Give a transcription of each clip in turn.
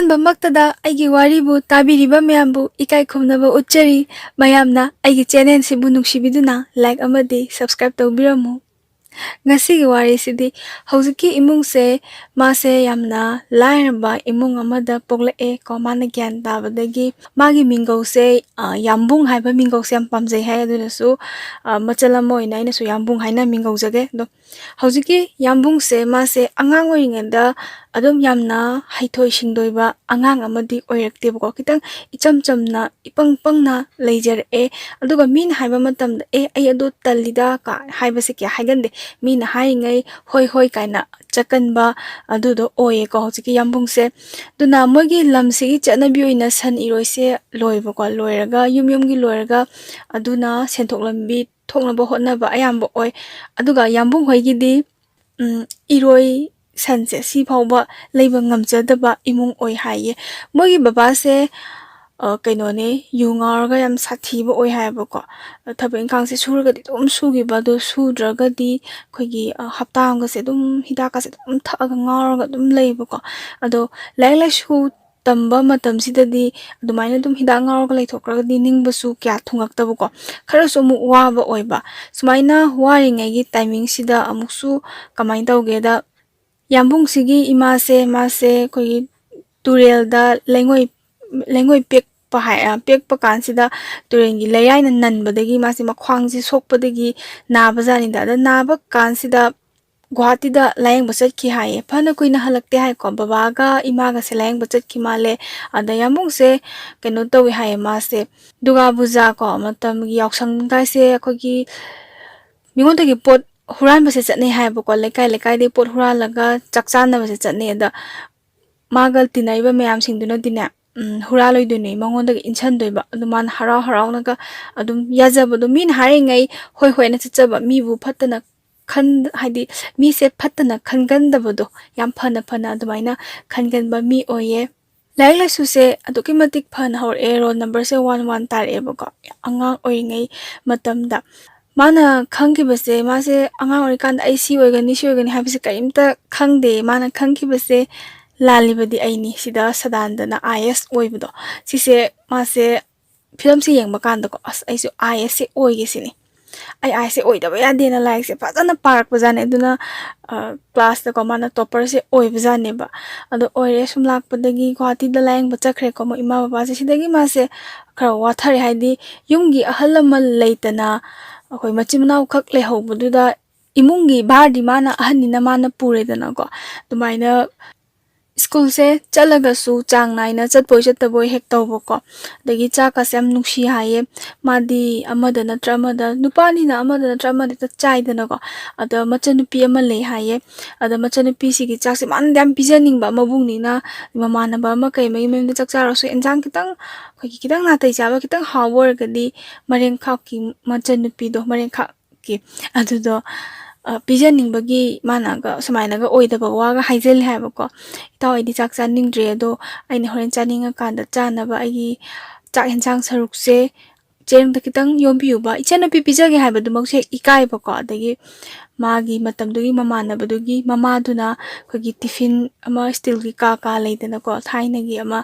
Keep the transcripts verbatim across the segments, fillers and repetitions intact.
ꯑꯍꯥꯟꯕꯃꯛꯇꯗ ꯑꯩꯒꯤ ꯋꯥꯔꯤꯕꯨ ꯇꯥꯕꯤꯔꯤꯕ ꯃꯌꯥꯝꯕꯨ ꯏꯀꯥꯏ ꯈꯨꯝꯅꯕ ꯎꯠꯆꯔꯤ꯫ ꯃꯌꯥꯝꯅ ꯑꯩꯒꯤ ꯆꯦꯅꯦꯜꯁꯤꯕꯨ ꯅꯨꯡꯁꯤꯕꯤꯗꯨꯅ ꯂꯥꯏꯛ ꯑꯃꯗꯤ ꯁꯕꯁꯀ꯭ꯔꯥꯏꯕ ꯇꯧꯕꯤꯔꯝꯃꯨ꯫ ꯉꯁꯤꯒꯤ ꯋꯥꯔꯤꯁꯤꯗꯤ ꯍꯧꯖꯤꯛꯀꯤ ꯏꯃꯨꯡꯁꯦ, ꯃꯥꯁꯦ ꯌꯥꯝꯅ ꯂꯥꯏꯔꯕ ꯏꯃꯨꯡ ꯑꯃꯗ ꯄꯣꯛꯂꯛꯑꯦ ꯀꯣ꯫ ꯃꯥꯅ ꯒ꯭ꯌꯥꯟ ꯇꯥꯕꯗꯒꯤ ꯃꯥꯒꯤ ꯃꯤꯡꯒꯧꯁꯦ, ꯑ, ꯌꯥꯝꯕꯨꯡ ꯍꯥꯏꯕ ꯃꯤꯡꯒꯧꯁꯦ ꯌꯥꯝ ꯄꯥꯝꯖꯩ ꯍꯥꯏ꯫ ꯑꯗꯨꯅꯁꯨ, ꯑ, ꯃꯆꯜ ꯑꯃ ꯑꯣꯏꯅ ꯑꯩꯅꯁꯨ ꯌꯥꯝꯕꯨꯡ ꯍꯥꯏꯅ ꯃꯤꯡꯒꯧꯖꯒꯦ꯫ ꯑꯗꯣ ꯍꯧꯖꯤꯛꯀꯤ ꯌꯥꯝꯕꯨꯡꯁꯦ ꯃꯥꯁꯦ ꯑꯉꯥꯡ ꯑꯣꯏꯔꯤꯉꯩꯗ ꯑꯗꯨꯝ ꯌꯥꯝꯅ ꯍꯩꯊꯣꯏ ꯁꯤꯡꯊꯣꯏꯕ ꯑꯉꯥꯡ ꯑꯃꯗꯤ ꯑꯣꯏꯔꯛꯇꯦꯕꯀꯣ꯫ ꯈꯤꯇꯪ ꯏꯆꯝ ꯆꯝꯅ, ꯏꯄꯪ ꯄꯪꯅ ꯂꯩꯖꯔꯛꯑꯦ꯫ ꯑꯗꯨꯒ ꯃꯤꯅ ꯍꯥꯏꯕ ꯃꯇꯝꯗ, "ꯑꯦ, ꯑꯩ ꯑꯗꯨ ꯇꯜꯂꯤꯗ" ꯀ ꯍꯥꯏꯕꯁꯦ ꯀꯌꯥ ꯍꯥꯏꯒꯟꯗꯦ꯫ ꯃꯤꯅ ꯍꯥꯏꯔꯤꯉꯩ "ꯍꯣꯏ, ꯍꯣꯏ" ꯀꯥꯏꯅ ꯆꯠꯀꯟꯕ ꯑꯗꯨꯗꯣ ꯑꯣꯏꯌꯦꯀꯣ ꯍꯧꯖꯤꯛꯀꯤ ꯌꯥꯝꯕꯨꯡꯁꯦ꯫ ꯑꯗꯨꯅ ꯃꯣꯏꯒꯤ ꯂꯝꯁꯤꯒꯤ ꯆꯠꯅꯕꯤ ꯑꯣꯏꯅ ꯁꯟ ꯏꯔꯣꯏꯁꯦ ꯂꯣꯏꯕꯀꯣ꯫ ꯂꯣꯏꯔꯒ, ꯌꯨꯝ ꯌꯨꯝꯒꯤ ꯂꯣꯏꯔꯒ, ꯑꯗꯨꯅ ꯁꯦꯟꯊꯣꯛ ꯂꯝꯕꯤ ꯊꯣꯛꯅꯕ ꯍꯣꯠꯅꯕ ꯑꯌꯥꯝꯕ ꯑꯣꯏ꯫ ꯑꯗꯨꯒ ꯌꯥꯝꯕꯨꯡ ꯍꯣꯏꯒꯤꯗꯤ, ꯎꯝ, ꯏꯔꯣꯏ ꯁꯟꯁꯦ ꯁꯤ ꯐꯥꯎꯕ ꯂꯩꯕ ꯉꯝꯖꯗꯕ ꯏꯃꯨꯡ ꯑꯣꯏ ꯍꯥꯏꯌꯦ꯫ ꯃꯣꯏꯒꯤ ꯕꯕꯥꯁꯦ, ꯑ, ꯀꯩꯅꯣꯅꯦ, ꯌꯨ ꯉꯥꯎꯔꯒ ꯌꯥꯝ ꯁꯥꯊꯤꯕ ꯑꯣꯏ ꯍꯥꯏꯌꯦꯕꯀꯣ꯫ ꯑ, ꯊꯕꯛ ꯏꯪꯈꯥꯡꯁꯦ ꯁꯨꯔꯒꯗꯤ ꯑꯗꯨꯝ ꯁꯨꯈꯤꯕ, ꯑꯗꯣ ꯁꯨꯗ꯭ꯔꯒꯗꯤ ꯑꯩꯈꯣꯏꯒꯤ, ꯑ, ꯍꯞꯇꯥ ꯑꯃꯒꯁꯦ ꯑꯗꯨꯝ ꯍꯤꯗꯥꯛꯀꯁꯦ ꯑꯗꯨꯝ ꯊꯛꯑꯒ ꯉꯥꯎꯔꯒ ꯑꯗꯨꯝ ꯂꯩꯕꯀꯣ꯫ ꯑꯗꯣ ꯂꯥꯏꯔꯤꯛ ꯂꯥꯏꯁꯨ ꯇꯝꯕ ꯃꯇꯝꯁꯤꯗꯗꯤ ꯑꯗꯨꯃꯥꯏꯅ ꯑꯗꯨꯝ ꯍꯤꯗꯥꯛ ꯉꯥꯎꯔꯒ ꯂꯩꯊꯣꯛꯈ꯭ꯔꯒꯗꯤ ꯅꯤꯡꯕꯁꯨ ꯀꯌꯥ ꯊꯨꯡꯉꯛꯇꯕꯀꯣ꯫ ꯈꯔꯁꯨ ꯑꯃꯨꯛ ꯋꯥꯕ ꯑꯣꯏꯕ꯫ ꯁꯨꯃꯥꯏꯅ ꯋꯥꯔꯤꯉꯩꯒꯤ ꯇꯥꯏꯃꯤꯡꯁꯤꯗ ꯑꯃꯨꯛꯁꯨ ꯀꯃꯥꯏꯅ ꯇꯧꯒꯦꯗ, ꯌꯥꯝꯕꯨꯡꯁꯤꯒꯤ ꯏꯃꯥꯁꯦ, ꯃꯥꯁꯦ ꯑꯩꯈꯣꯏꯒꯤ ꯇꯨꯔꯦꯜꯗ ꯂꯩꯉꯣꯏ, ꯂꯩꯉꯣꯏ ꯄꯦꯛꯄ ꯍꯥꯏ-, ꯑ, ꯄꯦꯛꯄ ꯀꯥꯟꯁꯤꯗ ꯇꯨꯔꯦꯜꯒꯤ ꯂꯩꯔꯥꯏꯅ ꯅꯟꯕꯗꯒꯤ ꯃꯥꯁꯦ ꯃꯈ꯭ꯋꯥꯡꯁꯦ ꯁꯣꯛꯄꯗꯒꯤ ꯅꯥꯕꯖꯥꯠꯅꯤꯗ꯫ ꯑꯗ ꯅꯥꯕ ꯀꯥꯟꯁꯤꯗ ꯒꯨꯍꯥꯇꯤꯗ ꯂꯥꯌꯦꯡꯕ ꯆꯠꯈꯤ ꯍꯥꯏꯌꯦ꯫ ꯐꯅ ꯀꯨꯏꯅ ꯍꯜꯂꯛꯇꯦ ꯍꯥꯏꯀꯣ꯫ ꯕꯕꯥꯒ ꯏꯃꯥꯒꯁꯦ ꯂꯥꯌꯦꯡꯕ ꯆꯠꯈꯤ ꯃꯥꯜꯂꯦ꯫ ꯑꯗ ꯌꯥꯝꯕꯨꯡꯁꯦ ꯀꯩꯅꯣ ꯇꯧꯋꯤ ꯍꯥꯏꯌꯦ, ꯃꯥꯁꯦ ꯗꯨꯔꯒꯥ ꯄꯨꯖꯥ ꯀꯣ, ꯃꯇꯝꯒꯤ ꯌꯥꯎꯁꯪꯒꯥꯏꯁꯦ ꯑꯩꯈꯣꯏꯒꯤ ꯃꯤꯉꯣꯟꯗꯒꯤ ꯄꯣꯠ ꯍꯨꯔꯥꯟꯕꯁꯦ ꯆꯠꯅꯩ ꯍꯥꯏꯌꯦꯕꯀꯣ꯫ ꯂꯩꯀꯥꯏ ꯂꯩꯀꯥꯏꯗꯒꯤ ꯄꯣꯠ ꯍꯨꯔꯥꯜꯂꯒ ꯆꯥꯛ ꯆꯥꯅꯕꯁꯦ ꯆꯠꯅꯩ꯫ ꯑꯗ ꯃꯥꯒ ꯇꯤꯟꯅꯔꯤꯕ ꯃꯌꯥꯝꯁꯤꯡꯗꯨꯅꯗꯤꯅꯦ, ꯎꯝ, ꯍꯨꯔꯥꯜꯂꯣꯏꯗꯣꯏꯅꯦ, ꯃꯉꯣꯟꯗꯒꯤ ꯏꯟꯁꯟꯗꯣꯏꯕ꯫ ꯑꯗꯨ ꯃꯥꯅ ꯍꯔꯥꯎ ꯍꯔꯥꯎꯅꯒ ꯑꯗꯨꯝ ꯌꯥꯖꯕꯗꯣ, ꯃꯤꯅ ꯍꯥꯏꯔꯤꯉꯩ ꯍꯣꯏ ꯍꯣꯏꯅ ꯆꯠꯆꯕ, ꯃꯤꯕꯨ ꯐꯠꯇꯅ ꯈꯟ-, ꯍꯥꯏꯗꯤ ꯃꯤꯁꯦ ꯐꯠꯇꯅ ꯈꯟꯒꯟꯗꯕꯗꯣ, ꯌꯥꯝ ꯐꯅ ꯐꯅ ꯑꯗꯨꯃꯥꯏꯅ ꯈꯟꯒꯟꯕ ꯃꯤ ꯑꯣꯏꯌꯦ꯫ ꯂꯥꯏꯔꯤꯛ ꯂꯥꯏꯁꯨꯁꯦ ꯑꯗꯨꯛꯀꯤ ꯃꯇꯤꯛ ꯐꯅ ꯍꯧꯔꯛꯑꯦ, ꯔꯣꯜ ꯅꯝꯕꯔꯁꯦ ꯋꯥꯟ ꯋꯥꯟ ꯇꯥꯔꯛꯑꯦꯕꯀꯣ꯫ ꯑꯉꯥꯡ ꯑꯣꯏꯔꯤꯉꯩ ꯃꯇꯝꯗ ꯃꯥꯅ ꯈꯪꯈꯤꯕꯁꯦ, ꯃꯥꯁꯦ ꯑꯉꯥꯡ ꯑꯣꯏꯔꯤꯀꯥꯟꯗ "ꯑꯩ ꯁꯤ ꯑꯣꯏꯒꯅꯤ, ꯁꯤ ꯑꯣꯏꯒꯅꯤ" ꯍꯥꯏꯕꯁꯦ ꯀꯔꯤꯝꯇ ꯈꯪꯗꯦ꯫ ꯃꯥꯅ ꯈꯪꯈꯤꯕꯁꯦ ꯂꯥꯜꯂꯤꯕꯗꯤ ꯑꯩꯅꯤ꯫ ꯁꯤꯗ ꯁꯗꯥꯅꯟꯗꯅ ꯑꯥꯏ ꯑꯦꯁ ꯑꯣꯏꯕꯗꯣ, ꯁꯤꯁꯦ ꯃꯥꯁꯦ ꯐꯤꯂꯝꯁꯦ ꯌꯦꯡꯕ ꯀꯥꯟꯗꯀꯣ, "ꯑꯁ, ꯑꯩꯁꯨ ꯑꯥꯏ ꯑꯦꯁꯁꯦ ꯑꯣꯏꯒꯦ ꯁꯤꯅꯤ꯫ ꯑꯩ ꯑꯥꯏ ꯑꯦꯁꯁꯦ ꯑꯣꯏꯗꯕ ꯌꯥꯗꯦꯅ" ꯂꯥꯏꯔꯤꯛꯁꯦ ꯐꯖꯅ ꯄꯥꯔꯛꯄꯖꯥꯠꯅꯤ꯫ ꯑꯗꯨꯅ, ꯑ, ꯀ꯭ꯂꯥꯁꯇꯀꯣ ꯃꯥꯅ ꯇꯣꯄꯔꯁꯦ ꯑꯣꯏꯕꯖꯥꯠꯅꯦꯕ꯫ ꯑꯗꯣ ꯑꯣꯏꯔꯦ, ꯁꯨꯝ ꯂꯥꯛꯄꯗꯒꯤ ꯒꯨꯍꯥꯇꯤꯗ ꯂꯥꯌꯦꯡꯕ ꯆꯠꯈ꯭ꯔꯦꯀꯣ ꯃꯣꯏ ꯏꯃꯥ ꯕꯕꯥꯁꯦ꯫ ꯁꯤꯗꯒꯤ ꯃꯥꯁꯦ ꯈꯔ ꯋꯥꯊꯔꯦ, ꯍꯥꯏꯗꯤ ꯌꯨꯝꯒꯤ ꯑꯍꯜ ꯂꯃꯟ ꯂꯩꯇꯅ ꯑꯩꯈꯣꯏ ꯃꯆꯤꯟ ꯃꯅꯥꯎꯈꯛ ꯂꯩꯍꯧꯕꯗꯨꯗ ꯏꯃꯨꯡꯒꯤ ꯚꯥꯔꯗꯤ ꯃꯥꯅ ꯑꯍꯟꯅꯤꯅ ꯃꯥꯅ ꯄꯨꯔꯦꯗꯅꯀꯣ꯫ ꯑꯗꯨꯃꯥꯏꯅ ꯁ꯭ꯀꯨꯜꯁꯦ ꯆꯠꯂꯒꯁꯨ ꯆꯥꯡ ꯅꯥꯏꯅ ꯆꯠꯄꯣꯏ ꯆꯠꯇꯕꯣꯏ ꯍꯦꯛ ꯇꯧꯕꯀꯣ꯫ ꯑꯗꯒꯤ ꯆꯥꯛꯀꯁꯦ ꯌꯥꯝ ꯅꯨꯡꯁꯤ ꯍꯥꯏꯌꯦ꯫ ꯃꯥꯗꯤ ꯑꯃꯗ ꯅꯠꯇ꯭ꯔ ꯑꯃꯗ, ꯅꯨꯄꯥꯅꯤꯅ ꯑꯃꯗ ꯅꯠꯇ꯭ꯔ ꯑꯃꯗ ꯍꯦꯛꯇ ꯆꯥꯏꯗꯅꯀꯣ꯫ ꯑꯗ ꯃꯆꯟꯅꯨꯄꯤ ꯑꯃ ꯂꯩ ꯍꯥꯏꯌꯦ꯫ ꯑꯗ ꯃꯆꯟꯅꯨꯄꯤꯁꯤꯒꯤ ꯆꯥꯛꯁꯦ ꯃꯥꯅꯗꯤ ꯌꯥꯝ ꯄꯤꯖꯅꯤꯡꯕ, ꯃꯕꯨꯡꯅꯤꯅ ꯃꯃꯥꯟꯅꯕ ꯑꯃ ꯀꯩ ꯑꯃꯒꯤ ꯃꯌꯨꯝꯗ ꯆꯥꯛ ꯆꯥꯔꯁꯨ ꯑꯦꯟꯖꯥꯡ ꯈꯤꯇꯪ, ꯑꯩꯈꯣꯏꯒꯤ ꯈꯤꯇꯪ ꯅꯥꯇꯩ ꯆꯥꯕ, ꯈꯤꯇꯪ ꯍꯥꯎꯕ ꯑꯣꯏꯔꯒꯗꯤ ꯃꯔꯦꯡꯈꯥꯛꯀꯤ ꯃꯆꯟꯅꯨꯄꯤꯗꯣ, ꯃꯔꯦꯡꯈꯥꯛ ꯀꯤ ꯑꯗꯨꯗꯣ, ꯑ, ꯄꯤꯖꯅꯤꯡꯕꯒꯤ ꯃꯥꯅꯒ ꯁꯨꯃꯥꯏꯅꯒ ꯑꯣꯏꯗꯕ ꯋꯥꯒ ꯍꯥꯏꯖꯜꯂꯦ ꯍꯥꯏꯕꯀꯣ꯫ "ꯏꯇꯥꯎ, ꯑꯩꯗꯤ ꯆꯥꯛ ꯆꯥꯅꯤꯡꯗ꯭ꯔꯦ, ꯑꯗꯣ ꯑꯩꯅ ꯍꯣꯔꯦꯟ ꯆꯥꯅꯤꯡꯉꯀꯥꯟꯗ ꯆꯥꯅꯕ ꯑꯩꯒꯤ ꯆꯥꯛ ꯍꯦꯟꯖꯥꯡ ꯁꯔꯨꯛꯁꯦ ꯆꯦꯔꯪꯗ ꯈꯤꯇꯪ ꯌꯣꯝꯕꯤꯌꯨꯕ, ꯏꯆꯟꯅꯨꯄꯤ ꯄꯤꯖꯒꯦ ꯍꯥꯏꯕꯗꯨꯃꯛꯁꯨ ꯍꯦꯛ ꯏꯀꯥꯏꯕꯀꯣ"꯫ ꯑꯗꯒꯤ ꯃꯥꯒꯤ ꯃꯇꯝꯗꯨꯒꯤ ꯃꯃꯥꯟꯅꯕꯗꯨꯒꯤ ꯃꯃꯥꯗꯨꯅ ꯑꯩꯈꯣꯏꯒꯤ ꯇꯤꯐꯤꯟ ꯑꯃ ꯁ꯭ꯇꯤꯜꯒꯤ ꯀꯥ ꯀꯥ ꯂꯩꯗꯅꯀꯣ, ꯊꯥꯏꯅꯒꯤ ꯑꯃ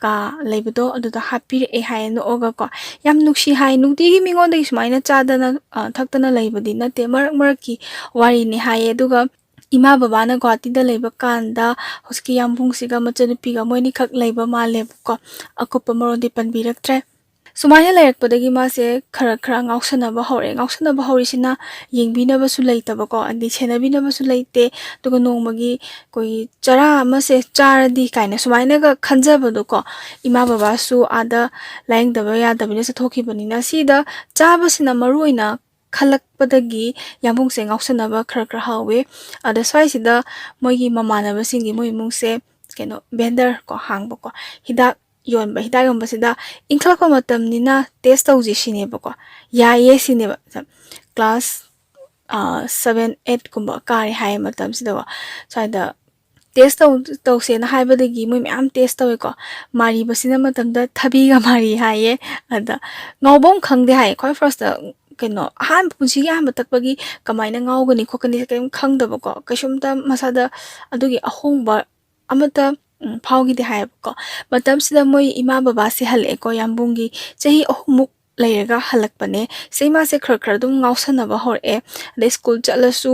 ꯀꯥ ꯂꯩꯕꯗꯣ, ꯑꯗꯨꯗ ꯍꯥꯞꯄꯤꯔꯛꯑꯦ ꯍꯥꯏꯌꯦ ꯅꯣꯛꯑꯒꯀꯣ꯫ ꯌꯥꯝ ꯅꯨꯡꯁꯤ ꯍꯥꯏ꯫ ꯅꯨꯡꯇꯤꯒꯤ ꯃꯤꯉꯣꯟꯗꯒꯤ ꯁꯨꯃꯥꯏꯅ ꯆꯥꯗꯅ, ꯑ, ꯊꯛꯇꯅ ꯂꯩꯕꯗꯤ ꯅꯠꯇꯦ, ꯃꯔꯛ ꯃꯔꯛꯀꯤ ꯋꯥꯔꯤꯅꯤ ꯍꯥꯏꯌꯦ꯫ ꯑꯗꯨꯒ ꯏꯃꯥ ꯕꯕꯥꯅ ꯒꯨꯍꯥꯇꯤꯗ ꯂꯩꯕ ꯀꯥꯟꯗ ꯍꯧꯖꯤꯛꯀꯤ ꯌꯥꯝꯕꯨꯡꯁꯤꯒ ꯃꯆꯟꯅꯨꯄꯤꯒ ꯃꯣꯏꯅꯤꯈꯛ ꯂꯩꯕ ꯃꯥꯜꯂꯦꯕꯀꯣ꯫ ꯑꯀꯨꯞꯄ ꯃꯔꯣꯟꯗꯤ ꯄꯟꯕꯤꯔꯛꯇ꯭ꯔꯦ꯫ ꯁꯨꯃꯥꯏꯅ ꯂꯩꯔꯛꯄꯗꯒꯤ ꯃꯥꯁꯦ ꯈꯔ ꯈꯔ ꯉꯥꯎꯁꯟꯅꯕ ꯍꯧꯔꯛꯑꯦ꯫ ꯉꯥꯎꯁꯟꯅꯕ ꯍꯧꯔꯤꯁꯤꯅ ꯌꯦꯡꯕꯤꯅꯕꯁꯨ ꯂꯩꯇꯕꯀꯣ, ꯑꯗꯩ ꯁꯦꯟꯅꯕꯤꯅꯕꯁꯨ ꯂꯩꯇꯦ꯫ ꯑꯗꯨꯒ ꯅꯣꯡꯃꯒꯤ ꯑꯩꯈꯣꯏꯒꯤ ꯆꯔꯥ ꯑꯃꯁꯦ ꯆꯥꯔꯗꯤ ꯀꯥꯏꯅ ꯁꯨꯃꯥꯏꯅꯒ ꯈꯟꯖꯕꯗꯣꯀꯣ, ꯏꯃꯥ ꯕꯕꯥꯁꯨ ꯑꯥꯗ ꯂꯥꯌꯦꯡꯗꯕ ꯌꯥꯗꯕꯅꯤꯅ ꯆꯠꯊꯣꯛꯈꯤꯕꯅꯤꯅ, ꯁꯤꯗ ꯆꯥꯕꯁꯤꯅ ꯃꯔꯨ ꯑꯣꯏꯅ ꯈꯜꯂꯛꯄꯗꯒꯤ ꯌꯥꯝꯕꯨꯡꯁꯦ ꯉꯥꯎꯁꯟꯅꯕ ꯈꯔ ꯈꯔ ꯍꯧꯋꯦ꯫ ꯑꯗ ꯁ꯭ꯋꯥꯏꯁꯤꯗ ꯃꯣꯏꯒꯤ ꯃꯃꯥꯟꯅꯕꯁꯤꯡꯒꯤ, ꯃꯣꯏ ꯏꯃꯨꯡꯁꯦ ꯀꯩꯅꯣ, ꯚꯦꯟꯗꯔ ꯀꯣ, ꯍꯥꯡꯕꯀꯣ, ꯍꯤꯗꯥꯛ ꯌꯣꯟꯕ, ꯍꯤꯗꯥꯛ ꯌꯣꯟꯕꯁꯤꯗ ꯏꯟꯈꯠꯂꯛꯄ ꯃꯇꯝꯅꯤꯅ ꯇꯦꯁ ꯇꯧꯁꯤ ꯁꯤꯅꯦꯕꯀꯣ꯫ ꯌꯥꯏꯌꯦ ꯁꯤꯅꯦꯕ꯫ ꯀ꯭ꯂꯥꯁ, ꯑ, ꯁꯚꯦꯟ, ꯑꯩꯠꯀꯨꯝꯕ ꯀꯥꯔꯦ ꯍꯥꯏꯌꯦ ꯃꯇꯝꯁꯤꯗꯀꯣ꯫ ꯁ꯭ꯋꯥꯏꯗ ꯇꯦꯁ ꯇꯧ-, ꯇꯧꯁꯦꯅ ꯍꯥꯏꯕꯗꯒꯤ ꯃꯣꯏ ꯃꯌꯥꯝ ꯇꯦꯁ ꯇꯧꯋꯦꯀꯣ꯫ ꯃꯥꯔꯤꯕꯁꯤꯅ ꯃꯇꯝꯗ ꯊꯕꯤꯒ ꯃꯥꯔꯤ ꯍꯥꯏꯌꯦ꯫ ꯑꯗ ꯉꯥꯎꯕꯝ ꯈꯪꯗꯦ ꯍꯥꯏꯌꯦ꯫ ꯈ꯭ꯋꯥꯏ ꯐꯥꯔꯁꯇ ꯀꯩꯅꯣ, ꯑꯍꯥꯟꯕ, ꯄꯨꯟꯁꯤꯒꯤ ꯑꯍꯥꯟꯕ ꯊꯛꯄꯒꯤ ꯀꯃꯥꯏꯅ ꯉꯥꯎꯒꯅꯤ ꯈꯣꯠꯀꯅꯤ ꯀꯔꯤꯝ ꯈꯪꯗꯕꯀꯣ꯫ ꯀꯩꯁꯨꯝꯇ ꯃꯁꯥꯗ ꯑꯗꯨꯒꯤ ꯑꯍꯣꯡꯕ ꯑꯃꯠꯇ ꯎꯝ, ꯐꯥꯎꯈꯤꯗꯦ ꯍꯥꯏꯌꯦꯕꯀꯣ꯫ ꯃꯇꯝꯁꯤꯗ ꯃꯣꯏ ꯏꯃꯥ ꯕꯕꯥꯁꯦ ꯍꯜꯂꯛꯑꯦꯀꯣ, ꯌꯥꯝꯕꯨꯡꯒꯤ ꯆꯍꯤ ꯑꯍꯨꯝꯃꯨꯛ ꯂꯩꯔꯒ ꯍꯜꯂꯛꯄꯅꯦ꯫ ꯁꯤ ꯃꯥꯁꯦ ꯈꯔ ꯈꯔ ꯑꯗꯨꯝ ꯉꯥꯎꯁꯟꯅꯕ ꯍꯧꯔꯛꯑꯦ꯫ ꯑꯗꯩ ꯁ꯭ꯀꯨꯜ ꯆꯠꯂꯁꯨ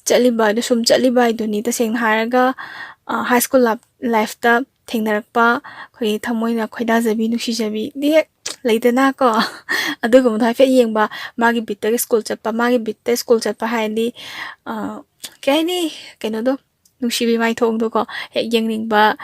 ꯆꯠꯂꯤꯕ ꯍꯥꯏꯗꯨ ꯁꯨꯝ ꯆꯠꯂꯤꯕ ꯍꯥꯏꯗꯨꯅꯤ꯫ ꯇꯁꯦꯡꯅ ꯍꯥꯏꯔꯒ, ꯑ, ꯍꯥꯏ ꯁ꯭ꯀꯨꯜ ꯂꯥꯏꯐ-, ꯂꯥꯏꯐꯇ ꯊꯦꯡꯅꯔꯛꯄ ꯑꯩꯈꯣꯏꯒꯤ ꯊꯃꯣꯏꯅ ꯈꯣꯏꯗꯥꯖꯕꯤ, ꯅꯨꯡꯁꯤꯖꯕꯤꯗꯤ ꯍꯦꯛ ꯂꯩꯗꯅꯀꯣ꯫ ꯑꯗꯨꯒꯨꯝꯕꯗꯣ ꯍꯥꯏꯐꯦꯠ ꯌꯦꯡꯕ, ꯃꯥꯒꯤ ꯕꯤꯠꯇꯒ ꯁ꯭ꯀꯨꯜ ꯆꯠꯄ, ꯃꯥꯒꯤ ꯕꯤꯠꯇ ꯁ꯭ꯀꯨꯜ ꯆꯠꯄ ꯍꯥꯏꯔꯗꯤ, ꯑ, ꯀꯩ ꯍꯥꯏꯅꯤ, ꯀꯩꯅꯣꯗꯣ, ꯅꯨꯡꯁꯤꯕꯤ ꯃꯥꯏꯊꯣꯡꯗꯣꯀꯣ ꯍꯦꯛ ꯌꯦꯡꯅꯤꯡꯕ꯫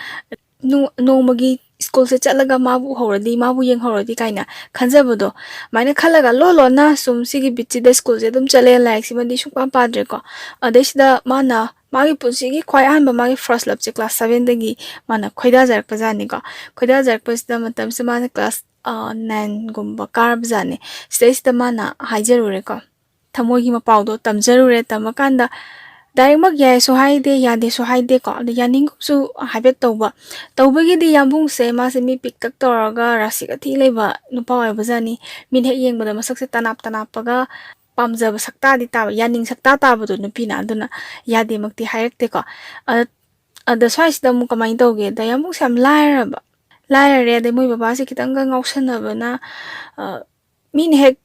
ꯅꯣ-, ꯅꯣꯡꯃꯒꯤ ꯁ꯭ꯀꯨꯜꯁꯦ ꯆꯠꯂꯒ ꯃꯥꯕꯨ ꯎꯍꯧꯔꯗꯤ, ꯃꯥꯕꯨ ꯌꯦꯡꯍꯧꯔꯗꯤ ꯀꯥꯏꯅ ꯈꯟꯖꯕꯗꯣ꯫ ꯑꯗꯨꯃꯥꯏꯅ ꯈꯜꯂꯒ ꯂꯣꯟ ꯂꯣꯟꯅ ꯁꯨꯝ ꯁꯤꯒꯤ ꯕꯤꯠꯁꯤꯗ ꯁ꯭ꯀꯨꯜꯁꯦ ꯑꯗꯨꯝ ꯆꯠꯂꯦ, ꯂꯥꯏꯔꯤꯛꯁꯤꯃꯗꯤ ꯁꯨꯡꯄꯥ ꯄꯥꯗ꯭ꯔꯦꯀꯣ꯫ ꯑꯗꯩꯁꯤꯗ ꯃꯥꯅ ꯃꯥꯒꯤ ꯄꯨꯟꯁꯤꯒꯤ ꯈ꯭ꯋꯥꯏ ꯑꯍꯥꯟꯕ ꯃꯥꯒꯤ ꯐꯥꯔꯁ ꯂꯞꯁꯦ ꯀ꯭ꯂꯥꯁ ꯁꯚꯦꯟꯗꯒꯤ ꯃꯥꯅ ꯈꯣꯏꯗꯥꯖꯔꯛꯄꯖꯥꯠꯅꯤꯀꯣ꯫ ꯈꯣꯏꯗꯥꯖꯔꯛꯄꯁꯤꯗ ꯃꯇꯝꯁꯤꯗ ꯃꯥꯅ ꯀ꯭ꯂꯥꯁ, ꯑ, ꯅꯥꯏꯟꯒꯨꯝꯕ ꯀꯥꯔꯕꯖꯥꯠꯅꯤ꯫ ꯁꯤꯗꯩꯁꯤꯗ ꯃꯥꯅ ꯍꯥꯏꯖꯔꯨꯔꯦꯀꯣ꯫ ꯊꯃꯣꯏꯒꯤ ꯃꯄꯥꯎꯗꯣ ꯇꯝꯖꯔꯨꯔꯦ꯫ ꯇꯝꯃꯀꯥꯟꯗ ꯗꯥꯏꯔꯦꯛꯃꯛ ꯌꯥꯏꯁꯨ ꯍꯥꯏꯗꯦ, ꯌꯥꯗꯦꯁꯨ ꯍꯥꯏꯗꯦꯀꯣ꯫ ꯑꯗꯣ ꯌꯥꯅꯤꯡꯒꯨꯝꯁꯨ ꯍꯥꯏꯐꯦꯠ ꯇꯧꯕ꯫ ꯇꯧꯕꯒꯤꯗꯤ ꯌꯥꯝꯕꯨꯡꯁꯦ ꯃꯥꯁꯦ ꯃꯤ ꯄꯤꯛꯇꯛ ꯇꯧꯔꯒ ꯔꯥꯁꯤꯒ ꯊꯤ ꯂꯩꯕ ꯅꯨꯄꯥ ꯑꯣꯏꯕꯖꯥꯠꯅꯤ꯫ ꯃꯤꯅ ꯍꯦꯛ ꯌꯦꯡꯕꯗ ꯃꯁꯛꯁꯦ ꯇꯅꯥꯞ ꯇꯅꯥꯞꯄꯒ ꯄꯥꯝꯖꯕ ꯁꯛꯇꯥꯗꯤ ꯇꯥꯕ, ꯌꯥꯅꯤꯡ ꯁꯛꯇꯥ ꯇꯥꯕꯗꯣ ꯅꯨꯄꯤꯅ꯫ ꯑꯗꯨꯅ ꯌꯥꯗꯦꯃꯛꯇꯤ ꯍꯥꯏꯔꯛꯇꯦꯀꯣ꯫ ꯑꯗ, ꯑꯗ ꯁ꯭ꯋꯥꯏꯁꯤꯗ ꯑꯃꯨꯛ ꯀꯃꯥꯏꯅ ꯇꯧꯒꯦꯗ, ꯌꯥꯝꯕꯨꯡꯁꯦ ꯌꯥꯝ ꯂꯥꯏꯔꯕ꯫ ꯂꯥꯏꯔꯔꯦ꯫ ꯑꯗꯩ ꯃꯣꯏ ꯕꯕꯥꯁꯦ ꯈꯤꯇꯪꯒ ꯉꯥꯎꯁꯟꯅꯕꯅ, ꯑ, ꯃꯤꯅ ꯍꯦꯛ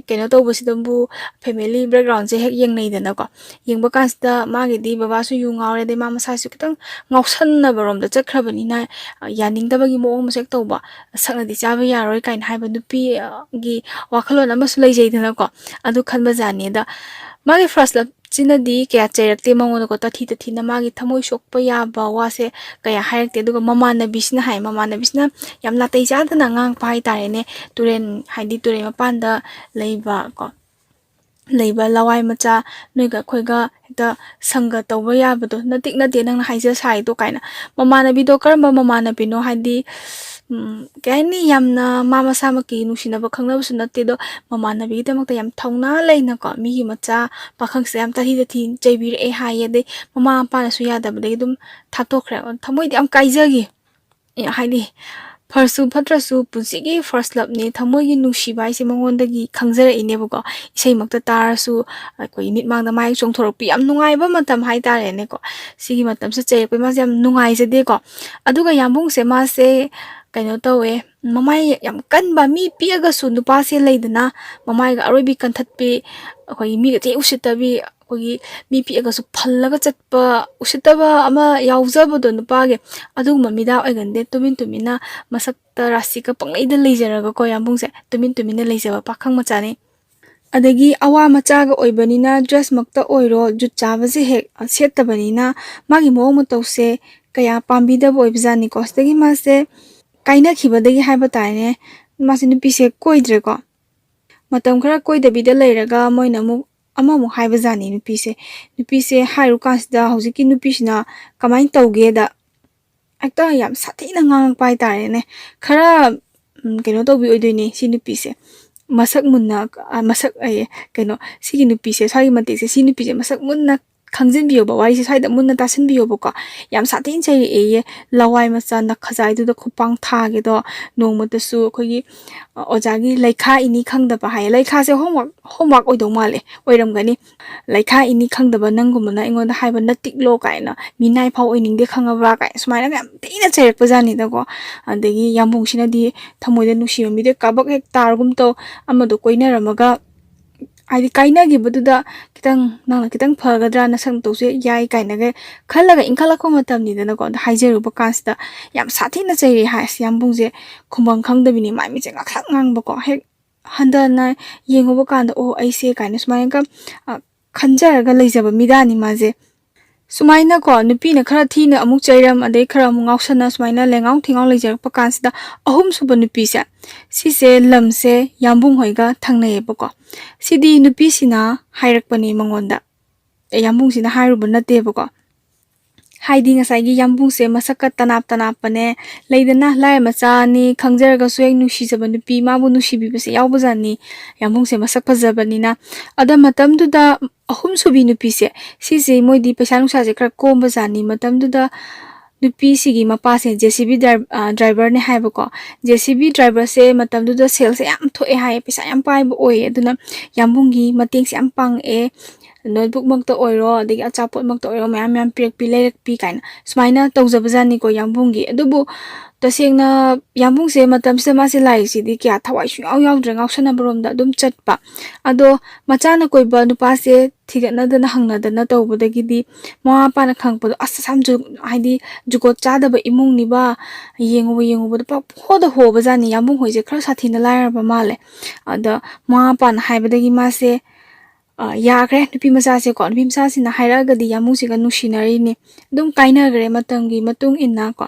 ꯀꯩꯅꯣ ꯇꯧꯕꯁꯤꯗꯕꯨ ꯐꯦꯃꯤꯂꯤ ꯕꯦꯛꯒ꯭ꯔꯥꯎꯟꯁꯦ ꯍꯦꯛ ꯌꯦꯡꯅꯩꯗꯅꯀꯣ꯫ ꯌꯦꯡꯕ ꯀꯥꯟꯁꯤꯗ ꯃꯥꯒꯤꯗꯤ ꯕꯕꯥꯁꯨ ꯌꯨ ꯉꯥꯎꯔꯦ, ꯑꯗꯩ ꯃꯥ ꯃꯁꯥꯁꯨ ꯈꯤꯇꯪ ꯉꯥꯎꯁꯟꯅꯕꯔꯣꯝꯗ ꯆꯠꯈ꯭ꯔꯕꯅꯤꯅ, ꯑ, ꯌꯥꯅꯤꯡꯗꯕꯒꯤ ꯃꯑꯣꯡ ꯑꯃꯁꯨ ꯍꯦꯛ ꯇꯧꯕ, ꯁꯛꯅꯗꯤ ꯆꯥꯕ ꯌꯥꯔꯣꯏ ꯀꯥꯏꯅ ꯍꯥꯏꯕ ꯅꯨꯄꯤꯒꯤ ꯋꯥꯈꯜꯂꯣꯟ ꯑꯃꯁꯨ ꯂꯩꯖꯩꯗꯅꯀꯣ꯫ ꯑꯗꯨ ꯈꯟꯕꯖꯥꯠꯅꯤ꯫ ꯑꯗ ꯃꯥꯒꯤ ꯐꯥꯔꯁ ꯂꯞꯁꯤꯅꯗꯤ ꯀꯌꯥ ꯆꯩꯔꯛꯇꯦ ꯃꯉꯣꯟꯗꯀꯣ, ꯇꯥꯊꯤ ꯇꯥꯊꯤꯅ ꯃꯥꯒꯤ ꯊꯃꯣꯏ ꯁꯣꯛꯄ ꯌꯥꯕ ꯋꯥꯁꯦ ꯀꯌꯥ ꯍꯥꯏꯔꯛꯇꯦ꯫ ꯑꯗꯨꯒ ꯃꯃꯥꯟꯅꯕꯤꯁꯤꯅ ꯍꯥꯏ, ꯃꯃꯥꯟꯅꯕꯤꯁꯤꯅ ꯌꯥꯝ ꯅꯥꯇꯩ ꯆꯥꯗꯅ ꯉꯥꯡꯉꯛꯄ ꯍꯥꯏꯇꯥꯔꯦꯅꯦ꯫ ꯇꯨꯔꯦꯟ, ꯍꯥꯏꯗꯤ ꯇꯨꯔꯦꯟ ꯃꯄꯥꯟꯗ ꯂꯩꯕ ꯀꯣ, ꯂꯩꯕ ꯂꯋꯥꯏ ꯃꯆꯥ, ꯅꯣꯏꯒ ꯑꯩꯈꯣꯏꯒ ꯍꯦꯛꯇ ꯁꯪꯒ ꯇꯧꯕ ꯌꯥꯕꯗꯣ ꯅꯇꯤꯛ ꯅꯠꯇꯦ ꯅꯪꯅ ꯍꯥꯏꯖ ꯁꯥꯏꯗꯣ ꯀꯥꯏꯅ꯫ ꯃꯃꯥꯟꯅꯕꯤꯗꯣ ꯀꯔꯝꯕ ꯃꯃꯥꯟꯅꯕꯤꯅꯣ? ꯍꯥꯏꯗꯤ, ꯎꯝ, ꯀꯩ ꯍꯥꯏꯅꯤ, ꯌꯥꯝꯅ ꯃꯥ ꯃꯁꯥꯃꯛꯀꯤ ꯅꯨꯡꯁꯤꯅꯕ ꯈꯪꯅꯕꯁꯨ ꯅꯠꯇꯦ, ꯑꯗꯣ ꯃꯃꯥꯟꯅꯕꯤꯒꯤꯗꯃꯛꯇ ꯌꯥꯝ ꯊꯧꯅꯥ ꯂꯩꯅꯀꯣ, ꯃꯤꯒꯤ ꯃꯆꯥ ꯄꯥꯈꯪꯁꯤꯗ ꯌꯥꯝ ꯇꯥꯊꯤ ꯇꯥꯊꯤ ꯆꯩꯕꯤꯔꯛꯑꯦ ꯍꯥꯏꯌꯦ꯫ ꯑꯗꯩ ꯃꯃꯥ ꯃꯄꯥꯅꯁꯨ ꯌꯥꯗꯕꯗꯒꯤ ꯑꯗꯨꯝ ꯊꯥꯗꯣꯛꯈ꯭ꯔꯦ꯫ ꯊꯃꯣꯏꯗꯤ ꯌꯥꯝ ꯀꯥꯏꯖꯈꯤ꯫ ꯑꯦ, ꯍꯥꯏꯗꯤ, ꯐꯔꯁꯨ ꯐꯠꯇ꯭ꯔꯁꯨ ꯄꯨꯟꯁꯤꯒꯤ first loveꯅꯦ, ꯊꯃꯣꯏꯒꯤ ꯅꯨꯡꯁꯤꯕ ꯍꯥꯏꯁꯦ ꯃꯉꯣꯟꯗꯒꯤ ꯈꯪꯖꯔꯛꯏꯅꯦꯕꯀꯣ꯫ ꯏꯁꯩꯃꯛꯇ ꯇꯥꯔꯁꯨ ꯑꯩꯈꯣꯏꯒꯤ ꯃꯤꯠꯃꯥꯡꯗ ꯃꯥꯏ ꯆꯣꯡꯊꯣꯔꯛꯄꯤ, ꯌꯥꯝ ꯅꯨꯡꯉꯥꯏꯕ ꯃꯇꯝ ꯍꯥꯏꯇꯥꯔꯦꯅꯦꯀꯣ꯫ ꯁꯤꯒꯤ ꯃꯇꯝꯁꯤꯗ ꯆꯩꯔꯛꯄꯩ ꯃꯥꯁꯦ ꯌꯥꯝ ꯅꯨꯡꯉꯥꯏꯖꯗꯦꯀꯣ꯫ ꯑꯗꯨꯒ ꯌꯥꯝꯕꯨꯡꯁꯦ ꯃꯥꯁꯦ ꯀꯩꯅꯣ ꯇꯧꯋꯦ, ꯃꯃꯥꯏ ꯌꯥꯝ ꯀꯟꯕ, ꯃꯤ ꯄꯤꯛꯑꯒꯁꯨ ꯅꯨꯄꯥꯁꯦ ꯂꯩꯗꯅ, ꯃꯃꯥꯏꯒ ꯑꯔꯣꯏꯕꯤ ꯀꯟꯊꯠꯄꯤ, ꯑꯩꯈꯣꯏꯒꯤ ꯃꯤꯒ ꯊꯤ ꯎꯁꯤꯠꯇꯕꯤ, ꯑꯩꯈꯣꯏꯒꯤ ꯃꯤ ꯄꯤꯛꯑꯒꯁꯨ ꯐꯜꯂꯒ ꯆꯠꯄ, ꯎꯁꯤꯠꯇꯕ ꯑꯃ ꯌꯥꯎꯖꯕꯗꯣ ꯅꯨꯄꯥꯒꯤ, ꯑꯗꯨꯒꯨꯝꯕ ꯃꯤꯗꯥ ꯑꯣꯏꯒꯟꯗꯦ꯫ ꯇꯨꯃꯤꯟ ꯇꯨꯃꯤꯟꯅ ꯃꯁꯛꯇ ꯔꯥꯁꯤꯒ ꯄꯪꯂꯩꯗ ꯂꯩꯖꯔꯒꯀꯣ, ꯌꯥꯝꯕꯨꯡꯁꯦ ꯇꯨꯃꯤꯟ ꯇꯨꯃꯤꯟꯅ ꯂꯩꯖꯕ ꯄꯥꯈꯪ ꯃꯆꯥꯅꯤ꯫ ꯑꯗꯒꯤ ꯑꯋꯥ ꯃꯆꯥꯒ ꯑꯣꯏꯕꯅꯤꯅ dressꯃꯛꯇ ꯑꯣꯏꯔꯣ, ꯖꯨꯠ ꯆꯥꯕꯁꯦ ꯍꯦꯛ ꯁꯦꯠꯇꯕꯅꯤꯅ ꯃꯥꯒꯤ ꯃꯑꯣꯡ ꯃꯇꯧꯁꯦ ꯀꯌꯥ ꯄꯥꯝꯕꯤꯗꯕ ꯑꯣꯏꯕꯖꯥꯠꯅꯤꯀꯣ꯫ ꯁꯤꯗꯒꯤ ꯃꯥꯁꯦ ꯀꯥꯏꯅꯈꯤꯕꯗꯒꯤ ꯍꯥꯏꯕ ꯇꯥꯔꯦꯅꯦ, ꯃꯥꯁꯦ ꯅꯨꯄꯤꯁꯦ ꯀꯣꯏꯗ꯭ꯔꯦꯀꯣ꯫ ꯃꯇꯝ ꯈꯔ ꯀꯣꯏꯗꯕꯤꯗ ꯂꯩꯔꯒ ꯃꯣꯏꯅ ꯑꯃꯨꯛ ꯑꯃꯃꯨꯛ ꯍꯥꯏꯕꯖꯥꯠꯅꯤ ꯅꯨꯄꯤꯁꯦ꯫ ꯅꯨꯄꯤꯁꯦ ꯍꯥꯏꯔꯨ ꯀꯥꯟꯁꯤꯗ ꯍꯧꯖꯤꯛꯀꯤ ꯅꯨꯄꯤꯁꯤꯅ ꯀꯃꯥꯏꯅ ꯇꯧꯒꯦꯗ, ꯍꯦꯛꯇ ꯌꯥꯝ ꯁꯥꯊꯤꯅ ꯉꯥꯡꯉꯛꯄ ꯍꯥꯏꯇꯥꯔꯦꯅꯦ꯫ ꯈꯔ, ꯎꯝ, ꯀꯩꯅꯣ ꯇꯧꯕꯤ ꯑꯣꯏꯗꯣꯏꯅꯦ ꯁꯤ ꯅꯨꯄꯤꯁꯦ꯫ ꯃꯁꯛ ꯃꯨꯟꯅ, ꯑ, ꯃꯁꯛ ꯑꯌꯦ, ꯀꯩꯅꯣ, ꯁꯤꯒꯤ ꯅꯨꯄꯤꯁꯦ, ꯁ꯭ꯋꯥꯏꯒꯤ ꯃꯇꯤꯛꯁꯦ, ꯁꯤ ꯅꯨꯄꯤꯁꯦ ꯃꯁꯛ ꯃꯨꯟꯅ ꯈꯪꯖꯤꯟꯕꯤꯌꯣꯕ, ꯋꯥꯔꯤꯁꯦ ꯁ꯭ꯋꯥꯏꯗ ꯃꯨꯟꯅ ꯇꯥꯁꯤꯟꯕꯤꯌꯣꯕꯀꯣ꯫ ꯌꯥꯝ ꯁꯥꯊꯤꯅ ꯆꯩꯔꯛꯑꯦꯌꯦ, ꯂꯋꯥꯏ ꯃꯆꯥ ꯅꯈꯖꯥꯏꯗꯨꯗ ꯈꯨꯄꯥꯡ ꯊꯥꯒꯦꯗꯣ꯫ ꯅꯣꯡꯃꯇꯁꯨ ꯑꯩꯈꯣꯏꯒꯤ, ꯑ, ꯑꯣꯖꯥꯒꯤ ꯂꯩꯈꯥ ꯏꯅꯤ ꯈꯪꯗꯕ ꯍꯥꯏꯌꯦ꯫ ꯂꯩꯈꯥꯁꯦ homework, homework ꯑꯣꯏꯗꯧ ꯃꯥꯜꯂꯦ, ꯑꯣꯏꯔꯝꯒꯅꯤ꯫ "ꯂꯩꯈꯥ ꯏꯅꯤ ꯈꯪꯗꯕ ꯅꯪꯒꯨꯝꯕꯅ ꯑꯩꯉꯣꯟꯗ ꯍꯥꯏꯕ ꯅꯇꯤꯛꯂꯣ" ꯀꯥꯏꯅ, "ꯃꯤꯅꯥꯏ ꯐꯥꯎ ꯑꯣꯏꯅꯤꯡꯗꯦ ꯈꯪꯉꯕ꯭ꯔꯥ" ꯀꯥꯏꯅ ꯁꯨꯃꯥꯏꯅꯒ ꯌꯥꯝ ꯊꯤꯅ ꯆꯩꯔꯛꯄꯖꯥꯠꯅꯤꯗꯀꯣ꯫ ꯑꯗꯒꯤ ꯌꯥꯝꯕꯨꯡꯁꯤꯅꯗꯤ ꯊꯃꯣꯏꯗ ꯅꯨꯡꯁꯤꯕ ꯃꯤꯗ ꯀꯥꯕꯛ ꯍꯦꯛ ꯇꯥꯔꯒꯨꯝ ꯇꯧ, ꯑꯃꯗꯣ ꯀꯣꯏꯅꯔꯝꯃꯒ, ꯍꯥꯏꯗꯤ ꯀꯥꯏꯅꯈꯤꯕꯗꯨꯗ ꯈꯤꯇꯪ, "ꯅꯪꯅ ꯈꯤꯇꯪ ꯐꯒꯗ꯭ꯔꯥ, ꯅꯁꯛ ꯅꯇꯧꯁꯦ ꯌꯥꯏ" ꯀꯥꯏꯅꯒ ꯈꯜꯂꯒ ꯏꯟꯈꯠꯂꯛꯄ ꯃꯇꯝꯅꯤꯗꯅꯀꯣ꯫ ꯑꯗ ꯍꯥꯏꯖꯔꯨꯕ ꯀꯥꯟꯁꯤꯗ ꯌꯥꯝ ꯁꯥꯊꯤꯅ ꯆꯩꯔꯛꯑꯦ ꯍꯥꯏ꯫ ꯑꯁ, ꯌꯥꯝꯕꯨꯡꯁꯦ ꯈꯨꯝꯕꯝ ꯈꯪꯗꯕꯤꯅꯤ, ꯃꯥꯏ ꯃꯤꯠꯁꯦ ꯉꯥꯡꯁꯪ ꯉꯥꯡꯕꯀꯣ꯫ ꯍꯦꯛ ꯍꯟꯊꯅ ꯌꯦꯡꯉꯨꯕ ꯀꯥꯟꯗ, "ꯑꯣ, ꯑꯩꯁꯦ" ꯀꯥꯏꯅ ꯁꯨꯃꯥꯏꯅꯒ, ꯑ, ꯈꯟꯖꯔꯒ ꯂꯩꯖꯕ ꯃꯤꯗꯥꯅꯤ ꯃꯥꯁꯦ꯫ ꯁꯨꯃꯥꯏꯅꯀꯣ, ꯅꯨꯄꯤꯅ ꯈꯔ ꯊꯤꯅ ꯑꯃꯨꯛ ꯆꯩꯔꯝ, ꯑꯗꯩ ꯈꯔ ꯑꯃꯨꯛ ꯉꯥꯎꯁꯟꯅ, ꯁꯨꯃꯥꯏꯅ ꯂꯦꯡꯉꯥꯎ ꯊꯤꯉꯥꯎ ꯂꯩꯖꯔꯛꯄ ꯀꯥꯟꯁꯤꯗ, ꯑꯍꯨꯝꯁꯨꯕ ꯅꯨꯄꯤꯁꯦ, ꯁꯤꯁꯦ ꯂꯝꯁꯦ ꯌꯥꯝꯕꯨꯡ ꯍꯣꯏꯒ ꯊꯪꯅꯩꯌꯦꯕꯀꯣ꯫ ꯁꯤꯗꯤ ꯅꯨꯄꯤꯁꯤꯅ ꯍꯥꯏꯔꯛꯄꯅꯦ ꯃꯉꯣꯟꯗ, ꯑꯦ, ꯌꯥꯝꯕꯨꯡꯁꯤꯅ ꯍꯥꯏꯔꯨꯕ ꯅꯠꯇꯦꯕꯀꯣ꯫ ꯍꯥꯏꯗꯤ ꯉꯁꯥꯏꯒꯤ ꯌꯥꯝꯕꯨꯡꯁꯦ ꯃꯁꯛꯀ ꯇꯅꯥꯞ ꯇꯅꯥꯞꯄꯅꯦ, ꯂꯩꯗꯅ, ꯂꯥꯏꯔ ꯃꯆꯥꯅꯤ, ꯈꯪꯖꯔꯒꯁꯨ ꯍꯦꯛ ꯅꯨꯡꯁꯤꯖꯕ ꯅꯨꯄꯤ, ꯃꯥꯕꯨ ꯅꯨꯡꯁꯤꯕꯤꯕꯁꯦ ꯌꯥꯎꯕꯖꯥꯠꯅꯤ꯫ ꯌꯥꯝꯕꯨꯡꯁꯦ ꯃꯁꯛ ꯐꯖꯕꯅꯤꯅ꯫ ꯑꯗ ꯃꯇꯝꯗꯨꯗ ꯑꯍꯨꯝꯁꯨꯕꯤ ꯅꯨꯄꯤꯁꯦ, ꯁꯤꯁꯦ ꯃꯣꯏꯗꯤ ꯄꯩꯁꯥ ꯅꯨꯡꯁꯥꯁꯦ ꯈꯔ ꯀꯣꯝꯕꯖꯥꯠꯅꯤ꯫ ꯃꯇꯝꯗꯨꯗ ꯅꯨꯄꯤꯁꯤꯒꯤ ꯃꯄꯥꯁꯦ ꯖꯦ ꯁꯤ ꯕꯤ ꯗ꯭ꯔꯥꯏ-, ꯑ, ꯗ꯭ꯔꯥꯏꯚꯔꯅꯦ ꯍꯥꯏꯕꯀꯣ꯫ ꯖꯦ ꯁꯤ ꯕꯤ ꯗ꯭ꯔꯥꯏꯚꯔꯁꯦ ꯃꯇꯝꯗꯨꯗ ꯁꯦꯜꯁꯦ ꯌꯥꯝ ꯊꯣꯛꯑꯦ ꯍꯥꯏꯌꯦ, ꯄꯩꯁꯥ ꯌꯥꯝ ꯄꯥꯏꯕ ꯑꯣꯏꯌꯦ꯫ ꯑꯗꯨꯅ ꯌꯥꯝꯕꯨꯡꯒꯤ ꯃꯇꯦꯡꯁꯦ ꯌꯥꯝ ꯄꯥꯡꯉꯛꯑꯦ꯫ ꯅꯣꯠꯕꯨꯛꯃꯛꯇ ꯑꯣꯏꯔꯣ, ꯑꯗꯒꯤ ꯑꯆꯥꯄꯣꯠꯃꯛꯇ ꯑꯣꯏꯔꯣ, ꯃꯌꯥꯝ ꯃꯌꯥꯝ ꯄꯤꯔꯛꯄꯤ, ꯂꯩꯔꯛꯄꯤ ꯀꯥꯏꯅ ꯁꯨꯃꯥꯏꯅ ꯇꯧꯖꯕꯖꯥꯠꯅꯤꯀꯣ ꯌꯥꯝꯕꯨꯡꯒꯤ꯫ ꯑꯗꯨꯕꯨ ꯇꯁꯦꯡꯅ ꯌꯥꯝꯕꯨꯡꯁꯦ ꯃꯇꯝꯁꯤꯗ ꯃꯥꯁꯦ ꯂꯥꯏꯔꯤꯛꯁꯤꯗꯤ ꯀꯌꯥ ꯊꯋꯥꯏ ꯁꯨꯡꯌꯥꯎ ꯌꯥꯎꯗ꯭ꯔꯦ, ꯉꯥꯎꯁꯟꯅꯕꯔꯣꯝꯗ ꯑꯗꯨꯝ ꯆꯠꯄ꯫ ꯑꯗꯣ ꯃꯆꯥꯅ ꯀꯣꯏꯕ ꯅꯨꯄꯥꯁꯦ ꯊꯤꯒꯠꯅꯗꯅ ꯍꯪꯅꯗꯅ ꯇꯧꯕꯗꯒꯤꯗꯤ ꯃꯃꯥ ꯃꯄꯥꯅ ꯈꯪꯉꯛꯄꯗꯣ, "ꯑꯁ, ꯑꯁꯥꯝ ꯖꯨ-, ꯍꯥꯏꯗꯤ ꯖꯨꯒꯣꯠ ꯆꯥꯗꯕ ꯏꯃꯨꯡꯅꯤꯕ, ꯌꯦꯡꯉꯨꯕ ꯌꯦꯡꯉꯨꯕꯗ ꯄꯪꯍꯣꯗ ꯍꯣꯕꯖꯥꯠꯅꯤ, ꯌꯥꯝꯕꯨꯡ ꯍꯣꯏꯁꯦ ꯈꯔ ꯁꯥꯊꯤꯅ ꯂꯥꯏꯔꯕ ꯃꯥꯜꯂꯦ"꯫ ꯑꯗ ꯃꯃꯥ ꯃꯄꯥꯅ ꯍꯥꯏꯕꯗꯒꯤ ꯃꯥꯁꯦ, ꯑ, ꯌꯥꯈ꯭ꯔꯦ꯫ ꯅꯨꯄꯤ ꯃꯆꯥꯁꯦꯀꯣ, ꯅꯨꯄꯤ ꯃꯆꯥꯁꯤꯅ ꯍꯥꯏꯔꯛꯑꯒꯗꯤ ꯌꯥꯝꯕꯨꯡꯁꯤꯒ ꯅꯨꯡꯁꯤꯅꯔꯤꯅꯤ꯫ ꯑꯗꯨꯝ ꯀꯥꯏꯅꯈ꯭ꯔꯦ ꯃꯇꯝꯒꯤ ꯃꯇꯨꯡ ꯏꯟꯅ ꯀꯣ꯫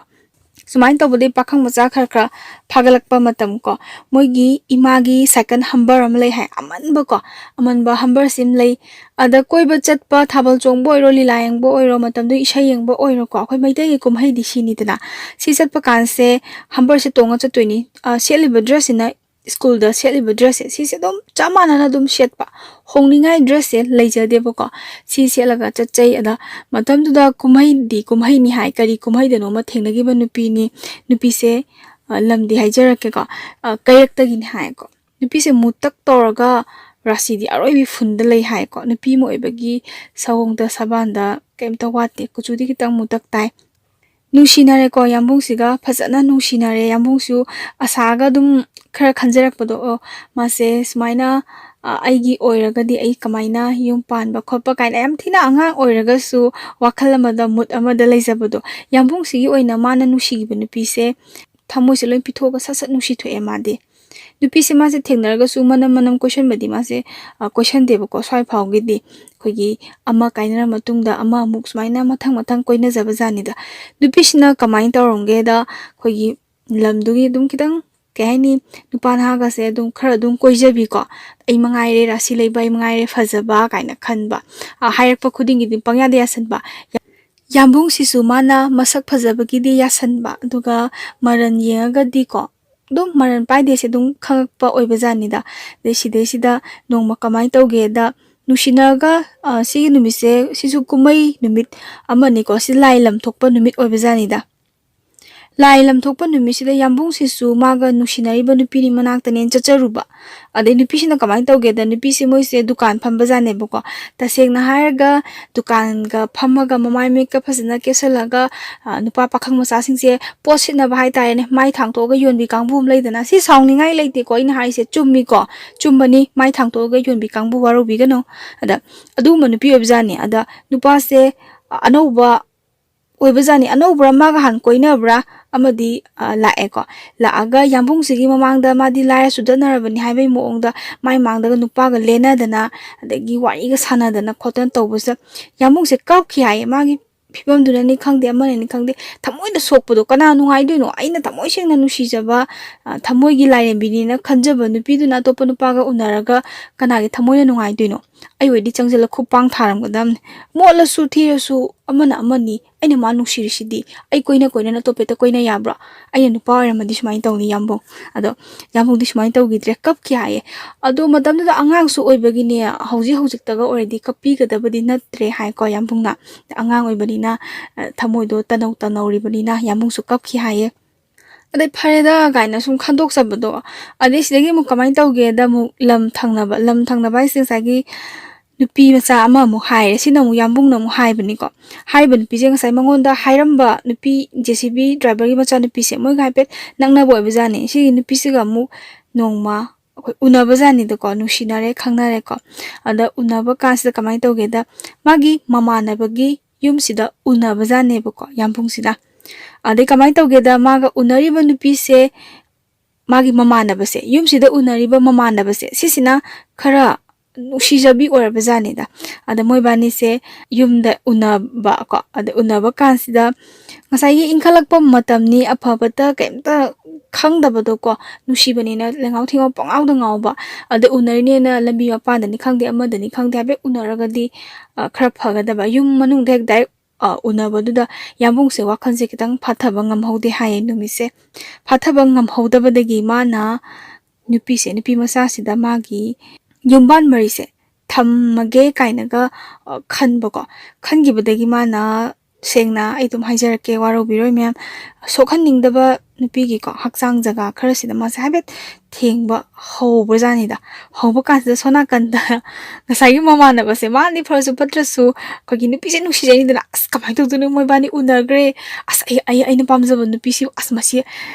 ꯁꯨꯃꯥꯏꯅ ꯇꯧꯕꯗꯒꯤ ꯄꯥꯈꯪ ꯃꯆꯥ ꯈꯔ ꯈꯔ ꯐꯥꯒꯠꯂꯛꯄ ꯃꯇꯝ ꯀꯣ, ꯃꯣꯏꯒꯤ ꯏꯃꯥꯒꯤ ꯁꯥꯏꯀꯜ ꯍꯝꯕꯔ ꯑꯃ ꯂꯩ ꯍꯥꯏ, ꯑꯃꯟꯕ ꯀꯣ, ꯑꯃꯟꯕ ꯍꯝꯕꯔꯁꯤ ꯑꯃ ꯂꯩ꯫ ꯑꯗ ꯀꯣꯏꯕ ꯆꯠꯄ, ꯊꯥꯕꯜ ꯆꯣꯡꯕ ꯑꯣꯏꯔꯣ, ꯂꯤꯂꯥ ꯌꯦꯡꯕ ꯑꯣꯏꯔꯣ, ꯃꯇꯝꯗꯨ ꯏꯁꯩ ꯌꯦꯡꯕ ꯑꯣꯏꯔꯣꯀꯣ, ꯑꯩꯈꯣꯏ ꯃꯩꯇꯩꯒꯤ ꯀꯨꯝꯍꯩꯗꯤ ꯁꯤꯅꯤꯗꯅ꯫ ꯁꯤ ꯆꯠꯄ ꯀꯥꯟꯁꯦ ꯍꯝꯕꯔꯁꯦ ꯇꯣꯡꯉ ꯆꯠꯇꯣꯏꯅꯤ꯫ ꯑ, ꯁꯦꯠꯂꯤꯕ ꯗ꯭ꯔꯦꯁꯁꯤꯅ ꯁ꯭ꯀꯨꯜꯗ ꯁꯦꯠꯂꯤꯕ ꯗ꯭ꯔꯦꯁꯁꯦ, ꯁꯤꯁꯦ ꯑꯗꯨꯝ ꯆꯞ ꯃꯥꯟꯅꯅ ꯑꯗꯨꯝ ꯁꯦꯠꯄ, ꯍꯣꯡꯅꯤꯡꯉꯥꯏ ꯗ꯭ꯔꯦꯁꯁꯦ ꯂꯩꯖꯗꯦꯕꯀꯣ꯫ ꯁꯤ ꯁꯦꯠꯂꯒ ꯆꯠꯆꯩ꯫ ꯑꯗ ꯃꯇꯝꯗꯨꯗ ꯀꯨꯝꯍꯩꯗꯤ ꯀꯨꯝꯍꯩꯅꯤ ꯍꯥꯏ, ꯀꯔꯤ ꯀꯨꯝꯍꯩꯗꯅꯣꯃ ꯊꯦꯡꯅꯈꯤꯕ ꯅꯨꯄꯤꯅꯤ꯫ ꯅꯨꯄꯤꯁꯦ, ꯑ, ꯂꯝꯗꯤ ꯍꯥꯏꯖꯔꯛꯀꯦꯀꯣ, ꯑ, ꯀꯩꯔꯛꯇꯒꯤꯅꯤ ꯍꯥꯏꯀꯣ꯫ ꯅꯨꯄꯤꯁꯦ ꯃꯨꯇꯛ ꯇꯧꯔꯒ ꯔꯥꯁꯤꯗꯤ ꯑꯔꯣꯏꯕꯤ ꯐꯨꯟꯗ ꯂꯩ ꯍꯥꯏꯀꯣ꯫ ꯅꯨꯄꯤ ꯑꯃ ꯑꯣꯏꯕꯒꯤ ꯁꯑꯣꯡꯗ ꯁꯕꯥꯟꯗ ꯀꯩꯝꯇ ꯋꯥꯠꯇꯦ꯫ ꯀꯨꯆꯨꯗꯤ ꯈꯤꯇꯪ ꯃꯨꯇꯛ ꯇꯥꯏ꯫ ꯅꯨꯡꯁꯤꯅꯔꯦꯀꯣ, ꯌꯥꯝꯕꯨꯡꯁꯤꯒ ꯐꯖꯅ ꯅꯨꯡꯁꯤꯅꯔꯦ꯫ ꯌꯥꯝꯕꯨꯡꯁꯨ ꯑꯁꯥꯒ ꯑꯗꯨꯝ ꯈꯔ ꯈꯟꯖꯔꯛꯄꯗꯣ, "ꯑꯣ, ꯃꯥꯁꯦ ꯁꯨꯃꯥꯏꯅ, ꯑ, ꯑꯩꯒꯤ ꯑꯣꯏꯔꯒꯗꯤ ꯑꯩ ꯀꯃꯥꯏꯅ ꯌꯨꯝ ꯄꯥꯟꯕ ꯈꯣꯠꯄ?" ꯀꯥꯏꯅ ꯌꯥꯝ ꯊꯤꯅ ꯑꯉꯥꯡ ꯑꯣꯏꯔꯒꯁꯨ ꯋꯥꯈꯜ ꯑꯃꯗ, ꯃꯨꯠ ꯑꯃꯗ ꯂꯩꯖꯕꯗꯣ꯫ ꯌꯥꯝꯕꯨꯡꯁꯤꯒꯤ ꯑꯣꯏꯅ ꯃꯥꯅ ꯅꯨꯡꯁꯤꯈꯤꯕ ꯅꯨꯄꯤꯁꯦ ꯊꯃꯣꯏꯁꯦ ꯂꯣꯏ ꯄꯤꯊꯣꯛꯑꯒ ꯁꯠ ꯁꯠ ꯅꯨꯡꯁꯤꯊꯣꯛꯑꯦ ꯃꯥꯗꯤ꯫ ꯅꯨꯄꯤꯁꯦ ꯃꯥꯁꯦ ꯊꯦꯡꯅꯔꯒꯁꯨ ꯃꯅꯝ ꯃꯅꯝ ꯀꯣꯏꯁꯟꯕꯗꯤ ꯃꯥꯁꯦ, ꯑ, ꯀꯣꯏꯁꯟꯗꯦꯕꯀꯣ꯫ ꯁ꯭ꯋꯥꯏ ꯐꯥꯎꯒꯤꯗꯤ ꯑꯩꯈꯣꯏꯒꯤ ꯑꯃ ꯀꯥꯏꯅꯔ ꯃꯇꯨꯡꯗ ꯑꯃ ꯑꯃꯨꯛ ꯁꯨꯃꯥꯏꯅ ꯃꯊꯪ ꯃꯊꯪ ꯀꯣꯏꯅꯖꯕ ꯖꯥꯠꯅꯤꯗ꯫ ꯅꯨꯄꯤꯁꯤꯅ ꯀꯃꯥꯏꯅ ꯇꯧꯔꯝꯒꯦꯗ, ꯑꯩꯈꯣꯏꯒꯤ ꯂꯝꯗꯨꯒꯤ ꯑꯗꯨꯝ ꯈꯤꯇꯪ, ꯀꯩ ꯍꯥꯏꯅꯤ, ꯅꯨꯄꯥ ꯅꯍꯥꯒꯁꯦ ꯑꯗꯨꯝ ꯈꯔ ꯑꯗꯨꯝ ꯀꯣꯏꯖꯕꯤꯀꯣ꯫ "ꯑꯩ ꯃꯉꯥꯏꯔꯦ ꯔꯥꯁꯤ ꯂꯩꯕ, ꯑꯩ ꯃꯉꯥꯏꯔꯦ ꯐꯖꯕ" ꯀꯥꯏꯅ ꯈꯟꯕ꯫ ꯑ, ꯍꯥꯏꯔꯛꯄ ꯈꯨꯗꯤꯡꯒꯤ ꯑꯗꯨꯝ ꯄꯪꯌꯥꯗ ꯌꯥꯁꯟꯕ꯫ ꯌꯥꯝꯕꯨꯡꯁꯤꯁꯨ ꯃꯥꯅ ꯃꯁꯛ ꯐꯖꯕꯒꯤꯗꯤ ꯌꯥꯁꯟꯕ, ꯑꯗꯨꯒ ꯃꯔꯟ ꯌꯦꯡꯉꯒꯗꯤꯀꯣ, ꯑꯗꯨꯝ ꯃꯔꯟ ꯄꯥꯏꯗꯦꯁꯦ ꯑꯗꯨꯝ ꯈꯪꯉꯛꯄ ꯑꯣꯏꯕ ꯖꯥꯠꯅꯤꯗ꯫ ꯑꯗꯩ ꯁꯤꯗꯩꯁꯤꯗ ꯅꯣꯡꯃ ꯀꯃꯥꯏꯅ ꯇꯧꯒꯦꯗ, ꯅꯨꯡꯁꯤꯅꯔꯒ, ꯑ, ꯁꯤꯒꯤ ꯅꯨꯃꯤꯠꯁꯦ, ꯁꯤꯁꯨ ꯀꯨꯝꯍꯩ ꯅꯨꯃꯤꯠ ꯑꯃꯅꯤꯀꯣ, ꯁꯤ ꯂꯥꯏ ꯂꯝ ꯊꯣꯛꯄ ꯅꯨꯃꯤꯠ ꯑꯣꯏꯕꯖꯥꯠꯅꯤꯗ꯫ ꯂꯥꯏ ꯂꯝ ꯊꯣꯛꯄ ꯅꯨꯃꯤꯠꯁꯤꯗ ꯌꯥꯝꯕꯨꯡꯁꯤꯁꯨ ꯃꯥꯒ ꯅꯨꯡꯁꯤꯅꯔꯤꯕ ꯅꯨꯄꯤꯅꯤ ꯃꯅꯥꯛꯇꯅꯦꯅ ꯆꯠꯆꯔꯨꯕ꯫ ꯑꯗꯩ ꯅꯨꯄꯤꯁꯤꯅ ꯀꯃꯥꯏꯅ ꯇꯧꯒꯦꯗ, ꯅꯨꯄꯤꯁꯦ, ꯃꯣꯏꯁꯦ ꯗꯨꯀꯥꯟ ꯐꯝꯕꯖꯥꯠꯅꯦꯕꯀꯣ꯫ ꯇꯁꯦꯡꯅ ꯍꯥꯏꯔꯒ ꯗꯨꯀꯥꯟꯒ ꯐꯝꯃꯒ ꯃꯃꯥꯏ ꯃꯃꯤꯠꯀ ꯐꯖꯅ ꯀꯦꯁꯜꯂꯒ, ꯑ, ꯅꯨꯄꯥ ꯄꯥꯈꯪ ꯃꯆꯥꯁꯤꯡꯁꯦ ꯄꯣꯠ ꯁꯤꯠꯅꯕ ꯍꯥꯏꯇꯥꯔꯦꯅꯦ, ꯃꯥꯏ ꯊꯥꯡꯇꯣꯛꯑꯒ ꯌꯣꯟꯕꯤ ꯀꯥꯡꯕꯨ ꯑꯃ ꯂꯩꯗꯅ꯫ ꯁꯤ ꯁꯥꯎꯅꯤꯡꯉꯥꯏ ꯂꯩꯇꯦꯀꯣ, ꯑꯩꯅ ꯍꯥꯏꯁꯦ ꯆꯨꯝꯃꯤꯀꯣ, ꯆꯨꯝꯕꯅꯤ, ꯃꯥꯏ ꯊꯥꯡꯇꯣꯛꯑꯒ ꯌꯣꯟꯕꯤ ꯀꯥꯡꯕꯨ ꯋꯥꯔꯧꯕꯤꯒꯅꯨ꯫ ꯑꯗ ꯑꯗꯨꯒꯨꯝꯕ ꯅꯨꯄꯤ ꯑꯣꯏꯕꯖꯥꯠꯅꯤ꯫ ꯑꯗ ꯅꯨꯄꯥꯁꯦ ꯑꯅꯧꯕ ꯑꯣꯏꯕꯖꯥꯠꯅꯤ꯫ ꯑꯅꯧꯕ꯭ꯔꯥ, ꯃꯥꯒ ꯍꯥꯟꯅ ꯀꯣꯏꯅꯕ꯭ꯔꯥ ꯑꯃꯗꯤ, ꯑ, ꯂꯥꯛꯑꯦꯀꯣ꯫ ꯂꯥꯛꯑꯒ ꯌꯥꯝꯕꯨꯡꯁꯤꯒꯤ ꯃꯃꯥꯡꯗ, ꯃꯥꯗꯤ ꯂꯥꯏꯔ ꯆꯨꯗꯠꯅꯔꯕꯅꯤ ꯍꯥꯏꯕꯒꯤ ꯃꯑꯣꯡꯗ ꯃꯥꯏ ꯃꯥꯡꯗꯒ ꯅꯨꯄꯥꯒ ꯂꯦꯟꯅꯗꯅ, ꯑꯗꯒꯤ ꯋꯥꯔꯤꯒ ꯁꯥꯟꯅꯗꯅ ꯈꯣꯠꯇꯅ ꯇꯧꯕꯁꯤꯗ ꯌꯥꯝꯕꯨꯡꯁꯦ ꯀꯞꯈꯤ ꯍꯥꯏꯌꯦ꯫ ꯃꯥꯒꯤ ꯐꯤꯕꯝꯗꯨꯅꯅꯤ ꯈꯪꯗꯦ, ꯑꯃꯅꯅꯤ ꯈꯪꯗꯦ, ꯊꯃꯣꯏꯗ ꯁꯣꯛꯄꯗꯣ꯫ ꯀꯅꯥ ꯅꯨꯡꯉꯥꯏꯗꯣꯏꯅꯣ? ꯑꯩꯅ ꯊꯃꯣꯏ ꯁꯦꯡꯅ ꯅꯨꯡꯁꯤꯖꯕ, ꯑ, ꯊꯃꯣꯏꯒꯤ ꯂꯥꯏꯔꯦꯝꯕꯤꯅꯤꯅ ꯈꯟꯖꯕ ꯅꯨꯄꯤꯗꯨꯅ ꯑꯇꯣꯞꯄ ꯅꯨꯄꯥꯒ ꯎꯅꯔꯒ ꯀꯅꯥꯒꯤ ꯊꯃꯣꯏꯅ ꯅꯨꯡꯉꯥꯏꯗꯣꯏꯅꯣ? ꯑꯩ ꯑꯣꯏꯗꯤ ꯆꯪꯁꯤꯜꯂ ꯈꯨꯄꯥꯡ ꯊꯥꯔꯝꯒꯗꯕꯅꯤ꯫ ꯃꯣꯠꯂꯁꯨ ꯊꯤꯔꯁꯨ ꯑꯃꯅ ꯑꯃꯅꯤ, ꯑꯩꯅ ꯃꯥ ꯅꯨꯡꯁꯤꯔꯤꯁꯤꯗꯤ꯫ ꯑꯩ ꯀꯣꯏꯅ ꯀꯣꯏꯅꯅ ꯑꯇꯣꯞꯄ ꯍꯦꯛꯇ ꯀꯣꯏꯅ ꯌꯥꯕ꯭ꯔꯣ? ꯑꯩꯅ ꯅꯨꯄꯥ ꯑꯣꯏꯔꯝꯃꯗꯤ ꯁꯨꯃꯥꯏꯅ ꯇꯧꯅꯤ, ꯌꯥꯝꯕꯨꯡ꯫ ꯑꯗꯣ ꯌꯥꯝꯕꯨꯡꯗꯤ ꯁꯨꯃꯥꯏꯅ ꯇꯧꯈꯤꯗ꯭ꯔꯦ, ꯀꯞꯈꯤ ꯍꯥꯏꯌꯦ꯫ ꯑꯗꯣ ꯃꯇꯝꯗꯨꯗ ꯑꯉꯥꯡꯁꯨ ꯑꯣꯏꯕꯒꯤꯅꯦ, ꯍꯧꯖꯤꯛ ꯍꯧꯖꯤꯛꯇꯒ ꯑꯣꯏꯔꯗꯤ ꯀꯞꯄꯤꯒꯗꯕꯗꯤ ꯅꯠꯇ꯭ꯔꯦ ꯍꯥꯏꯀꯣ ꯌꯥꯝꯕꯨꯡꯅ꯫ ꯑꯉꯥꯡ ꯑꯣꯏꯕꯅꯤꯅ, ꯑ, ꯊꯃꯣꯏꯗꯣ ꯇꯅꯧ ꯇꯅꯧꯔꯤꯕꯅꯤꯅ ꯌꯥꯝꯕꯨꯡꯁꯨ ꯀꯞꯈꯤ ꯍꯥꯏꯌꯦ꯫ ꯑꯗꯩ ꯐꯔꯦꯗ ꯀꯥꯏꯅ ꯁꯨꯝ ꯈꯟꯗꯣꯛꯆꯕꯗꯣ꯫ ꯑꯗꯩ ꯁꯤꯗꯒꯤ ꯑꯃꯨꯛ ꯀꯃꯥꯏꯅ ꯇꯧꯒꯦꯗ, ꯑꯃꯨꯛ ꯂꯝ ꯊꯪꯅꯕ, ꯂꯝ ꯊꯪꯅꯕ ꯍꯥꯏꯁꯦ ꯉꯁꯥꯏꯒꯤ ꯅꯨꯄꯤ ꯃꯆꯥ ꯑꯃ ꯑꯃꯨꯛ ꯍꯥꯏꯔꯦ꯫ ꯁꯤꯅ ꯑꯃꯨꯛ ꯌꯥꯝꯕꯨꯡꯅ ꯑꯃꯨꯛ ꯍꯥꯏꯕꯅꯤꯀꯣ꯫ ꯍꯥꯏꯔꯤꯕ ꯅꯨꯄꯤꯁꯦ ꯉꯁꯥꯏ ꯃꯉꯣꯟꯗ ꯍꯥꯏꯔꯝꯕ ꯅꯨꯄꯤ, JCB driverꯒꯤ ꯃꯆꯥꯅꯨꯄꯤꯁꯦ, ꯃꯣꯏꯒ ꯍꯥꯏꯐꯦꯠ ꯅꯛꯅꯕ ꯑꯣꯏꯕꯖꯥꯠꯅꯤ꯫ ꯁꯤꯒꯤ ꯅꯨꯄꯤꯁꯤꯒ ꯑꯃꯨꯛ ꯅꯣꯡꯃ ꯑꯩꯈꯣꯏ ꯎꯅꯕꯖꯥꯠꯅꯤꯗꯀꯣ, ꯅꯨꯡꯁꯤꯅꯔꯦ, ꯈꯪꯅꯔꯦꯀꯣ꯫ ꯑꯗ ꯎꯅꯕ ꯀꯥꯟꯁꯤꯗ ꯀꯃꯥꯏꯅ ꯇꯧꯒꯦꯗ, ꯃꯥꯒꯤ ꯃꯃꯥꯟꯅꯕꯒꯤ ꯌꯨꯝꯁꯤꯗ ꯎꯅꯕꯖꯥꯠꯅꯦꯕꯀꯣ, ꯌꯥꯝꯕꯨꯡꯁꯤꯅ꯫ ꯑꯗꯩ ꯀꯃꯥꯏꯅ ꯇꯧꯒꯦꯗ, ꯃꯥꯒ ꯎꯅꯔꯤꯕ ꯅꯨꯄꯤꯁꯦ, ꯃꯥꯒꯤ ꯃꯃꯥꯟꯅꯕꯁꯦ, ꯌꯨꯝꯁꯤꯗ ꯎꯅꯔꯤꯕ ꯃꯃꯥꯟꯅꯕꯁꯦ, ꯁꯤꯁꯤꯅ ꯈꯔ ꯅꯨꯡꯁꯤꯖꯕꯤ ꯑꯣꯏꯔꯕꯖꯥꯠꯅꯤꯗ꯫ ꯑꯗ ꯃꯣꯏꯕꯥꯅꯤꯁꯦ ꯌꯨꯝꯗ ꯎꯅꯕ ꯀꯣ, ꯑꯗ ꯎꯅꯕ ꯀꯥꯟꯁꯤꯗ ꯉꯁꯥꯏꯒꯤ ꯏꯟꯈꯠꯂꯛꯄ ꯃꯇꯝꯅꯤ, ꯑꯐꯕꯇ ꯀꯩꯝꯇ ꯈꯪꯗꯕꯗꯣ ꯀꯣ, ꯅꯨꯡꯁꯤꯕꯅꯤꯅ ꯂꯩꯉꯥꯎ ꯊꯤꯉꯥꯎ ꯄꯪꯉꯥꯎꯗ ꯉꯥꯎꯕ꯫ ꯑꯗ ꯎꯅꯔꯤꯅꯦꯅ ꯂꯝꯕꯤ ꯃꯄꯥꯟꯗꯅꯤ ꯈꯪꯗꯦ, ꯑꯃꯗꯅꯤ ꯈꯪꯗꯦ, ꯍꯥꯏꯐꯦꯠ ꯎꯅꯔꯒꯗꯤ, ꯑ, ꯈꯔ ꯐꯒꯗꯕ꯫ ꯌꯨꯝ ꯃꯅꯨꯡꯗ ꯍꯦꯛ direct, ꯑ, ꯎꯅꯕꯗꯨꯗ ꯌꯥꯝꯕꯨꯡꯁꯦ ꯋꯥꯈꯜꯁꯦ ꯈꯤꯇꯪ ꯐꯥꯊꯕ ꯉꯝꯍꯧꯗꯦ ꯍꯥꯏꯌꯦ ꯅꯨꯃꯤꯠꯁꯦ꯫ ꯐꯥꯊꯕ ꯉꯝꯍꯧꯗꯕꯗꯒꯤ ꯃꯥꯅ ꯅꯨꯄꯤꯁꯦ, ꯅꯨꯄꯤ ꯃꯆꯥꯁꯤꯗ ꯃꯥꯒꯤ ꯌꯨꯝꯕꯥꯟ ꯃꯔꯤꯁꯦ ꯊꯝꯃꯒꯦ ꯀꯥꯏꯅꯒ, ꯑ, ꯈꯟꯕꯀꯣ꯫ ꯈꯟꯈꯤꯕꯗꯒꯤ ꯃꯥꯅ, ꯁꯦꯡꯅ ꯑꯩ ꯑꯗꯨꯝ ꯍꯥꯏꯖꯔꯛꯀꯦ, ꯋꯥꯔꯧꯕꯤꯔꯣꯏ ꯃꯌꯥꯝ, ꯁꯣꯛꯍꯟꯅꯤꯡꯗꯕ ꯅꯨꯄꯤꯒꯤꯀꯣ ꯍꯛꯆꯥꯡ ꯖꯒꯥ ꯈꯔꯁꯤꯗ ꯃꯥꯁꯦ ꯍꯥꯏꯐꯦꯠ ꯊꯦꯡꯕ ꯍꯧꯕꯖꯥꯠꯅꯤꯗ꯫ ꯍꯧꯕ ꯀꯥꯟꯁꯤꯗ ꯁꯣꯝ ꯅꯥꯀꯟꯗ ꯉꯁꯥꯏꯒꯤ ꯃꯃꯥꯟꯅꯕꯁꯦ, ꯃꯥꯗꯤ ꯐꯔꯁꯨ ꯐꯠꯇ꯭ꯔꯁꯨ ꯑꯩꯈꯣꯏꯒꯤ ꯅꯨꯄꯤꯁꯦ ꯅꯨꯡꯁꯤꯖꯩꯅꯤꯗꯅ, "ꯑꯁ, ꯀꯃꯥꯏꯅ ꯇꯧꯗꯣꯏꯅꯣ, ꯃꯣꯏꯕꯥꯅꯤ ꯎꯅꯈ꯭ꯔꯦ, ꯑꯁ, ꯑꯩ, ꯑꯩ, ꯑꯩꯅ ꯄꯥꯝꯖꯕ ꯅꯨꯄꯤꯁꯤ, ꯑꯁ, ꯃꯁꯤ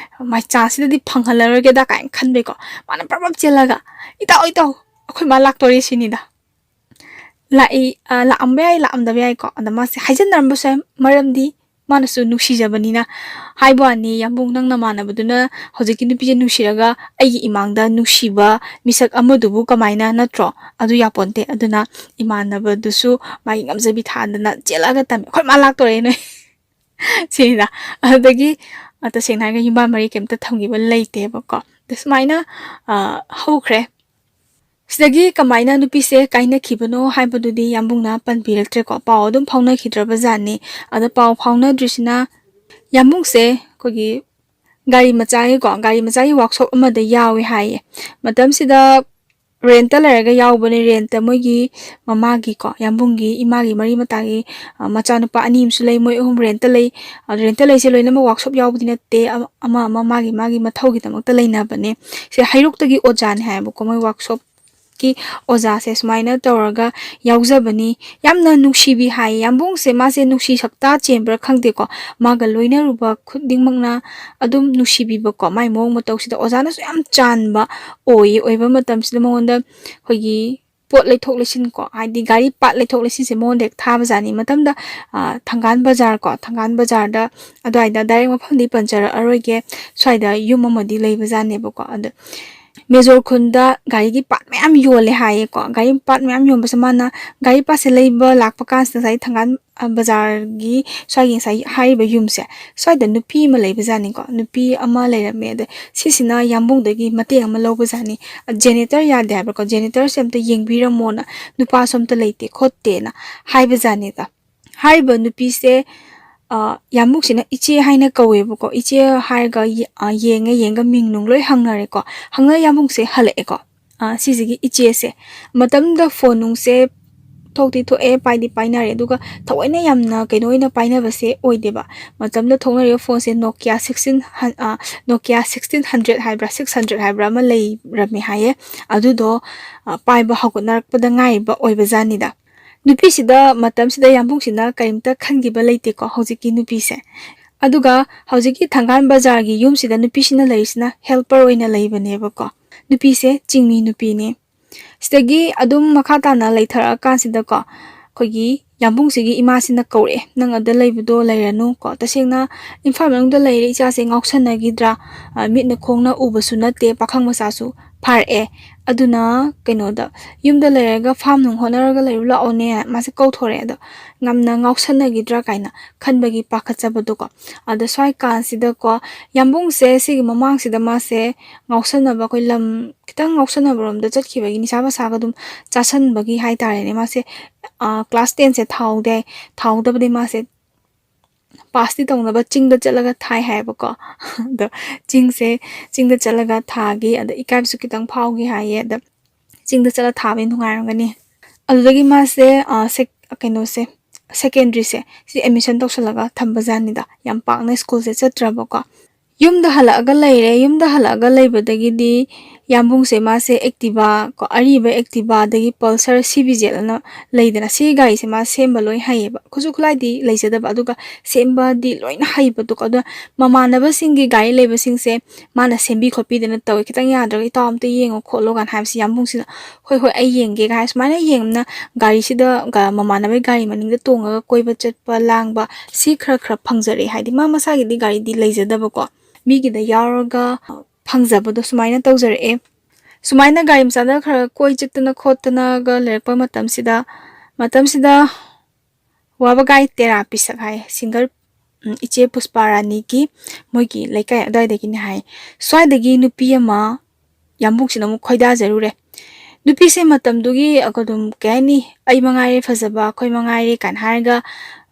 ꯃꯥꯏ ꯆꯥꯟꯁꯁꯤꯗꯗꯤ ꯐꯪꯍꯜꯂꯔꯣꯏꯒꯦꯗ" ꯀꯥꯏꯅ ꯈꯟꯕꯩꯀꯣ, ꯃꯥꯅ ꯄ꯭ꯔꯞ ꯄ꯭ꯔꯞ ꯆꯦꯜꯂꯒ, "ꯏꯇꯥꯎ, ꯏꯇꯥꯎ, ꯑꯩꯈꯣꯏ ꯃꯥ ꯂꯥꯛꯇꯣꯔꯦ" ꯁꯤꯅꯤꯗ꯫ ꯂꯥꯛꯏ, ꯑ, ꯂꯥꯛꯑꯝꯕ ꯌꯥꯏ, ꯂꯥꯛꯑꯝꯗꯕ ꯌꯥꯏꯀꯣ꯫ ꯑꯗ ꯃꯥꯁꯦ ꯍꯥꯏꯖꯤꯟꯅꯔꯝꯕꯁꯨ ꯌꯥꯏ, ꯃꯔꯝꯗꯤ ꯃꯥꯅꯁꯨ ꯅꯨꯡꯁꯤꯖꯕꯅꯤꯅ꯫ ꯍꯥꯏꯕ ꯋꯥꯅꯤ, "ꯌꯥꯝꯕꯨꯡ, ꯅꯪ ꯅꯃꯥꯟꯅꯕꯗꯨꯅ ꯍꯧꯖꯤꯛꯀꯤ ꯅꯨꯄꯤꯁꯦ ꯅꯨꯡꯁꯤꯔꯒ ꯑꯩꯒꯤ ꯏꯃꯥꯡꯗ ꯅꯨꯡꯁꯤꯕ ꯃꯤꯁꯛ ꯑꯃꯗꯨꯕꯨ ꯀꯃꯥꯏꯅ, ꯅꯠꯇ꯭ꯔꯣ?" ꯑꯗꯨ ꯌꯥꯄꯣꯟꯇꯦ꯫ ꯑꯗꯨꯅ ꯏꯃꯥꯟꯅꯕꯗꯨꯁꯨ ꯃꯥꯒꯤ ꯉꯝꯖꯕꯤ ꯊꯥꯗꯅ ꯆꯦꯜꯂꯛꯑꯒ ꯇꯝꯃꯦ, "ꯑꯩꯈꯣꯏ ꯃꯥ ꯂꯥꯛꯇꯣꯔꯦ ꯅꯣꯏ" ꯁꯤꯅꯤꯗ꯫ ꯑꯗꯨꯗꯒꯤ, ꯑ, ꯇꯁꯦꯡꯅ ꯍꯥꯏꯔꯒ ꯌꯨꯝꯕꯥꯟ ꯃꯔꯤ ꯀꯩꯝꯇ ꯊꯝꯈꯤꯕ ꯂꯩꯇꯦꯕꯀꯣ꯫ ꯑꯗ ꯁꯨꯃꯥꯏꯅ, ꯑ, ꯍꯧꯈ꯭ꯔꯦ꯫ ꯁꯤꯗꯒꯤ ꯀꯃꯥꯏꯅ ꯅꯨꯄꯤꯁꯦ ꯀꯥꯏꯅꯈꯤꯕꯅꯣ ꯍꯥꯏꯕꯗꯨꯗꯤ ꯌꯥꯝꯕꯨꯡꯅ ꯄꯟꯕꯤꯔꯛꯇ꯭ꯔꯦꯀꯣ꯫ ꯄꯥꯎ ꯑꯗꯨꯝ ꯐꯥꯎꯅꯈꯤꯗ꯭ꯔꯕ ꯖꯥꯠꯅꯤ꯫ ꯑꯗ ꯄꯥꯎ ꯐꯥꯎꯅꯗ꯭ꯔꯤꯁꯤꯅ ꯌꯥꯝꯕꯨꯡꯁꯦ ꯑꯩꯈꯣꯏꯒꯤ ꯒꯥꯔꯤ ꯃꯆꯥꯒꯤꯀꯣ, ꯒꯥꯔꯤ ꯃꯆꯥꯒꯤ ꯋꯥꯛꯁꯣꯞ ꯑꯃꯗ ꯌꯥꯎꯏ ꯍꯥꯏꯌꯦ꯫ ꯃꯇꯝꯁꯤꯗ ꯔꯦꯟꯠꯇ ꯂꯩꯔꯒ ꯌꯥꯎꯕꯅꯦ, ꯔꯦꯟꯠꯇ ꯃꯣꯏꯒꯤ ꯃꯃꯥꯒꯤꯀꯣ, ꯌꯥꯝꯕꯨꯡꯒꯤ ꯏꯃꯥꯒꯤ ꯃꯔꯤ ꯃꯇꯥꯒꯤ, ꯑ, ꯃꯆꯥꯅꯨꯄꯥ ꯑꯅꯤ ꯑꯃꯁꯨ ꯂꯩ, ꯃꯣꯏ ꯑꯍꯨꯝ ꯔꯦꯟꯠꯇ ꯂꯩ꯫ ꯑ, ꯔꯦꯟꯠꯇ ꯂꯩꯁꯦ ꯂꯣꯏꯅꯃꯛ ꯋꯥꯛꯁꯣꯞ ꯌꯥꯎꯕꯗꯤ ꯅꯠꯇꯦ, ꯑꯃ, ꯑꯃ, ꯑꯃ ꯃꯥꯒꯤ, ꯃꯥꯒꯤ ꯃꯊꯧꯒꯤꯗꯃꯛꯇ ꯂꯩꯅꯕꯅꯦ꯫ ꯁꯦ ꯍꯩꯔꯣꯛꯇꯒꯤ ꯑꯣꯖꯥꯅꯦ ꯍꯥꯏꯌꯦꯕꯀꯣ, ꯃꯣꯏ ꯋꯥꯛꯁꯣꯞꯀꯤ ꯑꯣꯖꯥꯁꯦ ꯁꯨꯃꯥꯏꯅ ꯇꯧꯔꯒ ꯌꯥꯎꯖꯕꯅꯤ꯫ ꯌꯥꯝꯅ ꯅꯨꯡꯁꯤꯕꯤ ꯍꯥꯏꯌꯦ꯫ ꯌꯥꯝꯕꯨꯡꯁꯦ ꯃꯥꯁꯦ ꯅꯨꯡꯁꯤ ꯁꯛꯇꯥ ꯆꯦꯟꯕ꯭ꯔꯥ ꯈꯪꯗꯦꯀꯣ, ꯃꯥꯒ ꯂꯣꯏꯅꯔꯨꯕ ꯈꯨꯗꯤꯡꯃꯛꯅ ꯑꯗꯨꯝ ꯅꯨꯡꯁꯤꯕꯤꯕꯀꯣ, ꯃꯥꯏ ꯃꯑꯣꯡ ꯃꯇꯧꯁꯤꯗ ꯑꯣꯖꯥꯅꯁꯨ ꯌꯥꯝ ꯆꯥꯟꯕ ꯑꯣꯏꯌꯦ꯫ ꯑꯣꯏꯕ ꯃꯇꯝꯁꯤꯗ ꯃꯉꯣꯟꯗ ꯑꯩꯈꯣꯏꯒꯤ ꯄꯣꯠ ꯂꯩꯊꯣꯛ ꯂꯩꯁꯤꯟ ꯀꯣ, ꯍꯥꯏꯗꯤ ꯒꯥꯔꯤ ꯄꯥꯔꯠ ꯂꯩꯊꯣꯛ ꯂꯩꯁꯤꯟꯁꯦ ꯃꯉꯣꯟꯗ ꯍꯦꯛ ꯊꯥꯕꯖꯥꯠꯅꯤ꯫ ꯃꯇꯝꯗ, ꯑ, ꯊꯪꯒꯥꯜ ꯕꯖꯥꯔ ꯀꯣ, ꯊꯪꯒꯥꯜ ꯕꯖꯥꯔꯗ ꯑꯗꯨꯋꯥꯏꯗ, ꯗꯥꯏꯔꯦꯛ ꯃꯐꯝꯗꯤ ꯄꯟꯖꯔꯛꯑꯔꯣꯏꯒꯦ, ꯁ꯭ꯋꯥꯏꯗ ꯌꯨꯝ ꯑꯃꯗꯤ ꯂꯩꯕꯖꯥꯠꯅꯦꯕꯀꯣ꯫ ꯑꯗ ꯃꯦꯖꯣꯔ ꯈꯨꯟꯗ ꯒꯥꯔꯤꯒꯤ ꯄꯥꯔꯠ ꯃꯌꯥꯝ ꯌꯣꯜꯂꯦ ꯍꯥꯏꯌꯦꯀꯣ꯫ ꯒꯥꯔꯤ ꯄꯥꯔꯠ ꯃꯌꯥꯝ ꯌꯣꯟꯕꯁꯦ ꯃꯥꯅ ꯒꯥꯔꯤ ꯄꯥꯔꯠꯁꯦ ꯂꯩꯕ ꯂꯥꯛꯄ ꯀꯥꯟꯁꯤꯗ ꯉꯁꯥꯏ ꯊꯪꯒꯥꯜ, ꯑ, ꯕꯖꯥꯔꯒꯤ ꯁ꯭ꯋꯥꯏꯒꯤ ꯉꯁꯥꯏ ꯍꯥꯏꯔꯤꯕ ꯌꯨꯝꯁꯦ, ꯁ꯭ꯋꯥꯏꯗ ꯅꯨꯄꯤ ꯑꯃ ꯂꯩꯕꯖꯥꯠꯅꯤꯀꯣ꯫ ꯅꯨꯄꯤ ꯑꯃ ꯂꯩꯔꯝꯃꯦ꯫ ꯑꯗ ꯁꯤꯁꯤꯅ ꯌꯥꯝꯕꯨꯡꯗꯒꯤ ꯃꯇꯦꯡ ꯑꯃ ꯂꯧꯕꯖꯥꯠꯅꯤ꯫ "ꯖꯦꯅꯦꯇꯔ ꯌꯥꯗꯦ ꯍꯥꯏꯕꯀꯣ, ꯖꯦꯅꯦꯇꯔꯁꯦ ꯑꯝꯇ ꯌꯦꯡꯕꯤꯔꯝꯃꯣꯅ, ꯅꯨꯄꯥꯁꯨ ꯑꯝꯇ ꯂꯩꯇꯦ" ꯈꯣꯠꯇꯦꯅ ꯍꯥꯏꯕꯖꯥꯠꯅꯤꯗ꯫ ꯍꯥꯏꯔꯤꯕ ꯅꯨꯄꯤꯁꯦ, ꯑ, ꯌꯥꯝꯕꯨꯡꯁꯤꯅ ꯏꯆꯦ ꯍꯥꯏꯅ ꯀꯧꯋꯦꯕꯀꯣ꯫ ꯏꯆꯦ ꯍꯥꯏꯔꯒ ꯌꯦ-, ꯑ, ꯌꯦꯡꯉꯦ, ꯌꯦꯡꯉꯒ ꯃꯤꯡ ꯅꯨꯡ ꯂꯣꯏ ꯍꯪꯅꯔꯦꯀꯣ꯫ ꯍꯪꯅ ꯌꯥꯝꯕꯨꯡꯁꯦ ꯍꯜꯂꯛꯑꯦꯀꯣ꯫ ꯁꯤꯁꯤꯒꯤ ꯏꯆꯦꯁꯦ꯫ ꯃꯇꯝꯗꯨꯗ ꯐꯣꯟ ꯅꯨꯡꯁꯦ ꯊꯣꯛꯇꯤ ꯊꯣꯛꯑꯦ, ꯄꯥꯏꯗꯤ ꯄꯥꯏꯅꯔꯦ, ꯑꯗꯨꯒ ꯊꯑꯣꯏꯅ ꯌꯥꯝꯅ ꯀꯩꯅꯣ ꯑꯣꯏꯅ ꯄꯥꯏꯅꯕꯁꯦ ꯑꯣꯏꯗꯦꯕ꯫ ꯃꯇꯝꯗ ꯊꯣꯛꯅꯔꯤꯕ ꯐꯣꯟꯁꯦ Nokia sixteen, Nokia sixteen hundred ꯍꯥꯏꯕ꯭ꯔꯥ, six hundred ꯍꯥꯏꯕ꯭ꯔꯥ ꯑꯃ ꯂꯩꯔꯝꯃꯦ ꯍꯥꯏꯌꯦ꯫ ꯑꯗꯨꯗꯣ ꯄꯥꯏꯕ ꯍꯧꯒꯠꯅꯔꯛꯄꯗ ꯉꯥꯏꯔꯤꯕ ꯑꯣꯏꯕꯖꯥꯠꯅꯤꯗ꯫ ꯅꯨꯄꯤꯁꯤꯗ ꯃꯇꯝꯁꯤꯗ ꯌꯥꯝꯕꯨꯡꯁꯤꯅ ꯀꯔꯤꯝꯇ ꯈꯟꯈꯤꯕ ꯂꯩꯇꯦꯀꯣ, ꯍꯧꯖꯤꯛꯀꯤ ꯅꯨꯄꯤꯁꯦ꯫ ꯑꯗꯨꯒ ꯍꯧꯖꯤꯛꯀꯤ ꯊꯪꯒꯥꯜ ꯕꯖꯥꯔꯒꯤ ꯌꯨꯝꯁꯤꯗ ꯅꯨꯄꯤꯁꯤꯅ ꯂꯩꯔꯤꯁꯤꯅ helper ꯑꯣꯏꯅ ꯂꯩꯕꯅꯦꯕꯀꯣ꯫ ꯅꯨꯄꯤꯁꯦ ꯆꯤꯡꯃꯤ ꯅꯨꯄꯤꯅꯦ꯫ ꯁꯤꯗꯒꯤ ꯑꯗꯨꯝ ꯃꯈꯥ ꯇꯥꯅ ꯂꯩꯊꯔꯛꯑꯀꯥꯟꯁꯤꯗꯀꯣ, ꯑꯩꯈꯣꯏꯒꯤ ꯌꯥꯝꯕꯨꯡꯁꯤꯒꯤ ꯏꯃꯥꯁꯤꯅ ꯀꯧꯔꯛꯑꯦ, "ꯅꯪ ꯑꯗ ꯂꯩꯕꯗꯣ ꯂꯩꯔꯅꯨ ꯀꯣ, ꯇꯁꯦꯡꯅ ꯏꯝꯐꯥꯜ ꯃꯅꯨꯡꯗ ꯂꯩꯔꯦ ꯏꯆꯥꯁꯦ ꯉꯥꯎꯁꯟꯅꯈꯤꯗ꯭ꯔꯥ? ꯃꯤꯠꯅ ꯈꯣꯡꯅ ꯎꯕꯁꯨ ꯅꯠꯇꯦ, ꯄꯥꯈꯪ ꯃꯆꯥꯁꯨ ꯐꯥꯔꯛꯑꯦ꯫ ꯑꯗꯨꯅ ꯀꯩꯅꯣꯗ, ꯌꯨꯝꯗ ꯂꯩꯔꯒ ꯐꯥꯝ ꯅꯨꯡ ꯍꯣꯠꯅꯔꯒ ꯂꯩꯔꯨ ꯂꯥꯛꯑꯣꯅꯦ", ꯃꯥꯁꯦ ꯀꯧꯊꯣꯔꯛꯑꯦ꯫ ꯑꯗꯣ ꯌꯥꯝꯅ ꯉꯥꯎꯁꯟꯅꯈꯤꯗ꯭ꯔꯥ ꯀꯥꯏꯅ ꯈꯟꯕꯒꯤ ꯄꯥꯈꯠꯆꯕꯗꯣꯀꯣ꯫ ꯑꯗ ꯁ꯭ꯋꯥꯏ ꯀꯥꯟꯁꯤꯗꯀꯣ, ꯌꯥꯝꯕꯨꯡꯁꯦ ꯁꯤꯒꯤ ꯃꯃꯥꯡꯁꯤꯗ ꯃꯥꯁꯦ ꯉꯥꯎꯁꯟꯅꯕ, ꯑꯩꯈꯣꯏ ꯂꯝ ꯈꯤꯇꯪ ꯉꯥꯎꯁꯟꯅꯕꯔꯣꯝꯗ ꯆꯠꯈꯤꯕꯒꯤ, ꯅꯤꯁꯥ ꯄꯁꯥꯒ ꯑꯗꯨꯝ ꯆꯥꯁꯟꯕꯒꯤ ꯍꯥꯏꯇꯥꯔꯦꯅꯦ, ꯃꯥꯁꯦ class ten ꯁꯦ ꯊꯥꯍꯧꯗꯦ꯫ ꯊꯥꯍꯧꯗꯕꯗꯤ ꯃꯥꯁꯦ ꯄꯥꯁꯇꯤ ꯇꯧꯅꯕ ꯆꯤꯡꯗ ꯆꯠꯂꯒ ꯊꯥꯏ ꯍꯥꯏꯌꯦꯕꯀꯣ꯫ ꯑꯗꯣ ꯆꯤꯡꯁꯦ, ꯆꯤꯡꯗ ꯆꯠꯂꯒ ꯊꯥꯈꯤ꯫ ꯑꯗ ꯏꯀꯥꯏꯕꯁꯨ ꯈꯤꯇꯪ ꯐꯥꯎꯈꯤ ꯍꯥꯏꯌꯦ꯫ ꯑꯗ ꯆꯤꯡꯗ ꯆꯠꯂ ꯊꯥꯕꯗꯤ ꯅꯨꯡꯉꯥꯏꯔꯝꯒꯅꯤ꯫ ꯑꯗꯨꯗꯒꯤ ꯃꯥꯁꯦ ꯀꯩꯅꯣꯁꯦ, secondary ꯁꯦ ꯁꯤ admission ꯇꯧꯁꯜꯂꯒ ꯊꯝꯕꯖꯥꯠꯅꯤꯗ꯫ ꯌꯥꯝ ꯄꯥꯛꯅ school ꯁꯦ ꯆꯠꯇ꯭ꯔꯕꯀꯣ꯫ ꯌꯨꯝꯗ ꯍꯜꯂꯛꯑꯒ ꯂꯩꯔꯦ꯫ ꯌꯨꯝꯗ ꯍꯜꯂꯛꯑꯒ ꯂꯩꯕꯗꯒꯤꯗꯤ ꯌꯥꯝꯕꯨꯡꯁꯦ ꯃꯥꯁꯦ Activa ꯀꯣ, ꯑꯔꯤꯕ Activa, ꯑꯗꯒꯤ Pulsar, CBZ ꯑꯅ ꯂꯩꯗꯅ, ꯁꯤꯒꯤ ꯒꯥꯔꯤꯁꯦ ꯃꯥ ꯁꯦꯝꯕ ꯂꯣꯏ ꯍꯩꯌꯦꯕ꯫ ꯈꯨꯠꯁꯨ ꯈꯨꯠꯂꯥꯏꯗꯤ ꯂꯩꯖꯗꯕ, ꯑꯗꯨꯒ ꯁꯦꯝꯕꯗꯤ ꯂꯣꯏꯅ ꯍꯩꯕꯗꯣꯀꯣ꯫ ꯑꯗꯨꯅ ꯃꯃꯥꯟꯅꯕꯁꯤꯡꯒꯤ ꯒꯥꯔꯤ ꯂꯩꯕꯁꯤꯡꯁꯦ ꯃꯥꯅ ꯁꯦꯝꯕꯤ ꯈꯣꯠꯄꯤꯗꯅ ꯇꯧꯋꯦ꯫ "ꯈꯤꯇꯪ ꯌꯥꯗ꯭ꯔꯒ ꯏꯇꯥꯎ ꯑꯝꯇ ꯌꯦꯡꯉꯣ ꯈꯣꯠꯂꯣ" ꯀꯥꯏꯅ ꯍꯥꯏꯕꯁꯤ ꯌꯥꯝꯕꯨꯡꯁꯤꯅ "ꯍꯣꯏ ꯍꯣꯏ, ꯑꯩ ꯌꯦꯡꯒꯦ" ꯀꯥꯏ ꯁꯨꯃꯥꯏꯅ ꯌꯦꯡꯕꯅ ꯒꯥꯔꯤꯁꯤꯗ ꯃꯃꯥꯟꯅꯕꯒꯤ ꯒꯥꯔꯤ ꯃꯅꯤꯡꯗ ꯇꯣꯡꯉꯒ ꯀꯣꯏꯕ ꯆꯠꯄ ꯂꯥꯡꯕ ꯁꯤ ꯈꯔ ꯈꯔ ꯐꯪꯖꯔꯛꯑꯦ꯫ ꯍꯥꯏꯗꯤ ꯃꯥ ꯃꯁꯥꯒꯤꯗꯤ ꯒꯥꯔꯤꯗꯤ ꯂꯩꯖꯗꯕꯀꯣ, ꯃꯤꯒꯤꯗ ꯌꯥꯎꯔꯒ ꯐꯪꯖꯕꯗꯣ ꯁꯨꯃꯥꯏꯅ ꯇꯧꯖꯔꯛꯑꯦ꯫ ꯁꯨꯃꯥꯏꯅ ꯒꯥꯔꯤ ꯃꯆꯥꯗ ꯈꯔ ꯀꯣꯏ ꯆꯠꯇꯅ ꯈꯣꯠꯇꯅꯒ ꯂꯩꯔꯛꯄ ꯃꯇꯝꯁꯤꯗ, ꯃꯇꯝꯁꯤꯗ ꯋꯥꯕꯒꯥꯏ ꯇꯦꯔꯥ ꯄꯤꯁꯛ ꯍꯥꯏ, singer, ꯎꯝ, ꯏꯆꯦ ꯄꯨꯁꯄꯥ ꯔꯥꯅꯤꯒꯤ ꯃꯣꯏꯒꯤ ꯂꯩꯀꯥꯏ ꯑꯗꯨꯋꯥꯏꯗꯒꯤꯅꯤ ꯍꯥꯏ꯫ ꯁ꯭ꯋꯥꯏꯗꯒꯤ ꯅꯨꯄꯤ ꯑꯃ ꯌꯥꯝꯕꯨꯡꯁꯤꯅ ꯑꯃꯨꯛ ꯈꯣꯏꯗꯥꯖꯔꯨꯔꯦ꯫ ꯅꯨꯄꯤꯁꯦ ꯃꯇꯝꯗꯨꯒꯤ ꯑꯗꯨꯝ ꯀꯩ ꯍꯥꯏꯅꯤ, "ꯑꯩ ꯃꯉꯥꯏꯔꯦ ꯐꯖꯕ, ꯑꯩꯈꯣꯏ ꯃꯉꯥꯏꯔꯦ" ꯀꯥꯏꯅ ꯍꯥꯏꯔꯒ,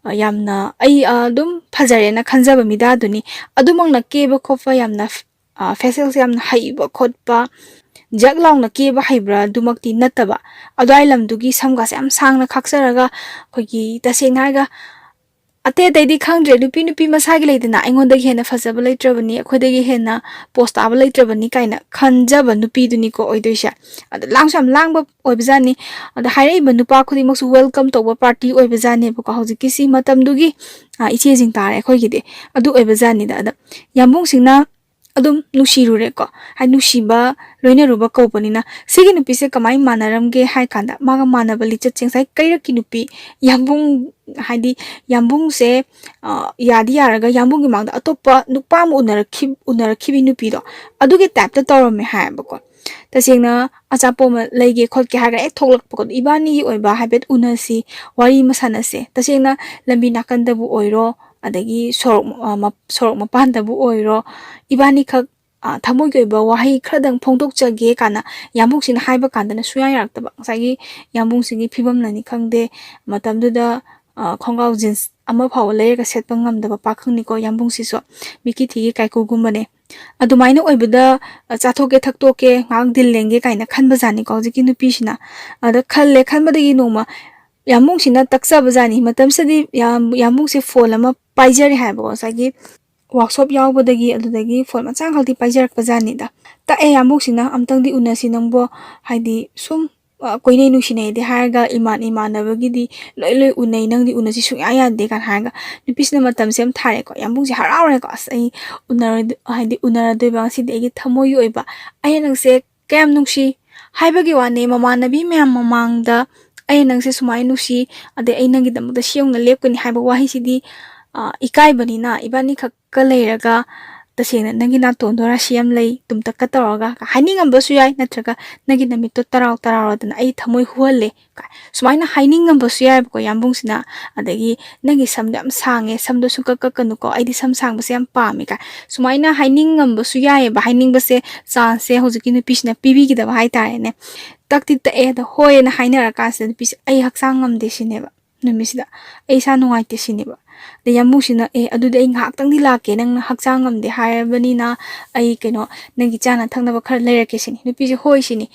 ꯑ, ꯌꯥꯝꯅ ꯑꯩ, ꯑ, ꯑꯗꯨꯝ ꯐꯖꯔꯦꯅ ꯈꯟꯖꯕ ꯃꯤꯗꯥꯗꯨꯅꯤ꯫ ꯑꯗꯨꯃꯛꯅ ꯀꯦꯕ ꯈꯣꯠꯄ ꯌꯥꯝꯅ, ꯑ, facial ꯁꯦ ꯌꯥꯝꯅ ꯍꯩꯕ ꯈꯣꯠꯄ, ꯖꯛ ꯂꯥꯎꯅ ꯀꯦꯕ ꯍꯩꯕ꯭ꯔꯥ ꯑꯗꯨꯃꯛꯇꯤ ꯅꯠꯇꯕ, ꯑꯗꯨꯋꯥꯏ ꯂꯝꯗꯨꯒꯤ ꯁꯝꯒꯥꯁꯦ ꯌꯥꯝ ꯁꯥꯡꯅ ꯈꯥꯛꯆꯔꯒ, ꯑꯩꯈꯣꯏꯒꯤ ꯇꯁꯦꯡꯅ ꯍꯥꯏꯔꯒ ꯑꯇꯩ ꯑꯇꯩꯗꯤ ꯈꯪꯗ꯭ꯔꯦ, ꯅꯨꯄꯤ ꯅꯨꯄꯤ ꯃꯁꯥꯒꯤ ꯂꯩꯗꯅ, "ꯑꯩꯉꯣꯟꯗꯒꯤ ꯍꯦꯟꯅ ꯐꯖꯕ ꯂꯩꯇ꯭ꯔꯕꯅꯤ, ꯑꯩꯈꯣꯏꯗꯒꯤ ꯍꯦꯟꯅ ꯄꯣꯁ ꯇꯥꯕ ꯂꯩꯇ꯭ꯔꯕꯅꯤ" ꯀꯥꯏꯅ ꯈꯟꯖꯕ ꯅꯨꯄꯤꯗꯨꯅꯤꯀꯣ ꯑꯣꯏꯗꯣꯏꯁꯦ꯫ ꯑꯗꯣ ꯂꯥꯡꯁꯨ ꯌꯥꯝ ꯂꯥꯡꯕ ꯑꯣꯏꯕꯖꯥꯠꯅꯤ꯫ ꯑꯗ ꯍꯥꯏꯔꯛꯏꯕ ꯅꯨꯄꯥ ꯈꯨꯗꯤꯡꯃꯛꯁꯨ ꯋꯦꯜꯀꯝ ꯇꯧꯕ ꯄꯥꯔꯇꯤ ꯑꯣꯏꯕꯖꯥꯠꯅꯦꯕꯀꯣ꯫ ꯍꯧꯖꯤꯛꯀꯤꯁꯤ ꯃꯇꯝꯗꯨꯒꯤ, ꯑ, ꯏꯆꯦꯁꯤꯡ ꯇꯥꯔꯦ ꯑꯩꯈꯣꯏꯒꯤꯗꯤ꯫ ꯑꯗꯨ ꯑꯣꯏꯕꯖꯥꯠꯅꯤꯗ꯫ ꯑꯗ ꯌꯥꯝꯕꯨꯡꯁꯤꯡꯅ ꯑꯗꯨꯝ ꯅꯨꯡꯁꯤꯔꯨꯔꯦꯀꯣ꯫ ꯍꯥꯏ, ꯅꯨꯡꯁꯤꯕ ꯂꯣꯏꯅꯔꯨꯕ ꯀꯧꯕꯅꯤꯅ꯫ ꯁꯤꯒꯤ ꯅꯨꯄꯤꯁꯦ ꯀꯃꯥꯏꯅ ꯃꯥꯟꯅꯔꯝꯒꯦ ꯍꯥꯏ ꯀꯥꯟꯗ, ꯃꯥꯒ ꯃꯥꯟꯅꯕ ꯂꯤꯆꯠꯁꯦ ꯉꯁꯥꯏ ꯀꯩꯔꯛꯀꯤ ꯅꯨꯄꯤ, ꯌꯥꯝꯕꯨꯡ, ꯍꯥꯏꯗꯤ ꯌꯥꯝꯕꯨꯡꯁꯦ, ꯑ, ꯌꯥꯗꯤ ꯌꯥꯔꯒ ꯌꯥꯝꯕꯨꯡꯒꯤ ꯃꯥꯡꯗ ꯑꯇꯣꯞꯄ ꯅꯨꯄꯥ ꯑꯃ ꯎꯅꯔꯛꯈꯤ-, ꯎꯅꯔꯛꯈꯤꯕꯤ ꯅꯨꯄꯤꯗꯣ, ꯑꯗꯨꯒꯤ ꯇꯥꯏꯞꯇ ꯇꯧꯔꯝꯃꯦ ꯍꯥꯏꯌꯦꯕꯀꯣ꯫ ꯇꯁꯦꯡꯅ ꯑꯆꯥꯄꯣꯠ ꯑꯃ ꯂꯩꯒꯦ ꯈꯣꯠꯀꯦ ꯍꯥꯏꯔꯒ ꯍꯦꯛ ꯊꯣꯛꯂꯛꯄꯀꯣ, "ꯏꯕꯥꯅꯤꯒꯤ ꯑꯣꯏꯕ ꯍꯥꯏꯐꯦꯠ ꯎꯅꯁꯤ, ꯋꯥꯔꯤ ꯑꯃ ꯁꯥꯟꯅꯁꯦ"꯫ ꯇꯁꯦꯡꯅ ꯂꯝꯕꯤ ꯅꯥꯀꯟꯗꯕꯨ ꯑꯣꯏꯔꯣ, ꯑꯗꯒꯤ ꯁꯣꯔꯣꯛ, ꯑ, ꯃ-, ꯁꯣꯔꯣꯛ ꯃꯄꯥꯟꯗꯕꯨ ꯑꯣꯏꯔꯣ, ꯏꯕꯥꯅꯤꯈꯛ, ꯑ, ꯊꯃꯣꯏꯒꯤ ꯑꯣꯏꯕ ꯋꯥꯍꯩ ꯈꯔꯗꯪ ꯐꯣꯡꯗꯣꯛꯆꯒꯦ ꯀꯥꯏꯅ ꯌꯥꯝꯕꯨꯡꯁꯤꯅ ꯍꯥꯏꯕ ꯀꯥꯟꯗꯅ ꯁꯨꯡꯌꯥ ꯌꯥꯔꯛꯇꯕ꯫ ꯉꯁꯥꯏꯒꯤ ꯌꯥꯝꯕꯨꯡꯁꯤꯒꯤ ꯐꯤꯕꯝꯅꯅꯤ ꯈꯪꯗꯦ, ꯃꯇꯝꯗꯨꯗ, ꯑ, ꯈꯣꯡꯒ꯭ꯔꯥꯎ ꯖꯤꯟꯁ ꯑꯃ ꯐꯥꯎꯕ ꯂꯩꯔꯒ ꯁꯦꯠꯄ ꯉꯝꯗꯕ ꯄꯥꯈꯪꯅꯤꯀꯣ ꯌꯥꯝꯕꯨꯡꯁꯤꯁꯨ꯫ ꯃꯤꯀꯤ ꯊꯤꯒꯤ ꯀꯥꯏꯀꯨꯒꯨꯝꯕꯅꯦ꯫ ꯑꯗꯨꯃꯥꯏꯅ ꯑꯣꯏꯕꯗ, ꯑ, ꯆꯥꯊꯣꯛꯀꯦ ꯊꯛꯇꯣꯛꯀꯦ, ꯉꯥꯏꯍꯥꯛ ꯗꯤꯜ ꯂꯦꯡꯒꯦ ꯀꯥꯏꯅ ꯈꯟꯕꯖꯥꯠꯅꯤꯀꯣ ꯍꯧꯖꯤꯛꯀꯤ ꯅꯨꯄꯤꯁꯤꯅ꯫ ꯑꯗ ꯈꯜꯂꯦ, ꯈꯟꯕꯗꯒꯤ ꯅꯣꯡꯃ ꯌꯥꯝꯕꯨꯡꯁꯤꯅ ꯇꯛꯆꯕꯖꯥꯠꯅꯤ꯫ ꯃꯇꯝꯁꯤꯗꯗꯤ ꯌꯥꯝ-, ꯌꯥꯝꯕꯨꯡꯁꯦ ꯐꯣꯟ ꯑꯃ ꯄꯥꯏꯖꯔꯦ ꯍꯥꯏꯕꯀꯣ, ꯉꯁꯥꯏꯒꯤ ꯋꯥꯛꯁꯣꯞ ꯌꯥꯎꯕꯗꯒꯤ꯫ ꯑꯗꯨꯗꯒꯤ ꯐꯣꯟ ꯃꯆꯥ ꯑꯃꯈꯛꯇꯤ ꯄꯥꯏꯖꯔꯛꯄꯖꯥꯠꯅꯤꯗ꯫ ꯇꯛꯑꯦ ꯌꯥꯝꯕꯨꯡꯁꯤꯅ, "ꯑꯝꯇꯪꯗꯤ ꯎꯅꯁꯤ ꯅꯪꯕꯣ, ꯍꯥꯏꯗꯤ ꯁꯨꯝ, ꯑ, ꯀꯣꯏꯅꯩ ꯅꯨꯡꯁꯤꯅꯩꯗꯤ ꯍꯥꯏꯔꯒ ꯏꯃꯥꯟ ꯏꯃꯥꯟꯅꯕꯒꯤꯗꯤ ꯂꯣꯏ ꯂꯣꯏ ꯎꯅꯩ, ꯅꯪꯗꯤ ꯎꯅꯁꯤ ꯁꯨꯡꯌꯥ ꯌꯥꯗꯦ" ꯀꯥꯏꯅ ꯍꯥꯏꯔꯒ ꯅꯨꯄꯤꯁꯤꯅ ꯃꯇꯝꯁꯦ ꯌꯥꯝ ꯊꯥꯔꯦꯀꯣ꯫ ꯌꯥꯝꯕꯨꯡꯁꯦ ꯍꯔꯥꯎꯔꯦꯀꯣ, "ꯑꯁ, ꯑꯩ ꯎꯅꯔꯣꯏꯗ-, ꯍꯥꯏꯗꯤ ꯎꯅꯔꯗꯣꯏꯕ ꯉꯁꯤꯗꯤ, ꯑꯩꯒꯤ ꯊꯃꯣꯏꯒꯤ ꯑꯣꯏꯕ ꯑꯩꯅ ꯅꯪꯁꯦ ꯀꯌꯥꯝ ꯅꯨꯡꯁꯤ ꯍꯥꯏꯕꯒꯤ ꯋꯥꯅꯦ, ꯃꯃꯥꯟꯅꯕꯤ ꯃꯌꯥꯝ ꯃꯃꯥꯡꯗ ꯑꯩꯅ ꯅꯪꯁꯦ ꯁꯨꯃꯥꯏꯅ ꯅꯨꯡꯁꯤ, ꯑꯗꯩ ꯑꯩ ꯅꯪꯒꯤꯗꯃꯛꯇ ꯁꯤ ꯌꯧꯅ ꯂꯦꯞꯀꯅꯤ ꯍꯥꯏꯕ ꯋꯥꯍꯩꯁꯤꯗꯤ, ꯑ, ꯏꯀꯥꯏꯕꯅꯤꯅ ꯏꯕꯥꯅꯤꯈꯛꯀ ꯂꯩꯔꯒ ꯇꯁꯦꯡꯅ ꯅꯪꯒꯤ ꯅꯥꯇꯣꯟꯗꯣ ꯔꯥꯁꯤ ꯌꯥꯝ ꯂꯩ, ꯇꯨꯝꯇꯛꯀ ꯇꯧꯔꯒ" ꯍꯥꯏꯅꯤꯡꯉꯝꯕꯁꯨ ꯌꯥꯏ, ꯅꯠꯇ꯭ꯔꯒ "ꯅꯪꯒꯤ ꯅꯃꯤꯠꯇꯣ ꯇꯔꯥꯎ ꯇꯔꯥꯎꯔꯗꯅ ꯑꯩ ꯊꯃꯣꯏ ꯍꯨꯍꯜꯂꯦ" ꯀꯥꯏ ꯁꯨꯃꯥꯏꯅ ꯍꯥꯏꯅꯤꯡꯉꯝꯕꯁꯨ ꯌꯥꯏꯕꯀꯣ ꯌꯥꯝꯕꯨꯡꯁꯤꯅ꯫ ꯑꯗꯒꯤ "ꯅꯪꯒꯤ ꯁꯝꯗꯣ ꯌꯥꯝ ꯁꯥꯡꯉꯦ, ꯁꯝꯗꯣ ꯁꯨꯡꯀꯛ ꯀꯛꯀꯅꯨꯀꯣ, ꯑꯩꯗꯤ ꯁꯝ ꯁꯥꯡꯕꯁꯦ ꯌꯥꯝ ꯄꯥꯝꯃꯦ" ꯀꯥꯏ ꯁꯨꯃꯥꯏꯅ ꯍꯥꯏꯅꯤꯡꯉꯝꯕꯁꯨ ꯌꯥꯏꯑꯕ꯫ ꯍꯥꯏꯅꯤꯡꯕꯁꯦ ꯆꯥꯟꯁꯁꯦ ꯍꯧꯖꯤꯛꯀꯤ ꯅꯨꯄꯤꯁꯤꯅ ꯄꯤꯕꯤꯈꯤꯗꯕ ꯍꯥꯏꯇꯥꯔꯦꯅꯦ꯫ ꯇꯛꯇꯤ ꯇꯛꯑꯦ, ꯑꯗ "ꯍꯣꯏꯅ" ꯍꯥꯏꯅꯔꯀꯥꯟꯁꯤꯗ ꯅꯨꯄꯤꯁꯦ "ꯑꯩ ꯍꯛꯆꯥꯡ ꯉꯝꯗꯦ" ꯁꯤꯅꯦꯕ꯫ ꯅꯨꯃꯤꯠꯁꯤꯗ ꯑꯩ ꯏꯁꯥ ꯅꯨꯡꯉꯥꯏꯇꯦ ꯁꯤꯅꯦꯕ꯫ ꯑꯗ ꯌꯥꯝꯕꯨꯡꯁꯤꯅ, "ꯑꯦ, ꯑꯗꯨꯗꯤ ꯑꯩ ꯉꯥꯏꯍꯥꯛꯇꯪꯗꯤ ꯂꯥꯛꯀꯦ, ꯅꯪꯅ ꯍꯛꯆꯥꯡ ꯉꯝꯗꯦ ꯍꯥꯏꯔꯕꯅꯤꯅ ꯑꯩ, ꯀꯩꯅꯣ, ꯅꯪꯒꯤ ꯆꯥꯅ ꯊꯛꯅꯕ ꯈꯔ ꯂꯩꯔꯛꯀꯦ" ꯁꯤꯅꯤ꯫ ꯅꯨꯄꯤꯁꯦ "ꯍꯣꯏ" ꯁꯤꯅꯤ꯫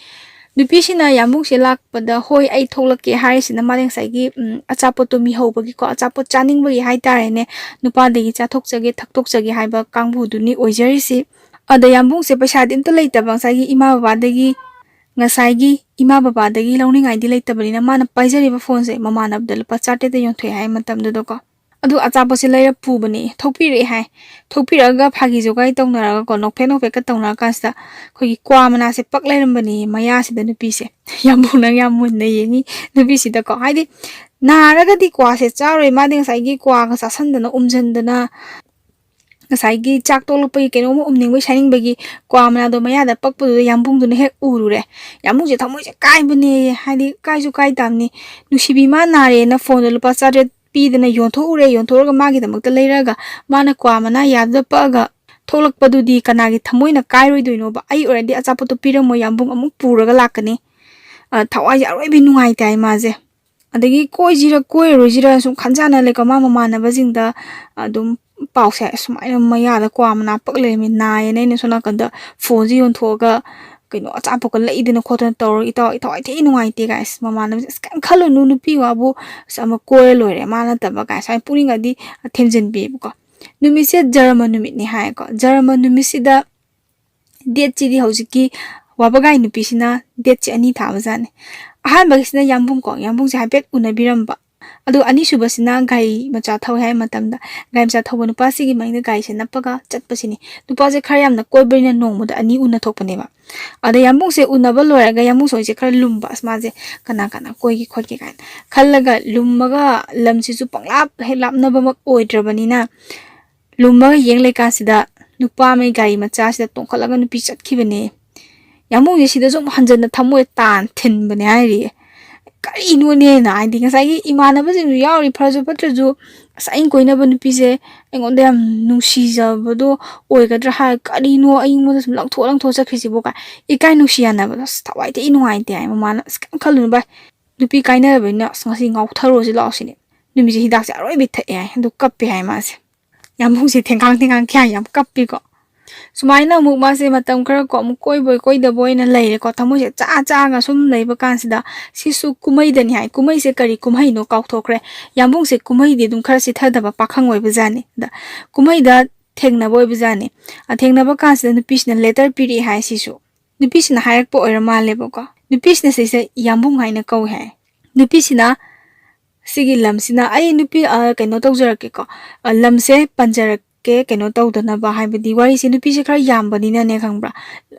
ꯅꯨꯄꯤꯁꯤꯅ ꯌꯥꯝꯕꯨꯡꯁꯦ ꯂꯥꯛꯄꯗ "ꯍꯣꯏ, ꯑꯩ ꯊꯣꯛꯂꯛꯀꯦ" ꯍꯥꯏꯔꯤꯁꯤꯅ ꯃꯥꯗꯤ ꯉꯁꯥꯏꯒꯤ, ꯎꯝ, ꯑꯆꯥꯄꯣꯠꯇꯣ ꯃꯤꯍꯧꯕꯒꯤꯀꯣ, ꯑꯆꯥꯄꯣꯠ ꯆꯥꯅꯤꯡꯕꯒꯤ ꯍꯥꯏꯇꯥꯔꯦꯅꯦ, ꯅꯨꯄꯥꯗꯒꯤ ꯆꯥꯊꯣꯛꯆꯒꯦ, ꯊꯛꯇꯣꯛꯆꯒꯦ ꯍꯥꯏꯕ ꯀꯥꯡꯕꯨꯗꯨꯅꯤ ꯑꯣꯏꯖꯔꯤꯁꯤ꯫ ꯑꯗ ꯌꯥꯝꯕꯨꯡꯁꯦ ꯄꯩꯁꯥꯗꯤ ꯑꯝꯇ ꯂꯩꯇꯕ, ꯉꯁꯥꯏꯒꯤ ꯏꯃꯥ ꯕꯕꯥꯗꯒꯤ, ꯉꯁꯥꯏꯒꯤ ꯏꯃꯥ ꯕꯕꯥꯗꯒꯤ ꯂꯧꯅꯤꯡꯉꯥꯏꯗꯤ ꯂꯩꯇꯕꯅꯤꯅ ꯃꯥꯅ ꯄꯥꯏꯖꯔꯤꯕ ꯐꯣꯟꯁꯦ ꯃꯃꯥꯟꯅꯕꯗ ꯂꯨꯄꯥ ꯆꯥꯇ꯭ꯔꯦꯠꯇ ꯌꯣꯟꯊꯣꯛꯑꯦ ꯍꯥꯏ ꯃꯇꯝꯗꯨꯗꯀꯣ꯫ ꯑꯗꯨ ꯑꯆꯥꯄꯣꯠꯁꯦ ꯂꯩꯔ ꯄꯨꯕꯅꯦ, ꯊꯣꯛꯄꯤꯔꯛꯑꯦ ꯍꯥꯏ꯫ ꯊꯣꯛꯄꯤꯔꯛꯑꯒ ꯐꯥꯒꯤ ꯖꯣꯒꯥꯏ ꯇꯧꯅꯔꯒꯀꯣ, ꯅꯣꯛꯐꯦꯠ ꯅꯣꯛꯐꯦꯠꯀ ꯇꯧꯅꯔ ꯀꯥꯟꯁꯤꯗ ꯑꯩꯈꯣꯏꯒꯤ ꯀ꯭ꯋꯥ ꯃꯅꯥꯁꯦ ꯄꯛ ꯂꯩꯔꯝꯕꯅꯦ ꯃꯌꯥꯁꯤꯗ ꯅꯨꯄꯤꯁꯦ꯫ ꯌꯥꯝꯕꯨꯡꯅ ꯌꯥꯝ ꯃꯨꯟꯅ ꯌꯦꯡꯉꯤ ꯅꯨꯄꯤꯁꯤꯗꯀꯣ꯫ ꯍꯥꯏꯗꯤ ꯅꯥꯔꯒꯗꯤ ꯀ꯭ꯋꯥꯁꯦ ꯆꯥꯔꯣꯏ, ꯃꯥꯗꯤ ꯉꯁꯥꯏꯒꯤ ꯀ꯭ꯋꯥꯒ ꯆꯥꯁꯟꯗꯅ ꯎꯝꯖꯟꯗꯅ ꯉꯁꯥꯏꯒꯤ ꯆꯥꯛ ꯇꯣꯛꯂꯛꯄꯒꯤ ꯀꯩꯅꯣꯝꯃ ꯎꯝꯅꯤꯡꯕꯒꯤ ꯁꯥꯏꯅꯤꯡꯕꯒꯤ ꯀ꯭ꯋꯥ ꯃꯅꯥꯗꯣ ꯃꯌꯥꯗ ꯄꯛꯄꯗꯨꯗ ꯌꯥꯝꯕꯨꯡꯗꯨꯅ ꯍꯦꯛ ꯎꯔꯨꯔꯦ꯫ ꯌꯥꯝꯕꯨꯡꯁꯦ ꯊꯃꯣꯏꯁꯦ ꯀꯥꯏꯕꯅꯦ, ꯍꯥꯏꯗꯤ ꯀꯥꯏꯁꯨ ꯀꯥꯏ ꯇꯥꯕꯅꯤ꯫ ꯅꯨꯡꯁꯤꯕꯤ ꯃꯥ ꯅꯥꯔꯦꯅ ꯐꯣꯟꯗ ꯂꯨꯄꯥ ꯆꯥꯇ꯭ꯔꯦꯠ ꯄꯤꯗꯅ ꯌꯣꯟꯊꯣꯛꯎꯔꯦ, ꯌꯣꯟꯊꯣꯛꯑꯒ ꯃꯥꯒꯤꯗꯃꯛꯇ ꯂꯩꯔꯒ ꯃꯥꯅ ꯀ꯭ꯋꯥ ꯃꯅꯥ ꯌꯥꯗꯨꯗ ꯄꯛꯑꯒ ꯊꯣꯛꯂꯛꯄꯗꯨꯗꯤ ꯀꯅꯥꯒꯤ ꯊꯃꯣꯏꯅ ꯀꯥꯏꯔꯣꯏꯗꯣꯏꯅꯣꯕ? ꯑꯩ ꯑꯣꯏꯔꯗꯤ ꯑꯆꯥꯄꯣꯠꯇꯣ ꯄꯤꯔꯝꯃꯣꯏ, ꯌꯥꯝꯕꯨꯡ ꯑꯃꯨꯛ ꯄꯨꯔꯒ ꯂꯥꯛꯀꯅꯤ꯫ ꯑ, ꯊꯋꯥꯏꯁꯦ ꯑꯔꯣꯏꯕꯤ ꯅꯨꯡꯉꯥꯏꯇꯦ ꯍꯥꯏ ꯃꯥꯁꯦ꯫ ꯑꯗꯒꯤ ꯀꯣꯏꯁꯤꯔ ꯀꯣꯏꯔꯣꯏꯁꯤꯔ ꯁꯨꯝ ꯈꯟꯖꯥꯟꯅ ꯂꯩꯀꯣ, ꯃꯥ ꯃꯃꯥꯟꯅꯕꯁꯤꯡꯗ ꯑꯗꯨꯝ ꯄꯥꯎꯁꯦ ꯁꯨꯃꯥꯏꯅ ꯃꯌꯥꯗ ꯀ꯭ꯋꯥ ꯃꯅꯥ ꯄꯛ ꯂꯩꯔꯝꯃꯤ, ꯅꯥꯏꯌꯦꯅ꯫ ꯑꯩꯅ ꯁꯣꯝ ꯅꯥꯀꯟꯗ ꯐꯣꯟꯁꯦ ꯌꯣꯟꯊꯣꯛꯑꯒ ꯀꯩꯅꯣ ꯑꯆꯥꯄꯣꯠꯀ ꯂꯩꯗꯅ ꯈꯣꯠꯇꯅ ꯇꯧꯔꯒ ꯏꯇꯥꯎ, ꯏꯇꯥꯎ, ꯑꯩ ꯊꯤ ꯅꯨꯡꯉꯥꯏꯇꯦ ꯀꯥꯏ꯫ ꯑꯁ, ꯃꯃꯥꯟꯅꯕꯁꯦ, "ꯑꯁ, ꯀꯩꯝ ꯈꯜꯂꯨꯅꯨ, ꯅꯨꯄꯤ ꯋꯥꯕꯨ, ꯑꯁ, ꯑꯃ ꯀꯣꯏꯔ ꯂꯣꯏꯔꯦ, ꯃꯥ ꯅꯠꯇꯕ" ꯀꯥꯏ ꯁꯨꯃꯥꯏꯅ ꯄꯨꯛꯅꯤꯡꯒꯗꯤ ꯊꯦꯝꯖꯤꯟꯕꯤꯌꯦꯕꯀꯣ꯫ ꯅꯨꯃꯤꯠꯁꯦ ꯖꯔꯃ ꯅꯨꯃꯤꯠꯅꯤ ꯍꯥꯏꯀꯣ꯫ ꯖꯔꯃ ꯅꯨꯃꯤꯠꯁꯤꯗ ꯗꯦꯠꯁꯤꯗꯤ ꯍꯧꯖꯤꯛꯀꯤ ꯋꯥꯕꯒꯥꯏ ꯅꯨꯄꯤꯁꯤꯅ ꯗꯦꯠꯁꯦ ꯑꯅꯤ ꯊꯥꯕꯖꯥꯠꯅꯤ꯫ ꯑꯍꯥꯟꯕꯒꯤꯁꯤꯅ ꯌꯥꯝꯕꯨꯡꯀꯣ, ꯌꯥꯝꯕꯨꯡꯁꯦ ꯍꯥꯏꯐꯦꯠ ꯎꯅꯕꯤꯔꯝꯕ꯫ ꯑꯗꯨꯒ ꯑꯅꯤꯁꯨꯕꯁꯤꯅ ꯒꯥꯔꯤ ꯃꯆꯥ ꯊꯧꯋꯦ ꯍꯥꯏ ꯃꯇꯝꯗ, ꯒꯥꯔꯤ ꯃꯆꯥ ꯊꯧꯕ ꯅꯨꯄꯥꯁꯤꯒꯤ ꯃꯅꯤꯡꯗ ꯒꯥꯔꯤꯁꯦ ꯅꯞꯄꯒ ꯆꯠꯄꯁꯤꯅꯤ꯫ ꯅꯨꯄꯥꯁꯦ ꯈꯔ ꯌꯥꯝꯅ ꯀꯣꯏꯕꯅꯤꯅ ꯅꯣꯡꯃꯗ ꯑꯅꯤ ꯎꯅ ꯊꯣꯛꯄꯅꯦꯕ꯫ ꯑꯗ ꯌꯥꯝꯕꯨꯡꯁꯦ ꯎꯅꯕ ꯂꯣꯏꯔꯒ ꯌꯥꯝꯕꯨꯡꯁꯦ ꯍꯧꯖꯤꯛ ꯈꯔ ꯂꯨꯝꯕ, ꯑꯁ, ꯃꯥꯁꯦ ꯀꯅꯥ ꯀꯅꯥ ꯀꯣꯏꯒꯦ ꯈꯣꯠꯀꯦ ꯀꯥꯏꯅ ꯈꯜꯂꯒ ꯂꯨꯝꯃꯒ, ꯂꯝꯁꯤꯁꯨ ꯄꯪꯂꯥꯞ ꯍꯦꯛ ꯂꯥꯞꯅꯕꯃꯛ ꯑꯣꯏꯗ꯭ꯔꯕꯅꯤꯅ, ꯂꯨꯝꯃꯒ ꯌꯦꯡ ꯂꯩꯀꯥꯟꯁꯤꯗ ꯅꯨꯄꯥ ꯑꯃꯒꯤ ꯒꯥꯔꯤ ꯃꯆꯥꯁꯤꯗ ꯇꯣꯡꯈꯠꯂꯒ ꯅꯨꯄꯤ ꯆꯠꯈꯤꯕꯅꯦ꯫ ꯌꯥꯝꯕꯨꯡꯁꯦ ꯁꯤꯗꯁꯨ ꯑꯃꯨꯛ ꯍꯟꯖꯟꯅ ꯊꯃꯣꯏ ꯇꯥꯟ ꯊꯤꯟꯕꯅꯦ ꯍꯥꯏꯔꯤꯌꯦ꯫ ꯀꯔꯤꯅꯣꯅꯦꯅ, ꯍꯥꯏꯗꯤ ꯉꯁꯥꯏꯒꯤ ꯏꯃꯥꯟꯅꯕꯁꯤꯡꯁꯨ ꯌꯥꯎꯔꯤ, ꯐꯔꯁꯨ ꯐꯠꯇ꯭ꯔꯁꯨ, ꯑꯁ, ꯑꯩꯅ ꯀꯣꯏꯅꯕ ꯅꯨꯄꯤꯁꯦ ꯑꯩꯉꯣꯟꯗ ꯌꯥꯝ ꯅꯨꯡꯁꯤꯖꯕꯗꯣ ꯑꯣꯏꯒꯗ꯭ꯔꯥ ꯍꯥꯏꯔ, ꯀꯔꯤꯅꯣ ꯑꯩꯉꯣꯟꯗ ꯁꯨꯝ ꯂꯪꯊꯣꯛ ꯂꯪꯊꯣꯛ ꯆꯠꯈ꯭ꯔꯤꯁꯤꯕꯣ ꯀꯥꯏ ꯏꯀꯥꯏ ꯅꯨꯡꯁꯤ ꯌꯥꯅꯕꯗꯣ, ꯑꯁ, ꯊꯋꯥꯏ ꯊꯤ ꯅꯨꯡꯉꯥꯏꯇꯦ ꯍꯥꯏ꯫ ꯃꯃꯥꯅ, "ꯑꯁ, ꯀꯩꯝ ꯈꯜꯂꯨꯅꯨ ꯚꯥꯏ, ꯅꯨꯄꯤ ꯀꯥꯏꯅꯔꯕꯅꯤꯅ ꯑꯁ ꯉꯁꯤ ꯉꯥꯎꯊꯔꯨꯔꯁꯤ ꯂꯥꯛꯑꯣ ꯁꯤꯅꯤ꯫ ꯅꯨꯃꯤꯠꯁꯦ ꯍꯤꯗꯥꯛꯁꯦ ꯑꯔꯣꯏꯕꯤ ꯊꯛꯑꯦ ꯍꯥꯏ, ꯑꯗꯨ ꯀꯞꯄꯦ ꯍꯥꯏ ꯃꯥꯁꯦ꯫ ꯌꯥꯝꯕꯨꯡꯁꯦ ꯊꯦꯡꯀꯥꯡ ꯊꯦꯡꯀꯥꯡ ꯀꯌꯥ ꯌꯥꯝ ꯀꯞꯄꯤꯀꯣ꯫ ꯁꯨꯃꯥꯏꯅ ꯑꯃꯨꯛ ꯃꯥꯁꯦ ꯃꯇꯝ ꯈꯔ ꯀꯣ ꯑꯃꯨꯛ ꯀꯣꯏꯕꯣꯏ ꯀꯣꯏꯗꯕꯣꯏ ꯑꯣꯏꯅ ꯂꯩꯔꯦꯀꯣ, ꯊꯃꯣꯏꯁꯦ ꯆꯥ ꯆꯥꯒ ꯁꯨꯝ ꯂꯩꯕ ꯀꯥꯟꯁꯤꯗ, ꯁꯤꯁꯨ ꯀꯨꯝꯍꯩꯗꯅꯤ ꯍꯥꯏ꯫ ꯀꯨꯝꯍꯩꯁꯦ ꯀꯔꯤ ꯀꯨꯝꯍꯩꯅꯣ ꯀꯥꯎꯊꯣꯛꯈ꯭ꯔꯦ꯫ ꯌꯥꯝꯕꯨꯡꯁꯦ ꯀꯨꯝꯍꯩꯗꯤ ꯑꯗꯨꯝ ꯈꯔ ꯆꯤꯊꯗꯕ ꯄꯥꯈꯪ ꯑꯣꯏꯕꯖꯥꯠꯅꯤ꯫ ꯑꯗ ꯀꯨꯝꯍꯩꯗ ꯊꯦꯡꯅꯕ ꯑꯣꯏꯕꯖꯥꯠꯅꯤ꯫ ꯑ, ꯊꯦꯡꯅꯕ ꯀꯥꯟꯁꯤꯗ ꯅꯨꯄꯤꯁꯤꯅ ꯂꯦꯇꯔ ꯄꯤꯔꯛꯑꯦ ꯍꯥꯏ꯫ ꯁꯤꯁꯨ ꯅꯨꯄꯤꯁꯤꯅ ꯍꯥꯏꯔꯛꯄ ꯑꯣꯏꯔ ꯃꯥꯜꯂꯦꯕꯀꯣ꯫ ꯅꯨꯄꯤꯁꯤꯅ ꯁꯤꯁꯦ ꯌꯥꯝꯕꯨꯡ ꯍꯥꯏꯅ ꯀꯧꯏ ꯍꯥꯏ꯫ ꯅꯨꯄꯤꯁꯤꯅ ꯁꯤꯒꯤ ꯂꯝꯁꯤꯅ ꯑꯩ ꯅꯨꯄꯤ, ꯑ, ꯀꯩꯅꯣ ꯇꯧꯖꯔꯛꯀꯦꯀꯣ, ꯑ, ꯂꯝꯁꯦ ꯄꯟꯖꯔꯛꯀꯦ, ꯀꯩꯅꯣ ꯇꯧꯗꯅꯕ, ꯍꯥꯏꯕꯗꯤ ꯋꯥꯔꯤꯁꯦ ꯅꯨꯄꯤꯁꯦ ꯈꯔ ꯌꯥꯝꯕꯅꯤꯅꯅꯦ, ꯈꯪꯕ꯭ꯔꯥ,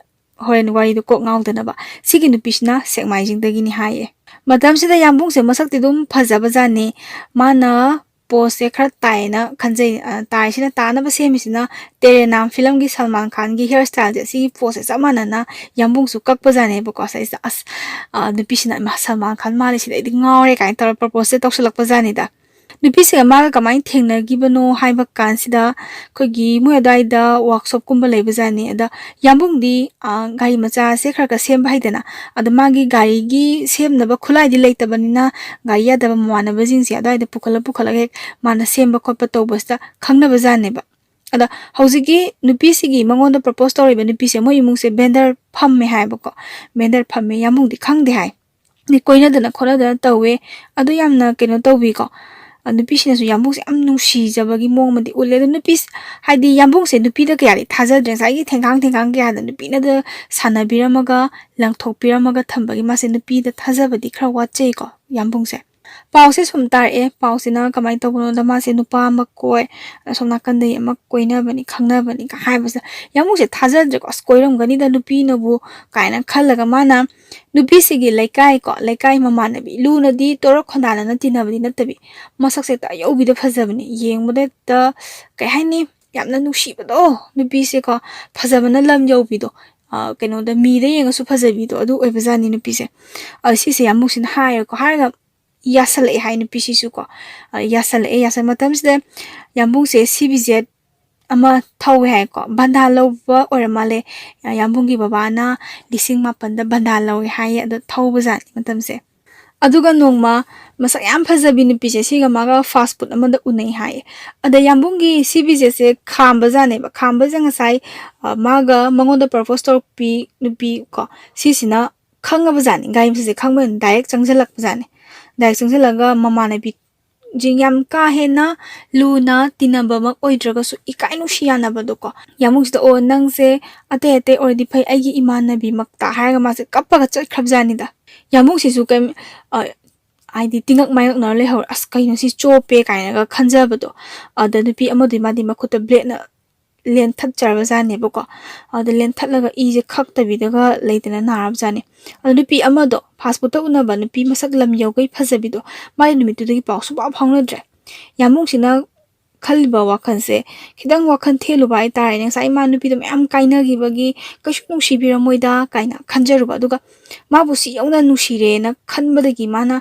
ꯍꯣꯔꯦꯟ ꯋꯥꯔꯤꯗꯣ ꯀꯣꯛ ꯉꯥꯎꯗꯅꯕ꯫ ꯁꯤꯒꯤ ꯅꯨꯄꯤꯁꯤꯅ ꯁꯦꯛꯃꯥꯏꯖꯤꯡꯗꯒꯤꯅꯤ ꯍꯥꯏꯌꯦ꯫ ꯃꯇꯝꯁꯤꯗ ꯌꯥꯝꯕꯨꯡꯁꯦ ꯃꯁꯛꯇꯤ ꯑꯗꯨꯝ ꯐꯖꯕꯖꯥꯠꯅꯤ꯫ ꯃꯥꯅ ꯄꯣꯁꯁꯦ ꯈꯔ ꯇꯥꯏꯌꯦꯅ ꯈꯟꯖꯩ꯫ ꯑ, ꯇꯥꯏꯁꯤꯅ ꯇꯥꯅꯕ ꯁꯦꯝꯃꯤꯁꯤꯅ ꯇꯦꯔꯦ ꯅꯥꯝ ꯐꯤꯂꯝꯒꯤ ꯁꯜꯃꯥꯟ ꯈꯥꯟꯒꯤ ꯍꯤꯌꯔ ꯁ꯭ꯇꯥꯏꯜꯁꯦ, ꯁꯤꯒꯤ ꯄꯣꯁꯁꯦ ꯆꯞ ꯃꯥꯟꯅꯅ ꯌꯥꯝꯕꯨꯡꯁꯨ ꯀꯛꯄꯖꯥꯠꯅꯦꯕꯀꯣ꯫ ꯁꯤꯁꯤꯗ ꯑꯁ, ꯑ, ꯅꯨꯄꯤꯁꯤꯅ "ꯏꯃꯥ, ꯁꯜꯃꯥꯟ ꯈꯥꯟ ꯃꯥꯜꯂꯦ, ꯁꯤꯗ ꯑꯩꯗꯤ ꯉꯥꯎꯔꯦ" ꯀꯥꯏꯅ ꯇꯧꯔ ꯄ꯭ꯔꯄꯣꯁꯁꯦ ꯇꯧꯁꯜꯂꯛꯄꯖꯥꯠꯅꯤꯗ꯫ ꯅꯨꯄꯤꯁꯤꯒ ꯃꯥꯒ ꯀꯃꯥꯏꯅ ꯊꯦꯡꯅꯈꯤꯕꯅꯣ ꯍꯥꯏꯕ ꯀꯥꯟꯁꯤꯗ, ꯑꯩꯈꯣꯏꯒꯤ ꯃꯣꯏ ꯑꯗꯨꯋꯥꯏꯗ ꯋꯥꯛꯁꯣꯞꯀꯨꯝꯕ ꯂꯩꯕꯖꯥꯠꯅꯤ꯫ ꯑꯗ ꯌꯥꯝꯕꯨꯡꯗꯤ, ꯑ, ꯒꯥꯔꯤ ꯃꯆꯥꯁꯦ ꯈꯔ ꯈꯔ ꯁꯦꯝꯕ ꯍꯩꯗꯅ, ꯑꯗ ꯃꯥꯒꯤ ꯒꯥꯔꯤꯒꯤ ꯁꯦꯝꯅꯕ ꯈꯨꯠꯂꯥꯏꯗꯤ ꯂꯩꯇꯕꯅꯤꯅ, ꯒꯥꯔꯤ ꯌꯥꯗꯕ ꯃꯃꯥꯟꯅꯕꯁꯤꯡꯁꯦ ꯑꯗꯨꯋꯥꯏꯗ ꯄꯨꯈꯠꯂ ꯄꯨꯈꯠꯂꯒ ꯍꯦꯛ ꯃꯥꯅ ꯁꯦꯝꯕ ꯈꯣꯠꯄ ꯇꯧꯕꯁꯤꯗ ꯈꯪꯅꯕꯖꯥꯠꯅꯦꯕ꯫ ꯑꯗ ꯍꯧꯖꯤꯛꯀꯤ ꯅꯨꯄꯤꯁꯤꯒꯤ, ꯃꯉꯣꯟꯗ ꯄ꯭ꯔꯄꯣꯁ ꯇꯧꯔꯤꯕ ꯅꯨꯄꯤꯁꯦ, ꯃꯣꯏ ꯏꯃꯨꯡꯁꯦ ꯕꯦꯟꯗꯔ ꯐꯝꯃꯦ ꯍꯥꯏꯕꯀꯣ꯫ ꯕꯦꯟꯗꯔ ꯐꯝꯃꯦ, ꯌꯥꯝꯕꯨꯡꯗꯤ ꯈꯪꯗꯦ ꯍꯥꯏ꯫ ꯀꯣꯏꯅꯗꯅ ꯈꯣꯠꯅꯗꯅ ꯇꯧꯋꯦ꯫ ꯑꯗꯨ ꯌꯥꯝꯅ ꯀꯩꯅꯣ ꯇꯧꯕꯤꯀꯣ꯫ ꯑ, ꯅꯨꯄꯤꯁꯤꯅꯁꯨ ꯌꯥꯝꯕꯨꯡꯁꯦ ꯌꯥꯝ ꯅꯨꯡꯁꯤꯖꯕꯒꯤ ꯃꯑꯣꯡ ꯑꯃꯗꯤ ꯎꯠꯂꯦ꯫ ꯑꯗꯣ ꯅꯨꯄꯤ, ꯍꯥꯏꯗꯤ ꯌꯥꯝꯕꯨꯡꯁꯦ ꯅꯨꯄꯤꯗ ꯀꯌꯥꯗꯤ ꯊꯥꯖꯗ꯭ꯔꯦ꯫ ꯉꯁꯥꯏꯒꯤ ꯊꯦꯡꯒꯥꯡ ꯊꯦꯡꯒꯥꯡ ꯀꯌꯥꯗ ꯅꯨꯄꯤꯅꯗ ꯁꯥꯟꯅꯕꯤꯔꯝꯃꯒ, ꯂꯪꯊꯣꯛꯄꯤꯔꯝꯃꯒ ꯊꯝꯕꯒꯤ ꯃꯥꯁꯦ ꯅꯨꯄꯤꯗ ꯊꯥꯖꯕꯗꯤ ꯈꯔ ꯋꯥꯠꯆꯩꯀꯣ, ꯌꯥꯝꯕꯨꯡꯁꯦ꯫ ꯄꯥꯎꯁꯦ ꯁꯨꯝ ꯇꯥꯔꯛꯑꯦ꯫ ꯄꯥꯎꯁꯤꯅ ꯀꯃꯥꯏꯅ ꯇꯧꯕꯅꯣꯗ, ꯃꯥꯁꯦ ꯅꯨꯄꯥ ꯑꯃ ꯀꯣꯏ, ꯑꯁꯣꯝ ꯅꯥꯀꯟꯗꯒꯤ ꯑꯃ ꯀꯣꯏꯅꯕꯅꯤ, ꯈꯪꯅꯕꯅꯤ ꯀ ꯍꯥꯏꯕꯁꯤꯗ ꯌꯥꯝꯕꯨꯡꯁꯦ ꯊꯥꯖꯗ꯭ꯔꯦꯀꯣ꯫ "ꯑꯁ, ꯀꯣꯏꯔꯝꯒꯅꯤꯗ ꯅꯨꯄꯤꯅꯕꯨ" ꯀꯥꯏꯅ ꯈꯜꯂꯒ ꯃꯥꯅ ꯅꯨꯄꯤꯁꯤꯒꯤ ꯂꯩꯀꯥꯏ ꯀꯣ, ꯂꯩꯀꯥꯏ ꯃꯃꯥꯟꯅꯕꯤ, ꯂꯨꯅꯗꯤ ꯇꯣꯔꯛ ꯈꯣꯟꯗꯥꯅꯅ ꯇꯤꯟꯅꯕꯗꯤ ꯅꯠꯇꯕꯤ, ꯃꯁꯛꯁꯦ ꯍꯦꯛꯇ ꯑꯌꯧꯕꯤꯗ ꯐꯖꯕꯅꯤ꯫ ꯌꯦꯡꯕꯗ ꯍꯦꯛꯇ, ꯀꯩ ꯍꯥꯏꯅꯤ, ꯌꯥꯝꯅ ꯅꯨꯡꯁꯤꯕꯗꯣ, ꯅꯨꯄꯤꯁꯦꯀꯣ, ꯐꯖꯕꯅ ꯂꯝ ꯌꯧꯕꯤꯗꯣ, ꯑ, ꯀꯩꯅꯣꯗ, ꯃꯤꯗ ꯌꯦꯡꯉꯁꯨ ꯐꯖꯕꯤꯗꯣ, ꯑꯗꯨ ꯑꯣꯏꯕꯖꯥꯠꯅꯤ ꯅꯨꯄꯤꯁꯦ꯫ ꯑ, ꯁꯤꯁꯦ ꯌꯥꯝꯕꯨꯡꯁꯤꯅ ꯍꯥꯏꯔꯦꯀꯣ, ꯍꯥꯏꯔꯒ ꯌꯥꯁꯜꯂꯛꯑꯦ ꯍꯥꯏ ꯅꯨꯄꯤꯁꯤꯁꯨꯀꯣ꯫ ꯑ, ꯌꯥꯁꯜꯂꯛꯑꯦ, ꯌꯥꯁꯜ ꯃꯇꯝꯁꯤꯗ ꯌꯥꯝꯕꯨꯡꯁꯦ ꯁꯤ ꯕꯤ ꯖꯦꯠ ꯑꯃ ꯊꯧꯋꯦ ꯍꯥꯏꯀꯣ꯫ ꯕꯟꯗꯥ ꯂꯧꯕ ꯑꯣꯏꯔ ꯃꯥꯜꯂꯦ꯫ ꯌꯥꯝꯕꯨꯡꯒꯤ ꯕꯕꯥꯅ ꯂꯤꯁꯤꯡ ꯃꯥꯄꯟꯗ ꯕꯟꯗꯥ ꯂꯧꯋꯦ ꯍꯥꯏꯌꯦ꯫ ꯑꯗꯣ ꯊꯧꯕꯖꯥꯠꯅꯤ ꯃꯇꯝꯁꯦ꯫ ꯑꯗꯨꯒ ꯅꯣꯡꯃ ꯃꯁꯛ ꯌꯥꯝ ꯐꯖꯕꯤ ꯅꯨꯄꯤꯁꯦ ꯁꯤꯒ ꯃꯥꯒ ꯐꯥꯁ ꯐꯨꯗ ꯑꯃꯗ ꯎꯅꯩ ꯍꯥꯏꯌꯦ꯫ ꯑꯗ ꯌꯥꯝꯕꯨꯡꯒꯤ ꯁꯤ ꯕꯤꯖꯦꯠꯁꯦ ꯈꯥꯝꯕꯖꯥꯠꯅꯦꯕ꯫ ꯈꯥꯝꯕꯁꯦ ꯉꯁꯥꯏ, ꯑ, ꯃꯥꯒ ꯃꯉꯣꯟꯗ ꯄ꯭ꯔꯄꯣꯁ ꯇꯧꯔꯛꯄꯤ ꯅꯨꯄꯤ ꯀꯣ, ꯁꯤꯁꯤꯅ ꯈꯪꯉꯕꯖꯥꯠꯅꯤ, ꯒꯥꯔꯤ ꯃꯁꯛꯁꯦ ꯈꯪꯕꯅꯤꯅ ꯗꯥꯏꯔꯦꯛ ꯆꯪꯁꯤꯜꯂꯛꯄꯖꯥꯠꯅꯤ꯫ ꯗꯥꯏꯔꯦꯛ ꯆꯪꯁꯤꯜꯂꯒ ꯃꯃꯥꯟꯅꯕꯤ ꯖꯤꯡ ꯌꯥꯝ ꯀꯥ ꯍꯦꯟꯅ ꯂꯨꯅ ꯇꯤꯟꯅꯕꯃꯛ ꯑꯣꯏꯗ꯭ꯔꯒꯁꯨ ꯏꯀꯥꯏ ꯅꯨꯡꯁꯤ ꯌꯥꯅꯕꯗꯣ ꯀꯣ꯫ ꯌꯥꯝꯕꯨꯡꯁꯤꯗ "ꯑꯣ, ꯅꯪꯁꯦ ꯑꯇꯩ ꯑꯇꯩ ꯑꯣꯏꯔꯗꯤ ꯐꯩ, ꯑꯩꯒꯤ ꯏꯃꯥꯟꯅꯕꯤꯃꯛꯇ" ꯍꯥꯏꯔꯒ ꯃꯥꯁꯦ ꯀꯞꯄꯒ ꯆꯠꯈ꯭ꯔꯕꯖꯥꯠꯅꯤꯗ꯫ ꯌꯥꯝꯕꯨꯡꯁꯤꯁꯨ ꯀꯩꯝ, ꯑ, ꯍꯥꯏꯗꯤ ꯇꯤꯉꯛ ꯃꯥꯏꯉꯛꯅꯔ ꯂꯩꯍꯧꯔꯦ꯫ "ꯑꯁ, ꯀꯩꯅꯣ ꯁꯤ ꯆꯣꯞꯄꯦ" ꯀꯥꯏꯅꯒ ꯈꯟꯖꯕꯗꯣ꯫ ꯑꯗ ꯅꯨꯄꯤ ꯑꯃꯗꯨꯗꯤ ꯃꯥꯗꯤ ꯃꯈꯨꯠꯇ ꯕ꯭ꯂꯦꯗꯅ ꯂꯦꯟꯊꯠꯆꯔꯕꯖꯥꯠꯅꯦꯕꯀꯣ꯫ ꯑꯗ ꯂꯦꯟꯊꯠꯂꯒ ꯏꯁꯦ ꯈꯛꯇꯕꯤꯗꯒ ꯂꯩꯗꯅ ꯅꯥꯔꯕꯖꯥꯠꯅꯦ꯫ ꯑꯗ ꯅꯨꯄꯤ ꯑꯃꯗꯣ, ꯐꯥꯁ ꯐꯨꯗꯇ ꯎꯅꯕ ꯅꯨꯄꯤ ꯃꯁꯛ ꯂꯝ ꯌꯧꯒꯩ ꯐꯖꯕꯤꯗꯣ, ꯃꯥꯗꯤ ꯅꯨꯃꯤꯠꯇꯨꯗꯒꯤ ꯄꯥꯎ ꯁꯨꯡꯐꯥꯎ ꯐꯥꯎꯅꯗ꯭ꯔꯦ꯫ ꯌꯥꯝꯕꯨꯡꯁꯤꯅ ꯈꯜꯂꯤꯕ ꯋꯥꯈꯜꯁꯦ ꯈꯤꯇꯪ ꯋꯥꯈꯜ ꯊꯦꯜꯂꯨꯕ ꯍꯥꯏꯇꯥꯔꯦꯅꯦ꯫ ꯉꯁꯥꯏ ꯃꯥ ꯅꯨꯄꯤꯗꯣ ꯃꯌꯥꯝ ꯀꯥꯏꯅꯈꯤꯕꯒꯤ ꯀꯩꯁꯨ ꯅꯨꯡꯁꯤꯕꯤꯔꯝꯃꯣꯏꯗ ꯀꯥꯏꯅ ꯈꯟꯖꯔꯨꯕ꯫ ꯑꯗꯨꯒ ꯃꯥꯕꯨ ꯁꯤ ꯌꯧꯅ ꯅꯨꯡꯁꯤꯔꯦꯅ ꯈꯟꯕꯗꯒꯤ ꯃꯥꯅ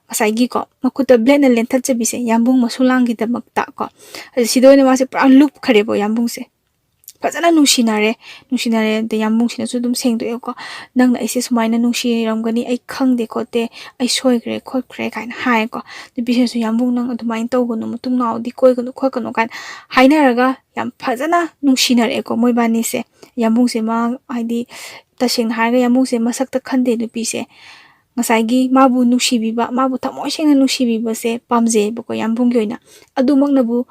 ꯉꯁꯥꯏꯒꯤꯀꯣ, ꯃꯈꯨꯠꯇ ꯕ꯭ꯂꯦꯗꯅ ꯂꯦꯟꯊꯠꯆꯕꯤꯁꯦ ꯌꯥꯝꯕꯨꯡ ꯃꯁꯨꯂꯥꯡꯒꯤꯗꯃꯛꯇ ꯀꯣ꯫ ꯑꯗ ꯁꯤꯗ ꯑꯣꯏꯅ ꯃꯥꯁꯦ ꯄꯨꯔꯥ ꯂꯨꯞꯈ꯭ꯔꯦꯕ ꯌꯥꯝꯕꯨꯡꯁꯦ꯫ ꯐꯖꯅ ꯅꯨꯡꯁꯤꯅꯔꯦ꯫ ꯅꯨꯡꯁꯤꯅꯔꯦ꯫ ꯑꯗ ꯌꯥꯝꯕꯨꯡꯁꯤꯅꯁꯨ ꯑꯗꯨꯝ ꯁꯦꯡꯗꯣꯛꯑꯦꯀꯣ, "ꯅꯪꯅ ꯑꯩꯁꯦ ꯁꯨꯃꯥꯏꯅ ꯅꯨꯡꯁꯤꯔꯝꯒꯅꯤ ꯑꯩ ꯈꯪꯗꯦ ꯈꯣꯠꯇꯦ, ꯑꯩ ꯁꯣꯏꯈ꯭ꯔꯦ ꯈꯣꯠꯈ꯭ꯔꯦ" ꯀꯥꯏꯅ ꯍꯥꯏꯌꯦꯀꯣ꯫ ꯅꯨꯄꯤꯁꯤꯅꯁꯨ, "ꯌꯥꯝꯕꯨꯡ, ꯅꯪ ꯑꯗꯨꯃꯥꯏꯅ ꯇꯧꯒꯅꯨ, ꯃꯇꯨꯡ ꯅꯥꯎꯗꯤ ꯀꯣꯏꯒꯅꯨ ꯈꯣꯠꯀꯅꯨ" ꯀꯥꯏꯅ ꯍꯥꯏꯅꯔꯒ ꯌꯥꯝ ꯐꯖꯅ ꯅꯨꯡꯁꯤꯅꯔꯛꯑꯦꯀꯣ ꯃꯣꯏꯕꯥꯅꯤꯁꯦ꯫ ꯌꯥꯝꯕꯨꯡꯁꯦ ꯃꯥ, ꯍꯥꯏꯗꯤ, ꯇꯁꯦꯡꯅ ꯍꯥꯏꯔꯒ ꯌꯥꯝꯕꯨꯡꯁꯦ ꯃꯁꯛꯇ ꯈꯟꯗꯦ ꯅꯨꯄꯤꯁꯦ꯫ ꯉꯁꯥꯏꯒꯤ ꯃꯥꯕꯨ ꯅꯨꯡꯁꯤꯕꯤꯕ, ꯃꯥꯕꯨ ꯊꯃꯣꯏ ꯁꯦꯡꯅ ꯅꯨꯡꯁꯤꯕꯤꯕꯁꯦ ꯄꯥꯝꯖꯩꯌꯦꯕꯀꯣ ꯌꯥꯝꯕꯨꯡꯒꯤ ꯑꯣꯏꯅ꯫ ꯑꯗꯨꯃꯛꯅꯕꯨ,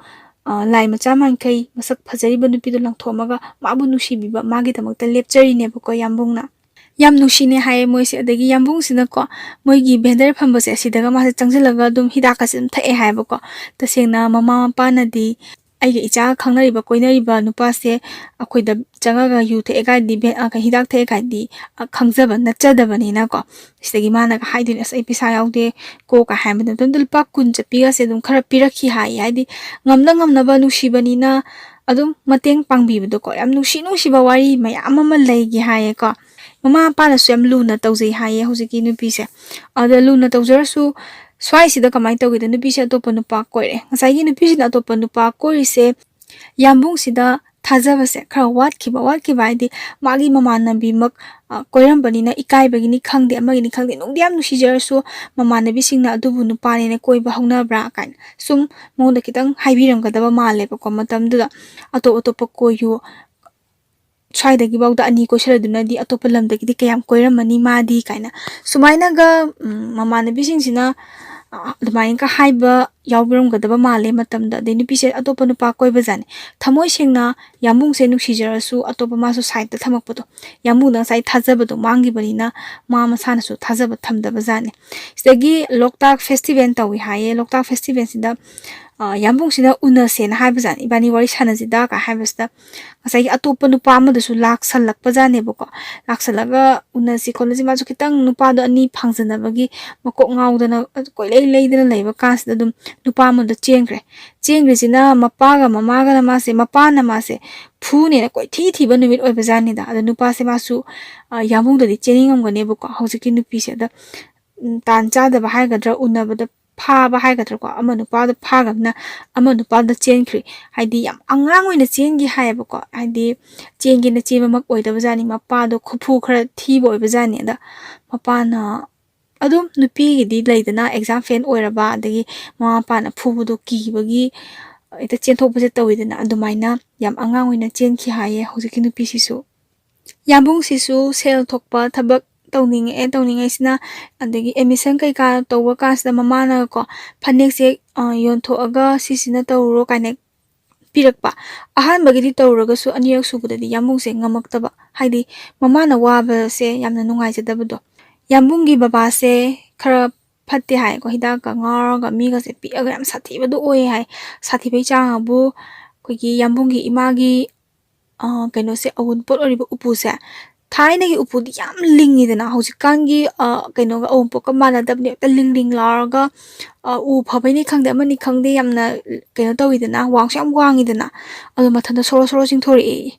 ꯑ, ꯂꯥꯏ ꯃꯆꯥ ꯃꯥꯟꯈꯩ ꯃꯁꯛ ꯐꯖꯔꯤꯕ ꯅꯨꯄꯤꯗꯣ ꯂꯪꯊꯣꯛꯑꯝꯃꯒ ꯃꯥꯕꯨ ꯅꯨꯡꯁꯤꯕꯤꯕ, ꯃꯥꯒꯤꯗꯃꯛꯇ ꯂꯦꯞꯆꯔꯤꯅꯦꯕꯀꯣ ꯌꯥꯝꯕꯨꯡꯅ꯫ ꯌꯥꯝ ꯅꯨꯡꯁꯤꯅꯦ ꯍꯥꯏꯌꯦ ꯃꯣꯏꯁꯦ꯫ ꯑꯗꯒꯤ ꯌꯥꯝꯕꯨꯡꯁꯤꯅꯀꯣ, ꯃꯣꯏꯒꯤ ꯚꯦꯟꯗꯔ ꯐꯝꯕꯁꯦ, ꯑꯁꯤꯗꯒ ꯃꯥꯁꯦ ꯆꯪꯁꯤꯜꯂꯒ ꯑꯗꯨꯝ ꯍꯤꯗꯥꯛꯀꯁꯦ ꯑꯗꯨꯝ ꯊꯛꯑꯦ ꯍꯥꯏꯌꯦꯕꯀꯣ꯫ ꯇꯁꯦꯡꯅ ꯃꯃꯥ ꯃꯄꯥꯅꯗꯤ ꯑꯩꯒ ꯏꯆꯥꯒ ꯈꯪꯅꯔꯤꯕ, ꯀꯣꯏꯅꯔꯤꯕ ꯅꯨꯄꯥꯁꯦ ꯑꯩꯈꯣꯏꯗ ꯆꯪꯉꯒ ꯌꯨ ꯊꯛꯑꯦ ꯀꯥꯏꯗꯤ, ꯚꯦ-, ꯑ, ꯀꯩ, ꯍꯤꯗꯥꯛ ꯊꯛꯑꯦ ꯀꯥꯏꯗꯤ, ꯑ, ꯈꯪꯖꯕ ꯅꯠꯆꯗꯕꯅꯤꯅꯀꯣ꯫ ꯁꯤꯗꯒꯤ ꯃꯥꯅꯒ ꯍꯥꯏꯗꯣꯏꯅꯦ, "ꯑꯁ, ꯑꯩ ꯄꯩꯁꯥ ꯌꯥꯎꯗꯦ ꯀꯣ" ꯀꯥꯏ ꯍꯥꯏꯕꯗ, ꯃꯇꯝꯗꯨꯗ ꯂꯨꯄꯥ ꯀꯨꯟ ꯆꯠꯄꯤꯒꯁꯦ ꯑꯗꯨꯝ ꯈꯔ ꯄꯤꯔꯛꯈꯤ ꯍꯥꯏꯌꯦ꯫ ꯍꯥꯏꯗꯤ ꯉꯝꯅ ꯉꯝꯅꯕ ꯅꯨꯡꯁꯤꯕꯅꯤꯅ ꯑꯗꯨꯝ ꯃꯇꯦꯡ ꯄꯥꯡꯕꯤꯕꯗꯣꯀꯣ꯫ ꯌꯥꯝ ꯅꯨꯡꯁꯤ ꯅꯨꯡꯁꯤꯕ ꯋꯥꯔꯤ ꯃꯌꯥꯝ ꯑꯃ ꯂꯩꯒꯦ ꯍꯥꯏꯌꯦꯀꯣ꯫ ꯃꯃꯥ ꯃꯄꯥꯅꯁꯨ ꯌꯥꯝ ꯂꯨꯅ ꯇꯧꯖꯩ ꯍꯥꯏꯌꯦ ꯍꯧꯖꯤꯛꯀꯤ ꯅꯨꯄꯤꯁꯦ꯫ ꯑꯗ ꯂꯨꯅ ꯇꯧꯖꯔꯁꯨ ꯁ꯭ꯋꯥꯏꯁꯤꯗ ꯀꯃꯥꯏꯅ ꯇꯧꯒꯦꯗ, ꯅꯨꯄꯤꯁꯦ ꯑꯇꯣꯞꯄ ꯅꯨꯄꯥ ꯀꯣꯏꯔꯦ꯫ ꯉꯁꯥꯏꯒꯤ ꯅꯨꯄꯤꯁꯤꯅ ꯑꯇꯣꯞꯄ ꯅꯨꯄꯥ ꯀꯣꯏꯔꯤꯁꯦ ꯌꯥꯝꯕꯨꯡꯁꯤꯗ ꯊꯥꯖꯕꯁꯦ ꯈꯔ ꯋꯥꯠꯈꯤꯕ꯫ ꯋꯥꯠꯈꯤꯕ ꯍꯥꯏꯗꯤ ꯃꯥꯒꯤ ꯃꯃꯥꯟꯅꯕꯤꯃꯛ, ꯑ, ꯀꯣꯏꯔꯝꯕꯅꯤꯅ ꯏꯀꯥꯏꯕꯒꯤꯅꯤ ꯈꯪꯗꯦ, ꯑꯃꯒꯤꯅꯤ ꯈꯪꯗꯦ, ꯅꯨꯡꯗꯤ ꯌꯥꯝ ꯅꯨꯡꯁꯤꯖꯔꯁꯨ ꯃꯃꯥꯟꯅꯕꯤꯁꯤꯡꯅ ꯑꯗꯨꯕꯨ ꯅꯨꯄꯥꯅꯦꯅ ꯀꯣꯏꯕ ꯍꯧꯅꯕ꯭ꯔꯥ ꯀꯥꯏꯅ ꯁꯨꯝ ꯃꯉꯣꯟꯗ ꯈꯤꯇꯪ ꯍꯥꯏꯕꯤꯔꯝꯒꯗꯕ ꯃꯥꯜꯂꯦꯕꯀꯣ꯫ ꯃꯇꯝꯗꯨꯗ ꯑꯇꯣꯞ ꯑꯇꯣꯞꯄ ꯀꯣꯏꯌꯨ, ꯁ꯭ꯋꯥꯏꯗꯒꯤꯐꯥꯎꯗ ꯑꯅꯤ ꯀꯣꯏꯁꯜꯂꯗꯨꯅꯗꯤ ꯑꯇꯣꯞꯄ ꯂꯝꯗꯒꯤꯗꯤ ꯀꯌꯥꯝ ꯀꯣꯏꯔꯝꯃꯅꯤ ꯃꯥꯗꯤ ꯀꯥꯏꯅ ꯁꯨꯃꯥꯏꯅꯒ, ꯎꯝ, ꯃꯃꯥꯟꯅꯕꯤꯁꯤꯡꯁꯤꯅ, ꯑ, ꯑꯗꯨꯃꯥꯏꯅꯒ ꯍꯥꯏꯕ ꯌꯥꯎꯕꯤꯔꯝꯒꯗꯕ ꯃꯥꯜꯂꯦ꯫ ꯃꯇꯝꯗ ꯑꯗꯩ ꯅꯨꯄꯤꯁꯦ ꯑꯇꯣꯞꯄ ꯅꯨꯄꯥ ꯀꯣꯏꯕꯖꯥꯠꯅꯤ꯫ ꯊꯃꯣꯏ ꯁꯦꯡꯅ ꯌꯥꯝꯕꯨꯡꯁꯦ ꯅꯨꯡꯁꯤꯖꯔꯁꯨ ꯑꯇꯣꯞꯄ ꯃꯥꯁꯨ ꯁꯥꯏꯠꯇ ꯊꯝꯃꯛꯄꯗꯣ, ꯌꯥꯝꯕꯨꯡꯗ ꯉꯁꯥꯏ ꯊꯥꯖꯕꯗꯣ ꯃꯥꯡꯈꯤꯕꯅꯤꯅ ꯃꯥ ꯃꯁꯥꯅꯁꯨ ꯊꯥꯖꯕ ꯊꯝꯗꯕꯖꯥꯠꯅꯤ꯫ ꯁꯤꯗꯒꯤ ꯂꯣꯛꯇꯥꯛ ꯐꯦꯁꯇꯤꯚꯦꯜ ꯇꯧꯏ ꯍꯥꯏꯌꯦ꯫ ꯂꯣꯛꯇꯥꯛ ꯐꯦꯁꯇꯤꯚꯦꯜꯁꯤꯗ, ꯑ, ꯌꯥꯝꯕꯨꯡꯁꯤꯅ ꯎꯅꯁꯦꯅ ꯍꯥꯏꯕꯖꯥꯠꯅꯤ, "ꯏꯕꯥꯅꯤ ꯋꯥꯔꯤ ꯁꯥꯟꯅꯁꯤꯗ" ꯀꯥꯏ ꯍꯥꯏꯕꯁꯤꯗ ꯉꯁꯥꯏꯒꯤ ꯑꯇꯣꯞꯄ ꯅꯨꯄꯥ ꯑꯃꯗꯨꯁꯨ ꯂꯥꯛꯁꯜꯂꯛꯄꯖꯥꯠꯅꯦꯕꯀꯣ꯫ ꯂꯥꯛꯁꯜꯂꯒ ꯎꯅꯁꯤ ꯈꯣꯠꯂꯁꯤ, ꯃꯥꯁꯨ ꯈꯤꯇꯪ ꯅꯨꯄꯥꯗꯣ ꯑꯅꯤ ꯐꯥꯡꯖꯟꯅꯕꯒꯤ ꯃꯀꯣꯛ ꯉꯥꯎꯗꯅ ꯀꯣꯏꯂꯩ ꯂꯩꯗꯅ ꯂꯩꯕ ꯀꯥꯟꯁꯤꯗ ꯑꯗꯨꯝ ꯅꯨꯄꯥ ꯑꯃꯗꯣ ꯆꯦꯟꯈ꯭ꯔꯦ꯫ ꯆꯦꯟꯈ꯭ꯔꯤꯁꯤꯅ ꯃꯄꯥꯒ ꯃꯃꯥꯒꯅ ꯃꯥꯁꯦ, ꯃꯄꯥꯅ ꯃꯥꯁꯦ ꯐꯨꯅꯦꯅ ꯀꯣꯏꯊꯤ ꯊꯤꯕ ꯅꯨꯃꯤꯠ ꯑꯣꯏꯕꯖꯥꯠꯅꯤꯗ꯫ ꯑꯗꯣ ꯅꯨꯄꯥꯁꯦ ꯃꯥꯁꯨ, ꯑ, ꯌꯥꯝꯕꯨꯡꯗꯗꯤ ꯆꯦꯟꯅꯤꯡꯉꯝꯒꯅꯦꯕꯀꯣ꯫ ꯍꯧꯖꯤꯛꯀꯤ ꯅꯨꯄꯤꯁꯦ ꯑꯗ, ꯎꯝ, ꯇꯥꯟ ꯆꯥꯗꯕ ꯍꯥꯏꯒꯗ꯭ꯔꯥ, ꯎꯅꯕꯗ ꯐꯥꯕ ꯍꯥꯏꯒꯗ꯭ꯔꯥꯀꯣ, ꯑꯃ ꯅꯨꯄꯥꯗꯣ ꯐꯥꯈ꯭ꯔꯕꯅꯤꯅ ꯑꯃ ꯅꯨꯄꯥꯗꯣ ꯆꯦꯟꯈ꯭ꯔꯤ꯫ ꯍꯥꯏꯗꯤ ꯌꯥꯝ ꯑꯉꯥꯡ ꯑꯣꯏꯅ ꯆꯦꯟꯈꯤ ꯍꯥꯏꯌꯦꯕꯀꯣ꯫ ꯍꯥꯏꯗꯤ ꯆꯦꯟꯒꯦꯅ ꯆꯦꯟꯕꯃꯛ ꯑꯣꯏꯗꯕꯖꯥꯠꯅꯤ, ꯃꯄꯥꯗꯣ ꯈꯨꯐꯨ ꯈꯔ ꯊꯤꯕ ꯑꯣꯏꯕꯖꯥꯠꯅꯤ꯫ ꯑꯗ ꯃꯄꯥꯅ ꯑꯗꯨꯝ ꯅꯨꯄꯤꯒꯤꯗꯤ ꯂꯩꯗꯅ, ꯑꯦꯛꯖꯥꯝ ꯐꯦꯜ ꯑꯣꯏꯔꯕ, ꯑꯗꯒꯤ ꯃꯃꯥ ꯃꯄꯥꯅ ꯐꯨꯕꯗꯣ ꯀꯤꯕꯒꯤ ꯍꯦꯛꯇ ꯆꯦꯟꯊꯣꯛꯄꯁꯦ ꯇꯧꯋꯤꯗꯅ, ꯑꯗꯨꯃꯥꯏꯅ ꯌꯥꯝ ꯑꯉꯥꯡ ꯑꯣꯏꯅ ꯆꯦꯟꯈꯤ ꯍꯥꯏꯌꯦ ꯍꯧꯖꯤꯛꯀꯤ ꯅꯨꯄꯤꯁꯤꯁꯨ꯫ ꯌꯥꯝꯕꯨꯡꯁꯤꯁꯨ ꯁꯦꯜ ꯊꯣꯛꯄ ꯊꯕꯛ ꯇꯧꯅꯤꯡꯉꯛꯑꯦ, ꯇꯧꯅꯤꯡꯉꯛꯏꯁꯤꯅ, ꯑꯗꯒꯤ ꯑꯦꯠꯃꯤꯁꯟ ꯀꯩꯀꯥ ꯇꯧꯕ ꯀꯥꯟꯁꯤꯗ ꯃꯃꯥꯅꯀꯣ ꯐꯅꯦꯛꯁꯦ, ꯑ, ꯌꯣꯟꯊꯣꯛꯑꯒ ꯁꯤꯁꯤꯅ ꯇꯧꯔꯨꯔꯣ ꯀꯥꯏꯅ ꯄꯤꯔꯛꯄ꯫ ꯑꯍꯥꯟꯕꯒꯤꯗꯤ ꯇꯧꯔꯒꯁꯨ ꯑꯅꯤꯔꯛ ꯁꯨꯕꯗꯗꯤ ꯌꯥꯝꯕꯨꯡꯁꯦ ꯉꯝꯃꯛꯇꯕ, ꯍꯥꯏꯗꯤ ꯃꯃꯥꯅ ꯋꯥꯕꯁꯦ ꯌꯥꯝꯅ ꯅꯨꯡꯉꯥꯏꯖꯗꯕꯗꯣ꯫ ꯌꯥꯝꯕꯨꯡꯒꯤ ꯕꯕꯥꯁꯦ ꯈꯔ ꯐꯠꯇꯦ ꯍꯥꯏꯀꯣ, ꯍꯤꯗꯥꯛꯀ ꯉꯥꯎꯔꯒ ꯃꯤꯒꯁꯦ ꯄꯤꯛꯑꯒ ꯌꯥꯝ ꯁꯥꯊꯤꯕꯗꯣ ꯑꯣꯏ ꯍꯥꯏ꯫ ꯁꯥꯊꯤꯕꯩ ꯆꯥꯡ ꯑꯕꯨ ꯑꯩꯈꯣꯏꯒꯤ ꯌꯥꯝꯕꯨꯡꯒꯤ ꯏꯃꯥꯒꯤ, ꯑ, ꯀꯩꯅꯣꯁꯦ, ꯑꯋꯨꯟꯄꯣꯠ ꯑꯣꯏꯔꯤꯕ ꯎꯄꯨꯁꯦ, ꯊꯥꯏꯅꯒꯤ ꯎꯄꯨꯗꯤ ꯌꯥꯝ ꯂꯤꯡꯉꯤꯗꯅ, ꯍꯧꯖꯤꯛꯀꯥꯟꯒꯤ, ꯑ, ꯀꯩꯅꯣꯒ ꯑꯋꯨꯟꯄꯣꯠꯀ ꯃꯥꯟꯅꯗꯕꯅꯦ, ꯍꯦꯛꯇ ꯂꯤꯡ ꯂꯤꯡ ꯂꯥꯎꯔꯒ, ꯑ, ꯎ ꯐꯕꯩꯅꯤ ꯈꯪꯗꯦ, ꯑꯃꯅꯤ ꯈꯪꯗꯦ, ꯌꯥꯝꯅ ꯀꯩꯅꯣ ꯇꯧꯋꯤꯗꯅ, ꯋꯥꯡꯁꯨ ꯌꯥꯝ ꯋꯥꯡꯉꯤꯗꯅ, ꯑꯗꯣ ꯃꯊꯟꯇ ꯁꯣꯔꯣ ꯁꯣꯔꯣ ꯆꯤꯡꯊꯣꯔꯛꯑꯦ꯫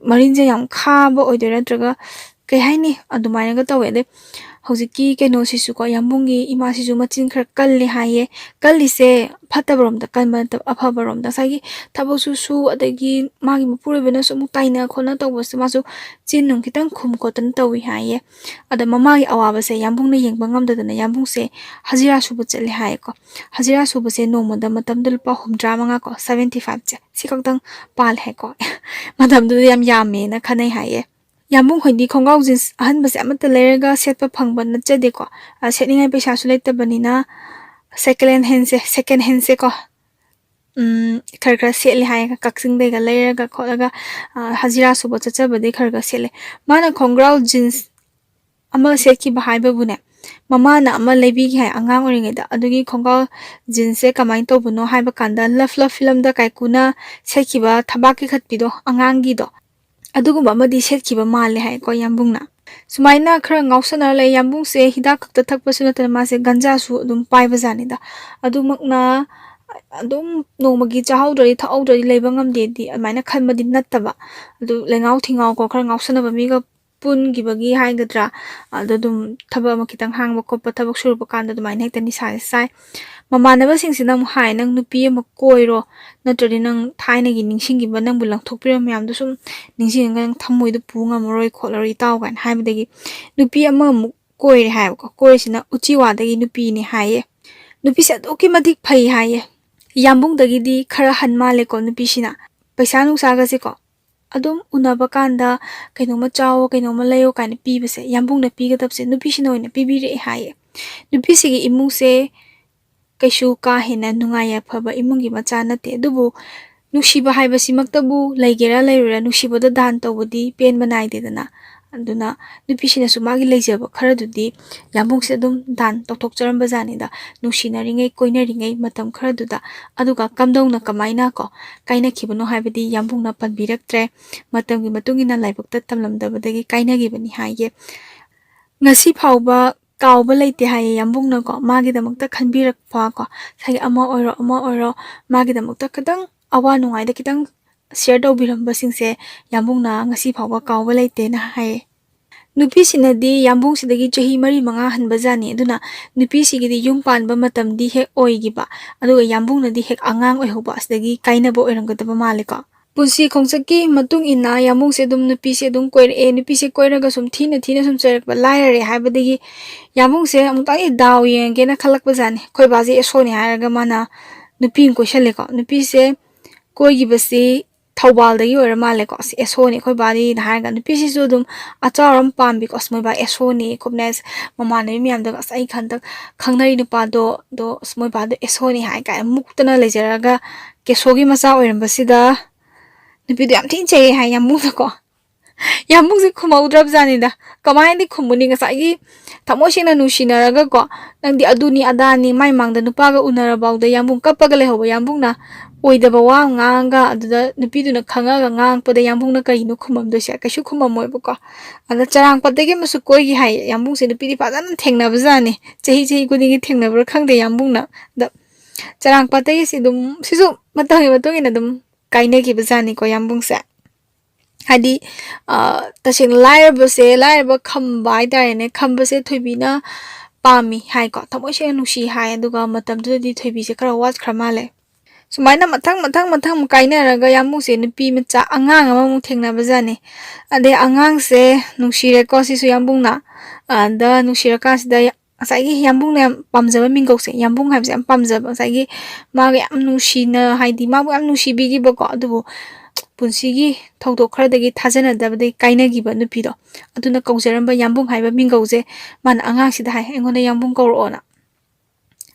ꯃꯔꯤꯟꯁꯦ ꯌꯥꯝ ꯈꯥꯕ ꯑꯣꯏꯗꯣꯏꯔꯥ ꯅꯠꯇ꯭ꯔꯒ ꯀꯩ ꯍꯥꯏꯅꯤ, ꯑꯗꯨꯃꯥꯏꯅꯒ ꯇꯧꯋꯦ꯫ ꯑꯗꯩ ꯍꯧꯖꯤꯛꯀꯤ ꯀꯩꯅꯣꯁꯤꯁꯨꯀꯣ, ꯌꯥꯝꯕꯨꯡꯒꯤ ꯏꯃꯥꯁꯤꯁꯨ ꯃꯆꯤꯟ ꯈꯔ ꯀꯜꯂꯤ ꯍꯥꯏꯌꯦ꯫ ꯀꯜꯂꯤꯁꯦ ꯐꯠꯇꯕꯔꯣꯝꯗ ꯀꯟꯕ ꯅꯠꯇꯕ, ꯑꯐꯕꯔꯣꯝꯗ꯫ ꯉꯁꯥꯏꯒꯤ ꯊꯕꯛꯁꯨ ꯁꯨ, ꯑꯗꯒꯤ ꯃꯥꯒꯤ ꯃꯄꯨꯔꯣꯏꯕꯅꯁꯨ ꯑꯃꯨꯛ ꯇꯥꯏꯅ ꯈꯣꯠꯅ ꯇꯧꯕꯁꯦ ꯃꯥꯁꯨ ꯆꯤꯟ ꯅꯨꯡ ꯈꯤꯇꯪ ꯈꯨꯝ ꯈꯣꯠꯇꯅ ꯇꯧꯏ ꯍꯥꯏꯌꯦ꯫ ꯑꯗ ꯃꯃꯥꯒꯤ ꯑꯋꯥꯕꯁꯦ ꯌꯥꯝꯕꯨꯡꯅ ꯌꯦꯡꯕ ꯉꯝꯗꯗꯅ ꯌꯥꯝꯕꯨꯡꯁꯦ ꯍꯖꯤꯔꯥ ꯁꯨꯕ ꯆꯠꯂꯦ ꯍꯥꯏꯌꯦꯀꯣ꯫ ꯍꯖꯤꯔꯥ ꯁꯨꯕꯁꯦ ꯅꯣꯡꯃꯗ ꯃꯇꯝꯗ ꯂꯨꯄꯥ ꯍꯨꯝꯗ꯭ꯔꯥ ꯃꯉꯥ ꯀꯣ, seventy five ꯁꯦ, ꯁꯤ ꯈꯛꯇꯪ ꯄꯥꯜꯂꯦ ꯍꯥꯏꯀꯣ꯫ ꯃꯇꯝꯗꯨꯗ ꯌꯥꯝ ꯌꯥꯝꯃꯦꯅ ꯈꯟꯅꯩ ꯍꯥꯏꯌꯦ꯫ ꯌꯥꯝꯕꯨꯡ ꯍꯣꯏꯗꯤ ꯈꯣꯡꯒ꯭ꯔꯥꯎ ꯖꯤꯟꯁ ꯑꯍꯟꯕꯁꯦ ꯑꯃꯠꯇ ꯂꯩꯔꯒ ꯁꯦꯠꯄ ꯐꯪꯕ ꯅꯠꯆꯗꯦꯀꯣ꯫ ꯑ, ꯁꯦꯠꯅꯤꯡꯉꯥꯏ ꯄꯩꯁꯥꯁꯨ ꯂꯩꯇꯕꯅꯤꯅ second hand ꯁꯦ, second hand ꯁꯦ ꯀꯣ, ꯎꯝ, ꯈꯔ ꯈꯔ ꯁꯦꯠꯂꯦ ꯍꯥꯏꯌꯦ, ꯀꯛꯆꯤꯡꯗꯩꯒ ꯂꯩꯔꯒ ꯈꯣꯠꯂꯒ, ꯑ, ꯍꯖꯤꯔꯥ ꯁꯨꯕ ꯆꯠꯆꯕꯗꯩ ꯈꯔ ꯈꯔ ꯁꯦꯠꯂꯦ꯫ ꯃꯥꯅ ꯈꯣꯡꯒ꯭ꯔꯥꯎ ꯖꯤꯟꯁ ꯑꯃ ꯁꯦꯠꯈꯤꯕ ꯍꯥꯏꯕꯕꯨꯅꯦ, ꯃꯃꯥꯅ ꯑꯃ ꯂꯩꯕꯤꯈꯤ ꯍꯥꯏ ꯑꯉꯥꯡ ꯑꯣꯏꯔꯤꯉꯩꯗ꯫ ꯑꯗꯨꯒꯤ ꯈꯣꯡꯒ꯭ꯔꯥꯎ ꯖꯤꯟꯁꯁꯦ ꯀꯃꯥꯏꯅ ꯇꯧꯕꯅꯣ ꯍꯥꯏꯕ ꯀꯥꯟꯗ, ꯂꯞ ꯂꯞ ꯐꯤꯂꯝꯗ ꯀꯥꯏꯀꯨꯅ ꯁꯦꯠꯈꯤꯕ ꯊꯕꯥꯛꯀꯤ ꯈꯠꯄꯤꯗꯣ, ꯑꯉꯥꯡꯒꯤꯗꯣ, ꯑꯗꯨꯒꯨꯝꯕ ꯑꯃꯗꯤ ꯁꯦꯠꯈꯤꯕ ꯃꯥꯜꯂꯦ ꯍꯥꯏꯀꯣ ꯌꯥꯝꯕꯨꯡꯅ꯫ ꯁꯨꯃꯥꯏꯅ ꯈꯔ ꯉꯥꯎꯁꯟꯅꯔ ꯂꯩ꯫ ꯌꯥꯝꯕꯨꯡꯁꯦ ꯍꯤꯗꯥꯛ ꯈꯛꯇ ꯊꯛꯄꯁꯨ ꯅꯠꯇꯅ ꯃꯥꯁꯦ ꯒꯟꯖꯥꯁꯨ ꯑꯗꯨꯝ ꯄꯥꯏꯕꯖꯥꯠꯅꯤꯗ꯫ ꯑꯗꯨꯃꯛꯅ ꯑꯗꯨꯝ ꯅꯣꯡꯃꯒꯤ ꯆꯥꯍꯧꯗ꯭ꯔꯗꯤ ꯊꯛꯍꯧꯗ꯭ꯔꯗꯤ ꯂꯩꯕ ꯉꯝꯗꯦꯗꯤ ꯑꯗꯨꯃꯥꯏꯅ ꯈꯟꯕꯗꯤ ꯅꯠꯇꯕ꯫ ꯑꯗꯨ ꯂꯩꯉꯥꯎ ꯊꯤꯉꯥꯎꯀꯣ, ꯈꯔ ꯉꯥꯎꯁꯟꯅꯕ ꯃꯤꯒ ꯄꯨꯟꯈꯤꯕꯒꯤ ꯍꯥꯏꯒꯗ꯭ꯔꯥ, ꯑꯗ ꯑꯗꯨꯝ ꯊꯕꯛ ꯑꯃ ꯈꯤꯇꯪ ꯍꯥꯡꯕ ꯈꯣꯠꯄ, ꯊꯕꯛ ꯁꯨꯔꯨꯕ ꯀꯥꯟꯗ ꯑꯗꯨꯃꯥꯏꯅ ꯍꯦꯛꯇ ꯅꯤꯁꯥꯁꯦ ꯆꯥꯏ꯫ ꯃꯃꯥꯟꯅꯕꯁꯤꯡꯁꯤꯅ ꯑꯃꯨꯛ ꯍꯥꯏ, "ꯅꯪ ꯅꯨꯄꯤ ꯑꯃ ꯀꯣꯏꯔꯣ, ꯅꯠꯇ꯭ꯔꯗꯤ ꯅꯪ ꯊꯥꯏꯅꯒꯤ ꯅꯤꯡꯁꯤꯡꯈꯤꯕ, ꯅꯪꯕꯨ ꯂꯪꯊꯣꯛꯄꯤꯔꯝꯕ ꯃꯌꯥꯝꯗꯣ ꯁꯨꯝ ꯅꯤꯡꯁꯤꯡꯉꯒ ꯅꯪ ꯊꯃꯣꯏꯗꯣ ꯄꯨ ꯉꯝꯃꯔꯣꯏ ꯈꯣꯠꯂꯔꯣꯏ ꯏꯇꯥꯎ" ꯀꯥꯏꯅ ꯍꯥꯏꯕꯗꯒꯤ ꯅꯨꯄꯤ ꯑꯃꯃꯨꯛ ꯀꯣꯏꯔꯦ ꯍꯥꯏꯌꯦꯕꯀꯣ꯫ ꯀꯣꯏꯔꯤꯁꯤꯅ ꯎꯆꯤꯋꯥꯗꯒꯤ ꯅꯨꯄꯤꯅꯦ ꯍꯥꯏꯌꯦ꯫ ꯅꯨꯄꯤꯁꯦ ꯑꯗꯨꯛꯀꯤ ꯃꯇꯤꯛ ꯐꯩ ꯍꯥꯏꯌꯦ꯫ ꯌꯥꯝꯕꯨꯡꯗꯒꯤꯗꯤ ꯈꯔ ꯍꯟ ꯃꯥꯜꯂꯦꯀꯣ ꯅꯨꯄꯤꯁꯤꯅ꯫ ꯄꯩꯁꯥ ꯅꯨꯡꯁꯥꯒꯁꯦꯀꯣ ꯑꯗꯨꯝ ꯎꯅꯕ ꯀꯥꯟꯗ ꯀꯩꯅꯣꯝꯃ ꯆꯥꯎꯋꯣ, ꯀꯩꯅꯣꯝꯃ ꯂꯩꯌꯣ ꯀꯥꯏꯅ ꯄꯤꯕꯁꯦ, ꯌꯥꯝꯕꯨꯡꯅ ꯄꯤꯒꯗꯕꯁꯦ ꯅꯨꯄꯤꯁꯤꯅ ꯑꯣꯏꯅ ꯄꯤꯕꯤꯔꯛꯑꯦ ꯍꯥꯏꯌꯦ꯫ ꯅꯨꯄꯤꯁꯤꯒꯤ ꯏꯃꯨꯡꯁꯦ ꯀꯩꯁꯨ ꯀꯥ ꯍꯦꯟꯅ ꯅꯨꯡꯉꯥꯏ ꯌꯥꯏꯐꯕ ꯏꯃꯨꯡꯒꯤ ꯃꯆꯥ ꯅꯠꯇꯦ, ꯑꯗꯨꯕꯨ ꯅꯨꯡꯁꯤꯕ ꯍꯥꯏꯕꯁꯤꯃꯛꯇꯕꯨ ꯂꯩꯒꯦꯔꯥ ꯂꯩꯔꯣꯏꯔꯥ, ꯅꯨꯡꯁꯤꯕꯗ ꯗꯥꯟ ꯇꯧꯕꯗꯤ ꯄꯦꯟꯕ ꯅꯥꯏꯗꯦꯗꯅ꯫ ꯑꯗꯨꯅ ꯅꯨꯄꯤꯁꯤꯅꯁꯨ ꯃꯥꯒꯤ ꯂꯩꯖꯕ ꯈꯔꯗꯨꯗꯤ ꯌꯥꯝꯕꯨꯡꯁꯦ ꯑꯗꯨꯝ ꯗꯥꯟ ꯇꯧꯊꯣꯛꯆꯔꯝꯕ ꯖꯥꯠꯅꯤꯗ, ꯅꯨꯡꯁꯤꯅꯔꯤꯉꯩ, ꯀꯣꯏꯅꯔꯤꯉꯩ ꯃꯇꯝ ꯈꯔꯗꯨꯗ꯫ ꯑꯗꯨꯒ ꯀꯝꯗꯧꯅ, ꯀꯃꯥꯏꯅ ꯀꯣ ꯀꯥꯏꯅꯈꯤꯕꯅꯣ ꯍꯥꯏꯕꯗꯤ ꯌꯥꯝꯕꯨꯡꯅ ꯄꯟꯕꯤꯔꯛꯇ꯭ꯔꯦ꯫ ꯃꯇꯝꯒꯤ ꯃꯇꯨꯡ ꯏꯟꯅ ꯂꯥꯏꯕꯛꯇ ꯇꯝꯂꯝꯗꯕꯗꯒꯤ ꯀꯥꯏꯅꯈꯤꯕꯅꯤ ꯍꯥꯏꯌꯦ꯫ ꯉꯁꯤ ꯐꯥꯎꯕ ꯀꯥꯎꯕ ꯂꯩꯇꯦ ꯍꯥꯏꯌꯦ ꯌꯥꯝꯕꯨꯡꯅꯀꯣ, ꯃꯥꯒꯤꯗꯃꯛꯇ ꯈꯟꯕꯤꯔꯛꯄ ꯀꯣ, ꯉꯁꯥꯏꯒꯤ ꯑꯃ ꯑꯣꯏꯔꯣ ꯑꯃ ꯑꯣꯏꯔꯣ, ꯃꯥꯒꯤꯗꯃꯛꯇ ꯈꯤꯇꯪ ꯑꯋꯥ ꯅꯨꯡꯉꯥꯏꯗ ꯈꯤꯇꯪ ꯁꯤꯌꯔ ꯇꯧꯕꯤꯔꯝꯕꯁꯤꯡꯁꯦ ꯌꯥꯝꯕꯨꯡꯅ ꯉꯁꯤ ꯐꯥꯎꯕ ꯀꯥꯎꯕ ꯂꯩꯇꯦꯅ ꯍꯥꯏꯌꯦ꯫ ꯅꯨꯄꯤꯁꯤꯅꯗꯤ ꯌꯥꯝꯕꯨꯡꯁꯤꯗꯒꯤ ꯆꯍꯤ ꯃꯔꯤ ꯃꯉꯥ ꯍꯟꯕ ꯖꯥꯠꯅꯤ꯫ ꯑꯗꯨꯅ ꯅꯨꯄꯤꯁꯤꯒꯤꯗꯤ ꯌꯨꯝ ꯄꯥꯟꯕ ꯃꯇꯝꯗꯤ ꯍꯦꯛ ꯑꯣꯏꯈꯤꯕ, ꯑꯗꯨꯒ ꯌꯥꯝꯕꯨꯡꯅꯗꯤ ꯍꯦꯛ ꯑꯉꯥꯡ ꯑꯣꯏꯍꯧꯕ, ꯑꯁꯤꯗꯒꯤ ꯀꯥꯏꯅꯕ ꯑꯣꯏꯔꯝꯒꯗꯕ ꯃꯥꯜꯂꯦꯀꯣ꯫ ꯄꯨꯟꯁꯤ ꯈꯣꯡꯆꯠꯀꯤ ꯃꯇꯨꯡ ꯏꯟꯅ ꯌꯥꯝꯕꯨꯡꯁꯦ ꯑꯗꯨꯝ ꯅꯨꯄꯤꯁꯦ ꯑꯗꯨꯝ ꯀꯣꯏꯔꯛꯑꯦ꯫ ꯅꯨꯄꯤꯁꯦ ꯀꯣꯏꯔꯒ ꯁꯨꯝ ꯊꯤꯅ ꯊꯤꯅ ꯁꯨꯝ ꯆꯩꯔꯛꯄ ꯂꯥꯏꯔꯔꯦ ꯍꯥꯏꯕꯗꯒꯤ ꯌꯥꯝꯕꯨꯡꯁꯦ ꯑꯃꯨꯛꯇꯪꯗꯤ ꯗꯥꯎ ꯌꯦꯡꯉꯒꯦꯅ ꯈꯜꯂꯛꯄ ꯖꯥꯠꯅꯤ꯫ ꯑꯩꯈꯣꯏ ꯕꯥꯁꯦ ꯑꯦꯁꯣꯅꯦ ꯍꯥꯏꯔꯒ ꯃꯥꯅ ꯅꯨꯄꯤ ꯑꯃ ꯀꯣꯏꯁꯜꯂꯦꯀꯣ꯫ ꯅꯨꯄꯤꯁꯦ ꯀꯣꯏꯈꯤꯕꯁꯤ ꯊꯧꯕꯥꯜꯗꯒꯤ ꯑꯣꯏꯔ ꯃꯥꯜꯂꯦꯀꯣ꯫ "ꯑꯁ, ꯑꯦꯁꯣꯅꯦ ꯑꯩꯈꯣꯏ ꯕꯥꯗꯤꯅ" ꯍꯥꯏꯔꯒ ꯅꯨꯄꯤꯁꯤꯁꯨ ꯑꯗꯨꯝ ꯑꯆꯥꯎ ꯑꯔꯝ ꯄꯥꯝꯕꯤꯀꯣ꯫ "ꯑꯁ, ꯃꯣꯏ ꯕꯥ ꯑꯦꯁꯣꯅꯦ" ꯈꯣꯠꯅꯦ꯫ ꯑꯁ, ꯃꯃꯥꯟꯅꯕꯤ ꯃꯌꯥꯝꯗꯒ, "ꯑꯁ, ꯑꯩ ꯍꯟꯗꯛ ꯈꯪꯅꯔꯤ ꯅꯨꯄꯥꯗꯣ, ꯑꯗꯣ ꯑꯁ, ꯃꯣꯏ ꯕꯥꯗꯣ ꯑꯦꯁꯣꯅꯦ" ꯍꯥꯏ ꯀꯥꯏꯅ ꯃꯨꯛꯇꯅ ꯂꯩꯖꯔꯒ ꯀꯦꯁꯣꯒꯤ ꯃꯆꯥ ꯑꯣꯏꯔꯝꯕꯁꯤꯗ ꯅꯨꯄꯤꯗꯣ ꯌꯥꯝ ꯊꯤꯅ ꯆꯩꯌꯦ ꯍꯥꯏ ꯌꯥꯝꯕꯨꯡꯗꯀꯣ꯫ ꯌꯥꯝꯕꯨꯡꯁꯦ ꯈꯨꯝꯍꯧꯗ꯭ꯔꯕꯖꯥꯠꯅꯤꯗ꯫ ꯀꯃꯥꯏꯅꯗꯤ ꯈꯨꯝꯃꯨꯅꯤ? ꯉꯁꯥꯏꯒꯤ ꯊꯃꯣꯏ ꯁꯦꯡꯅ ꯅꯨꯡꯁꯤꯅꯔꯒꯀꯣ, ꯅꯪꯗꯤ ꯑꯗꯨꯅꯤ ꯑꯗꯥꯅꯤ, ꯃꯥꯏ ꯃꯥꯡꯗ ꯅꯨꯄꯥꯒ ꯎꯅꯔꯐꯥꯎꯗ ꯌꯥꯝꯕꯨꯡ ꯀꯞꯄꯒ ꯂꯩꯍꯧꯕ ꯌꯥꯝꯕꯨꯡꯅ ꯑꯣꯏꯗꯕ ꯋꯥ ꯑꯃ ꯉꯥꯡꯉꯒ, ꯑꯗꯨꯗ ꯅꯨꯄꯤꯗꯨꯅ ꯈꯪꯉꯒ ꯉꯥꯡꯉꯛꯄꯗ ꯌꯥꯝꯕꯨꯡꯅ ꯀꯔꯤꯅꯣ ꯈꯨꯝꯃꯝꯗꯣꯏꯁꯦ? ꯀꯩꯁꯨ ꯈꯨꯝꯃꯝꯃꯣꯏꯕꯀꯣ꯫ ꯑꯗ ꯆꯔꯥꯡꯄꯥꯠꯇꯒꯤ ꯑꯃꯁꯨ ꯀꯣꯏꯈꯤ ꯍꯥꯏ꯫ ꯌꯥꯝꯕꯨꯡꯁꯦ ꯅꯨꯄꯤꯗꯤ ꯐꯖꯅ ꯊꯦꯡꯅꯕꯖꯥꯠꯅꯤ꯫ ꯆꯍꯤ, ꯆꯍꯤ ꯈꯨꯗꯤꯡꯒꯤ ꯊꯦꯡꯅꯕ꯭ꯔꯥ ꯈꯪꯗꯦ ꯌꯥꯝꯕꯨꯡꯅ꯫ ꯑꯗ ꯆꯔꯥꯡꯄꯥꯠꯇꯒꯤꯁꯤ ꯑꯗꯨꯝ, ꯁꯤꯁꯨ ꯃꯇꯝꯒꯤ ꯃꯇꯨꯡ ꯏꯟꯅ ꯑꯗꯨꯝ ꯀꯥꯏꯅꯈꯤꯕꯖꯥꯠꯅꯤꯀꯣ ꯌꯥꯝꯕꯨꯡꯁꯦ꯫ ꯍꯥꯏꯗꯤ, ꯑ, ꯇꯁꯦꯡꯅ ꯂꯥꯏꯔꯕꯁꯦ, ꯂꯥꯏꯔꯕ ꯈꯝꯕ ꯍꯥꯏꯇꯥꯔꯦꯅꯦ, ꯈꯝꯕꯁꯦ ꯊꯣꯏꯕꯤꯅ ꯄꯥꯝꯃꯤ ꯍꯥꯏꯀꯣ, ꯊꯃꯣꯏ ꯁꯦꯡꯅ ꯅꯨꯡꯁꯤ ꯍꯥꯏ꯫ ꯑꯗꯨꯒ ꯃꯇꯝꯗꯨꯗꯗꯤ ꯊꯣꯏꯕꯤꯁꯦ ꯈꯔ ꯋꯥꯠꯈ꯭ꯔ ꯃꯥꯜꯂꯦ꯫ ꯁꯨꯃꯥꯏꯅ ꯃꯊꯪ, ꯃꯊꯪ, ꯃꯊꯪ ꯑꯃꯨꯛ ꯀꯥꯏꯅꯔꯒ ꯌꯥꯝꯕꯨꯡꯁꯦ ꯅꯨꯄꯤ ꯃꯆꯥ ꯑꯉꯥꯡ ꯑꯃꯃꯨꯛ ꯊꯦꯡꯅꯕꯖꯥꯠꯅꯤ꯫ ꯑꯗꯩ ꯑꯉꯥꯡꯁꯦ ꯅꯨꯡꯁꯤꯔꯦꯀꯣ, ꯁꯤꯁꯨ ꯌꯥꯝꯕꯨꯡꯅ꯫ ꯑꯗ ꯅꯨꯡꯁꯤꯔꯀꯥꯟꯁꯤꯗ ꯉꯁꯥꯏꯒꯤ ꯌꯥꯝꯕꯨꯡꯅ ꯌꯥꯝ ꯄꯥꯝꯖꯕ ꯃꯤꯡꯒꯧꯁꯦ, ꯌꯥꯝꯕꯨꯡ ꯍꯥꯏꯕꯁꯦ ꯌꯥꯝ ꯄꯥꯝꯖꯕ, ꯉꯁꯥꯏꯒꯤ ꯃꯥꯒ ꯌꯥꯝ ꯅꯨꯡꯁꯤꯅ, ꯍꯥꯏꯗꯤ ꯃꯥꯕꯨ ꯌꯥꯝ ꯅꯨꯡꯁꯤꯕꯤꯈꯤꯕꯀꯣ, ꯑꯗꯨꯕꯨ ꯄꯨꯟꯁꯤꯒꯤ ꯊꯧꯗꯣꯛ ꯈꯔꯗꯒꯤ ꯊꯥꯖꯅꯗꯕꯗꯒꯤ ꯀꯥꯏꯅꯈꯤꯕ ꯅꯨꯄꯤꯗꯣ, ꯑꯗꯨꯅ ꯀꯧꯖꯔꯝꯕ ꯌꯥꯝꯕꯨꯡ ꯍꯥꯏꯕ ꯃꯤꯡꯒꯧꯁꯦ ꯃꯥꯅ ꯑꯉꯥꯡꯁꯤꯗ ꯍꯥꯏ, "ꯑꯩꯉꯣꯟꯗ ꯌꯥꯝꯕꯨꯡ ꯀꯧꯔꯛꯑꯣꯅ"꯫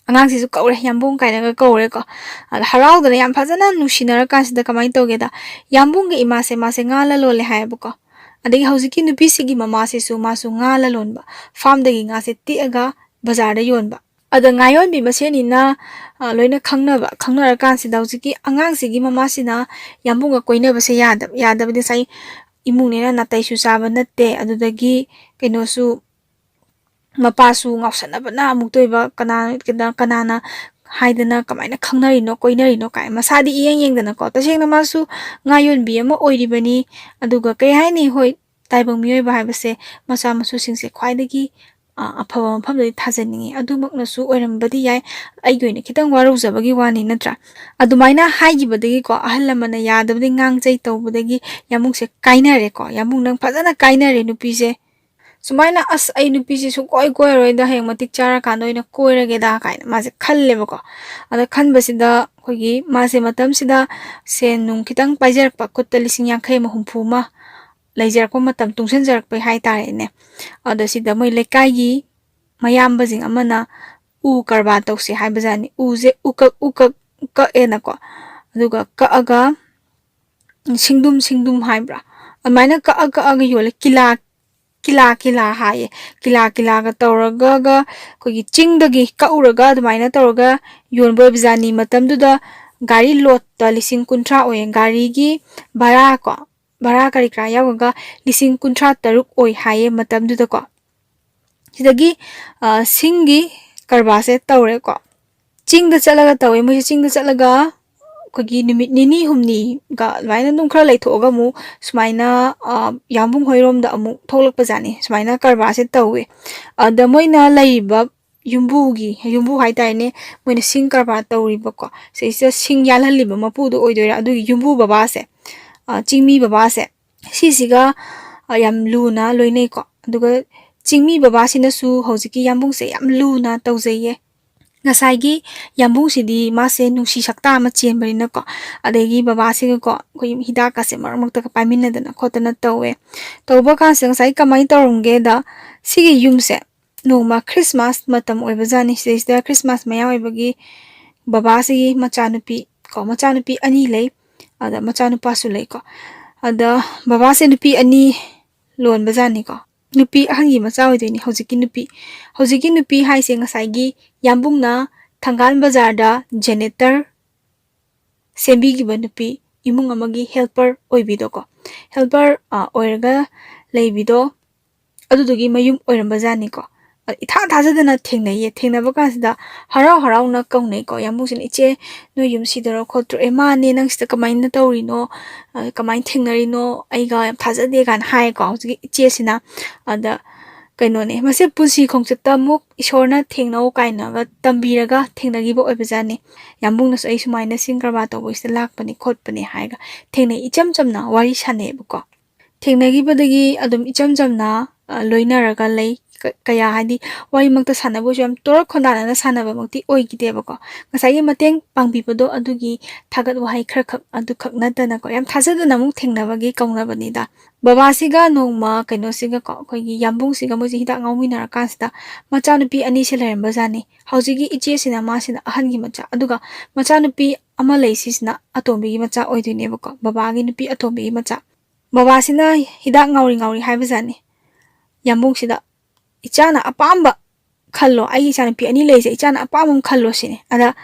ꯑꯉꯥꯡꯁꯤꯁꯨ ꯀꯧꯔꯦ, ꯌꯥꯝꯕꯨꯡ ꯀꯥꯏꯅꯒ ꯀꯧꯔꯦꯀꯣ꯫ ꯑꯗ ꯍꯔꯥꯎꯗꯅ ꯌꯥꯝ ꯐꯖꯅ ꯅꯨꯡꯁꯤꯅꯔꯀꯥꯟꯁꯤꯗ ꯀꯃꯥꯏꯅ ꯇꯧꯒꯦꯗ, ꯌꯥꯝꯕꯨꯡꯒꯤ ꯏꯃꯥꯁꯦ, ꯃꯥꯁꯦ ꯉꯥ ꯂꯂꯣꯜꯂꯦ ꯍꯥꯏꯌꯦꯕꯀꯣ꯫ ꯑꯗꯒꯤ ꯍꯧꯖꯤꯛꯀꯤ ꯅꯨꯄꯤꯁꯤꯒꯤ ꯃꯃꯥꯁꯤꯁꯨ, ꯃꯥꯁꯨ ꯉꯥ ꯂꯂꯣꯟꯕ, ꯐꯥꯝꯗꯒꯤ ꯉꯥꯁꯦ ꯇꯦꯛꯑꯒ ꯕꯖꯥꯔꯗ ꯌꯣꯟꯕ꯫ ꯑꯗ ꯉꯥ ꯌꯣꯟꯕꯤ ꯃꯁꯦꯟꯅꯤꯅ, ꯑ, ꯂꯣꯏꯅ ꯈꯪꯅꯕ, ꯈꯪꯅꯔꯀꯥꯟꯁꯤꯗ ꯍꯧꯖꯤꯛꯀꯤ ꯑꯉꯥꯡꯁꯤꯒꯤ ꯃꯃꯥꯁꯤꯅ ꯌꯥꯝꯕꯨꯡꯒ ꯀꯣꯏꯅꯕꯁꯦ ꯌꯥꯗꯕ, ꯌꯥꯗꯕꯗꯤ ꯉꯁꯥꯏ ꯏꯃꯨꯡꯅꯦꯅ ꯅꯥꯇꯩꯁꯨ ꯆꯥꯕ ꯅꯠꯇꯦ, ꯑꯗꯨꯗꯒꯤ ꯀꯩꯅꯣꯁꯨ, ꯃꯄꯥꯁꯨ ꯉꯥꯎꯁꯟꯅꯕꯅ ꯑꯃꯨꯛꯇꯣꯏꯕ, ꯀꯅꯥ-, ꯀꯅꯥ-, ꯀꯅꯥꯅ ꯍꯥꯏꯗꯅ ꯀꯃꯥꯏꯅ ꯈꯪꯅꯔꯤꯅꯣ, ꯀꯣꯏꯅꯔꯤꯅꯣ ꯀꯥꯏ ꯃꯁꯥꯗꯤ ꯏꯌꯦꯡ ꯌꯦꯡꯗꯅꯀꯣ꯫ ꯇꯁꯦꯡꯅ ꯃꯥꯁꯨ ꯉꯥ ꯌꯣꯟꯕꯤ ꯑꯃ ꯑꯣꯏꯔꯤꯕꯅꯤ꯫ ꯑꯗꯨꯒ ꯀꯩ ꯍꯥꯏꯅꯤ, ꯍꯣꯏ, ꯇꯥꯏꯕꯪ ꯃꯤꯑꯣꯏꯕ ꯍꯥꯏꯕꯁꯦ ꯃꯆꯥ ꯃꯁꯨꯁꯤꯡꯁꯦ ꯈ꯭ꯋꯥꯏꯗꯒꯤ ꯑ, ꯑꯐꯕ ꯃꯐꯝꯗꯗꯤ ꯊꯥꯖꯅꯤꯡꯉꯤ꯫ ꯑꯗꯨꯃꯛꯅꯁꯨ ꯑꯣꯏꯔꯝꯕꯗꯤ ꯌꯥꯏ, ꯑꯩꯒꯤ ꯑꯣꯏꯅ ꯈꯤꯇꯪ ꯋꯥꯔꯧꯖꯕꯒꯤ ꯋꯥꯅꯤ, ꯅꯠꯇ꯭ꯔꯥ? ꯑꯗꯨꯃꯥꯏꯅ ꯍꯥꯏꯈꯤꯕꯗꯒꯤꯀꯣ, ꯑꯍꯜ ꯂꯃꯟꯅ ꯌꯥꯗꯕꯗꯒꯤ ꯉꯥꯡꯖꯩ ꯇꯧꯕꯗꯒꯤ ꯌꯥꯝꯕꯨꯡꯁꯦ ꯀꯥꯏꯅꯔꯦꯀꯣ꯫ ꯌꯥꯝꯕꯨꯡ, "ꯅꯪ ꯐꯖꯅ ꯀꯥꯏꯅꯔꯦ ꯅꯨꯄꯤꯁꯦ꯫ ꯁꯨꯃꯥꯏꯅ ꯑꯁ ꯑꯩ ꯅꯨꯄꯤꯁꯦ ꯁꯨꯡꯀꯣꯏ ꯀꯣꯏꯔꯔꯣꯏꯗ, ꯍꯌꯦꯡ ꯃꯇꯤꯛ ꯆꯥꯔꯀꯥꯟꯗ ꯑꯣꯏꯅ ꯀꯣꯏꯔꯒꯦꯗ" ꯀꯥꯏꯅ ꯃꯥꯁꯦ ꯈꯜꯂꯦꯕꯀꯣ꯫ ꯑꯗ ꯈꯟꯕꯁꯤꯗ ꯑꯩꯈꯣꯏꯒꯤ ꯃꯥꯁꯦ ꯃꯇꯝꯁꯤꯗ ꯁꯦꯟ ꯅꯨꯡ ꯈꯤꯇꯪ ꯄꯥꯏꯖꯔꯛꯄ, ꯈꯨꯠꯇ ꯂꯤꯁꯤꯡ ꯌꯥꯡꯈꯩ ꯑꯃ, ꯍꯨꯝꯐꯨ ꯑꯃ ꯂꯩꯖꯔꯛꯄ ꯃꯇꯝ, ꯇꯨꯡꯁꯤꯟꯖꯔꯛꯄꯩ ꯍꯥꯏꯇꯥꯔꯦꯅꯦ꯫ ꯑꯗ ꯁꯤꯗ ꯃꯣꯏ ꯂꯩꯀꯥꯏꯒꯤ ꯃꯌꯥꯝꯕꯁꯤꯡ ꯑꯃꯅ ꯎ ꯀꯔꯕꯥꯔ ꯇꯧꯁꯦ ꯍꯥꯏꯕꯖꯥꯠꯅꯤ꯫ ꯎꯁꯦ ꯎꯀꯛ ꯎꯀꯛ ꯀꯛꯑꯦꯅꯀꯣ, ꯑꯗꯨꯒ ꯀꯛꯑꯒ ꯁꯤꯡꯗꯨꯝ ꯁꯤꯡꯗꯨꯝ ꯍꯥꯏꯕ꯭ꯔꯥ, ꯑꯗꯨꯃꯥꯏꯅ ꯀꯛꯑ ꯀꯛꯑꯒ ꯌꯣꯜꯂꯦ꯫ ꯀꯤꯂꯥ, ꯀꯤꯂꯥ ꯀꯤꯂꯥ ꯍꯥꯏꯌꯦ꯫ ꯀꯤꯂꯥ ꯀꯤꯂꯥꯒ ꯇꯧꯔꯒ ꯑꯩꯈꯣꯏꯒꯤ ꯆꯤꯡꯗꯒꯤ ꯀꯛꯎꯔꯒ ꯑꯗꯨꯃꯥꯏꯅ ꯇꯧꯔꯒ ꯌꯣꯟꯕ ꯑꯣꯏꯕꯖꯥꯠꯅꯤ꯫ ꯃꯇꯝꯗꯨꯗ ꯒꯥꯔꯤ ꯂꯣꯠꯇ ꯂꯤꯁꯤꯡ ꯀꯨꯟꯊ꯭ꯔꯥ ꯑꯣꯏꯌꯦ꯫ ꯒꯥꯔꯤꯒꯤ ꯚꯔꯥ ꯀꯣ, ꯚꯔꯥ ꯀꯔꯤ ꯀꯔꯥ ꯌꯥꯎꯔꯒ ꯂꯤꯁꯤꯡ ꯀꯨꯟꯊ꯭ꯔꯥ ꯇꯔꯨꯛ ꯑꯣꯏ ꯍꯥꯏꯌꯦ ꯃꯇꯝꯗꯨꯗꯀꯣ꯫ ꯁꯤꯗꯒꯤ, ꯑ, ꯁꯤꯡꯒꯤ ꯀꯔꯕꯥꯔꯁꯦ ꯇꯧꯔꯦꯀꯣ꯫ ꯆꯤꯡꯗ ꯆꯠꯂꯒ ꯇꯧꯋꯦ ꯃꯣꯏꯁꯦ꯫ ꯆꯤꯡꯗ ꯆꯠꯂꯒ ꯑꯩꯈꯣꯏꯒꯤ ꯅꯨꯃꯤꯠ ꯅꯤꯅꯤ ꯍꯨꯝꯅꯤꯒ ꯑꯗꯨꯃꯥꯏꯅ ꯑꯗꯨꯝ ꯈꯔ ꯂꯩꯊꯣꯛꯑꯒ ꯑꯃꯨꯛ ꯁꯨꯃꯥꯏꯅ, ꯑ, ꯌꯥꯝꯕꯨꯡ ꯍꯣꯏꯔꯣꯝꯗ ꯑꯃꯨꯛ ꯊꯣꯛꯂꯛꯄꯖꯥꯠꯅꯤ꯫ ꯁꯨꯃꯥꯏꯅ ꯀꯔꯕꯥꯔꯁꯦ ꯇꯧꯋꯦ꯫ ꯑꯗ ꯃꯣꯏꯅ ꯂꯩꯔꯤꯕ ꯌꯨꯝꯕꯨꯒꯤ, ꯌꯨꯝꯕꯨ ꯍꯥꯏꯇꯥꯔꯦꯅꯦ, ꯃꯣꯏꯅ ꯁꯤꯡ ꯀꯔꯕꯥꯔ ꯇꯧꯔꯤꯕꯀꯣ, ꯁꯤꯁꯤꯗ ꯁꯤꯡ ꯌꯥꯜꯍꯜꯂꯤꯕ ꯃꯄꯨꯗꯣ ꯑꯣꯏꯗꯣꯏꯔꯥ, ꯑꯗꯨꯒꯤ ꯌꯨꯝꯕꯨ ꯕꯕꯥꯁꯦ, ꯑ, ꯆꯤꯡꯃꯤ ꯕꯕꯥꯁꯦ, ꯁꯤꯁꯤꯒ, ꯑ, ꯌꯥꯝ ꯂꯨꯅ ꯂꯣꯏꯅꯩꯀꯣ꯫ ꯑꯗꯨꯒ ꯆꯤꯡꯃꯤ ꯕꯕꯥꯁꯤꯅꯁꯨ ꯍꯧꯖꯤꯛꯀꯤ ꯌꯥꯝꯕꯨꯡꯁꯦ ꯌꯥꯝ ꯂꯨꯅ ꯇꯧꯖꯩꯌꯦ꯫ ꯉꯁꯥꯏꯒꯤ ꯌꯥꯝꯕꯨꯡꯁꯤꯗꯤ ꯃꯥꯁꯦ ꯅꯨꯡꯁꯤ ꯁꯛꯇꯥ ꯑꯃ ꯆꯦꯟꯕꯅꯤꯅꯀꯣ, ꯑꯗꯒꯤ ꯕꯕꯥꯁꯤꯒꯀꯣ ꯑꯩꯈꯣꯏ ꯍꯤꯗꯥꯛꯀꯁꯦ ꯃꯔꯛ ꯃꯔꯛꯇꯒ ꯄꯥꯏꯃꯤꯟꯅꯗꯅ ꯈꯣꯠꯇꯅ ꯇꯧꯋꯦ꯫ ꯇꯧꯕ ꯀꯥꯟꯁꯤꯗ ꯉꯁꯥꯏ ꯀꯃꯥꯏꯅ ꯇꯧꯔꯝꯒꯦꯗ, ꯁꯤꯒꯤ ꯌꯨꯝꯁꯦ ꯅꯣꯡꯃ ꯈ꯭ꯔꯤꯁꯃꯥꯁ ꯃꯇꯝ ꯑꯣꯏꯕꯖꯥꯠꯅꯤ꯫ ꯁꯤꯗꯩꯁꯤꯗ ꯈ꯭ꯔꯤꯁꯃꯥꯁ ꯃꯌꯥ ꯑꯣꯏꯕꯒꯤ ꯕꯕꯥꯁꯤꯒꯤ ꯃꯆꯥꯅꯨꯄꯤ ꯀꯣ, ꯃꯆꯥꯅꯨꯄꯤ ꯑꯅꯤ ꯂꯩ, ꯑꯗ ꯃꯆꯥꯅꯨꯄꯥꯁꯨ ꯂꯩꯀꯣ꯫ ꯑꯗ ꯕꯕꯥꯁꯦ ꯅꯨꯄꯤ ꯑꯅꯤ ꯂꯣꯟꯕꯖꯥꯠꯅꯤꯀꯣ꯫ ꯅꯨꯄꯤ ꯑꯍꯟꯒꯤ ꯃꯆꯥ ꯑꯣꯏꯗꯣꯏꯅꯤ ꯍꯧꯖꯤꯛꯀꯤ ꯅꯨꯄꯤ꯫ ꯍꯧꯖꯤꯛꯀꯤ ꯅꯨꯄꯤ ꯍꯥꯏꯁꯦ ꯉꯁꯥꯏꯒꯤ ꯌꯥꯝꯕꯨꯡꯅ ꯊꯪꯒꯥꯜ ꯕꯖꯥꯔꯗ ꯖꯦꯅꯦꯇꯔ ꯁꯦꯝꯕꯤꯈꯤꯕ ꯅꯨꯄꯤ, ꯏꯃꯨꯡ ꯑꯃꯒꯤ ꯍꯦꯜꯄꯔ ꯑꯣꯏꯕꯤꯗꯣꯀꯣ꯫ ꯍꯦꯜꯄꯔ, ꯑ, ꯑꯣꯏꯔꯒ ꯂꯩꯕꯤꯗꯣ, ꯑꯗꯨꯗꯨꯒꯤ ꯃꯌꯨꯝ ꯑꯣꯏꯔꯝꯕꯖꯥꯠꯅꯤꯀꯣ꯫ ꯏꯊꯥ ꯊꯥꯖꯗꯅ ꯊꯦꯡꯅꯩꯌꯦ꯫ ꯊꯦꯡꯅꯕ ꯀꯥꯟꯁꯤꯗ ꯍꯔꯥꯎ ꯍꯔꯥꯎꯅ ꯀꯧꯅꯩꯀꯣ꯫ ꯌꯥꯝꯕꯨꯡꯁꯤꯅ, "ꯏꯆꯦ, ꯅꯣꯏ ꯌꯨꯝ ꯁꯤꯗꯣꯏꯔꯣ ꯈꯣꯠꯇ꯭ꯔꯣ? ꯑꯦ, ꯃꯥꯅꯦ, ꯅꯪ ꯁꯤꯗ ꯀꯃꯥꯏꯅ ꯇꯧꯔꯤꯅꯣ? ꯑ, ꯀꯃꯥꯏꯅ ꯊꯦꯡꯅꯔꯤꯅꯣ? ꯑꯩꯒ ꯌꯥꯝ ꯊꯥꯖꯗꯦ" ꯀꯥꯏꯅ ꯍꯥꯏꯀꯣ ꯍꯧꯖꯤꯛꯀꯤ ꯏꯆꯦꯁꯤꯅ꯫ ꯑꯗ ꯀꯩꯅꯣꯅꯦ, ꯃꯁꯤ ꯄꯨꯟꯁꯤ ꯈꯣꯡꯆꯠꯇ ꯑꯃꯨꯛ ꯏꯁꯣꯔꯅ ꯊꯦꯡꯅꯧ ꯀꯥꯏꯅꯒ ꯇꯝꯕꯤꯔꯒ ꯊꯦꯡꯅꯈꯤꯕ ꯑꯣꯏꯕꯖꯥꯠꯅꯤ꯫ ꯌꯥꯝꯕꯨꯡꯅꯁꯨ, "ꯑꯩ ꯁꯨꯃꯥꯏꯅ ꯁꯤꯡ ꯀꯔꯕꯥꯔ ꯇꯧꯕꯁꯤꯗ ꯂꯥꯛꯄꯅꯦ ꯈꯣꯠꯄꯅꯦ" ꯍꯥꯏꯔꯒ ꯊꯦꯡꯅꯩ꯫ ꯏꯆꯝ ꯆꯝꯅ ꯋꯥꯔꯤ ꯁꯥꯟꯅꯩꯌꯦꯕꯀꯣ꯫ ꯊꯦꯡꯅꯈꯤꯕꯗꯒꯤ ꯑꯗꯨꯝ ꯏꯆꯝ ꯆꯝꯅ, ꯑ, ꯂꯣꯏꯅꯔꯒ ꯂꯩ꯫ ꯀ-, ꯀꯌꯥ ꯍꯥꯏꯗꯤ ꯋꯥꯔꯤꯃꯛꯇ ꯁꯥꯟꯅꯕ ꯑꯣꯏꯁꯨ ꯌꯥꯝ ꯇꯣꯔꯛ ꯈꯣꯟꯗꯥꯅꯅ ꯁꯥꯟꯅꯕꯃꯛꯇꯤ ꯑꯣꯏꯈꯤꯗꯦꯕꯀꯣ꯫ ꯉꯁꯥꯏꯒꯤ ꯃꯇꯦꯡ ꯄꯥꯡꯕꯤꯕꯗꯣ ꯑꯗꯨꯒꯤ ꯊꯥꯒꯠ ꯋꯥꯍꯩ ꯈꯔꯈꯛ ꯑꯗꯨꯈꯛ ꯅꯠꯇꯅꯀꯣ, ꯌꯥꯝ ꯊꯥꯖꯗꯅ ꯑꯃꯨꯛ ꯊꯦꯡꯅꯕꯒꯤ ꯀꯧꯅꯕꯅꯤꯗ꯫ ꯕꯕꯥꯁꯤꯒ ꯅꯣꯡꯃ ꯀꯩꯅꯣꯁꯤꯒꯀꯣ, ꯑꯩꯈꯣꯏꯒꯤ ꯌꯥꯝꯕꯨꯡꯁꯤꯒ ꯃꯣꯏꯁꯦ ꯍꯤꯗꯥꯛ ꯉꯥꯎꯃꯤꯟꯅꯔꯀꯥꯟꯁꯤꯗ ꯃꯆꯥꯅꯨꯄꯤ ꯑꯅꯤꯁꯦ ꯂꯩꯔꯝꯕꯖꯥꯠꯅꯤ꯫ ꯍꯧꯖꯤꯛꯀꯤ ꯏꯆꯦꯁꯤꯅ, ꯃꯥꯁꯤꯅ ꯑꯍꯟꯒꯤ ꯃꯆꯥ, ꯑꯗꯨꯒ ꯃꯆꯥꯅꯨꯄꯤ ꯑꯃ ꯂꯩꯁꯤꯁꯤꯅ ꯑꯇꯣꯝꯕꯤꯒꯤ ꯃꯆꯥ ꯑꯣꯏꯗꯣꯏꯅꯦꯕꯀꯣ, ꯕꯕꯥꯒꯤ ꯅꯨꯄꯤ ꯑꯇꯣꯝꯕꯤꯒꯤ ꯃꯆꯥ꯫ ꯕꯕꯥꯁꯤꯅ ꯍꯤꯗꯥꯛ ꯉꯥꯎꯔꯤ ꯉꯥꯎꯔꯤ ꯍꯥꯏꯕꯖꯥꯠꯅꯤ ꯌꯥꯝꯕꯨꯡꯁꯤꯗ, "ꯏꯆꯥꯅ ꯑꯄꯥꯝꯕ ꯈꯜꯂꯣ, ꯑꯩꯒꯤ ꯏꯆꯥꯅꯨꯄꯤ ꯑꯅꯤ ꯂꯩꯔꯤꯁꯦ, ꯏꯆꯥꯅ ꯑꯄꯥꯝꯕ ꯑꯃ ꯈꯜꯂꯣ" ꯁꯤꯅꯤ꯫ ꯑꯗ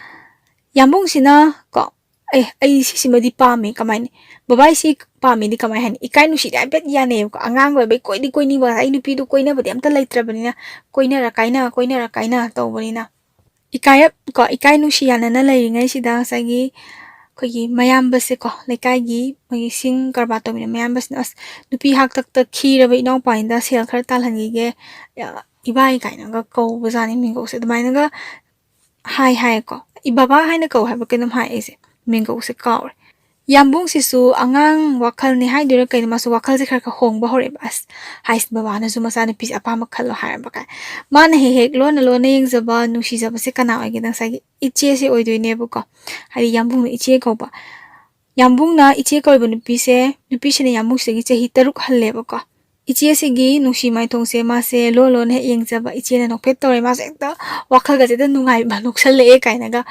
ꯌꯥꯝꯕꯨꯡꯁꯤꯅ ꯀꯣ, "ꯑꯦ, ꯑꯩ ꯁꯤꯁꯤꯃꯗꯤ ꯄꯥꯝꯃꯤ", ꯀꯃꯥꯏꯅ, "ꯕꯕꯥ, ꯑꯩ ꯁꯤ ꯄꯥꯝꯃꯤꯗꯤ" ꯀꯃꯥꯏ ꯍꯥꯏꯅꯤ? ꯏꯀꯥꯏ ꯅꯨꯡꯁꯤꯗꯤ ꯍꯥꯏꯐꯦꯠ ꯌꯥꯅꯩꯌꯦꯕꯀꯣ꯫ ꯑꯉꯥꯡ ꯑꯣꯏꯕꯩ ꯀꯣꯏꯗꯤ ꯀꯣꯏꯅꯤꯡꯕ, ꯑꯩ ꯅꯨꯄꯤꯗꯨ ꯀꯣꯏꯅꯕꯗꯤ ꯑꯝꯇ ꯂꯩꯇ꯭ꯔꯕꯅꯤꯅ, ꯀꯣꯏꯅꯔ ꯀꯥꯏꯅ, ꯀꯣꯏꯅꯔ ꯀꯥꯏꯅ ꯇꯧꯕꯅꯤꯅ꯫ ꯏꯀꯥꯏ, ꯀꯣ, ꯏꯀꯥꯏ ꯅꯨꯡꯁꯤ ꯌꯥꯅꯅ ꯂꯩꯔꯤꯉꯩꯁꯤꯗ ꯉꯁꯥꯏꯒꯤ ꯑꯩꯈꯣꯏꯒꯤ ꯃꯌꯥꯝꯕꯁꯦꯀꯣ, ꯂꯩꯀꯥꯏꯒꯤ ꯃꯣꯏꯒꯤ ꯁꯤꯡ ꯀꯔꯕꯥꯔ ꯇꯧꯃꯤꯟꯅꯕ ꯃꯌꯥꯝꯕꯁꯤꯅ, "ꯑꯁ, ꯅꯨꯄꯤ ꯍꯥꯛꯇꯛꯇ ꯈꯤꯔꯕ ꯏꯅꯥꯎꯄꯥꯅꯤꯗ, ꯁꯦꯜ ꯈꯔ ꯇꯥꯜꯍꯟꯈꯤꯒꯦ, ꯑ, ꯏꯕꯥꯏ" ꯀꯥꯏꯅꯒ ꯀꯧꯕꯖꯥꯠꯅꯤ ꯃꯤꯡꯒꯧꯁꯦ꯫ ꯑꯗꯨꯃꯥꯏꯅꯒ ꯍꯥꯏ ꯍꯥꯏꯌꯦꯀꯣ꯫ ꯏ-, ꯕꯕꯥ ꯍꯥꯏꯅ ꯀꯧ ꯍꯥꯏꯕ ꯀꯩꯅꯣꯝ ꯍꯥꯏ ꯑꯩꯁꯦ꯫ ꯃꯤꯡꯒꯧꯁꯦ ꯀꯥꯎꯔꯦ꯫ ꯌꯥꯝꯕꯨꯡꯁꯤꯁꯨ ꯑꯉꯥꯡ ꯋꯥꯈꯜꯅꯤ ꯍꯥꯏꯗꯣꯏꯔꯥ ꯀꯩꯅꯣ, ꯃꯥꯁꯨ ꯋꯥꯈꯜꯁꯦ ꯈꯔ ꯈꯔ ꯍꯣꯡꯕ ꯍꯧꯔꯛꯑꯦꯕ꯫ "ꯑꯁ, ꯍꯥꯏꯁ, ꯕꯕꯥꯅꯁꯨ ꯃꯆꯥꯅꯨꯄꯤꯁꯦ ꯑꯄꯥꯝꯕ ꯈꯜꯂꯣ" ꯍꯥꯏꯔꯝꯕ ꯀꯥꯏ꯫ ꯃꯥꯅ ꯍꯦꯛ ꯍꯦꯛ ꯂꯣꯟꯅ ꯂꯣꯟꯅ ꯌꯦꯡꯖꯕ, ꯅꯨꯡꯁꯤꯖꯕꯁꯦ ꯀꯅꯥ ꯑꯣꯏꯒꯦꯗ? ꯉꯁꯥꯏꯒꯤ ꯏꯆꯦꯁꯦ ꯑꯣꯏꯗꯣꯏꯅꯦꯕꯀꯣ꯫ ꯍꯥꯏꯗꯤ ꯌꯥꯝꯕꯨꯡꯅ ꯏꯆꯦ ꯀꯧꯕ꯫ ꯌꯥꯝꯕꯨꯡꯅ ꯏꯆꯦ ꯀꯧꯔꯤꯕ ꯅꯨꯄꯤꯁꯦ, ꯅꯨꯄꯤꯁꯤꯅ ꯌꯥꯝꯕꯨꯡꯁꯤꯗꯒꯤ ꯆꯍꯤ ꯇꯔꯨꯛ ꯍꯜꯂꯦꯕꯀꯣ꯫ ꯏꯆꯦꯁꯤꯒꯤ ꯅꯨꯡꯁꯤ ꯃꯥꯏꯊꯣꯡꯁꯦ ꯃꯥꯁꯦ ꯂꯣꯟ ꯂꯣꯟꯅ ꯍꯦꯛ ꯌꯦꯡꯖꯕ, ꯏꯆꯦꯅ ꯅꯣꯛꯐꯦꯠ ꯇꯧꯔꯦ, ꯃꯥꯁꯦ ꯍꯦꯛꯇ ꯋꯥꯈꯜꯒꯁꯦ ꯍꯦꯛꯇ ꯅꯨꯡꯉꯥꯏꯕ, ꯅꯣꯛꯁꯜꯂꯛꯑꯦ ꯀꯥꯏꯅꯒ꯫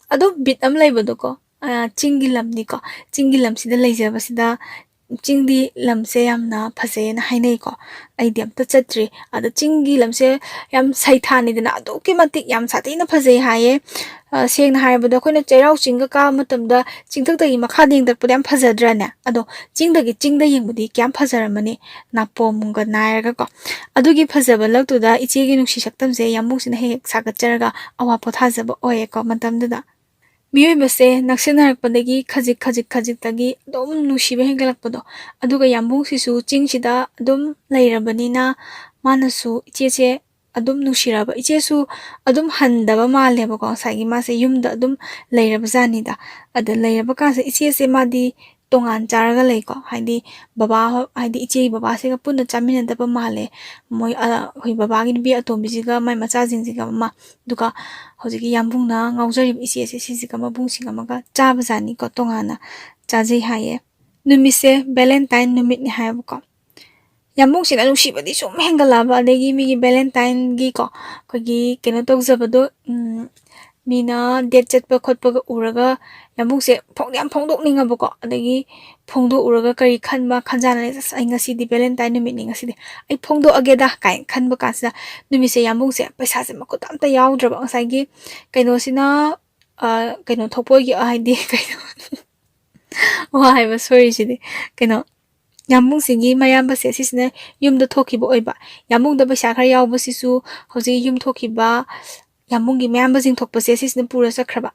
ꯑꯗꯨꯝ ꯕꯤꯠ ꯑꯃ ꯂꯩꯕꯗꯣꯀꯣ꯫ ꯑ, ꯆꯤꯡꯒꯤ ꯂꯝꯅꯤꯀꯣ, ꯆꯤꯡꯒꯤ ꯂꯝꯁꯤꯗ ꯂꯩꯖꯕꯁꯤꯗ ꯆꯤꯡꯗꯤ ꯂꯝꯁꯦ ꯌꯥꯝꯅ ꯐꯖꯩꯌꯦꯅ ꯍꯥꯏꯅꯩꯀꯣ꯫ ꯑꯩꯗꯤ ꯑꯝꯇ ꯆꯠꯇ꯭ꯔꯤ꯫ ꯑꯗꯣ ꯆꯤꯡꯒꯤ ꯂꯝꯁꯦ ꯌꯥꯝ ꯁꯩꯊꯥꯅꯤꯗꯅ, ꯑꯗꯨꯛꯀꯤ ꯃꯇꯤꯛ ꯌꯥꯝ ꯁꯥꯊꯤꯅ ꯐꯖꯩ ꯍꯥꯏꯌꯦ꯫ ꯑ, ꯁꯦꯡꯅ ꯍꯥꯏꯔꯕꯗ ꯑꯩꯈꯣꯏꯅ ꯆꯩꯔꯥꯎ ꯆꯤꯡꯒ ꯀꯥꯕ ꯃꯇꯝꯗ ꯆꯤꯡꯊꯛꯇꯒꯤ ꯃꯈꯥꯗ ꯌꯦꯡꯊꯔꯛꯄꯗ ꯌꯥꯝ ꯐꯖꯗ꯭ꯔꯅꯦ? ꯑꯗꯣ ꯆꯤꯡꯗꯒꯤ ꯆꯤꯡꯗ ꯌꯦꯡꯕꯗꯤ ꯀꯌꯥꯝ ꯐꯖꯔꯝꯃꯅꯤ, ꯅꯥꯄꯣꯝꯒ ꯅꯥꯏꯔꯒꯀꯣ꯫ ꯑꯗꯨꯒꯤ ꯐꯖꯕ ꯂꯛꯇꯨꯗ ꯏꯆꯦꯒꯤ ꯅꯨꯡꯁꯤ ꯁꯛꯇꯝꯁꯦ ꯌꯥꯝꯕꯨꯡꯁꯤꯅ ꯍꯦꯛ ꯍꯦꯛ ꯁꯥꯒꯠꯆꯔꯒ ꯑꯋꯥ ꯄꯣꯊꯥꯖꯕ ꯑꯣꯏꯌꯦꯀꯣ ꯃꯇꯝꯗꯨꯗ꯫ ꯃꯤꯑꯣꯏꯕꯁꯦ ꯅꯛꯁꯤꯟꯅꯔꯛꯄꯗꯒꯤ ꯈꯖꯤꯛ ꯈꯖꯤꯛ ꯈꯖꯤꯛꯇꯒꯤ ꯑꯗꯨꯝ ꯅꯨꯡꯁꯤꯕ ꯍꯦꯟꯒꯠꯂꯛꯄꯗꯣ꯫ ꯑꯗꯨꯒ ꯌꯥꯝꯕꯨꯡꯁꯤꯁꯨ ꯆꯤꯡꯁꯤꯗ ꯑꯗꯨꯝ ꯂꯩꯔꯕꯅꯤꯅ ꯃꯥꯅꯁꯨ ꯏꯆꯦꯁꯦ ꯑꯗꯨꯝ ꯅꯨꯡꯁꯤꯔꯕ꯫ ꯏꯆꯦꯁꯨ ꯑꯗꯨꯝ ꯍꯟꯗꯕ ꯃꯥꯜꯂꯦꯕꯀꯣ꯫ ꯉꯁꯥꯏꯒꯤ ꯃꯥꯁꯦ ꯌꯨꯝꯗ ꯑꯗꯨꯝ ꯂꯩꯔꯕ ꯖꯥꯠꯅꯤꯗ꯫ ꯑꯗ ꯂꯩꯔꯕ ꯀꯥꯟꯁꯤꯗ ꯏꯆꯦꯁꯦ ꯃꯥꯗꯤ ꯇꯣꯉꯥꯟ ꯆꯥꯔꯒ ꯂꯩꯀꯣ꯫ ꯍꯥꯏꯗꯤ ꯕꯕꯥ ꯍꯣ-, ꯍꯥꯏꯗꯤ ꯏꯆꯦꯒꯤ ꯕꯕꯥꯁꯤꯒ ꯄꯨꯟꯅ ꯆꯥꯃꯤꯟꯅꯗꯕ ꯃꯥꯜꯂꯦ꯫ ꯃꯣꯏ, ꯑ, ꯑꯩꯈꯣꯏ ꯕꯕꯥꯒꯤ ꯅꯨꯄꯤ ꯑꯇꯣꯝꯕꯤꯁꯤꯒ ꯃꯥꯏ ꯃꯆꯥꯁꯤꯡꯁꯤꯒ ꯑꯃ, ꯑꯗꯨꯒ ꯍꯧꯖꯤꯛꯀꯤ ꯌꯥꯝꯕꯨꯡꯅ ꯉꯥꯎꯖꯔꯤꯕ ꯏꯆꯦꯁꯦ ꯁꯤꯁꯤꯒ ꯃꯕꯨꯡꯁꯤꯡ ꯑꯃꯒ ꯆꯥꯕꯖꯥꯠꯅꯤꯀꯣ, ꯇꯣꯉꯥꯟꯅ ꯆꯥꯖꯩ ꯍꯥꯏꯌꯦ꯫ ꯅꯨꯃꯤꯠꯁꯦ ꯚꯦꯂꯦꯟꯇꯥꯏꯟ ꯅꯨꯃꯤꯠꯅꯤ ꯍꯥꯏꯌꯦꯕꯀꯣ꯫ ꯌꯥꯝꯕꯨꯡꯁꯤꯅ ꯅꯨꯡꯁꯤꯕꯗꯤ ꯁꯨꯝ ꯍꯦꯟꯒꯠꯂꯛꯑꯕ, ꯑꯗꯒꯤ ꯃꯤꯒꯤ ꯚꯦꯂꯦꯟꯇꯥꯏꯟꯒꯤꯀꯣ, ꯑꯩꯈꯣꯏꯒꯤ ꯀꯩꯅꯣ ꯇꯧꯖꯕꯗꯣ, ꯎꯝ, ꯃꯤꯅ ꯗꯦꯠ ꯆꯠꯄ ꯈꯣꯠꯄꯒ ꯎꯔꯒ ꯌꯥꯝꯕꯨꯡꯁꯦ ꯐꯣꯡ-, ꯌꯥꯝ ꯐꯣꯡꯗꯣꯛꯅꯤꯡꯉꯕꯀꯣ꯫ ꯑꯗꯒꯤ ꯐꯣꯡꯗꯣꯛꯎꯔꯒ ꯀꯔꯤ ꯈꯟꯕ ꯈꯟꯖꯥꯟꯅꯔꯦ, "ꯑꯁ, ꯑꯩ ꯉꯁꯤꯗꯤ ꯚꯦꯂꯦꯟꯇꯥꯏꯟ ꯅꯨꯃꯤꯠꯅꯤ, ꯉꯁꯤꯗꯤ ꯑꯩ ꯐꯣꯡꯗꯣꯛꯑꯒꯦꯗ" ꯀꯥꯏꯅ ꯈꯟꯕ ꯀꯥꯟꯁꯤꯗ ꯅꯨꯃꯤꯠꯁꯦ ꯌꯥꯝꯕꯨꯡꯁꯦ ꯄꯩꯁꯥꯁꯦ ꯃꯈꯨꯠꯇ ꯑꯝꯇ ꯌꯥꯎꯗ꯭ꯔꯕ꯫ ꯉꯁꯥꯏꯒꯤ ꯀꯩꯅꯣꯁꯤꯅ, ꯑ, ꯀꯩꯅꯣ ꯊꯣꯛꯄꯣꯏꯒꯤ, ꯍꯥꯏꯗꯤ ꯀꯩꯅꯣ, ꯋꯥ ꯍꯥꯏꯕ ꯁꯣꯏꯔꯤꯁꯤꯗꯤ, ꯀꯩꯅꯣ, ꯌꯥꯝꯕꯨꯡꯁꯤꯒꯤ ꯃꯌꯥꯝꯕꯁꯦ ꯁꯤꯁꯤꯅ ꯌꯨꯝꯗ ꯊꯣꯛꯈꯤꯕ ꯑꯣꯏꯕ꯫ ꯌꯥꯝꯕꯨꯡꯗ ꯄꯩꯁꯥ ꯈꯔ ꯌꯥꯎꯕꯁꯤꯁꯨ ꯍꯧꯖꯤꯛ ꯌꯨꯝ ꯊꯣꯛꯈꯤꯕ ꯌꯥꯝꯕꯨꯡꯒꯤ ꯃꯌꯥꯝꯕꯁꯤꯡ ꯊꯣꯛꯄꯁꯦ ꯁꯤꯁꯤꯅ ꯄꯨꯔ ꯆꯠꯈ꯭ꯔꯕ꯫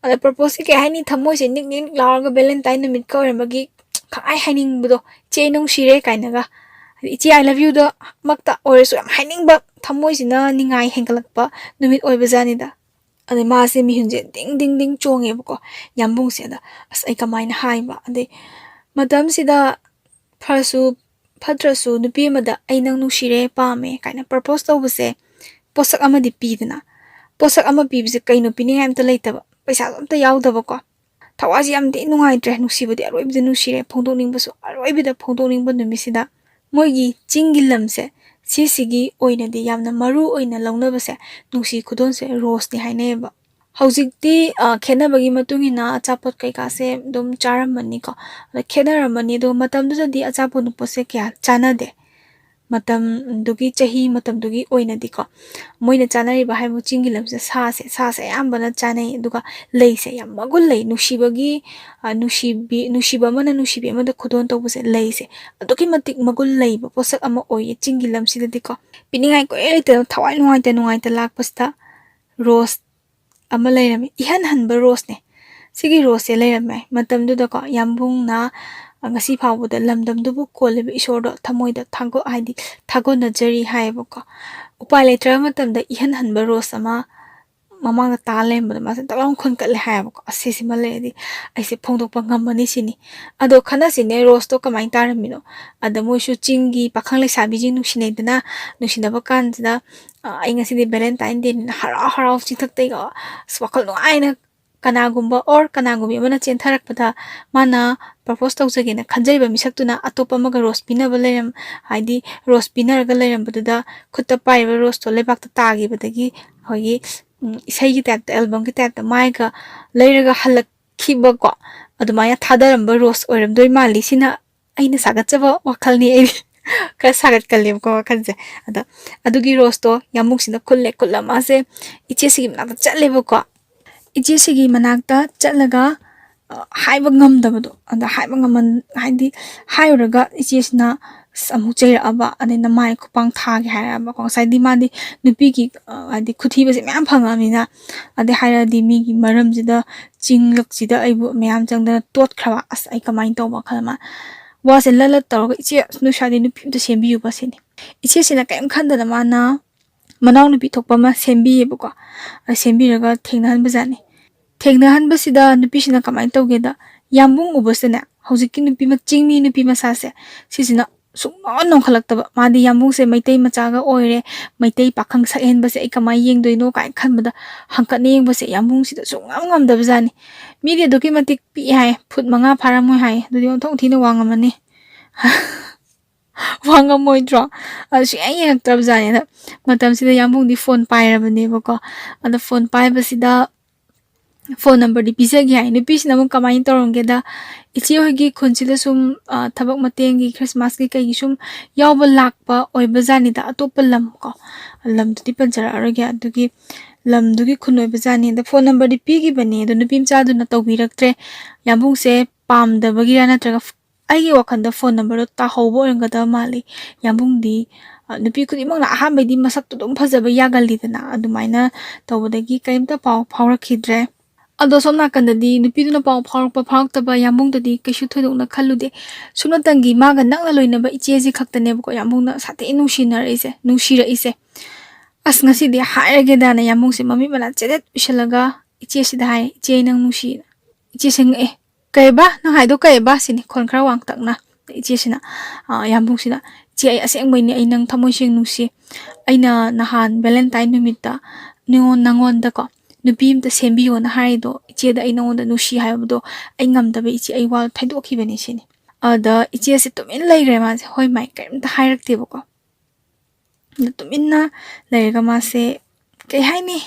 ꯑꯗ ꯄ꯭ꯔꯣꯄꯣꯁꯁꯦ ꯀꯩ ꯍꯥꯏꯅꯤ, ꯊꯃꯣꯏꯁꯦ ꯅꯤꯛ ꯅꯤꯛ ꯂꯥꯎꯔꯒ ꯚꯦꯂꯦꯟꯇꯥꯏꯟ ꯅꯨꯃꯤꯠꯀ ꯑꯣꯏꯔꯝꯕꯒꯤ ꯈꯪꯍꯥꯏ ꯍꯥꯏꯅꯤꯡꯕꯗꯣ, "ꯏꯆꯦ ꯅꯨꯡꯁꯤꯔꯦ" ꯀꯥꯏꯅꯒ, ꯍꯥꯏꯗꯤ "ꯏꯆꯦ I love you" ꯗ ꯃꯛꯇ ꯑꯣꯏꯔꯁꯨ ꯌꯥꯝ ꯍꯥꯏꯅꯤꯡꯕ, ꯊꯃꯣꯏꯁꯤꯅ ꯅꯤꯡꯉꯥꯏ ꯍꯦꯟꯒꯠꯂꯛꯄ ꯅꯨꯃꯤꯠ ꯑꯣꯏꯕꯖꯥꯠꯅꯤꯗ꯫ ꯑꯗꯩ ꯃꯥꯁꯦ ꯃꯤꯍꯨꯟꯁꯦ ꯗꯤꯡ ꯗꯤꯡ ꯗꯤꯡ ꯆꯣꯡꯉꯦꯕꯀꯣ, ꯌꯥꯝꯕꯨꯡꯁꯦ꯫ ꯑꯗ "ꯑꯁ, ꯑꯩ ꯀꯃꯥꯏꯅ ꯍꯥꯏꯕ?" ꯑꯗꯩ ꯃꯇꯝꯁꯤꯗ ꯐꯔꯁꯨ ꯐꯠꯇ꯭ꯔꯁꯨ ꯅꯨꯄꯤ ꯑꯃꯗ "ꯑꯩ ꯅꯪ ꯅꯨꯡꯁꯤꯔꯦ, ꯄꯥꯝꯃꯦ" ꯀꯥꯏꯅ ꯄ꯭ꯔꯄꯣꯁ ꯇꯧꯕꯁꯦ ꯄꯣꯠꯁꯛ ꯑꯃꯗꯤ ꯄꯤꯗꯅ, ꯄꯣꯠꯁꯛ ꯑꯃ ꯄꯤꯕꯁꯦ ꯀꯩꯅꯣ ꯄꯤꯅꯤꯡꯉꯥꯏ ꯑꯝꯇ ꯂꯩꯇꯕ, ꯄꯩꯁꯥꯁꯨ ꯑꯝꯇ ꯌꯥꯎꯗꯕꯀꯣ꯫ ꯊꯋꯥꯏꯁꯦ ꯌꯥꯝ ꯊꯤ ꯅꯨꯡꯉꯥꯏꯇ꯭ꯔꯦ, ꯅꯨꯡꯁꯤꯕꯗꯤ ꯑꯔꯣꯏꯕꯤꯗ ꯅꯨꯡꯁꯤꯔꯦ, ꯐꯣꯡꯗꯣꯛꯅꯤꯡꯕꯁꯨ ꯑꯔꯣꯏꯕꯤꯗ ꯐꯣꯡꯗꯣꯛꯅꯤꯡꯕ ꯅꯨꯃꯤꯠꯁꯤꯗ꯫ ꯃꯣꯏꯒꯤ ꯆꯤꯡꯒꯤ ꯂꯝꯁꯦ ꯁꯤꯁꯤꯒꯤ ꯑꯣꯏꯅꯗꯤ ꯌꯥꯝꯅ ꯃꯔꯨ ꯑꯣꯏꯅ ꯂꯧꯅꯕꯁꯦ ꯅꯨꯡꯁꯤ ꯈꯨꯗꯣꯜꯁꯦ ꯔꯣꯁꯅꯤ ꯍꯥꯏꯅꯩꯌꯦꯕ꯫ ꯍꯧꯖꯤꯛꯇꯤ, ꯑ, ꯈꯦꯠꯅꯕꯒꯤ ꯃꯇꯨꯡ ꯏꯟꯅ ꯑꯆꯥꯄꯣꯠ ꯀꯩꯀꯥꯁꯦ ꯑꯗꯨꯝ ꯆꯥꯔꯝꯃꯅꯤꯀꯣ꯫ ꯑꯗ ꯈꯦꯠꯅꯔꯝꯃꯅꯤ꯫ ꯑꯗꯣ ꯃꯇꯝꯗꯨꯗꯗꯤ ꯑꯆꯥꯄꯣꯠ ꯅꯨꯄꯣꯠꯁꯦ ꯀꯌꯥ ꯆꯥꯅꯗꯦ꯫ ꯃꯇꯝꯗꯨꯒꯤ, ꯆꯍꯤ ꯃꯇꯝꯗꯨꯒꯤ ꯑꯣꯏꯅꯗꯤꯀꯣ, ꯃꯣꯏꯅ ꯆꯥꯅꯔꯤꯕ ꯍꯥꯏꯕꯨ ꯆꯤꯡꯒꯤ ꯂꯝꯁꯤꯗ ꯁꯥꯁꯦ, ꯁꯥꯁꯦ ꯑꯌꯥꯝꯕꯅ ꯆꯥꯅꯩ꯫ ꯑꯗꯨꯒ ꯂꯩꯁꯦ ꯌꯥꯝ ꯃꯒꯨꯟ ꯂꯩ꯫ ꯅꯨꯡꯁꯤꯕꯒꯤ, ꯑ, ꯅꯨꯡꯁꯤꯕꯤ-, ꯅꯨꯡꯁꯤꯕ ꯑꯃꯅ ꯅꯨꯡꯁꯤꯕꯤ ꯑꯃꯗ ꯈꯨꯗꯣꯜ ꯇꯧꯕꯁꯦ, ꯂꯩꯁꯦ ꯑꯗꯨꯛꯀꯤ ꯃꯇꯤꯛ ꯃꯒꯨꯟ ꯂꯩꯕ ꯄꯣꯠꯁꯛ ꯑꯃ ꯑꯣꯏꯌꯦ ꯆꯤꯡꯒꯤ ꯂꯝꯁꯤꯗꯗꯤꯀꯣ꯫ ꯄꯤꯅꯤꯡꯉꯥꯏ ꯀꯨꯏꯔꯩ ꯂꯩꯇꯅ, ꯊꯋꯥꯏ ꯅꯨꯡꯉꯥꯏꯇ ꯅꯨꯡꯉꯥꯏꯇ ꯂꯥꯛꯄꯁꯤꯗ ꯔꯣꯁ ꯑꯃ ꯂꯩꯔꯝꯃꯤ, ꯏꯍꯟ ꯍꯟꯕ ꯔꯣꯁꯅꯦ꯫ ꯁꯤꯒꯤ ꯔꯣꯁꯁꯦ ꯂꯩꯔꯝꯃꯦ꯫ ꯃꯇꯝꯗꯨꯗꯀꯣ, ꯌꯥꯝꯕꯨꯡꯅ, ꯑ, ꯉꯁꯤ ꯐꯥꯎꯕꯗ ꯂꯝꯗꯝꯗꯨꯕꯨ ꯀꯣꯜꯂꯤꯕ ꯏꯁꯣꯔꯗꯣ ꯊꯃꯣꯏꯗ ꯊꯥꯒꯣ-, ꯍꯥꯏꯗꯤ, ꯊꯥꯒꯣꯟꯅꯖꯔꯤ ꯍꯥꯏꯌꯦꯕꯀꯣ꯫ ꯎꯄꯥꯏ ꯂꯩꯇ꯭ꯔꯕ ꯃꯇꯝꯗ ꯏꯍꯟ ꯍꯟꯕ ꯔꯣꯁ ꯑꯃ ꯃꯃꯥꯡꯗ ꯇꯥ ꯂꯩꯔꯝꯕꯗꯣ ꯃꯥꯁꯦ ꯇꯛ ꯂꯥꯎꯅ ꯈꯨꯟ ꯀꯠꯂꯦ ꯍꯥꯏꯌꯦꯕꯀꯣ꯫ "ꯑꯁꯤꯁꯤꯃ ꯂꯩꯔꯗꯤ ꯑꯩꯁꯦ ꯐꯣꯡꯗꯣꯛꯄ ꯉꯝꯃꯅꯤ" ꯁꯤꯅꯤ꯫ ꯑꯗꯣ ꯈꯟꯅꯁꯤꯅꯦ, ꯔꯣꯁꯇꯣ ꯀꯃꯥꯏꯅ ꯇꯥꯔꯝꯃꯤꯅꯣ? ꯑꯗ ꯃꯣꯏꯁꯨ ꯆꯤꯡꯒꯤ ꯄꯥꯈꯪ ꯂꯩꯁꯥꯕꯤꯁꯤꯡ ꯅꯨꯡꯁꯤꯅꯩꯗꯅ, ꯅꯨꯡꯁꯤꯅꯕ ꯀꯥꯟꯁꯤꯗ, ꯑ, ꯑꯩ ꯉꯁꯤꯗꯤ Valentine Dayꯅꯤꯅ ꯍꯔꯥꯎ ꯍꯔꯥꯎ ꯆꯤꯡꯊꯛꯇꯩꯒ, ꯑꯁ, ꯋꯥꯈꯜ ꯅꯨꯡꯉꯥꯏꯅ ꯀꯅꯥꯒꯨꯝꯕ, or ꯀꯅꯥꯒꯨꯝꯕꯤ ꯑꯃꯅ ꯆꯦꯟꯊꯔꯛꯄꯗ, ꯃꯥꯅ propose ꯇꯧꯖꯒꯦꯅ ꯈꯟꯖꯔꯤꯕ ꯃꯤꯁꯛꯇꯨꯅ ꯑꯇꯣꯞꯄ ꯑꯃꯒ ꯔꯣꯁ ꯄꯤꯅꯕ ꯂꯩꯔꯝ-, ꯍꯥꯏꯗꯤ ꯔꯣꯁ ꯄꯤꯅꯔꯒ ꯂꯩꯔꯝꯕꯗꯨꯗ, ꯈꯨꯠꯇ ꯄꯥꯏꯔꯤꯕ ꯔꯣꯁꯇꯣ ꯂꯩꯕꯥꯛꯇ ꯇꯥꯈꯤꯕꯗꯒꯤ, ꯑꯩꯈꯣꯏꯒꯤ, ꯎꯝ, ꯏꯁꯩꯒꯤ typeꯇ, albumꯒꯤ typeꯇ ꯃꯥꯏꯒ ꯂꯩꯔꯒ ꯍꯜꯂꯛꯈꯤꯕꯀꯣ, ꯑꯗꯨꯃꯥꯏꯅ ꯊꯥꯗꯔꯝꯕ ꯔꯣꯁ ꯑꯣꯏꯔꯝꯗꯣꯏ ꯃꯥꯜꯂꯤ꯫ ꯁꯤꯅ ꯑꯩꯅ ꯁꯥꯒꯠꯆꯕ ꯋꯥꯈꯜꯅꯤ꯫ ꯑꯩꯗꯤ ꯈꯔ ꯁꯥꯒꯠꯀꯜꯂꯦꯕꯀꯣ ꯋꯥꯈꯜꯁꯦ꯫ ꯑꯗ ꯑꯗꯨꯒꯤ ꯔꯣꯁꯇꯣ ꯌꯥꯝꯕꯨꯡꯁꯤꯅ ꯈꯨꯜꯂꯦ꯫ ꯈꯨꯜꯂ ꯃꯥꯁꯦ ꯏꯆꯦꯁꯤꯒꯤ ꯃꯅꯥꯛꯇ ꯆꯠꯂꯦꯕꯀꯣ꯫ ꯏꯆꯦꯁꯤꯒꯤ ꯃꯅꯥꯛꯇ ꯆꯠꯂꯒ, ꯑ, ꯍꯥꯏꯕ ꯉꯝꯗꯕꯗꯣ, ꯑꯗ ꯍꯥꯏꯕ ꯉꯝꯃꯟ-, ꯍꯥꯏꯗꯤ ꯍꯥꯏꯔꯨꯔꯒ ꯏꯆꯦꯁꯤꯅ ꯑꯁ ꯑꯃꯨꯛ ꯆꯩꯔꯛꯑꯕ, ꯑꯗꯩ ꯅꯃꯥꯏ ꯈꯨꯄꯥꯡ ꯊꯥꯒꯦ ꯍꯥꯏꯔꯛꯑꯕꯀꯣ꯫ ꯉꯁꯥꯏꯗꯤ ꯃꯥꯗꯤ ꯅꯨꯄꯤꯒꯤ, ꯑ, ꯍꯥꯏꯗꯤ ꯈꯨꯊꯤꯕꯁꯦ ꯃꯌꯥꯝ ꯐꯪꯉꯕꯅꯤꯅ, ꯑꯗꯩ ꯍꯥꯏꯔꯛꯑꯗꯤ ꯃꯤꯒꯤ ꯃꯔꯝꯁꯤꯗ ꯆꯤꯡꯂꯛꯁꯤꯗ ꯑꯩꯕꯨ ꯃꯌꯥꯝ ꯆꯪꯗꯅ ꯇꯣꯠꯈ꯭ꯔꯕ, ꯑꯁ ꯑꯩ ꯀꯃꯥꯏꯅ ꯇꯧꯕ ꯈꯜꯂ ꯃꯥ ꯋꯥꯁꯦ ꯂꯠ ꯂꯠ ꯇꯧꯔꯒ, "ꯏꯆꯦ, ꯑꯁ ꯅꯣꯏ ꯁ꯭ꯋꯥꯏꯗꯩ ꯅꯨꯄꯤ ꯑꯝꯇ ꯁꯦꯝꯕꯤꯌꯨꯕ" ꯁꯤꯅꯤ꯫ ꯏꯆꯦꯁꯤꯅ ꯀꯔꯤꯝ ꯈꯟꯗꯅ ꯃꯥꯅ ꯃꯅꯥꯎꯅꯨꯄꯤ ꯊꯣꯛꯄ ꯑꯃ ꯁꯦꯝꯕꯤꯌꯦꯕꯀꯣ꯫ ꯑ, ꯁꯦꯝꯕꯤꯔꯒ ꯊꯦꯡꯅꯍꯟꯕꯖꯥꯠꯅꯤ꯫ ꯊꯦꯡꯅꯍꯟꯕꯁꯤꯗ ꯅꯨꯄꯤꯁꯤꯅ ꯀꯃꯥꯏꯅ ꯇꯧꯒꯦꯗ, ꯌꯥꯝꯕꯨꯡ ꯎꯕꯁꯤꯗꯅꯦ, ꯍꯧꯖꯤꯛꯀꯤ ꯅꯨꯄꯤ ꯃ-, ꯆꯤꯡꯃꯤ ꯅꯨꯄꯤ ꯃꯆꯥꯁꯦ, ꯁꯤꯁꯤꯅ ꯁꯨꯡꯅꯣꯟ ꯅꯣꯟꯈꯠꯂꯛꯇꯕ꯫ ꯃꯥꯗꯤ ꯌꯥꯝꯕꯨꯡꯁꯦ ꯃꯩꯇꯩ ꯃꯆꯥꯒ ꯑꯣꯏꯔꯦ, ꯃꯩꯇꯩ ꯄꯥꯈꯪ ꯁꯛꯍꯦꯟꯕꯁꯦ ꯑꯩ ꯀꯃꯥꯏꯅ ꯌꯦꯡꯗꯣꯏꯅꯣ ꯀꯥꯏꯅ ꯈꯟꯕꯗ, ꯍꯪꯀꯠꯅ ꯌꯦꯡꯕꯁꯦ ꯌꯥꯝꯕꯨꯡꯁꯤꯗ ꯁꯨꯡꯉꯝ ꯉꯝꯗꯕꯖꯥꯠꯅꯤ꯫ ꯃꯤꯗꯤ ꯑꯗꯨꯛꯀꯤ ꯃꯇꯤꯛ ꯄꯤꯛꯑꯦ ꯍꯥꯏ, ꯐꯨꯠ ꯃꯉꯥ ꯐꯥꯔꯝꯃꯣꯏ ꯍꯥꯏ, ꯑꯗꯨꯗꯤ ꯑꯣꯟꯊꯣꯛ ꯊꯤꯅ ꯋꯥꯡꯉꯝꯃꯅꯤ꯫ ꯋꯥ ꯉꯝꯃꯣꯏꯗ꯭ꯔꯣ? ꯑꯗꯨ ꯁꯨꯡꯌꯥ ꯌꯦꯡꯉꯛꯇ꯭ꯔꯕꯖꯥꯠꯅꯤ꯫ ꯑꯗ ꯃꯇꯝꯁꯤꯗ ꯌꯥꯝꯕꯨꯡꯗꯤ ꯐꯣꯟ ꯄꯥꯏꯔꯕꯅꯦꯕꯀꯣ꯫ ꯑꯗ ꯐꯣꯟ ꯄꯥꯏꯕꯁꯤꯗ ꯐꯣꯟ ꯅꯝꯕꯔꯗꯤ ꯄꯤꯖꯒꯦ ꯍꯥꯏ꯫ ꯅꯨꯄꯤꯁꯤꯅ ꯑꯃꯨꯛ ꯀꯃꯥꯏꯅ ꯇꯧꯔꯝꯒꯦꯗ, ꯏꯆꯦ ꯍꯣꯏꯒꯤ ꯈꯨꯟꯁꯤꯗ ꯁꯨꯝ, ꯑ, ꯊꯕꯛ ꯃꯇꯦꯡꯒꯤ, ꯈ꯭ꯔꯤꯁꯃꯥꯁꯀꯤ ꯀꯩꯒꯤ ꯁꯨꯝ ꯌꯥꯎꯕ ꯂꯥꯛꯄ ꯑꯣꯏꯕ ꯖꯥꯠꯅꯤꯗ, ꯑꯇꯣꯞꯄ ꯂꯝ ꯀꯣ, ꯂꯝꯗꯨꯗꯤ ꯄꯟꯖꯔꯛꯑꯔꯣꯏꯒꯦ, ꯑꯗꯨꯒꯤ ꯂꯝꯗꯨꯒꯤ ꯈꯨꯟ ꯑꯣꯏꯕ ꯖꯥꯠꯅꯤ꯫ ꯑꯗꯣ ꯐꯣꯟ ꯅꯝꯕꯔꯗꯤ ꯄꯤꯈꯤꯕꯅꯦ, ꯑꯗꯣ ꯅꯨꯄꯤ ꯃꯆꯥꯗꯨꯅ ꯇꯧꯕꯤꯔꯛꯇ꯭ꯔꯦ꯫ ꯌꯥꯝꯕꯨꯡꯁꯦ ꯄꯥꯝꯗꯕꯒꯤꯔ ꯅꯠꯇ꯭ꯔꯒ ꯐ-, ꯑꯩꯒꯤ ꯋꯥꯈꯜꯗ ꯐꯣꯟ ꯅꯝꯕꯔꯗꯣ ꯇꯥꯍꯧꯕ ꯑꯣꯏꯔꯝꯒꯗꯕ ꯃꯥꯜꯂꯤ꯫ ꯌꯥꯝꯕꯨꯡꯗꯤ, ꯑ, ꯅꯨꯄꯤ ꯈꯨꯗꯤꯡꯃꯛꯅ ꯑꯍꯥꯟꯕꯩꯗꯤ ꯃꯁꯛꯇꯣ ꯑꯗꯨꯝ ꯐꯖꯕ ꯌꯥꯒꯜꯂꯤꯗꯅ, ꯑꯗꯨꯃꯥꯏꯅ ꯇꯧꯕꯗꯒꯤ ꯀꯔꯤꯝꯇ ꯄꯥꯎ ꯐꯥꯎꯔꯛꯈꯤꯗ꯭ꯔꯦ꯫ ꯑꯗꯣ ꯁꯣꯝ ꯅꯥꯀꯟꯗꯗꯤ ꯅꯨꯄꯤꯗꯨꯅ ꯄꯥꯎ ꯐꯥꯎꯔꯛꯄ ꯐꯥꯎꯔꯛꯇꯕ ꯌꯥꯝꯕꯨꯡꯗꯗꯤ ꯀꯩꯁꯨ ꯊꯣꯏꯗꯣꯛꯅ ꯈꯜꯂꯨꯗꯦ꯫ ꯁꯨꯞꯅꯇꯪꯒꯤ ꯃꯥꯒ ꯅꯛꯅ ꯂꯣꯏꯅꯕ ꯏꯆꯦꯁꯤ ꯈꯛꯇꯅꯦꯕꯀꯣ ꯌꯥꯝꯕꯨꯡꯅ ꯁꯥꯊꯤꯅ ꯅꯨꯡꯁꯤꯅꯔꯛꯏꯁꯦ, ꯅꯨꯡꯁꯤꯔꯛꯏꯁꯦ꯫ "ꯑꯁ, ꯉꯁꯤꯗꯤ ꯍꯥꯏꯔꯒꯦꯗꯥꯅ" ꯌꯥꯝꯕꯨꯡꯁꯦ ꯃꯃꯤꯠ ꯃꯅꯥ ꯆꯦꯔꯦꯠ ꯎꯏꯁꯜꯂꯒ ꯏꯆꯦꯁꯤꯗ ꯍꯥꯏ, "ꯏꯆꯦ, ꯑꯩ ꯅꯪ ꯅꯨꯡꯁꯤ"꯫ ꯏꯆꯦꯁꯦ ꯉꯛꯑꯦ꯫ "ꯀꯩꯕ? ꯅꯪ ꯍꯥꯏꯗꯣ ꯀꯩꯕ?" ꯁꯤꯅꯤ ꯈꯣꯟ ꯈꯔ ꯋꯥꯡꯇꯛꯅ꯫ ꯏꯆꯦꯁꯤꯅ, ꯑ, ꯌꯥꯝꯕꯨꯡꯁꯤꯅ, "ꯏꯆꯦ, ꯑꯩ ꯑꯁꯦꯡꯕꯩꯅꯦ, ꯑꯩ ꯅꯪ ꯊꯃꯣꯏ ꯁꯦꯡꯅ ꯅꯨꯡꯁꯤ꯫ ꯑꯩꯅ ꯅꯍꯥꯟ ꯚꯦꯂꯦꯟꯇꯥꯏꯟ ꯅꯨꯃꯤꯠꯇ ꯅꯉꯣꯟ-, ꯅꯉꯣꯟꯗꯀꯣ ꯅꯨꯄꯤ ꯑꯝꯇ ꯁꯦꯝꯕꯤꯌꯣꯅ ꯍꯥꯏꯔꯤꯗꯣ, ꯏꯆꯦꯗ ꯑꯩ ꯅꯉꯣꯟꯗ ꯅꯨꯡꯁꯤ ꯍꯥꯏꯕꯗꯣ ꯑꯩ ꯉꯝꯗꯕ ꯏꯆꯦ, ꯑꯩ ꯋꯥ ꯊꯩꯗꯣꯛꯈꯤꯕꯅꯤ" ꯁꯤꯅꯤ꯫ ꯑꯗ ꯏꯆꯦꯁꯦ ꯇꯨꯃꯤꯟ ꯂꯩꯈ꯭ꯔꯦ ꯃꯥꯁꯦ꯫ ꯍꯣꯏ ꯃꯥꯏ ꯀꯔꯤꯝꯇ ꯍꯥꯏꯔꯛꯇꯦꯕꯀꯣ꯫ ꯑꯗ ꯇꯨꯃꯤꯟꯅ ꯂꯩꯔꯒ ꯃꯥꯁꯦ, ꯀꯩ ꯍꯥꯏꯅꯤ,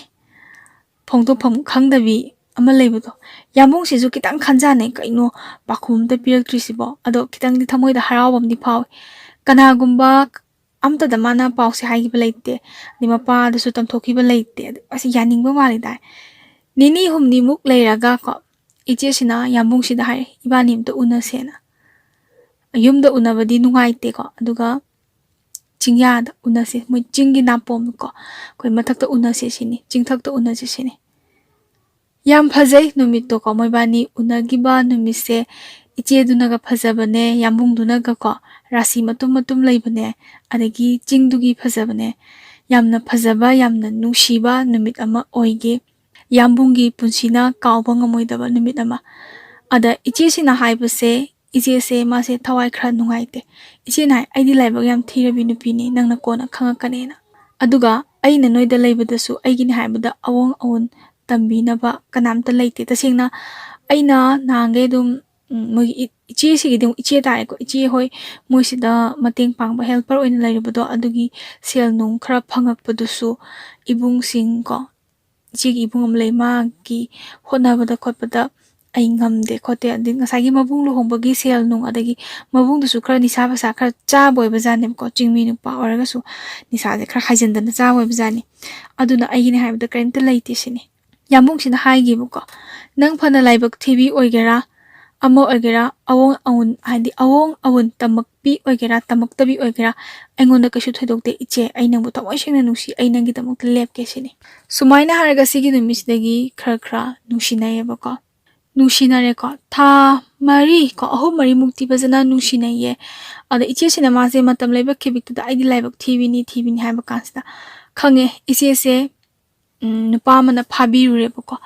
ꯐꯣꯡꯗꯣꯛꯐꯝ ꯈꯪꯗꯕꯤ ꯑꯃ ꯂꯩꯕꯗꯣ꯫ ꯌꯥꯝꯕꯨꯡꯁꯤꯁꯨ ꯈꯤꯇꯪ ꯈꯟꯖꯥꯟꯅꯩ, "ꯀꯩꯅꯣ ꯄꯥꯎꯈꯨꯝ ꯑꯝꯇ ꯄꯤꯔꯛꯇ꯭ꯔꯤꯁꯤꯕꯣ?" ꯑꯗꯣ ꯈꯤꯇꯪꯗꯤ ꯊꯃꯣꯏꯗ ꯍꯔꯥꯎꯕ ꯑꯃꯗꯤ ꯐꯥꯎꯏ꯫ ꯀꯅꯥꯒꯨꯝꯕ ꯑꯝꯇꯗ ꯃꯥꯅ ꯄꯥꯎꯁꯦ ꯍꯥꯏꯈꯤꯕ ꯂꯩꯇꯦ, ꯑꯗꯩ ꯃꯄꯥꯗꯁꯨ ꯇꯝꯊꯣꯛꯈꯤꯕ ꯂꯩꯇꯦ꯫ ꯑꯗ ꯑꯁ, ꯌꯥꯅꯤꯡꯕ ꯃꯥꯜꯂꯤꯗꯥꯏ꯫ ꯅꯤꯅꯤ ꯍꯨꯝꯅꯤꯃꯨꯛ ꯂꯩꯔꯒ ꯀꯣ, ꯏꯆꯦꯁꯤꯅ ꯌꯥꯝꯕꯨꯡꯁꯤꯗ ꯍꯥꯏꯔꯦ, "ꯏꯕꯥꯅꯤ ꯑꯝꯇ ꯎꯅꯁꯦꯅ꯫ ꯌꯨꯝꯗ ꯎꯅꯕꯗꯤ ꯅꯨꯡꯉꯥꯏꯇꯦꯀꯣ, ꯑꯗꯨꯒ ꯆꯤꯡꯌꯥꯗ ꯎꯅꯁꯦ, ꯃꯣꯏ ꯆꯤꯡꯒꯤ ꯅꯥꯄꯣꯝꯀꯣ, ꯑꯩꯈꯣꯏ ꯃꯊꯛꯇ ꯎꯅꯁꯦ ꯁꯤꯅꯤ, ꯆꯤꯡꯊꯛꯇ ꯎꯅꯁꯦ ꯁꯤꯅꯤ"꯫ ꯌꯥꯝ ꯐꯖꯩ ꯅꯨꯃꯤꯠꯇꯣꯀꯣ, ꯃꯣꯏꯕꯥꯅꯤ ꯎꯅꯈꯤꯕ ꯅꯨꯃꯤꯠꯁꯦ꯫ ꯏꯆꯦꯗꯨꯅꯒ ꯐꯖꯕꯅꯦ, ꯌꯥꯝꯕꯨꯡꯗꯨꯅꯒꯀꯣ ꯔꯥꯁꯤ ꯃꯇꯨꯝ ꯃꯇꯨꯝ ꯂꯩꯕꯅꯦ, ꯑꯗꯒꯤ ꯆꯤꯡꯗꯨꯒꯤ ꯐꯖꯕꯅꯦ꯫ ꯌꯥꯝꯅ ꯐꯖꯕ, ꯌꯥꯝꯅ ꯅꯨꯡꯁꯤꯕ ꯅꯨꯃꯤꯠ ꯑꯃ ꯑꯣꯏꯒꯤ꯫ ꯌꯥꯝꯕꯨꯡꯒꯤ ꯄꯨꯟꯁꯤꯅ ꯀꯥꯎꯕ ꯉꯝꯃꯣꯏꯗꯕ ꯅꯨꯃꯤꯠ ꯑꯃ꯫ ꯑꯗ ꯏꯆꯦꯁꯤꯅ ꯍꯥꯏꯕꯁꯦ, ꯏꯆꯦꯁꯦ ꯃꯥꯁꯦ ꯊꯋꯥꯏ ꯈꯔ ꯅꯨꯡꯉꯥꯏꯇꯦ꯫ ꯏꯆꯦꯅ ꯍꯥꯏ, "ꯑꯩꯗꯤ ꯂꯥꯏꯕꯛ ꯌꯥꯝ ꯊꯤꯔꯕꯤ ꯅꯨꯄꯤꯅꯤ, ꯅꯪꯅ ꯀꯣꯟꯅ ꯈꯪꯉꯛꯀꯅꯦꯅ꯫ ꯑꯗꯨꯒ ꯑꯩꯅ ꯅꯣꯏꯗ ꯂꯩꯕꯗꯁꯨ ꯑꯩꯒꯤꯅꯤ ꯍꯥꯏꯕꯗ ꯑꯑꯣꯟ ꯑꯑꯣꯟ ꯇꯝꯕꯤꯅꯕ ꯀꯅꯥꯝꯇ ꯂꯩꯇꯦ꯫ ꯇꯁꯦꯡꯅ ꯑꯩꯅ ꯅꯍꯥꯟꯈꯩ ꯑꯗꯨꯝ, ꯎꯝ, ꯃꯣꯏꯒꯤ ꯏ-, ꯏꯆꯦꯁꯤꯒꯤꯗꯤ ꯑꯃꯨꯛ ꯏꯆꯦ ꯇꯥꯔꯦꯀꯣ꯫ ꯏꯆꯦ ꯍꯣꯏ ꯃꯣꯏꯁꯤꯗ ꯃꯇꯦꯡ ꯄꯥꯡꯕ helper ꯑꯣꯏꯅ ꯂꯩꯔꯨꯕꯗꯣ, ꯑꯗꯨꯒꯤ ꯁꯦꯜ ꯅꯨꯡ ꯈꯔ ꯐꯪꯉꯛꯄꯗꯨꯁꯨ ꯏꯕꯨꯡꯁꯤꯡ ꯀꯣ, ꯏꯆꯦꯒꯤ ꯏꯕꯨꯡ ꯑꯃ ꯂꯩ, ꯃꯥꯒꯤ ꯍꯣꯠꯅꯕꯗ ꯈꯣꯠꯄꯗ ꯑꯩ ꯉꯝꯗꯦ ꯈꯣꯠꯇꯦ, ꯑꯗꯩ ꯉꯁꯥꯏꯒꯤ ꯃꯕꯨꯡ ꯂꯨꯍꯣꯡꯕꯒꯤ ꯁꯦꯜ ꯅꯨꯡ, ꯑꯗꯒꯤ ꯃꯕꯨꯡꯗꯨꯁꯨ ꯈꯔ ꯅꯤꯁꯥ ꯄꯁꯥ ꯈꯔ ꯆꯥꯕ ꯑꯣꯏꯕ ꯖꯥꯠꯅꯦꯕꯀꯣ꯫ ꯆꯤꯡꯃꯤ ꯅꯨꯄꯥ ꯑꯣꯏꯔꯒꯁꯨ ꯅꯤꯁꯥꯁꯦ ꯈꯔ ꯍꯥꯏꯖꯤꯟꯗꯅ ꯆꯥꯕ ꯑꯣꯏꯕ ꯖꯥꯠꯅꯤ꯫ ꯑꯗꯨꯅ ꯑꯩꯒꯤꯅꯦ ꯍꯥꯏꯕꯗ ꯀꯔꯤꯝꯇ ꯂꯩꯇꯦ ꯁꯤꯅꯤ꯫ ꯌꯥꯝꯕꯨꯡꯁꯤꯅ ꯍꯥꯏꯒꯤꯕꯀꯣ, "ꯅꯪ ꯐꯅ ꯂꯥꯏꯕꯛ ꯊꯤꯕꯤ ꯑꯣꯏꯒꯦꯔꯥ, ꯑꯃ ꯑꯣꯏꯒꯦꯔꯥ, ꯑꯑꯣꯡ ꯑꯑꯣꯟ, ꯍꯥꯏꯗꯤ ꯑꯑꯣꯡ ꯑꯑꯣꯟ ꯇꯝꯃꯛꯄꯤ ꯑꯣꯏꯒꯦꯔꯥ, ꯇꯝꯃꯛꯇꯕꯤ ꯑꯣꯏꯒꯦꯔꯥ, ꯑꯩꯉꯣꯟꯗ ꯀꯩꯁꯨ ꯊꯣꯏꯗꯣꯛꯇꯦ ꯏꯆꯦ, ꯑꯩ ꯅꯪꯕꯨ ꯊꯃꯣꯏ ꯁꯦꯡꯅ ꯅꯨꯡꯁꯤ, ꯑꯩ ꯅꯪꯒꯤꯗꯃꯛꯇ ꯂꯦꯞꯀꯦ ꯁꯤꯅꯤ"꯫ ꯁꯨꯃꯥꯏꯅ ꯍꯥꯏꯔꯒ ꯁꯤꯒꯤ ꯅꯨꯃꯤꯠꯁꯤꯗꯒꯤ ꯈꯔ ꯈꯔ ꯅꯨꯡꯁꯤꯅꯩꯌꯦꯕꯀꯣ꯫ ꯅꯨꯡꯁꯤꯅꯔꯦꯀꯣ꯫ ꯊꯥ ꯃꯔꯤ ꯀꯣ, ꯑꯍꯨꯝ ꯃꯔꯤꯃꯨꯛꯇꯤ ꯐꯖꯅ ꯅꯨꯡꯁꯤꯅꯩꯌꯦ꯫ ꯑꯗ ꯏꯆꯦꯁꯤꯅ ꯃꯥꯁꯦ ꯃꯇꯝ ꯂꯩꯕ ꯈꯤꯕꯤꯛꯇꯨꯗ "ꯑꯩꯗꯤ ꯂꯥꯏꯕꯛ ꯊꯤꯕꯤꯅꯤ, ꯊꯤꯕꯤꯅꯤ" ꯍꯥꯏꯕ ꯀꯥꯟꯁꯤꯗ ꯈꯪꯉꯦ ꯏꯆꯦꯁꯦ, ꯎꯝ, ꯅꯨꯄꯥ ꯑꯃꯅ ꯐꯥꯕꯤꯔꯨꯔꯦꯕꯀꯣ꯫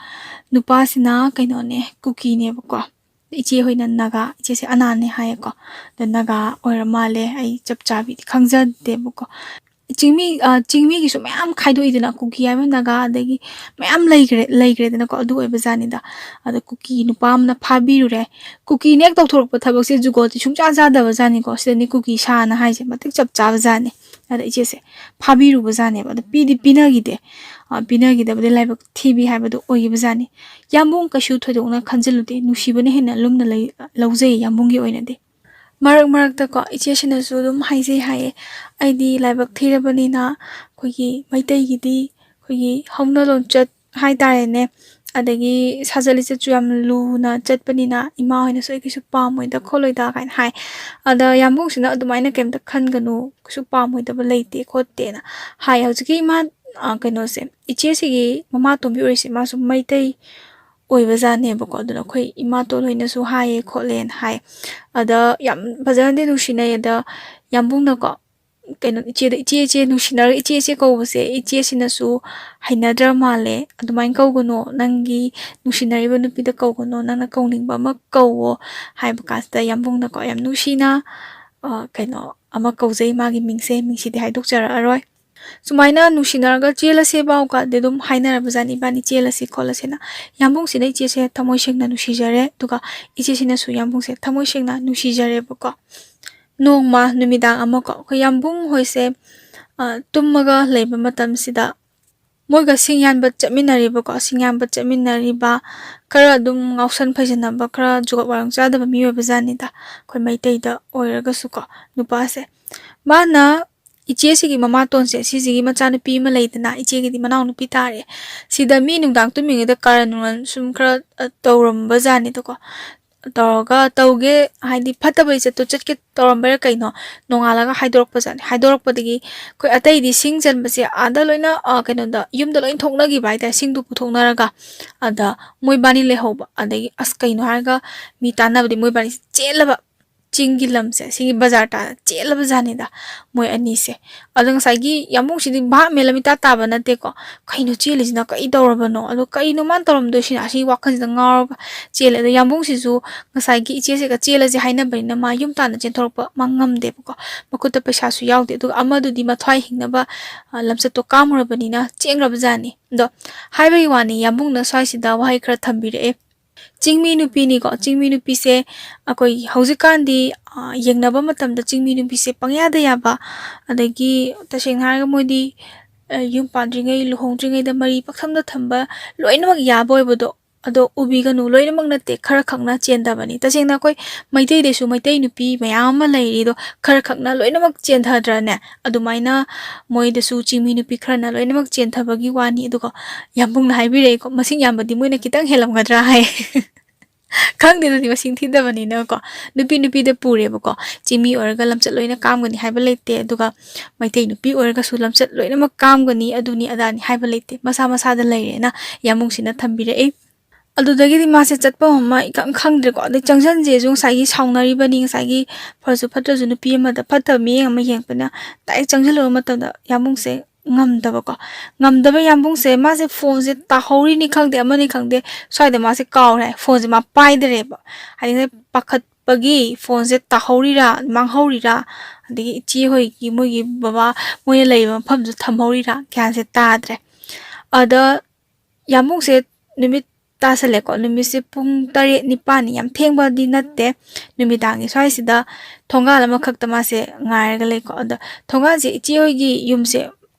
ꯅꯨꯄꯥꯁꯤꯅ ꯀꯩꯅꯣꯅꯦ, ꯀꯨꯀꯤꯅꯦꯕꯀꯣ꯫ ꯏꯆꯦ ꯍꯣꯏꯅ ꯅꯥꯒꯥ, ꯏꯆꯦꯁꯦ ꯑꯅꯥꯅꯦ ꯍꯥꯏꯌꯦꯀꯣ꯫ ꯑꯗ ꯅꯥꯒꯥ ꯑꯣꯏꯔ ꯃꯥꯜꯂꯦ, ꯑꯩ ꯆꯞ ꯆꯥꯕꯤꯗꯤ ꯈꯪꯖꯗꯦꯕꯀꯣ꯫ ꯆꯤꯡꯃꯤ, ꯑ, ꯆꯤꯡꯃꯤꯒꯤꯁꯨ ꯃꯌꯥꯝ ꯈꯥꯏꯗꯣꯛꯏꯗꯅ, ꯀꯨꯀꯤ ꯍꯥꯏꯕ ꯅꯥꯒꯥ, ꯑꯗꯒꯤ ꯃꯌꯥꯝ ꯂꯩꯈ꯭ꯔꯦ, ꯂꯩꯈ꯭ꯔꯦꯗꯅꯀꯣ꯫ ꯑꯗꯨ ꯑꯣꯏꯕ ꯖꯥꯠꯅꯤꯗ꯫ ꯑꯗ ꯀꯨꯀꯤ ꯅꯨꯄꯥ ꯑꯃꯅ ꯐꯥꯕꯤꯔꯨꯔꯦ꯫ ꯀꯨꯀꯤꯅ ꯍꯦꯛ ꯇꯧꯊꯣꯔꯛꯄ ꯊꯕꯛꯁꯦ ꯖꯨꯒꯣꯠꯇꯤ ꯁꯨꯡꯆꯥ ꯆꯥꯗꯕ ꯖꯥꯠꯅꯤꯀꯣ꯫ ꯁꯤꯗꯅꯤ ꯀꯨꯀꯤ ꯁꯥꯅ ꯍꯥꯏꯁꯦ ꯃꯇꯤꯛ ꯆꯞ ꯆꯥꯕ ꯖꯥꯠꯅꯤ꯫ ꯑꯗ ꯏꯆꯦꯁꯦ ꯐꯥꯕꯤꯔꯨꯕ ꯖꯥꯠꯅꯦꯕ꯫ ꯑꯗ ꯄꯤꯗꯤ ꯄꯤꯅꯈꯤꯗꯦ꯫ ꯑ, ꯄꯤꯅꯈꯤꯗꯕꯗꯤ ꯂꯥꯏꯕꯛ ꯊꯤꯕꯤ ꯍꯥꯏꯕꯗꯣ ꯑꯣꯏꯈꯤꯕ ꯖꯥꯠꯅꯤ꯫ ꯌꯥꯝꯕꯨꯡ ꯀꯩꯁꯨ ꯊꯣꯏꯗꯣꯛꯅ ꯈꯟꯖꯤꯜꯂꯨꯗꯦ꯫ ꯅꯨꯡꯁꯤꯕꯅ ꯍꯦꯟꯅ ꯂꯨꯝꯅ ꯂꯩ-, ꯂꯧꯖꯩ ꯌꯥꯝꯕꯨꯡꯒꯤ ꯑꯣꯏꯅꯗꯤ꯫ ꯃꯔꯛ ꯃꯔꯛꯇꯀꯣ ꯏꯆꯦꯁꯤꯅꯁꯨ ꯑꯗꯨꯝ ꯍꯥꯏꯖꯩ ꯍꯥꯏꯌꯦ, "ꯑꯩꯗꯤ ꯂꯥꯏꯕꯛ ꯊꯤꯔꯕꯅꯤꯅ ꯑꯩꯈꯣꯏꯒꯤ ꯃꯩꯇꯩꯒꯤꯗꯤ ꯑꯩꯈꯣꯏꯒꯤ ꯍꯧꯅ ꯂꯣꯟꯆꯠ ꯍꯥꯏꯇꯥꯔꯦꯅꯦ, ꯑꯗꯒꯤ ꯁꯥꯖꯠ ꯂꯤꯆꯠꯁꯨ ꯌꯥꯝ ꯂꯨꯅ ꯆꯠꯄꯅꯤꯅ ꯏꯃꯥ ꯍꯣꯏꯅꯁꯨ ꯑꯩ ꯀꯩꯁꯨ ꯄꯥꯝꯃꯣꯏꯗ ꯈꯣꯠꯂꯣꯏꯗ" ꯀꯥꯏꯅ ꯍꯥꯏ꯫ ꯑꯗ ꯌꯥꯝꯕꯨꯡꯁꯤꯅ "ꯑꯗꯨꯃꯥꯏꯅ ꯀꯩꯝꯇ ꯈꯟꯒꯅꯨ, ꯀꯩꯁꯨ ꯄꯥꯝꯃꯣꯏꯗꯕ ꯂꯩꯇꯦ" ꯈꯣꯠꯇꯦꯅ ꯍꯥꯏ꯫ ꯍꯧꯖꯤꯛꯀꯤ ꯏꯃꯥ, ꯑ, ꯀꯩꯅꯣꯁꯦ, ꯏꯆꯦꯁꯤꯒꯤ ꯃꯃꯥ ꯑꯇꯣꯝꯕꯤ ꯑꯣꯏꯔꯤꯁꯦ, ꯃꯥꯁꯨ ꯃꯩꯇꯩ ꯑꯣꯏꯕ ꯖꯥꯠꯅꯦꯕꯀꯣ꯫ ꯑꯗꯨꯅ ꯑꯩꯈꯣꯏ ꯏꯃꯥꯇꯣꯟ ꯍꯣꯏꯅꯁꯨ ꯍꯥꯏꯌꯦ ꯈꯣꯠꯂꯦꯅ ꯍꯥꯏ꯫ ꯑꯗ ꯌꯥꯝ ꯐꯖꯅꯗꯤ ꯅꯨꯡꯁꯤꯅꯩ꯫ ꯑꯗ ꯌꯥꯝꯕꯨꯡꯅꯀꯣ, ꯀꯩꯅꯣ, ꯏꯆꯦꯗ "ꯏꯆꯦ, ꯏꯆꯦ" ꯅꯨꯡꯁꯤꯅꯔꯒ "ꯏꯆꯦ, ꯏꯆꯦ" ꯀꯧꯕꯁꯦ ꯏꯆꯦꯁꯤꯅꯁꯨ ꯍꯩꯅꯗ꯭ꯔ ꯃꯥꯜꯂꯦ꯫ "ꯑꯗꯨꯃꯥꯏꯅ ꯀꯧꯒꯅꯣ, ꯅꯪꯒꯤ ꯅꯨꯡꯁꯤꯅꯔꯤꯕ ꯅꯨꯄꯤꯗ ꯀꯧꯒꯅꯣ, ꯅꯪꯅ ꯀꯧꯅꯤꯡꯕ ꯑꯃ ꯀꯧꯋꯣ" ꯍꯥꯏꯕ ꯀꯥꯟꯁꯤꯗ ꯌꯥꯝꯕꯨꯡꯅꯀꯣ ꯌꯥꯝ ꯅꯨꯡꯁꯤꯅ, ꯑ, ꯀꯩꯅꯣ, ꯑꯃ ꯀꯧꯖꯩ, ꯃꯥꯒꯤ ꯃꯤꯡꯁꯦ, ꯃꯤꯡꯁꯤꯗꯤ ꯍꯥꯏꯗꯣꯛꯆꯔꯛꯑꯔꯣꯏ꯫ ꯁꯨꯃꯥꯏꯅ ꯅꯨꯡꯁꯤꯅꯔꯒ ꯆꯦꯜꯂꯁꯦ ꯐꯥꯎꯀꯗꯤ ꯑꯗꯨꯝ ꯍꯥꯏꯅꯔꯕꯖꯥꯠꯅꯤ, "ꯏꯕꯥꯅꯤ ꯆꯦꯜꯂꯁꯤ ꯈꯣꯠꯂꯁꯦꯅ"꯫ ꯌꯥꯝꯕꯨꯡꯁꯤꯅ ꯏꯆꯦꯁꯦ ꯊꯃꯣꯏ ꯁꯦꯡꯅ ꯅꯨꯡꯁꯤꯖꯔꯦ, ꯑꯗꯨꯒ ꯏꯆꯦꯁꯤꯅꯁꯨ ꯌꯥꯝꯕꯨꯡꯁꯦ ꯊꯃꯣꯏ ꯁꯦꯡꯅ ꯅꯨꯡꯁꯤꯖꯔꯦꯕꯀꯣ꯫ ꯅꯣꯡꯃ ꯅꯨꯃꯤꯗꯥꯡ ꯑꯃꯀꯣ, ꯑꯩꯈꯣꯏ ꯌꯥꯝꯕꯨꯡ ꯍꯣꯏꯁꯦ, ꯑ, ꯇꯨꯝꯃꯒ ꯂꯩꯕ ꯃꯇꯝꯁꯤꯗ ꯃꯣꯏꯒ ꯁꯤꯡ ꯌꯥꯟꯕ ꯆꯠꯃꯤꯟꯅꯔꯤꯕꯀꯣ, ꯁꯤꯡ ꯌꯥꯟꯕ ꯆꯠꯃꯤꯟꯅꯔꯤꯕ ꯈꯔ ꯑꯗꯨꯝ ꯉꯥꯎꯁꯟ ꯐꯩꯖꯟꯅꯕ, ꯈꯔ ꯖꯨꯒꯣꯠ ꯋꯥꯔꯪ ꯆꯥꯗꯕ ꯃꯤ ꯑꯣꯏꯕ ꯖꯥꯠꯅꯤꯗ, ꯑꯩꯈꯣꯏ ꯃꯩꯇꯩꯗ ꯑꯣꯏꯔꯒꯁꯨꯀꯣ, ꯅꯨꯄꯥꯁꯦ꯫ ꯃꯥꯅ ꯏꯆꯦꯁꯤꯒꯤ ꯃꯃꯥꯇꯣꯟꯁꯦ, ꯁꯤꯁꯤꯒꯤ ꯃꯆꯥꯅꯨꯄꯤ ꯑꯃ ꯂꯩꯗꯅ, ꯏꯆꯦꯒꯤꯗꯤ ꯃꯅꯥꯎꯅꯨꯄꯤ ꯇꯥꯔꯦ, ꯁꯤꯗ ꯃꯤ ꯅꯨꯡꯗꯥꯡ ꯇꯨꯝꯃꯤꯉꯩꯗ ꯀꯥꯔꯟ ꯅꯨꯡꯔꯟ ꯁꯨꯝ ꯈꯔ, ꯑ, ꯇꯧꯔꯝꯕ ꯖꯥꯠꯅꯤꯗꯀꯣ꯫ ꯇꯧꯔꯒ ꯇꯧꯒꯦ, ꯍꯥꯏꯗꯤ ꯐꯠꯇꯕ ꯂꯤꯆꯠꯇꯣ ꯆꯠꯀꯦ ꯇꯧꯔꯝꯕꯩꯔꯥ ꯀꯩꯅꯣ, ꯅꯣꯡꯉꯥꯜꯂꯒ ꯍꯥꯏꯗꯣꯔꯛꯄ ꯖꯥꯠꯅꯤ꯫ ꯍꯥꯏꯗꯣꯔꯛꯄꯗꯒꯤ ꯑꯩꯈꯣꯏ ꯑꯇꯩꯗꯤ ꯁꯤꯡ ꯆꯟꯕꯁꯦ ꯑꯥꯗ ꯂꯣꯏꯅ, ꯑ, ꯀꯩꯅꯣꯗ, ꯌꯨꯝꯗ ꯂꯣꯏ ꯊꯣꯛꯅꯈꯤꯕ ꯍꯥꯏꯇꯥꯔꯦ, ꯁꯤꯡꯗꯨ ꯄꯨꯊꯣꯛꯅꯔꯒ꯫ ꯑꯗ ꯃꯣꯏꯕꯥꯅꯤ ꯂꯩꯍꯧꯕ꯫ ꯑꯗꯒꯤ ꯑꯁ, ꯀꯩꯅꯣ ꯍꯥꯏꯔꯒ, ꯃꯤ ꯇꯥꯟꯅꯕꯗꯤ ꯃꯣꯏꯕꯥꯅꯤ ꯆꯦꯜꯂꯕ, ꯆꯤꯡꯒꯤ ꯂꯝꯁꯦ, ꯁꯤꯒꯤ ꯕꯖꯥꯔ ꯇꯥꯅ ꯆꯦꯜꯂꯕ ꯖꯥꯠꯅꯤꯗ, ꯃꯣꯏ ꯑꯅꯤꯁꯦ꯫ ꯑꯗꯣ ꯉꯁꯥꯏꯒꯤ ꯌꯥꯝꯕꯨꯡꯁꯤꯗꯤ ꯚꯥꯞ ꯃꯦꯟ ꯑꯃ ꯏꯇꯥ ꯇꯥꯕ ꯅꯠꯇꯦꯀꯣ, ꯀꯩꯅꯣ ꯆꯦꯜꯂꯤꯁꯤꯅ, ꯀꯩ ꯇꯧꯔꯕꯅꯣ, ꯑꯗꯣ ꯀꯩꯅꯣ ꯃꯥꯅ ꯇꯧꯔꯝꯗꯣꯏꯁꯤꯅ, ꯑꯁꯤ ꯋꯥꯈꯜꯁꯤꯗ ꯉꯥꯎꯔꯒ ꯆꯦꯜꯂꯦ꯫ ꯑꯗꯣ ꯌꯥꯝꯕꯨꯡꯁꯤꯁꯨ ꯉꯁꯥꯏꯒꯤ ꯏꯆꯦꯁꯤꯒ ꯆꯦꯜꯂꯁꯦ ꯍꯥꯏꯅꯕꯅꯤꯅ, ꯃꯥ ꯌꯨꯝ ꯇꯥꯟꯅ ꯆꯦꯟꯊꯣꯔꯛꯄ ꯃꯥ ꯉꯝꯗꯦꯕꯀꯣ, ꯃꯈꯨꯠꯇ ꯄꯩꯁꯥꯁꯨ ꯌꯥꯎꯗꯦ꯫ ꯑꯗꯨꯒ ꯑꯃꯗꯨꯗꯤ ꯃꯊ꯭ꯋꯥꯏ ꯍꯤꯡꯅꯕ, ꯑ, ꯂꯝꯆꯠꯇꯣ ꯀꯥꯝꯃꯨꯔꯕꯅꯤꯅ ꯆꯦꯟꯈ꯭ꯔꯕ ꯖꯥꯠꯅꯤ꯫ ꯑꯗꯣ ꯍꯥꯏꯕꯒꯤ ꯋꯥꯅꯤ, ꯌꯥꯝꯕꯨꯡꯅ ꯁ꯭ꯋꯥꯏꯁꯤꯗ ꯋꯥꯍꯩ ꯈꯔ ꯊꯝꯕꯤꯔꯛꯑꯦ꯫ ꯆꯤꯡꯃꯤ ꯅꯨꯄꯤꯅꯤꯀꯣ, ꯆꯤꯡꯃꯤ ꯅꯨꯄꯤꯁꯦ ꯑꯩꯈꯣꯏ ꯍꯧꯖꯤꯛꯀꯥꯟꯗꯤ, ꯑ, ꯌꯦꯡꯅꯕ ꯃꯇꯝꯗ ꯆꯤꯡꯃꯤ ꯅꯨꯄꯤꯁꯦ ꯄꯪꯌꯥꯗ ꯌꯥꯕ, ꯑꯗꯒꯤ ꯇꯁꯦꯡꯅ ꯍꯥꯏꯔꯒ ꯃꯣꯏꯗꯤ, ꯑ, ꯌꯨꯝ ꯄꯥꯟꯗ꯭ꯔꯤꯉꯩ, ꯂꯨꯍꯣꯡꯗ꯭ꯔꯤꯉꯩꯗ ꯃꯔꯤ ꯄꯛꯊꯝꯗ ꯊꯝꯕ ꯂꯣꯏꯅꯃꯛ ꯌꯥꯕ ꯑꯣꯏꯕꯗꯣ, ꯑꯗꯣ ꯎꯕꯤꯒꯅꯨ, ꯂꯣꯏꯅꯃꯛ ꯅꯠꯇꯦ, ꯈꯔ ꯈꯛꯅ ꯆꯦꯟꯗꯕꯅꯤ꯫ ꯇꯁꯦꯡꯅ ꯑꯩꯈꯣꯏ ꯃꯩꯇꯩꯗꯁꯨ ꯃꯩꯇꯩ ꯅꯨꯄꯤ ꯃꯌꯥꯝ ꯑꯃ ꯂꯩꯔꯤꯗꯣ, ꯈꯔ ꯈꯛꯅ ꯂꯣꯏꯅꯃꯛ ꯆꯦꯟꯊꯗ꯭ꯔꯅꯦ? ꯑꯗꯨꯃꯥꯏꯅ ꯃꯣꯏꯗꯁꯨ ꯆꯤꯡꯃꯤ ꯅꯨꯄꯤ ꯈꯔꯅ ꯂꯣꯏꯅꯃꯛ ꯆꯦꯟꯊꯕꯒꯤ ꯋꯥꯅꯤ꯫ ꯑꯗꯨꯒ ꯌꯥꯝꯕꯨꯡꯅ ꯍꯥꯏꯕꯤꯔꯛꯏꯀꯣ, ꯃꯁꯤꯡ ꯌꯥꯝꯕꯗꯤ ꯃꯣꯏꯅ ꯈꯤꯇꯪ ꯍꯦꯜꯂꯝꯒꯗ꯭ꯔꯥ ꯍꯥꯏ꯫ ꯈꯪꯗꯦ, ꯑꯗꯨꯗꯤ ꯃꯁꯤꯡ ꯊꯤꯗꯕꯅꯤꯅꯀꯣ꯫ ꯅꯨꯄꯤ ꯅꯨꯄꯤꯗ ꯄꯨꯔꯦꯕꯀꯣ꯫ ꯆꯤꯡꯃꯤ ꯑꯣꯏꯔꯒ ꯂꯝꯆꯠ ꯂꯣꯏꯅ ꯀꯥꯝꯒꯅꯤ ꯍꯥꯏꯕ ꯂꯩꯇꯦ, ꯑꯗꯨꯒ ꯃꯩꯇꯩ ꯅꯨꯄꯤ ꯑꯣꯏꯔꯒꯁꯨ ꯂꯝꯆꯠ ꯂꯣꯏꯅꯃꯛ ꯀꯥꯝꯒꯅꯤ, ꯑꯗꯨꯅꯤ ꯑꯗꯥꯅꯤ ꯍꯥꯏꯕ ꯂꯩꯇꯦ, ꯃꯁꯥ ꯃꯁꯥꯗ ꯂꯩꯔꯦꯅ ꯌꯥꯝꯕꯨꯡꯁꯤꯅ ꯊꯝꯕꯤꯔꯛꯏ꯫ ꯑꯗꯨꯗꯒꯤꯗꯤ ꯃꯥꯁꯦ ꯆꯠꯄ ꯑꯃ ꯏꯈꯪ ꯈꯪꯗ꯭ꯔꯦꯀꯣ꯫ ꯑꯗꯩ ꯆꯪꯁꯟꯁꯦꯁꯨ ꯉꯁꯥꯏꯒꯤ ꯁꯥꯎꯅꯔꯤꯕꯅꯤ, ꯉꯁꯥꯏꯒꯤ ꯐꯔꯁꯨ ꯐꯠꯇ꯭ꯔꯁꯨ ꯅꯨꯄꯤ ꯑꯃꯗ ꯐꯠꯇꯕ ꯃꯤꯠꯌꯦꯡ ꯑꯃ ꯌꯦꯡꯉꯛꯄꯅ, ꯗꯥꯏꯔꯦꯛ ꯆꯪꯁꯤꯜꯂꯨꯕ ꯃꯇꯝꯗ ꯌꯥꯝꯕꯨꯡꯁꯦ ꯉꯝꯗꯕꯀꯣ꯫ ꯉꯝꯗꯕ ꯌꯥꯝꯕꯨꯡꯁꯦ, ꯃꯥꯁꯦ ꯐꯣꯟꯁꯦ ꯇꯥꯍꯧꯔꯤꯅꯤ ꯈꯪꯗꯦ, ꯑꯃꯅꯤ ꯈꯪꯗꯦ, ꯁ꯭ꯋꯥꯏꯗ ꯃꯥꯁꯦ ꯀꯥꯎꯔꯦ ꯍꯥꯏ, ꯐꯣꯟꯁꯦ ꯃꯥ ꯄꯥꯏꯗꯔꯦꯕ꯫ ꯍꯥꯏꯗꯤ ꯉꯁꯥꯏ ꯄꯥꯈꯠꯄꯒꯤ ꯐꯣꯟꯁꯦ ꯇꯥꯍꯧꯔꯤꯔꯥ, ꯃꯥꯡꯍꯧꯔꯤꯔꯥ, ꯑꯗꯒꯤ ꯏꯆꯦ ꯍꯣꯏꯒꯤ, ꯃꯣꯏꯒꯤ ꯕꯕꯥ ꯃꯣꯏꯅ ꯂꯩꯔꯤꯕ ꯃꯐꯝꯗꯨꯗ ꯊꯝꯍꯧꯔꯤꯔꯥ, ꯒ꯭ꯌꯥꯟꯁꯦ ꯇꯥꯗ꯭ꯔꯦ꯫ ꯑꯗ ꯌꯥꯝꯕꯨꯡꯁꯦ ꯅꯨꯃꯤꯠ ꯇꯥꯁꯜꯂꯦꯀꯣ꯫ ꯅꯨꯃꯤꯠꯁꯦ ꯄꯨꯡ ꯇꯔꯦꯠ ꯅꯤꯄꯥꯟꯅꯤ, ꯌꯥꯝ ꯊꯦꯡꯕꯗꯤ ꯅꯠꯇꯦ꯫ ꯅꯨꯃꯤꯗꯥꯡꯒꯤ ꯁ꯭ꯋꯥꯏꯁꯤꯗ ꯊꯣꯡꯒꯥꯜ ꯑꯃꯈꯛꯇ ꯃꯥꯁꯦ ꯉꯥꯏꯔꯒ ꯂꯩꯀꯣ꯫ ꯑꯗ ꯊꯣꯡꯒꯥꯜꯁꯦ, ꯏꯆꯦ ꯍꯣꯏꯒꯤ ꯌꯨꯝꯁꯦ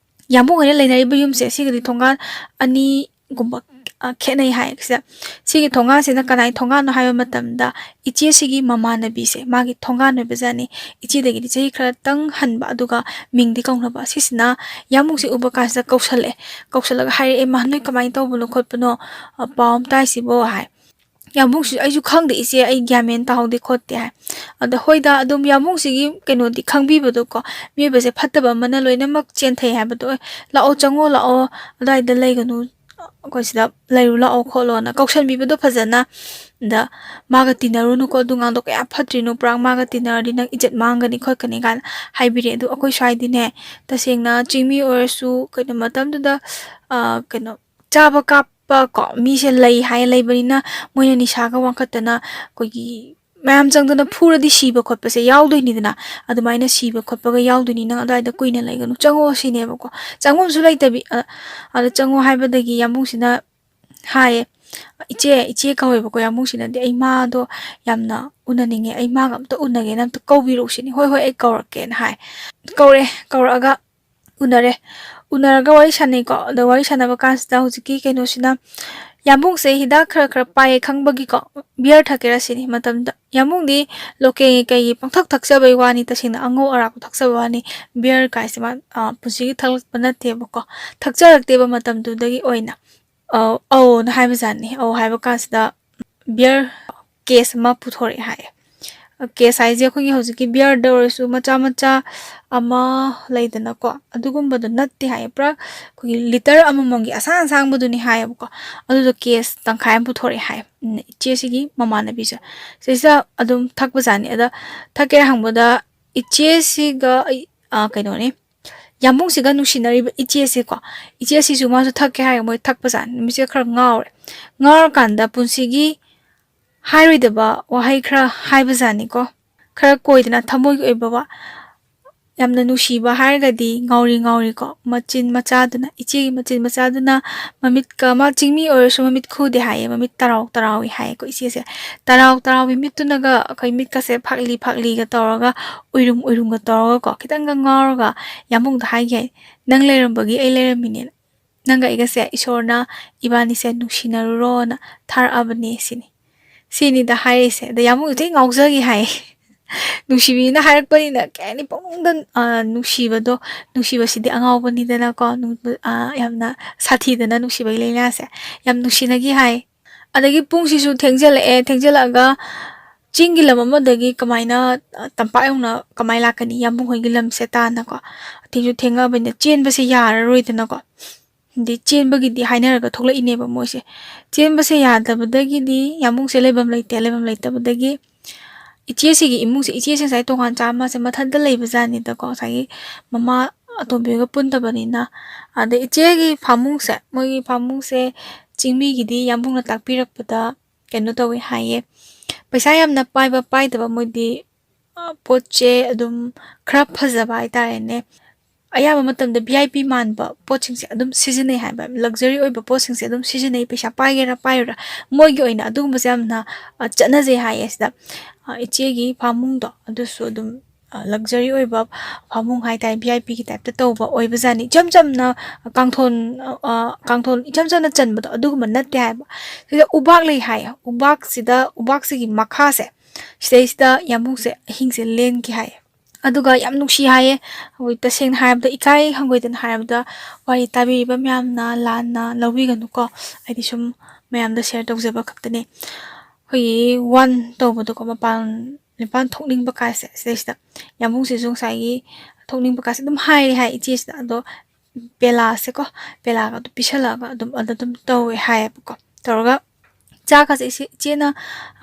ꯌꯥꯝꯕꯨꯡ ꯍꯣꯏꯅ ꯂꯩꯅꯔꯤꯕ ꯌꯨꯝꯁꯦ, ꯁꯤꯒꯗꯤ ꯊꯣꯡꯒꯥꯟ ꯑꯅꯤꯒꯨꯝꯕ, ꯑ, ꯈꯦꯠꯅꯩ ꯍꯥꯏ꯫ ꯁꯤꯗ, ꯁꯤꯒꯤ ꯊꯣꯡꯒꯥꯟꯁꯤꯅ ꯀꯅꯥꯏ ꯊꯣꯡꯒꯥꯟꯅꯣ ꯍꯥꯏꯕ ꯃꯇꯝꯗ, ꯏꯆꯦꯁꯤꯒꯤ ꯃꯃꯥꯟꯅꯕꯤꯁꯦ, ꯃꯥꯒꯤ ꯊꯣꯡꯒꯥꯟ ꯑꯣꯏꯕꯖꯥꯠꯅꯤ꯫ ꯏꯆꯦꯗꯒꯤꯗꯤ ꯆꯍꯤ ꯈꯔꯇꯪ ꯍꯟꯕ, ꯑꯗꯨꯒ ꯃꯤꯡꯗꯤ ꯀꯧꯅꯕ꯫ ꯁꯤꯁꯤꯅ ꯌꯥꯝꯕꯨꯡꯁꯦ ꯎꯕ ꯀꯥꯟꯁꯤꯗ ꯀꯧꯁꯜꯂꯛꯑꯦ꯫ ꯀꯧꯁꯜꯂꯛꯑꯒ ꯍꯥꯏꯔꯛꯑꯦ, "ꯃꯥ, ꯅꯣꯏ ꯀꯃꯥꯏꯅ ꯇꯧꯕꯅꯣ ꯈꯣꯠꯄꯅꯣ? ꯑ, ꯄꯥꯎ ꯑꯃ ꯇꯥꯏꯁꯤꯕꯣ?" ꯍꯥꯏ꯫ ꯌꯥꯝꯕꯨꯡꯁꯤ, "ꯑꯩꯁꯨ ꯈꯪꯗꯦ ꯏꯆꯦ, ꯑꯩ ꯒ꯭ꯌꯥꯟ ꯃꯦꯟ ꯇꯥꯍꯧꯗꯦ ꯈꯣꯠꯇꯦ" ꯍꯥꯏ꯫ ꯑꯗ ꯍꯣꯏꯗ, ꯑꯗꯨꯝ ꯌꯥꯝꯕꯨꯡꯁꯤꯒꯤ ꯀꯩꯅꯣꯗꯤ ꯈꯪꯕꯤꯕꯗꯣꯀꯣ, ꯃꯤꯑꯣꯏꯕꯁꯦ ꯐꯠꯇꯕ ꯑꯃꯅ ꯂꯣꯏꯅꯃꯛ ꯆꯦꯟꯊꯩ ꯍꯥꯏꯕꯗꯣ, "ꯑꯦ, ꯂꯥꯛꯑꯣ, ꯆꯪꯉꯣ, ꯂꯥꯛꯑꯣ, ꯑꯗꯨꯋꯥꯏꯗ ꯂꯩꯒꯅꯨ, ꯑꯩꯈꯣꯏ ꯁꯤꯗ ꯂꯩꯔꯨ ꯂꯥꯛꯑꯣ" ꯈꯣꯠꯂꯣꯅ ꯀꯧꯁꯟꯕꯤꯕꯗꯣ ꯐꯖꯅ꯫ ꯑꯗ "ꯃꯥꯒ ꯇꯤꯟꯅꯔꯨꯅꯨꯀꯣ, ꯑꯗꯨ ꯉꯥꯡꯗꯣ ꯀꯌꯥ ꯐꯠꯇ꯭ꯔꯤꯅꯣ, ꯄꯨꯔꯥ ꯃꯥꯒ ꯇꯤꯟꯅꯔꯗꯤ ꯅꯪ ꯏꯖꯠ ꯃꯥꯡꯒꯅꯤ ꯈꯣꯠꯀꯅꯤ" ꯀꯥꯏꯅ ꯍꯥꯏꯕꯤꯔꯦ꯫ ꯑꯗꯣ ꯑꯩꯈꯣꯏ ꯁ꯭ꯋꯥꯏꯗꯤꯅꯦ, ꯇꯁꯦꯡꯅ ꯆꯤꯡꯃꯤ ꯑꯣꯏꯔꯁꯨ ꯀꯩꯅꯣ ꯃꯇꯝꯗꯨꯗ, ꯑ, ꯀꯩꯅꯣ ꯆꯥꯕ ꯀꯥꯞꯄ ꯀꯣ ꯃꯤꯁꯦ ꯂꯩ ꯍꯥꯏ ꯂꯩꯕꯅꯤꯅ, ꯃꯣꯏꯅ ꯅꯤꯁꯥꯒ ꯋꯥꯡꯈꯠꯇꯅ ꯑꯩꯈꯣꯏꯒꯤ ꯃꯌꯥꯝ ꯆꯪꯗꯅ ꯐꯨꯔꯗꯤ ꯁꯤꯕ ꯈꯣꯠꯄꯁꯦ ꯌꯥꯎꯗꯣꯏꯅꯤꯗꯅ, ꯑꯗꯨꯃꯥꯏꯅ ꯁꯤꯕ ꯈꯣꯠꯄꯒ ꯌꯥꯎꯗꯣꯏꯅꯤ, "ꯅꯪ ꯑꯗꯨꯋꯥꯏꯗ ꯀꯨꯏꯅ ꯂꯩꯒꯅꯨ, ꯆꯪꯉꯣ" ꯁꯤꯅꯦꯕꯀꯣ꯫ ꯆꯪꯐꯝꯁꯨ ꯂꯩꯇꯕꯤ꯫ ꯑ-, ꯑꯗ ꯆꯪꯉꯣ ꯍꯥꯏꯕꯗꯒꯤ ꯌꯥꯝꯕꯨꯡꯁꯤꯅ ꯍꯥꯏꯌꯦ, "ꯏꯆꯦ, ꯏꯆꯦ" ꯀꯧꯋꯦꯕꯀꯣ ꯌꯥꯝꯕꯨꯡꯁꯤꯅꯗꯤ꯫ "ꯑꯩ ꯃꯥꯗꯣ ꯌꯥꯝꯅ ꯎꯅꯅꯤꯡꯉꯦ, ꯑꯩ ꯃꯥꯒ ꯑꯝꯇ ꯎꯅꯒꯦꯅ ꯑꯝꯇ ꯀꯧꯕꯤꯔꯛꯎ" ꯁꯤꯅꯤ꯫ "ꯍꯣꯏ, ꯍꯣꯏ, ꯑꯩ ꯀꯧꯔꯛꯀꯦꯅ" ꯍꯥꯏ꯫ ꯀꯧꯔꯦ, ꯀꯧꯔꯛꯑꯒ ꯎꯅꯔꯦ꯫ ꯎꯅꯔꯒ ꯋꯥꯔꯤ ꯁꯥꯟꯅꯩꯀꯣ꯫ ꯑꯗ ꯋꯥꯔꯤ ꯁꯥꯟꯅꯕ ꯀꯥꯟꯁꯤꯗ ꯍꯧꯖꯤꯛꯀꯤ ꯀꯩꯅꯣꯁꯤꯅ, "ꯌꯥꯝꯕꯨꯡꯁꯦ ꯍꯤꯗꯥꯛ ꯈꯔ ꯈꯔ ꯄꯥꯏꯌꯦ ꯈꯪꯕꯒꯤꯀꯣ, ꯕꯤꯌꯔ ꯊꯛꯀꯦꯔꯥ?" ꯁꯤꯅꯤ꯫ ꯃꯇꯝꯗ ꯌꯥꯝꯕꯨꯡꯗꯤ ꯂꯣꯀꯦꯜꯒꯤ ꯀꯩꯒꯤ ꯄꯪꯊꯛ ꯊꯛꯆꯕꯩ ꯋꯥꯅꯤ, ꯇꯁꯦꯡꯅ ꯑꯉꯧ ꯑꯔꯥꯛꯄ ꯊꯛꯆꯕ ꯋꯥꯅꯤ꯫ ꯕꯤꯌꯔ ꯀꯥꯏꯁꯦ ꯃꯥ, ꯑ, ꯄꯨꯟꯁꯤꯒꯤ ꯊꯛꯂꯛꯄ ꯅꯠꯇꯦꯕꯀꯣ, ꯊꯛꯆꯔꯛꯇꯦꯕ ꯃꯇꯝꯗꯨꯗꯒꯤ ꯑꯣꯏꯅ꯫ "ꯑꯧ, ꯑꯧꯅ" ꯍꯥꯏꯕꯖꯥꯠꯅꯤ꯫ "ꯑꯧ" ꯍꯥꯏꯕ ꯀꯥꯟꯁꯤꯗ ꯕꯤꯌꯔ ꯀꯦꯁ ꯑꯃ ꯄꯨꯊꯣꯔꯛꯑꯦ ꯍꯥꯏꯌꯦ꯫ ꯀꯦꯁ ꯍꯥꯏꯁꯦ ꯑꯩꯈꯣꯏꯒꯤ ꯍꯧꯖꯤꯛꯀꯤ ꯕꯤꯌꯔꯗ ꯑꯣꯏꯔꯁꯨ ꯃꯆꯥ ꯃꯆꯥ ꯑꯃ ꯂꯩꯗꯅꯀꯣ, ꯑꯗꯨꯒꯨꯝꯕꯗꯣ ꯅꯠꯇꯦ ꯍꯥꯏꯌꯦ, ꯄꯨꯔꯥ ꯑꯩꯈꯣꯏꯒꯤ ꯂꯤꯇꯔ ꯑꯃꯃꯝꯒꯤ ꯑꯁꯥꯡ ꯑꯁꯥꯡꯕꯗꯨꯅꯤ ꯍꯥꯏꯌꯦꯕꯀꯣ꯫ ꯑꯗꯨꯗꯣ ꯀꯦꯁ ꯇꯪꯈꯥꯏ ꯑꯃ ꯄꯨꯊꯣꯔꯛꯑꯦ ꯍꯥꯏꯌꯦ, ꯎꯝ, ꯏꯆꯦꯁꯤꯒꯤ ꯃꯃꯥꯟꯅꯕꯤꯁꯦ꯫ ꯁꯤꯁꯤꯗ ꯑꯗꯨꯝ ꯊꯛꯄꯖꯥꯠꯅꯤ꯫ ꯑꯗ ꯊꯛꯀꯦ ꯍꯪꯕꯗ ꯏꯆꯦꯁꯤꯒ ꯑꯩ, ꯑ, ꯀꯩꯅꯣꯅꯤ, ꯌꯥꯝꯕꯨꯡꯁꯤꯒ ꯅꯨꯡꯁꯤꯅꯔꯤꯕ ꯏꯆꯦꯁꯦꯀꯣ, ꯏꯆꯦꯁꯤꯁꯨ ꯃꯥꯁꯨ ꯊꯛꯀꯦ ꯍꯥꯏꯔꯒ ꯃꯣꯏ ꯊꯛꯄꯖꯥꯠꯅꯤ꯫ ꯅꯨꯃꯤꯠꯁꯤꯗ ꯈꯔ ꯉꯥꯎꯔꯦ꯫ ꯉꯥꯎꯔꯀꯥꯟꯗ ꯄꯨꯟꯁꯤꯒꯤ ꯍꯥꯏꯔꯣꯏꯗꯕ ꯋꯥꯍꯩ ꯈꯔ ꯍꯥꯏꯕꯖꯥꯠꯅꯤꯀꯣ꯫ ꯈꯔ ꯀꯣꯏꯗꯅ ꯊꯃꯣꯏꯒꯤ ꯑꯣꯏꯕ ꯋꯥ꯫ ꯌꯥꯝꯅ ꯅꯨꯡꯁꯤꯕ ꯍꯥꯏꯔꯒꯗꯤ ꯉꯥꯎꯔꯤ ꯉꯥꯎꯔꯤꯀꯣ, ꯃꯆꯤꯟ ꯃꯆꯥꯗꯨꯅ, ꯏꯆꯦꯒꯤ ꯃꯆꯤꯟ ꯃꯆꯥꯗꯨꯅ ꯃꯃꯤꯠꯀ, ꯃꯥ ꯆꯤꯡꯃꯤ ꯑꯣꯏꯔꯁꯨ ꯃꯃꯤꯠ ꯈꯨꯗꯦ ꯍꯥꯏꯌꯦ, ꯃꯃꯤꯠ ꯇꯔꯥꯎ ꯇꯔꯥꯎꯏ ꯍꯥꯏꯌꯦꯀꯣ ꯏꯆꯦꯁꯦ꯫ ꯇꯔꯥꯎ ꯇꯔꯥꯎꯕꯤ ꯃꯤꯠꯇꯨꯅꯒ ꯑꯩꯈꯣꯏ ꯃꯤꯠꯀꯁꯦ ꯐꯥꯛꯂꯤ ꯐꯥꯛꯂꯤꯒ ꯇꯧꯔꯒ, ꯎꯏꯔꯨꯝ ꯎꯏꯔꯨꯝꯒ ꯇꯧꯔꯒꯀꯣ, ꯈꯤꯇꯪꯒ ꯉꯥꯎꯔꯒ ꯌꯥꯝꯕꯨꯡꯗ ꯍꯥꯏꯒꯦ ꯍꯥꯏ, "ꯅꯪ ꯂꯩꯔꯝꯕꯒꯤ ꯑꯩ ꯂꯩꯔꯝꯃꯤꯅꯦꯅ, ꯅꯪꯒ ꯑꯩꯒꯁꯦ ꯏꯁꯣꯔꯅ ꯏꯕꯥꯅꯤꯁꯦ ꯅꯨꯡꯁꯤꯅꯔꯨꯔꯣꯅ ꯊꯥꯔꯛꯑꯕꯅꯦ" ꯁꯤꯅꯤ꯫ ꯁꯤꯅꯤꯗ ꯍꯥꯏꯔꯤꯁꯦ꯫ ꯑꯗ ꯌꯥꯝꯕꯨꯡꯗꯤ ꯊꯤ ꯉꯥꯎꯖꯈꯤ ꯍꯥꯏ꯫ ꯅꯨꯡꯁꯤꯕꯤꯅ ꯍꯥꯏꯔꯛꯄꯅꯤꯅ ꯀꯩ ꯍꯥꯏꯅꯤ, ꯄꯨꯡꯗ, ꯑ, ꯅꯨꯡꯁꯤꯕꯗꯣ, ꯅꯨꯡꯁꯤꯕꯁꯤꯗꯤ ꯑꯉꯥꯎꯕꯅꯤꯗꯅꯀꯣ, ꯅꯨꯡ-, ꯑ, ꯌꯥꯝꯅ ꯁꯥꯊꯤꯗꯅ ꯅꯨꯡꯁꯤꯕꯒꯤ ꯂꯥꯏꯅꯥꯁꯦ꯫ ꯌꯥꯝ ꯅꯨꯡꯁꯤꯅꯈꯤ ꯍꯥꯏ꯫ ꯑꯗꯒꯤ ꯄꯨꯡꯁꯤꯁꯨ ꯊꯦꯡꯖꯜꯂꯛꯑꯦ, ꯊꯦꯡꯖꯜꯂꯛꯑꯒ ꯆꯤꯡꯒꯤ ꯂꯝ ꯑꯃꯗꯒꯤ ꯀꯃꯥꯏꯅ, ꯑ, ꯇꯝꯄꯥꯛ ꯌꯧꯅ ꯀꯃꯥꯏꯅ ꯂꯥꯛꯀꯅꯤ? ꯌꯥꯝꯕꯨꯡ ꯍꯣꯏꯒꯤ ꯂꯝꯁꯦ ꯇꯥꯟꯅꯀꯣ꯫ ꯊꯦꯡꯁꯨ ꯊꯦꯡꯉꯛꯑꯕꯅꯤꯅ ꯆꯦꯟꯕꯁꯦ ꯌꯥꯔꯔꯣꯏꯗꯅꯀꯣ꯫ ꯑꯗꯩ ꯆꯦꯟꯕꯒꯤꯗꯤ ꯍꯥꯏꯅꯔꯒ ꯊꯣꯛꯂꯛꯏꯅꯦꯕ ꯃꯣꯏꯁꯦ꯫ ꯆꯦꯟꯕꯁꯦ ꯌꯥꯗꯕꯗꯒꯤꯗꯤ ꯌꯥꯝꯕꯨꯡꯁꯦ ꯂꯩꯐꯝ ꯂꯩꯇꯦ꯫ ꯂꯩꯐꯝ ꯂꯩꯇꯕꯗꯒꯤ ꯏꯆꯦꯁꯤꯒꯤ ꯏꯃꯨꯡꯁꯦ, ꯏꯆꯦꯁꯦ ꯉꯁꯥꯏ ꯇꯣꯉꯥꯟ ꯆꯥ, ꯃꯥꯁꯦ ꯃꯊꯟꯇ ꯂꯩꯕꯖꯥꯠꯅꯤꯗꯀꯣ, ꯉꯁꯥꯏꯒꯤ ꯃꯃꯥ ꯑꯇꯣꯝꯕꯤꯒ ꯄꯨꯟꯗꯕꯅꯤꯅ꯫ ꯑꯗꯩ ꯏꯆꯦꯒꯤ ꯐꯥꯃꯨꯡꯁꯦ, ꯃꯣꯏꯒꯤ ꯐꯥꯃꯨꯡꯁꯦ ꯆꯤꯡꯃꯤꯒꯤꯗꯤ ꯌꯥꯝꯕꯨꯡꯅ ꯇꯥꯛꯄꯤꯔꯛꯄꯗ ꯀꯩꯅꯣ ꯇꯧꯋꯦ ꯍꯥꯏꯌꯦ, ꯄꯩꯁꯥ ꯌꯥꯝꯅ ꯄꯥꯏꯕ ꯄꯥꯏꯗꯕ ꯃꯣꯏꯗꯤ, ꯑ, ꯄꯣꯠꯁꯦ ꯑꯗꯨꯝ ꯈꯔ ꯐꯖꯕ ꯍꯥꯏꯇꯥꯔꯦꯅꯦ, ꯑꯌꯥꯝꯕ ꯃꯇꯝꯗ ꯚꯤ ꯑꯥꯏ ꯄꯤ ꯃꯥꯟꯕ ꯄꯣꯠꯁꯤꯡꯁꯦ ꯑꯗꯨꯝ ꯁꯤꯖꯤꯟꯅꯩ ꯍꯥꯏꯕ꯫ ꯂꯛꯖꯔꯤ ꯑꯣꯏꯕ ꯄꯣꯠꯁꯤꯡꯁꯦ ꯑꯗꯨꯝ ꯁꯤꯖꯤꯟꯅꯩ, ꯄꯩꯁꯥ ꯄꯥꯏꯒꯦꯔꯥ ꯄꯥꯏꯔꯣꯏꯔꯥ꯫ ꯃꯣꯏꯒꯤ ꯑꯣꯏꯅ ꯑꯗꯨꯒꯨꯝꯕꯁꯦ ꯌꯥꯝꯅ, ꯑ, ꯆꯠꯅꯖꯩ ꯍꯥꯏꯌꯦ ꯁꯤꯗ꯫ ꯑ, ꯏꯆꯦꯒꯤ ꯐꯥꯃꯨꯡꯗꯣ ꯑꯗꯨꯁꯨ ꯑꯗꯨꯝ, ꯑ, ꯂꯛꯖꯔꯤ ꯑꯣꯏꯕ ꯐꯥꯃꯨꯡ ꯍꯥꯏꯇꯥꯔꯦ, ꯚꯤ ꯑꯥꯏ ꯄꯤꯒꯤ ꯇꯥꯏꯞꯇ ꯇꯧꯕ ꯑꯣꯏꯕꯖꯥꯠꯅꯤ꯫ ꯏꯆꯝ ꯆꯝꯅ ꯀꯥꯡꯊꯣꯟ, ꯑ, ꯀꯥꯡꯊꯣꯟ ꯏꯆꯝ ꯆꯝꯅ ꯆꯟꯕꯗꯣ ꯑꯗꯨꯒꯨꯝꯕ ꯅꯠꯇꯦ ꯍꯥꯏꯕ꯫ ꯁꯤꯗ ꯎꯕꯥꯛ ꯂꯩ ꯍꯥꯏꯌꯦ꯫ ꯎꯕꯥꯛꯁꯤꯗ, ꯎꯕꯥꯛꯁꯤꯒꯤ ꯃꯈꯥꯁꯦ, ꯁꯤꯗꯩꯁꯤꯗ ꯌꯥꯝꯕꯨꯡꯁꯦ ꯑꯍꯤꯡꯁꯦ ꯂꯦꯟꯒꯤ ꯍꯥꯏꯌꯦ꯫ ꯑꯗꯨꯒ ꯌꯥꯝ ꯅꯨꯡꯁꯤ ꯍꯥꯏꯌꯦ꯫ ꯑꯩꯈꯣꯏ ꯇꯁꯦꯡꯅ ꯍꯥꯏꯔꯕꯗ, ꯏꯀꯥꯏ ꯍꯪꯒꯣꯏꯗꯅ ꯍꯥꯏꯔꯕꯗ, ꯋꯥꯔꯤ ꯇꯥꯕꯤꯔꯤꯕ ꯃꯌꯥꯝꯅ ꯂꯥꯟꯅ ꯂꯧꯕꯤꯒꯅꯨꯀꯣ꯫ ꯑꯩꯗꯤ ꯁꯨꯝ ꯃꯌꯥꯝꯗ share ꯇꯧꯖꯕ ꯈꯛꯇꯅꯦ꯫ ꯑꯩꯈꯣꯏꯒꯤ ꯋꯥꯟ ꯇꯧꯕꯗꯣꯀꯣ, ꯃꯄꯥꯟ, ꯃꯄꯥꯟ ꯊꯣꯛꯅꯤꯡꯕ ꯀꯥꯏꯁꯦ, ꯁꯤꯗꯩꯁꯤꯗ ꯌꯥꯝꯕꯨꯡꯁꯤꯁꯨ ꯉꯁꯥꯏꯒꯤ ꯊꯣꯛꯅꯤꯡꯕ ꯀꯥꯏꯁꯦ ꯑꯗꯨꯝ ꯍꯥꯏꯔꯦ ꯍꯥꯏ ꯏꯆꯦꯁꯤꯗ꯫ ꯑꯗꯣ ꯄꯦꯂꯥꯁꯦꯀꯣ, ꯄꯦꯂꯥꯒ ꯑꯗꯨꯝ ꯄꯤꯁꯜꯂꯛꯑꯒ ꯑꯗꯨꯝ, ꯑꯗ ꯑꯗꯨꯝ ꯇꯧꯋꯦ ꯍꯥꯏꯌꯦꯕꯀꯣ꯫ ꯇꯧꯔꯒ ꯆꯥꯛꯀꯁꯦ ꯏꯆꯦ-, ꯏꯆꯦꯅ,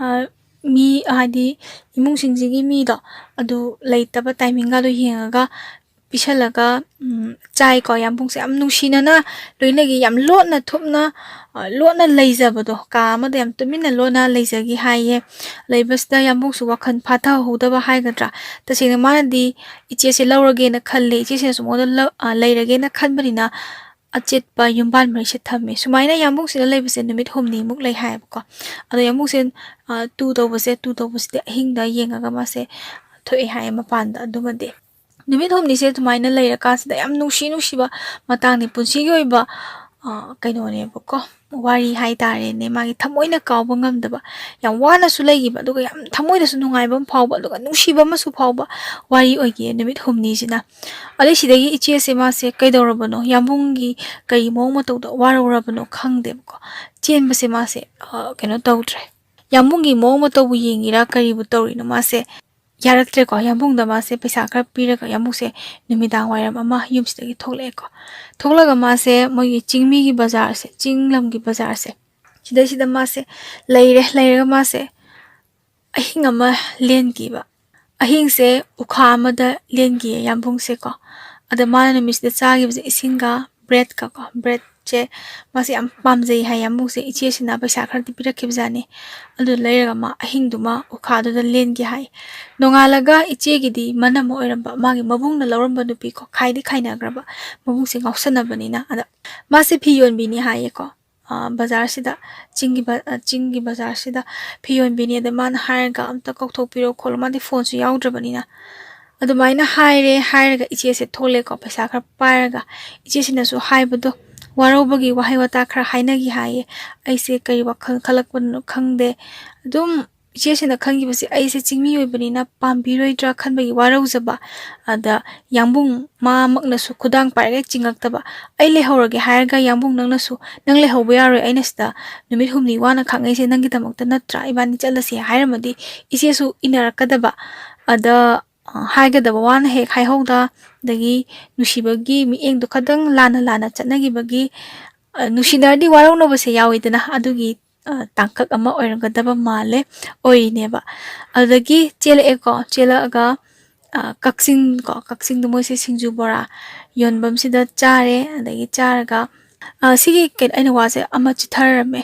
ꯑ, ꯃꯤ, ꯍꯥꯏꯗꯤ ꯏꯃꯨꯡꯁꯤꯡꯁꯤꯒꯤ ꯃꯤꯗꯣ ꯑꯗꯨ ꯂꯩꯇꯕ timing ꯒꯗꯣ ꯌꯦꯡꯉꯒ ꯄꯤꯁꯜꯂꯒ, ꯎꯝ, ꯆꯥꯏꯀꯣ꯫ ꯌꯥꯝꯕꯨꯡꯁꯦ ꯌꯥꯝ ꯅꯨꯡꯁꯤꯅꯅ ꯂꯣꯏꯅꯒꯤ, ꯌꯥꯝ ꯂꯣꯠꯅ ꯊꯨꯞꯅ, ꯑ, ꯂꯣꯠꯅ ꯂꯩꯖꯕꯗꯣ, ꯀꯥ ꯑꯃꯗ ꯌꯥꯝ ꯇꯨꯃꯤꯟꯅ ꯂꯣꯟꯅ ꯂꯩꯖꯒꯤ ꯍꯥꯏꯌꯦ꯫ ꯂꯩꯕꯁꯤꯗ ꯌꯥꯝꯕꯨꯡꯁꯨ ꯋꯥꯈꯜ ꯐꯥꯊꯍꯧꯗꯕ ꯍꯥꯏꯒꯗ꯭ꯔꯥ, ꯇꯁꯦꯡꯅ ꯃꯥꯅꯗꯤ ꯏꯆꯦꯁꯦ ꯂꯧꯔꯒꯦꯅ ꯈꯜꯂꯦ, ꯏꯆꯦꯁꯤꯅꯁꯨ ꯃꯉꯣꯟꯗ ꯂꯧ-, ꯑ, ꯂꯩꯔꯒꯦꯅ ꯈꯟꯕꯅꯤꯅ ꯑꯆꯦꯠꯄ ꯌꯨꯝꯕꯥꯟ ꯃꯔꯤꯁꯦ ꯊꯝꯃꯦ꯫ ꯁꯨꯃꯥꯏꯅ ꯌꯥꯝꯕꯨꯡꯁꯤꯅ ꯂꯩꯕꯁꯦ ꯅꯨꯃꯤꯠ ꯍꯨꯝꯅꯤꯃꯨꯛ ꯂꯩ ꯍꯥꯏꯌꯦꯕꯀꯣ꯫ ꯑꯗꯣ ꯌꯥꯝꯕꯨꯡꯁꯦ, ꯑ, ꯇꯨ ꯇꯧꯕꯁꯦ, ꯇꯨ ꯇꯧꯕꯁꯤꯗꯤ ꯑꯍꯤꯡꯗ ꯌꯦꯡꯉꯒ ꯃꯥꯁꯦ ꯊꯣꯛꯑꯦ ꯍꯥꯏꯌꯦ ꯃꯄꯥꯟꯗ꯫ ꯑꯗꯨꯃꯗꯤ ꯅꯨꯃꯤꯠ ꯍꯨꯝꯅꯤꯁꯦ ꯑꯗꯨꯃꯥꯏꯅ ꯂꯩꯔꯀꯥꯟꯁꯤꯗ ꯌꯥꯝ ꯅꯨꯡꯁꯤ ꯅꯨꯡꯁꯤꯕ ꯃꯇꯥꯡꯅꯤ, ꯄꯨꯟꯁꯤꯒꯤ ꯑꯣꯏꯕ, ꯑ, ꯀꯩꯅꯣꯅꯦꯕꯀꯣ, ꯋꯥꯔꯤ ꯍꯥꯏꯇꯥꯔꯦꯅꯦ꯫ ꯃꯥꯒꯤ ꯊꯃꯣꯏꯅ ꯀꯥꯎꯕ ꯉꯝꯗꯕ, ꯌꯥꯝ ꯋꯥꯅꯁꯨ ꯂꯩꯈꯤꯕ, ꯑꯗꯨꯒ ꯌꯥꯝ ꯊꯃꯣꯏꯗꯁꯨ ꯅꯨꯡꯉꯥꯏꯕ ꯑꯃ ꯐꯥꯎꯕ, ꯑꯗꯨꯒ ꯅꯨꯡꯁꯤꯕ ꯑꯃꯁꯨ ꯐꯥꯎꯕ ꯋꯥꯔꯤ ꯑꯣꯏꯈꯤ ꯅꯨꯃꯤꯠ ꯍꯨꯝꯅꯤꯁꯤꯅ꯫ ꯑꯗꯩ ꯁꯤꯗꯒꯤ ꯏꯆꯦꯁꯦ ꯃꯥꯁꯦ ꯀꯩꯗꯧꯔꯕꯅꯣ, ꯌꯥꯝꯕꯨꯡꯒꯤ ꯀꯔꯤ ꯃꯑꯣꯡ ꯃꯇꯧꯗ ꯋꯥꯔꯧꯔꯕꯅꯣ ꯈꯪꯗꯦꯕꯀꯣ, ꯆꯦꯟꯕꯁꯦ ꯃꯥꯁꯦ, ꯑ, ꯀꯩꯅꯣ ꯇꯧꯗ꯭ꯔꯦ꯫ ꯌꯥꯝꯕꯨꯡꯒꯤ ꯃꯑꯣꯡ ꯃꯇꯧꯕꯨ ꯌꯦꯡꯉꯤꯔꯥ ꯀꯔꯤꯕꯨ ꯇꯧꯔꯤꯅꯣ, ꯃꯥꯁꯦ ꯌꯥꯔꯛꯇ꯭ꯔꯦꯀꯣ꯫ ꯌꯥꯝꯕꯨꯡꯗ ꯃꯥꯁꯦ ꯄꯩꯁꯥ ꯈꯔ ꯄꯤꯔꯒ ꯌꯥꯝꯕꯨꯡꯁꯦ ꯅꯨꯃꯤꯗꯥꯡ ꯋꯥꯏꯔꯝ ꯑꯃ ꯌꯨꯝꯁꯤꯗꯒꯤ ꯊꯣꯛꯂꯛꯑꯦꯀꯣ꯫ ꯊꯣꯛꯂꯒ ꯃꯥꯁꯦ ꯃꯣꯏꯒꯤ ꯆꯤꯡꯃꯤꯒꯤ ꯕꯖꯥꯔꯁꯦ, ꯆꯤꯡ ꯂꯝꯒꯤ ꯕꯖꯥꯔꯁꯦ, ꯁꯤꯗꯩꯁꯤꯗ ꯃꯥꯁꯦ ꯂꯩꯔꯦ꯫ ꯂꯩꯔꯒ ꯃꯥꯁꯦ ꯑꯍꯤꯡ ꯑꯃ ꯂꯦꯟꯈꯤꯕ꯫ ꯑꯍꯤꯡꯁꯦ ꯎꯈꯥ ꯑꯃꯗ ꯂꯦꯟꯈꯤꯌꯦ ꯌꯥꯝꯕꯨꯡꯁꯦꯀꯣ꯫ ꯑꯗ ꯃꯥꯅ ꯅꯨꯃꯤꯠꯁꯤꯗ ꯆꯥꯈꯤꯕꯁꯦ ꯏꯁꯤꯡꯒ ꯕ꯭ꯔꯦꯗꯀ ꯀꯣ꯫ ꯕ꯭ꯔꯦꯗꯁꯦ ꯃꯥꯁꯦ ꯌꯥꯝ ꯄꯥꯝꯖꯩ ꯍꯥꯏ ꯌꯥꯝꯕꯨꯡꯁꯦ꯫ ꯏꯆꯦꯁꯤꯅ ꯄꯩꯁꯥ ꯈꯔꯗꯤ ꯄꯤꯔꯛꯈꯤꯕꯖꯥꯠꯅꯤ꯫ ꯑꯗꯨ ꯂꯩꯔꯒ ꯃꯥ ꯑꯍꯤꯡꯗꯨꯃ ꯎꯈꯥꯗꯨꯗ ꯂꯦꯟꯒꯦ ꯍꯥꯏ꯫ ꯅꯣꯡꯉꯥꯜꯂꯒ ꯏꯆꯦꯒꯤꯗꯤ ꯃꯅꯝ ꯑꯃ ꯑꯣꯏꯔꯝꯕ, ꯃꯥꯒꯤ ꯃꯕꯨꯡꯅ ꯂꯧꯔꯝꯕ ꯅꯨꯄꯤ ꯀꯣ, ꯈꯥꯏꯗꯤ ꯈꯥꯏꯅꯈ꯭ꯔꯕ, ꯃꯕꯨꯡꯁꯦ ꯉꯥꯎꯁꯟꯅꯕꯅꯤꯅ꯫ ꯑꯗ ꯃꯥꯁꯦ ꯐꯤ ꯌꯣꯟꯕꯤꯅꯤ ꯍꯥꯏꯌꯦꯀꯣ꯫ ꯑ, ꯕꯖꯥꯔꯁꯤꯗ, ꯆꯤꯡꯒꯤ ꯕ-, ꯑ, ꯆꯤꯡꯒꯤ ꯕꯖꯥꯔꯁꯤꯗ ꯐꯤ ꯌꯣꯟꯕꯤꯅꯤ꯫ ꯑꯗ ꯃꯥꯅ ꯍꯥꯏꯔꯒ, "ꯑꯝꯇ ꯀꯧꯊꯣꯛꯄꯤꯔꯣ ꯈꯣꯠꯂꯣ", ꯃꯥꯗꯤ ꯐꯣꯟꯁꯨ ꯌꯥꯎꯗ꯭ꯔꯕꯅꯤꯅ꯫ ꯑꯗꯨꯃꯥꯏꯅ ꯍꯥꯏꯔꯦ꯫ ꯍꯥꯏꯔꯒ ꯏꯆꯦꯁꯦ ꯊꯣꯛꯂꯦꯀꯣ, ꯄꯩꯁꯥ ꯈꯔ ꯄꯥꯏꯔꯒ꯫ ꯏꯆꯦꯁꯤꯅꯁꯨ ꯍꯥꯏꯕꯗꯣ, ꯋꯥꯔꯧꯕꯒꯤ ꯋꯥꯍꯩ ꯋꯥꯇꯥ ꯈꯔ ꯍꯥꯏꯅꯈꯤ ꯍꯥꯏꯌꯦ꯫ ꯑꯩꯁꯦ ꯀꯔꯤ ꯋꯥꯈꯜ ꯈꯜꯂꯛꯄꯅꯣ ꯈꯪꯗꯦ꯫ ꯑꯗꯨꯝ ꯏꯆꯦꯁꯤꯅ ꯈꯟꯈꯤꯕꯁꯦ, ꯑꯩꯁꯦ ꯆꯤꯡꯃꯤ ꯑꯣꯏꯕꯅꯤꯅ ꯄꯥꯝꯕꯤꯔꯣꯏꯗ꯭ꯔꯥ ꯈꯟꯕꯒꯤ ꯋꯥꯔꯧꯖꯕ, ꯑꯗ ꯌꯥꯝꯕꯨꯡ ꯃꯥꯃꯛꯅꯁꯨ ꯈꯨꯗꯥꯡ ꯄꯥꯏꯔꯒ ꯆꯤꯡꯉꯛꯇꯕ꯫ ꯑꯩ ꯂꯩꯍꯧꯔꯒꯦ ꯍꯥꯏꯔꯒ ꯌꯥꯝꯕꯨꯡ ꯅꯪꯅꯁꯨ, "ꯅꯪ ꯂꯩꯍꯧꯕ ꯌꯥꯔꯣꯏ, ꯑꯩꯅ ꯁꯤꯗ ꯅꯨꯃꯤꯠ ꯍꯨꯝꯅꯤ ꯋꯥꯅ ꯈꯥꯡꯉꯛꯏꯁꯦ ꯅꯪꯒꯤꯗꯃꯛꯇ ꯅꯠꯇ꯭ꯔꯥ? ꯏꯕꯥꯅꯤ ꯆꯠꯂꯁꯦ" ꯍꯥꯏꯔꯝꯃꯗꯤ ꯏꯆꯦꯁꯨ ꯏꯟꯅꯔꯛꯀꯗꯕ꯫ ꯑꯗ, ꯑ, ꯍꯥꯏꯒꯗꯕ ꯋꯥꯅ ꯍꯦꯛ ꯍꯥꯏꯍꯧꯗ, ꯑꯗꯒꯤ ꯅꯨꯡꯁꯤꯕꯒꯤ ꯃꯤꯠꯌꯦꯡꯗꯣ ꯈꯇꯪ ꯂꯥꯟꯅ ꯂꯥꯟꯅ ꯆꯠꯅꯈꯤꯕꯒꯤ, ꯑ, ꯅꯨꯡꯁꯤꯅꯔꯗꯤ ꯋꯥꯔꯧꯅꯕꯁꯦ ꯌꯥꯎꯋꯤꯗꯅ, ꯑꯗꯨꯒꯤ, ꯑ, ꯇꯥꯡꯀꯛ ꯑꯃ ꯑꯣꯏꯔꯝꯒꯗꯕ ꯃꯥꯜꯂꯦ, ꯑꯣꯏꯔꯤꯅꯦꯕ꯫ ꯑꯗꯨꯗꯒꯤ ꯆꯦꯜꯂꯛꯑꯦꯀꯣ, ꯆꯦꯜꯂꯛꯑꯒ, ꯀꯛꯆꯤꯡ ꯀꯣ, ꯀꯛꯆꯤꯡꯗ ꯃꯣꯏꯁꯦ ꯁꯤꯡꯖꯨ ꯕꯣꯔꯥ ꯌꯣꯟꯐꯝꯁꯤꯗ ꯆꯥꯔꯦ꯫ ꯑꯗꯒꯤ ꯆꯥꯔꯒ ꯁꯤꯒꯤ ꯀꯩꯅꯣ, ꯑꯩꯅ ꯋꯥꯁꯦ ꯑꯃ ꯆꯤꯊꯔꯝꯃꯦ꯫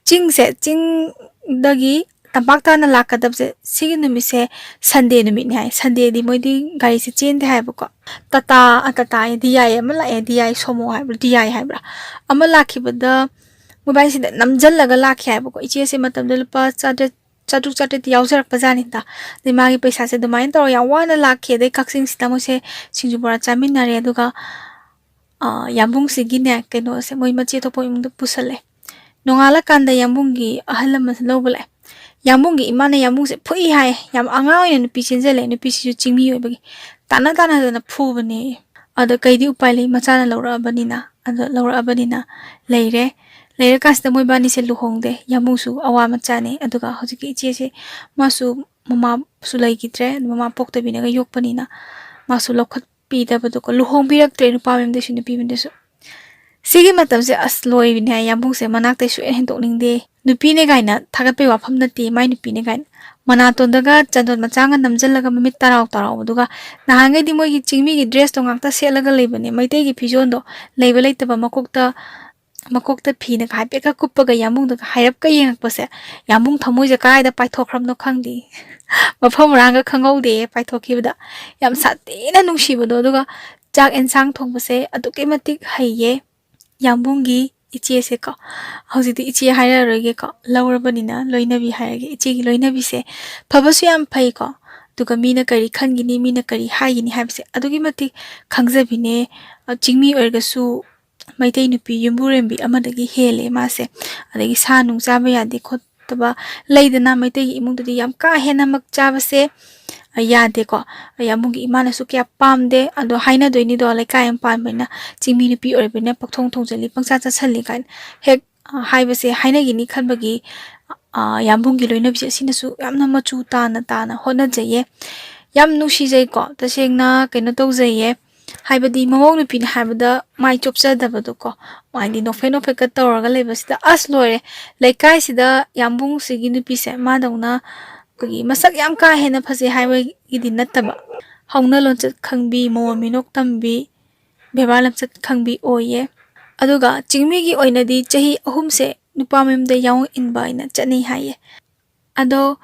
ꯆꯤꯡꯁꯦ, ꯆꯤꯡꯗꯒꯤ ꯇꯝꯄꯥꯛ ꯇꯥꯟꯅ ꯂꯥꯛꯀꯗꯕꯁꯦ ꯁꯤꯒꯤ ꯅꯨꯃꯤꯠꯁꯦ ꯁꯟꯗꯦ ꯅꯨꯃꯤꯠꯅꯤ ꯍꯥꯏ꯫ ꯁꯟꯗꯦꯗꯤ ꯃꯣꯏꯗꯤ ꯒꯥꯔꯤꯁꯦ ꯆꯦꯟꯗꯦ ꯍꯥꯏꯕꯀꯣ꯫ ꯇꯥꯇꯥ, ꯇꯥꯇꯥ ꯗꯤ ꯑꯥꯏ ꯑꯃ ꯂꯥꯛꯑꯦ, ꯗꯤ ꯑꯥꯏ ꯁꯣꯃꯣ ꯍꯥꯏꯕ꯭ꯔꯥ, ꯗꯤ ꯑꯥꯏ ꯍꯥꯏꯕ꯭ꯔꯥ, ꯑꯃ ꯂꯥꯛꯈꯤꯕꯗ ꯃꯣꯏꯕꯥꯅꯤꯁꯤꯗ ꯅꯝꯁꯤꯜꯂꯒ ꯂꯥꯛꯈꯤ ꯍꯥꯏꯕꯀꯣ꯫ ꯏꯆꯦꯁꯦ ꯃꯇꯝꯗꯨꯗ ꯂꯨꯄꯥ ꯆꯥꯇ꯭ꯔꯦꯠ, ꯆꯥꯇ꯭ꯔꯨꯛ ꯆꯥꯇ꯭ꯔꯦꯠꯇꯤ ꯌꯥꯎꯖꯔꯛꯄ ꯖꯥꯠꯅꯤꯗ꯫ ꯑꯗꯩ ꯃꯥꯒꯤ ꯄꯩꯁꯥꯁꯦ ꯑꯗꯨꯃꯥꯏꯅ ꯇꯧꯔꯒ ꯌꯥꯝ ꯋꯥꯅ ꯂꯥꯛꯈꯤ꯫ ꯑꯗꯩ ꯀꯛꯆꯤꯡꯁꯤꯗ ꯃꯣꯏꯁꯦ ꯁꯤꯡꯖꯨ ꯕꯣꯔꯥ ꯆꯥꯃꯤꯟꯅꯔꯦ꯫ ꯑꯗꯨꯒ ꯌꯥꯝꯕꯨꯡꯁꯤꯒꯤꯅꯦ ꯀꯩꯅꯣꯁꯦ ꯃꯣꯏ ꯃꯆꯦ ꯊꯣꯛꯄ ꯏꯃꯨꯡꯗ ꯄꯨꯁꯜꯂꯦ꯫ ꯅꯣꯡꯉꯥꯜꯂꯀꯥꯟꯗ ꯌꯥꯝꯕꯨꯡꯒꯤ ꯑꯍꯜ ꯑꯃꯁꯨ ꯂꯧꯕ ꯂꯥꯛꯑꯦ꯫ ꯌꯥꯝꯕꯨꯡꯒꯤ ꯏꯃꯥꯅ ꯌꯥꯝꯕꯨꯡꯁꯦ ꯐꯨꯏ ꯍꯥꯏ꯫ ꯌꯥꯝ ꯑꯉꯥꯡ ꯑꯣꯏꯅ ꯅꯨꯄꯤ ꯆꯦꯟꯁꯤꯜꯂꯦ꯫ ꯅꯨꯄꯤꯁꯤꯁꯨ ꯆꯤꯡꯃꯤ ꯑꯣꯏꯕꯒꯤ ꯇꯥꯟꯅ ꯇꯥꯟꯅꯗꯅ ꯐꯨꯕꯅꯦ꯫ ꯑꯗ ꯀꯩꯗꯤ ꯎꯄꯥꯏ ꯂꯩ, ꯃꯆꯥꯅ ꯂꯧꯔꯛꯑꯕꯅꯤꯅ꯫ ꯑꯗ ꯂꯧꯔꯛꯑꯕꯅꯤꯅ ꯂꯩꯔꯦ꯫ ꯂꯩꯔꯀꯥꯟꯁꯤꯗ ꯃꯣꯏꯕꯥꯅꯤꯁꯦ ꯂꯨꯍꯣꯡꯗꯦ꯫ ꯌꯥꯝꯕꯨꯡꯁꯨ ꯑꯋꯥ ꯃꯆꯥꯅꯦ꯫ ꯑꯗꯨꯒ ꯍꯧꯖꯤꯛꯀꯤ ꯏꯆꯦꯁꯦ, ꯃꯥꯁꯨ ꯃꯃꯥꯁꯨ ꯂꯩꯈꯤꯗ꯭ꯔꯦ꯫ ꯃꯃꯥ ꯄꯣꯛꯇꯕꯤꯅꯒ ꯌꯣꯛꯄꯅꯤꯅ ꯃꯥꯁꯨ ꯂꯧꯈꯠꯄꯤꯗꯕꯗꯣꯀꯣ, ꯂꯨꯍꯣꯡꯕꯤꯔꯛꯇ꯭ꯔꯦ ꯅꯨꯄꯥ ꯃꯌꯨꯝꯗꯁꯨ ꯅꯨꯄꯤ ꯃꯌꯨꯝꯗꯁꯨ꯫ ꯁꯤꯒꯤ ꯃꯇꯝꯁꯦ ꯑꯁ ꯂꯣꯏꯕꯤꯅꯦ ꯍꯥꯏ, ꯌꯥꯝꯕꯨꯡꯁꯦ ꯃꯅꯥꯛꯇꯩ ꯁꯨꯛꯍꯦꯟ ꯍꯦꯟꯗꯣꯛꯅꯤꯡꯗꯦ꯫ ꯅꯨꯄꯤꯅꯦ ꯀꯥꯏꯅ ꯊꯥꯒꯠꯄꯩ ꯋꯥꯐꯝ ꯅꯠꯇꯦ, ꯃꯥꯏ ꯅꯨꯄꯤꯅꯦ ꯀꯥꯏꯅ꯫ ꯃꯅꯥꯇꯣꯟꯗꯒ ꯆꯟꯗꯣꯟ ꯃꯆꯥꯒ ꯅꯝꯁꯤꯜꯂꯒ ꯃꯃꯤꯠ ꯇꯔꯥꯎ ꯇꯔꯥꯎꯕꯗꯨꯒ꯫ ꯅꯍꯥꯟꯈꯩꯗꯤ ꯃꯣꯏꯒꯤ ꯆꯤꯡꯃꯤꯒꯤ ꯗ꯭ꯔꯦꯁꯇꯣ ꯉꯥꯛꯇ ꯁꯦꯠꯂꯒ ꯂꯩꯕꯅꯦ, ꯃꯩꯇꯩꯒꯤ ꯐꯤꯖꯣꯜꯗꯣ ꯂꯩꯕ ꯂꯩꯇꯕ ꯃꯀꯣꯛꯇ, ꯃꯀꯣꯛꯇ ꯐꯤꯅꯒ ꯍꯥꯏꯐꯦꯠꯀ ꯀꯨꯞꯄꯒ ꯌꯥꯝꯕꯨꯡꯗꯒ ꯍꯥꯏꯔꯞꯀ ꯌꯦꯡꯉꯛꯄꯁꯦ꯫ ꯌꯥꯝꯕꯨꯡ ꯊꯃꯣꯏꯁꯦ ꯀꯗꯥꯏꯗ ꯄꯥꯏꯊꯣꯛꯈ꯭ꯔꯕꯅꯣ ꯈꯪꯗꯦ꯫ ꯃꯐꯝ ꯃꯔꯥꯡꯒ ꯈꯪꯍꯧꯗꯦ ꯄꯥꯏꯊꯣꯛꯈꯤꯕꯗ꯫ ꯌꯥꯝ ꯁꯥꯊꯤꯅ ꯅꯨꯡꯁꯤꯕꯗꯣ꯫ ꯑꯗꯨꯒ ꯆꯥꯛ ꯑꯦꯟꯁꯥꯡ ꯊꯣꯡꯕꯁꯦ ꯑꯗꯨꯛꯀꯤ ꯃꯇꯤꯛ ꯍꯩꯌꯦ ꯌꯥꯝꯕꯨꯡꯒꯤ ꯏꯆꯦꯁꯦꯀꯣ꯫ ꯍꯧꯖꯤꯛꯇꯤ ꯏꯆꯦ ꯍꯥꯏꯔꯔꯣꯏꯒꯦꯀꯣ, ꯂꯧꯔꯕꯅꯤꯅ ꯂꯣꯏꯅꯕꯤ ꯍꯥꯏꯔꯒꯦ꯫ ꯏꯆꯦꯒꯤ ꯂꯣꯏꯅꯕꯤꯁꯦ ꯐꯕꯁꯨ ꯌꯥꯝ ꯐꯩꯀꯣ꯫ ꯑꯗꯨꯒ ꯃꯤꯅ ꯀꯔꯤ ꯈꯟꯒꯤꯅꯤ, ꯃꯤꯅ ꯀꯔꯤ ꯍꯥꯏꯒꯤꯅꯤ ꯍꯥꯏꯕꯁꯦ ꯑꯗꯨꯛꯀꯤ ꯃꯇꯤꯛ ꯈꯪꯖꯕꯤꯅꯦ꯫ ꯑ, ꯆꯤꯡꯃꯤ ꯑꯣꯏꯔꯒꯁꯨ ꯃꯩꯇꯩ ꯅꯨꯄꯤ ꯌꯨꯝꯕꯨꯔꯦꯝꯕꯤ ꯑꯃꯗꯒꯤ ꯍꯦꯜꯂꯦ ꯃꯥꯁꯦ꯫ ꯑꯗꯒꯤ ꯁꯥ ꯅꯨꯡ ꯆꯥꯕ ꯌꯥꯗꯦ ꯈꯣꯠꯇꯕ ꯂꯩꯗꯅ, ꯃꯩꯇꯩꯒꯤ ꯏꯃꯨꯡꯗꯗꯤ ꯌꯥꯝ ꯀꯥ ꯍꯦꯟꯅꯃꯛ ꯆꯥꯕꯁꯦ, ꯑ, ꯌꯥꯗꯦꯀꯣ꯫ ꯑ, ꯌꯥꯝꯕꯨꯡꯒꯤ ꯏꯃꯥꯅꯁꯨ ꯀꯌꯥ ꯄꯥꯝꯗꯦ꯫ ꯑꯗꯣ ꯍꯥꯏꯅꯗꯣꯏꯅꯤꯗꯣ, ꯂꯩꯀꯥꯏ ꯑꯃ ꯄꯥꯟꯕꯅꯤꯅ ꯆꯤꯡꯃꯤ ꯅꯨꯄꯤ ꯑꯣꯏꯔꯕꯅꯤꯅ ꯄꯪꯊꯣꯡ ꯊꯣꯡꯖꯜꯂꯤ, ꯄꯪꯆꯥ ꯆꯥꯁꯜꯂꯤ ꯀꯥꯏꯅ ꯍꯦꯛ, ꯑ, ꯍꯥꯏꯕꯁꯦ ꯍꯥꯏꯅꯒꯤꯅꯤ ꯈꯟꯕꯒꯤ, ꯑ, ꯌꯥꯝꯕꯨꯡꯒꯤ ꯂꯣꯏꯅꯕꯤꯁꯦ ꯑꯁꯤꯅꯁꯨ ꯌꯥꯝꯅ ꯃꯆꯨ ꯇꯥꯅ ꯇꯥꯅ ꯍꯣꯠꯅꯖꯩꯌꯦ꯫ ꯌꯥꯝ ꯅꯨꯡꯁꯤꯖꯩꯀꯣ, ꯇꯁꯦꯡꯅ ꯀꯩꯅꯣ ꯇꯧꯖꯩꯌꯦ꯫ ꯍꯥꯏꯕꯗꯤ ꯃꯃꯧ ꯅꯨꯄꯤꯅꯤ ꯍꯥꯏꯕꯗ ꯃꯥꯏ ꯆꯣꯞꯆꯗꯕꯗꯣꯀꯣ, ꯍꯥꯏꯗꯤ ꯅꯣꯛꯐꯦꯠ ꯅꯣꯛꯐꯦꯠꯀ ꯇꯧꯔꯒ ꯂꯩꯕꯁꯤꯗ ꯑꯁ ꯂꯣꯏꯔꯦ꯫ ꯂꯩꯀꯥꯏꯁꯤꯗ ꯌꯥꯝꯕꯨꯡꯁꯤꯒꯤ ꯅꯨꯄꯤꯁꯦ ꯃꯥꯗꯧꯅ ꯑꯩꯈꯣꯏꯒꯤ ꯃꯁꯛ ꯌꯥꯝ ꯀꯥ ꯍꯦꯟꯅ ꯐꯖꯩ ꯍꯥꯏꯕꯒꯤꯗꯤ ꯅꯠꯇꯕ, ꯍꯧꯅ ꯂꯣꯟꯆꯠ ꯈꯪꯕꯤ, ꯃꯣꯟ ꯃꯤꯅꯣꯛ ꯇꯝꯕꯤ, ꯕꯦꯕꯥꯔ ꯂꯝꯆꯠ ꯈꯪꯕꯤ ꯑꯣꯏꯌꯦ꯫ ꯑꯗꯨꯒ ꯆꯤꯡꯃꯤꯒꯤ ꯑꯣꯏꯅꯗꯤ ꯆꯍꯤ ꯑꯍꯨꯝꯁꯦ ꯅꯨꯄꯥ ꯃꯌꯨꯝꯗ ꯌꯥꯑꯣꯡ ꯏꯟꯕ ꯍꯥꯏꯅ ꯆꯠꯅꯩ ꯍꯥꯏꯌꯦ꯫ ꯑꯗꯣ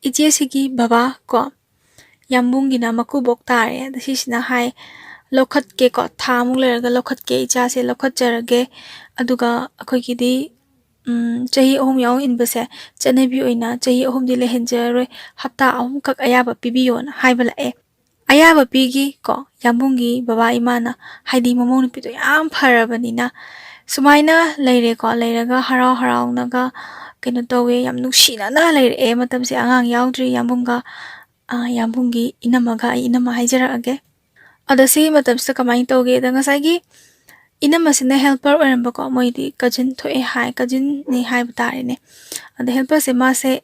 ꯏꯆꯦꯁꯤꯒꯤ ꯕꯕꯥ ꯀꯣ, ꯌꯥꯝꯕꯨꯡꯒꯤꯅ ꯃꯀꯨꯕꯣꯛ ꯇꯥꯔꯦ꯫ ꯑꯗ ꯁꯤꯁꯤꯅ ꯍꯥꯏ, "ꯂꯧꯈꯠꯀꯦꯀꯣ, ꯊꯥ ꯑꯃꯨꯛ ꯂꯩꯔꯒ ꯂꯧꯈꯠꯀꯦ, ꯏꯆꯥꯁꯦ ꯂꯧꯈꯠꯆꯔꯒꯦ꯫ ꯑꯗꯨꯒ ꯑꯩꯈꯣꯏꯒꯤꯗꯤ, ꯎꯝ, ꯆꯍꯤ ꯑꯍꯨꯝ ꯌꯥꯑꯣꯡ ꯏꯟꯕꯁꯦ ꯆꯠꯅꯕꯤ ꯑꯣꯏꯅ ꯆꯍꯤ ꯑꯍꯨꯝꯗꯤ ꯂꯩꯍꯟꯖꯔꯔꯣꯏ, ꯍꯞꯇꯥ ꯑꯍꯨꯝꯈꯛ ꯑꯌꯥꯕ ꯄꯤꯕꯤꯌꯣꯅ" ꯍꯥꯏꯕ ꯂꯥꯛꯑꯦ꯫ ꯑꯌꯥꯕ ꯄꯤꯈꯤ ꯀꯣ, ꯌꯥꯝꯕꯨꯡꯒꯤ ꯕꯕꯥ ꯏꯃꯥꯅ, ꯍꯥꯏꯗꯤ ꯃꯃꯧ ꯅꯨꯄꯤꯗꯣ ꯌꯥꯝ ꯐꯔꯕꯅꯤꯅ꯫ ꯁꯨꯃꯥꯏꯅ ꯂꯩꯔꯦꯀꯣ, ꯂꯩꯔꯒ ꯍꯔꯥꯎ ꯍꯔꯥꯎꯅꯒ ꯀꯩꯅꯣ ꯇꯧꯋꯦ, ꯌꯥꯝ ꯅꯨꯡꯁꯤꯅꯅ ꯂꯩꯔꯛꯑꯦ꯫ ꯃꯇꯝꯁꯦ ꯑꯉꯥꯡ ꯌꯥꯎꯗ꯭ꯔꯤ ꯌꯥꯝꯕꯨꯡꯒ, ꯑ, ꯌꯥꯝꯕꯨꯡꯒꯤ ꯏꯅꯝꯃꯒ, ꯑꯩ ꯏꯅꯝꯃ ꯍꯥꯏꯖꯔꯛꯑꯒꯦ꯫ ꯑꯗꯣ ꯁꯤꯒꯤ ꯃꯇꯝꯁꯤꯗ ꯀꯃꯥꯏꯅ ꯇꯧꯒꯦꯗ, ꯉꯁꯥꯏꯒꯤ ꯏꯅꯝꯃꯁꯤꯅ helper ꯑꯣꯏꯔꯝꯕꯀꯣ, ꯃꯣꯏꯗꯤ cousin ꯊꯣꯛꯑꯦ ꯍꯥꯏ, cousinꯅꯤ ꯍꯥꯏꯕ ꯇꯥꯔꯦꯅꯦ꯫ ꯑꯗ helperꯁꯦ ꯃꯥꯁꯦ,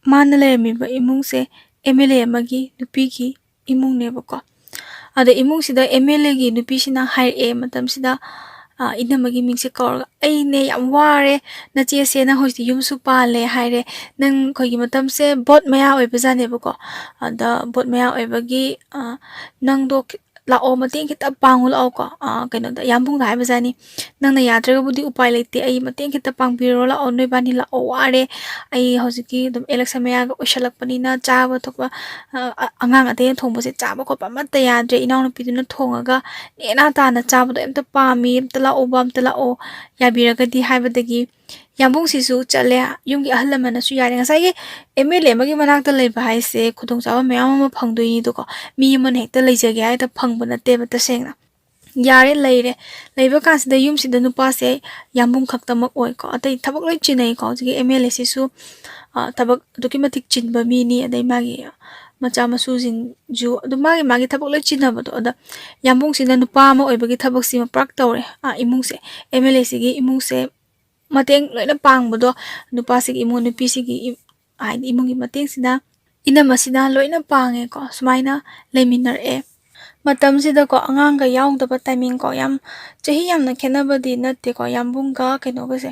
ꯃꯥꯅ ꯂꯩꯔꯝꯃꯤꯕ ꯏꯃꯨꯡꯁꯦ MLA ꯑꯃꯒꯤ ꯅꯨꯄꯤꯒꯤ ꯏꯃꯨꯡꯅꯦꯕꯀꯣ꯫ ꯑꯗ ꯏꯃꯨꯡꯁꯤꯗ MLAꯒꯤ ꯅꯨꯄꯤꯁꯤꯅ ꯍꯥꯏꯔꯛꯑꯦ ꯃꯇꯝꯁꯤꯗ, ꯑ, ꯏꯅꯝꯃꯒꯤ ꯃꯤꯡꯁꯦ ꯀꯧꯔꯒ, "ꯑꯩꯅꯦ ꯌꯥꯝ ꯋꯥꯔꯦ, ꯅꯆꯦꯁꯦ ꯅꯪ ꯍꯧꯖꯤꯛꯇꯤ ꯌꯨꯝꯁꯨ ꯄꯥꯜꯂꯦ ꯍꯥꯏꯔꯦ, ꯅꯪ ꯑꯩꯈꯣꯏꯒꯤ ꯃꯇꯝꯁꯦ vote ꯃꯌꯥ ꯑꯣꯏꯕꯖꯥꯠꯅꯦꯕꯀꯣ꯫ ꯑꯗ vote ꯃꯌꯥ ꯑꯣꯏꯕꯒꯤ, ꯑ, ꯅꯪꯗꯣ ꯈꯤ-, ꯂꯥꯛꯑꯣ, ꯃꯇꯦꯡ ꯈꯤꯇ ꯄꯥꯡꯉꯨ ꯂꯥꯛꯑꯣꯀꯣ", ꯑ, ꯀꯩꯅꯣꯗ, ꯌꯥꯝꯕꯨꯡꯗ ꯍꯥꯏꯕꯖꯥꯠꯅꯤ꯫ "ꯅꯪꯅ ꯌꯥꯗ꯭ꯔꯒꯕꯨꯗꯤ ꯎꯄꯥꯏ ꯂꯩꯇꯦ, ꯑꯩ ꯃꯇꯦꯡ ꯈꯤꯇ ꯄꯥꯡꯕꯤꯔꯣ ꯂꯥꯛꯑꯣ, ꯅꯣꯏꯕꯥꯅꯤ ꯂꯥꯛꯑꯣ, ꯋꯥꯔꯦ꯫ ꯑꯩ ꯍꯧꯖꯤꯛꯀꯤ ꯑꯗꯨꯝ election ꯃꯌꯥꯒ ꯑꯣꯏꯁꯜꯂꯛꯄꯅꯤꯅ ꯆꯥꯕ ꯊꯛꯄ, ꯑ, ꯑ-, ꯑꯉꯥꯡ ꯑꯇꯩꯅ ꯊꯣꯡꯕꯁꯦ ꯆꯥꯕ ꯈꯣꯠꯄ ꯑꯃꯠꯇ ꯌꯥꯗ꯭ꯔꯦ꯫ ꯏꯅꯥꯎꯅꯨꯄꯤꯗꯨꯅ ꯊꯣꯡꯉꯒ ꯅꯦꯅꯥ ꯇꯥꯅ ꯆꯥꯕꯗꯣ ꯑꯝꯇ ꯄꯥꯝꯃꯤ, ꯑꯝꯇ ꯂꯥꯛꯑꯣꯕ, ꯑꯝꯇ ꯂꯥꯛꯑꯣ ꯌꯥꯕꯤꯔꯒꯗꯤ" ꯍꯥꯏꯕꯗꯒꯤ ꯌꯥꯝꯕꯨꯡꯁꯤꯁꯨ ꯆꯠꯂꯦ꯫ ꯌꯨꯝꯒꯤ ꯑꯍꯜ ꯂꯃꯟꯅꯁꯨ ꯌꯥꯔꯦ꯫ ꯉꯁꯥꯏꯒꯤ MLA ꯑꯃꯒꯤ ꯃꯅꯥꯛꯇ ꯂꯩꯕ ꯍꯥꯏꯁꯦ ꯈꯨꯗꯣꯡꯆꯥꯕ ꯃꯌꯥꯝ ꯑꯃ ꯐꯪꯗꯣꯏꯅꯤꯗꯣꯀꯣ꯫ ꯃꯤ ꯑꯃꯅ ꯍꯦꯛꯇ ꯂꯩꯖꯒꯦ ꯍꯥꯏꯗ ꯐꯪꯕ ꯅꯠꯇꯦꯕ ꯇꯁꯦꯡꯅ꯫ ꯌꯥꯔꯦ, ꯂꯩꯔꯦ꯫ ꯂꯩꯕ ꯀꯥꯟꯁꯤꯗ ꯌꯨꯝꯁꯤꯗ ꯅꯨꯄꯥꯁꯦ ꯌꯥꯝꯕꯨꯡ ꯈꯛꯇꯃꯛ ꯑꯣꯏꯀꯣ꯫ ꯑꯇꯩ ꯊꯕꯛ ꯂꯣꯏ ꯆꯤꯟꯅꯩꯀꯣ꯫ ꯍꯧꯖꯤꯛꯀꯤ MLAꯁꯤꯁꯨ, ꯑ, ꯊꯕꯛ ꯑꯗꯨꯛꯀꯤ ꯃꯇꯤꯛ ꯆꯤꯟꯕ ꯃꯤꯅꯤ꯫ ꯑꯗꯩ ꯃꯥꯒꯤ ꯃꯆꯥ ꯃꯁꯨꯁꯤꯡꯁꯨ ꯑꯗꯨꯝ ꯃꯥꯒꯤ, ꯃꯥꯒꯤ ꯊꯕꯛ ꯂꯣꯏ ꯆꯤꯟꯅꯕꯗꯣ꯫ ꯑꯗ ꯌꯥꯝꯕꯨꯡꯁꯤꯅ ꯅꯨꯄꯥ ꯑꯃ ꯑꯣꯏꯕꯒꯤ ꯊꯕꯛꯁꯤꯃ ꯄꯨꯔꯥ ꯇꯧꯔꯦ꯫ ꯑ, ꯏꯃꯨꯡꯁꯦ, MLAꯁꯤꯒꯤ ꯏꯃꯨꯡꯁꯦ ꯃꯇꯦꯡ ꯂꯣꯏꯅ ꯄꯥꯡꯕꯗꯣ, ꯅꯨꯄꯥꯁꯤꯒꯤ ꯏꯃꯨꯡ, ꯅꯨꯄꯤꯁꯤꯒꯤ ꯏ-, ꯍꯥꯏꯗꯤ ꯏꯃꯨꯡꯒꯤ ꯃꯇꯦꯡꯁꯤꯅ ꯏꯅꯝꯃꯁꯤꯅ ꯂꯣꯏꯅ ꯄꯥꯡꯉꯦꯀꯣ꯫ ꯁꯨꯃꯥꯏꯅ ꯂꯩꯃꯤꯟꯅꯔꯛꯑꯦ꯫ ꯃꯇꯝꯁꯤꯗꯀꯣ, ꯑꯉꯥꯡꯒ ꯌꯥꯎꯗꯕ timing ꯀꯣ, ꯌꯥꯝ ꯆꯍꯤ ꯌꯥꯝꯅ ꯈꯦꯠꯅꯕꯗꯤ ꯅꯠꯇꯦꯀꯣ, ꯌꯥꯝꯕꯨꯡꯒ ꯀꯩꯅꯣꯒꯁꯦ꯫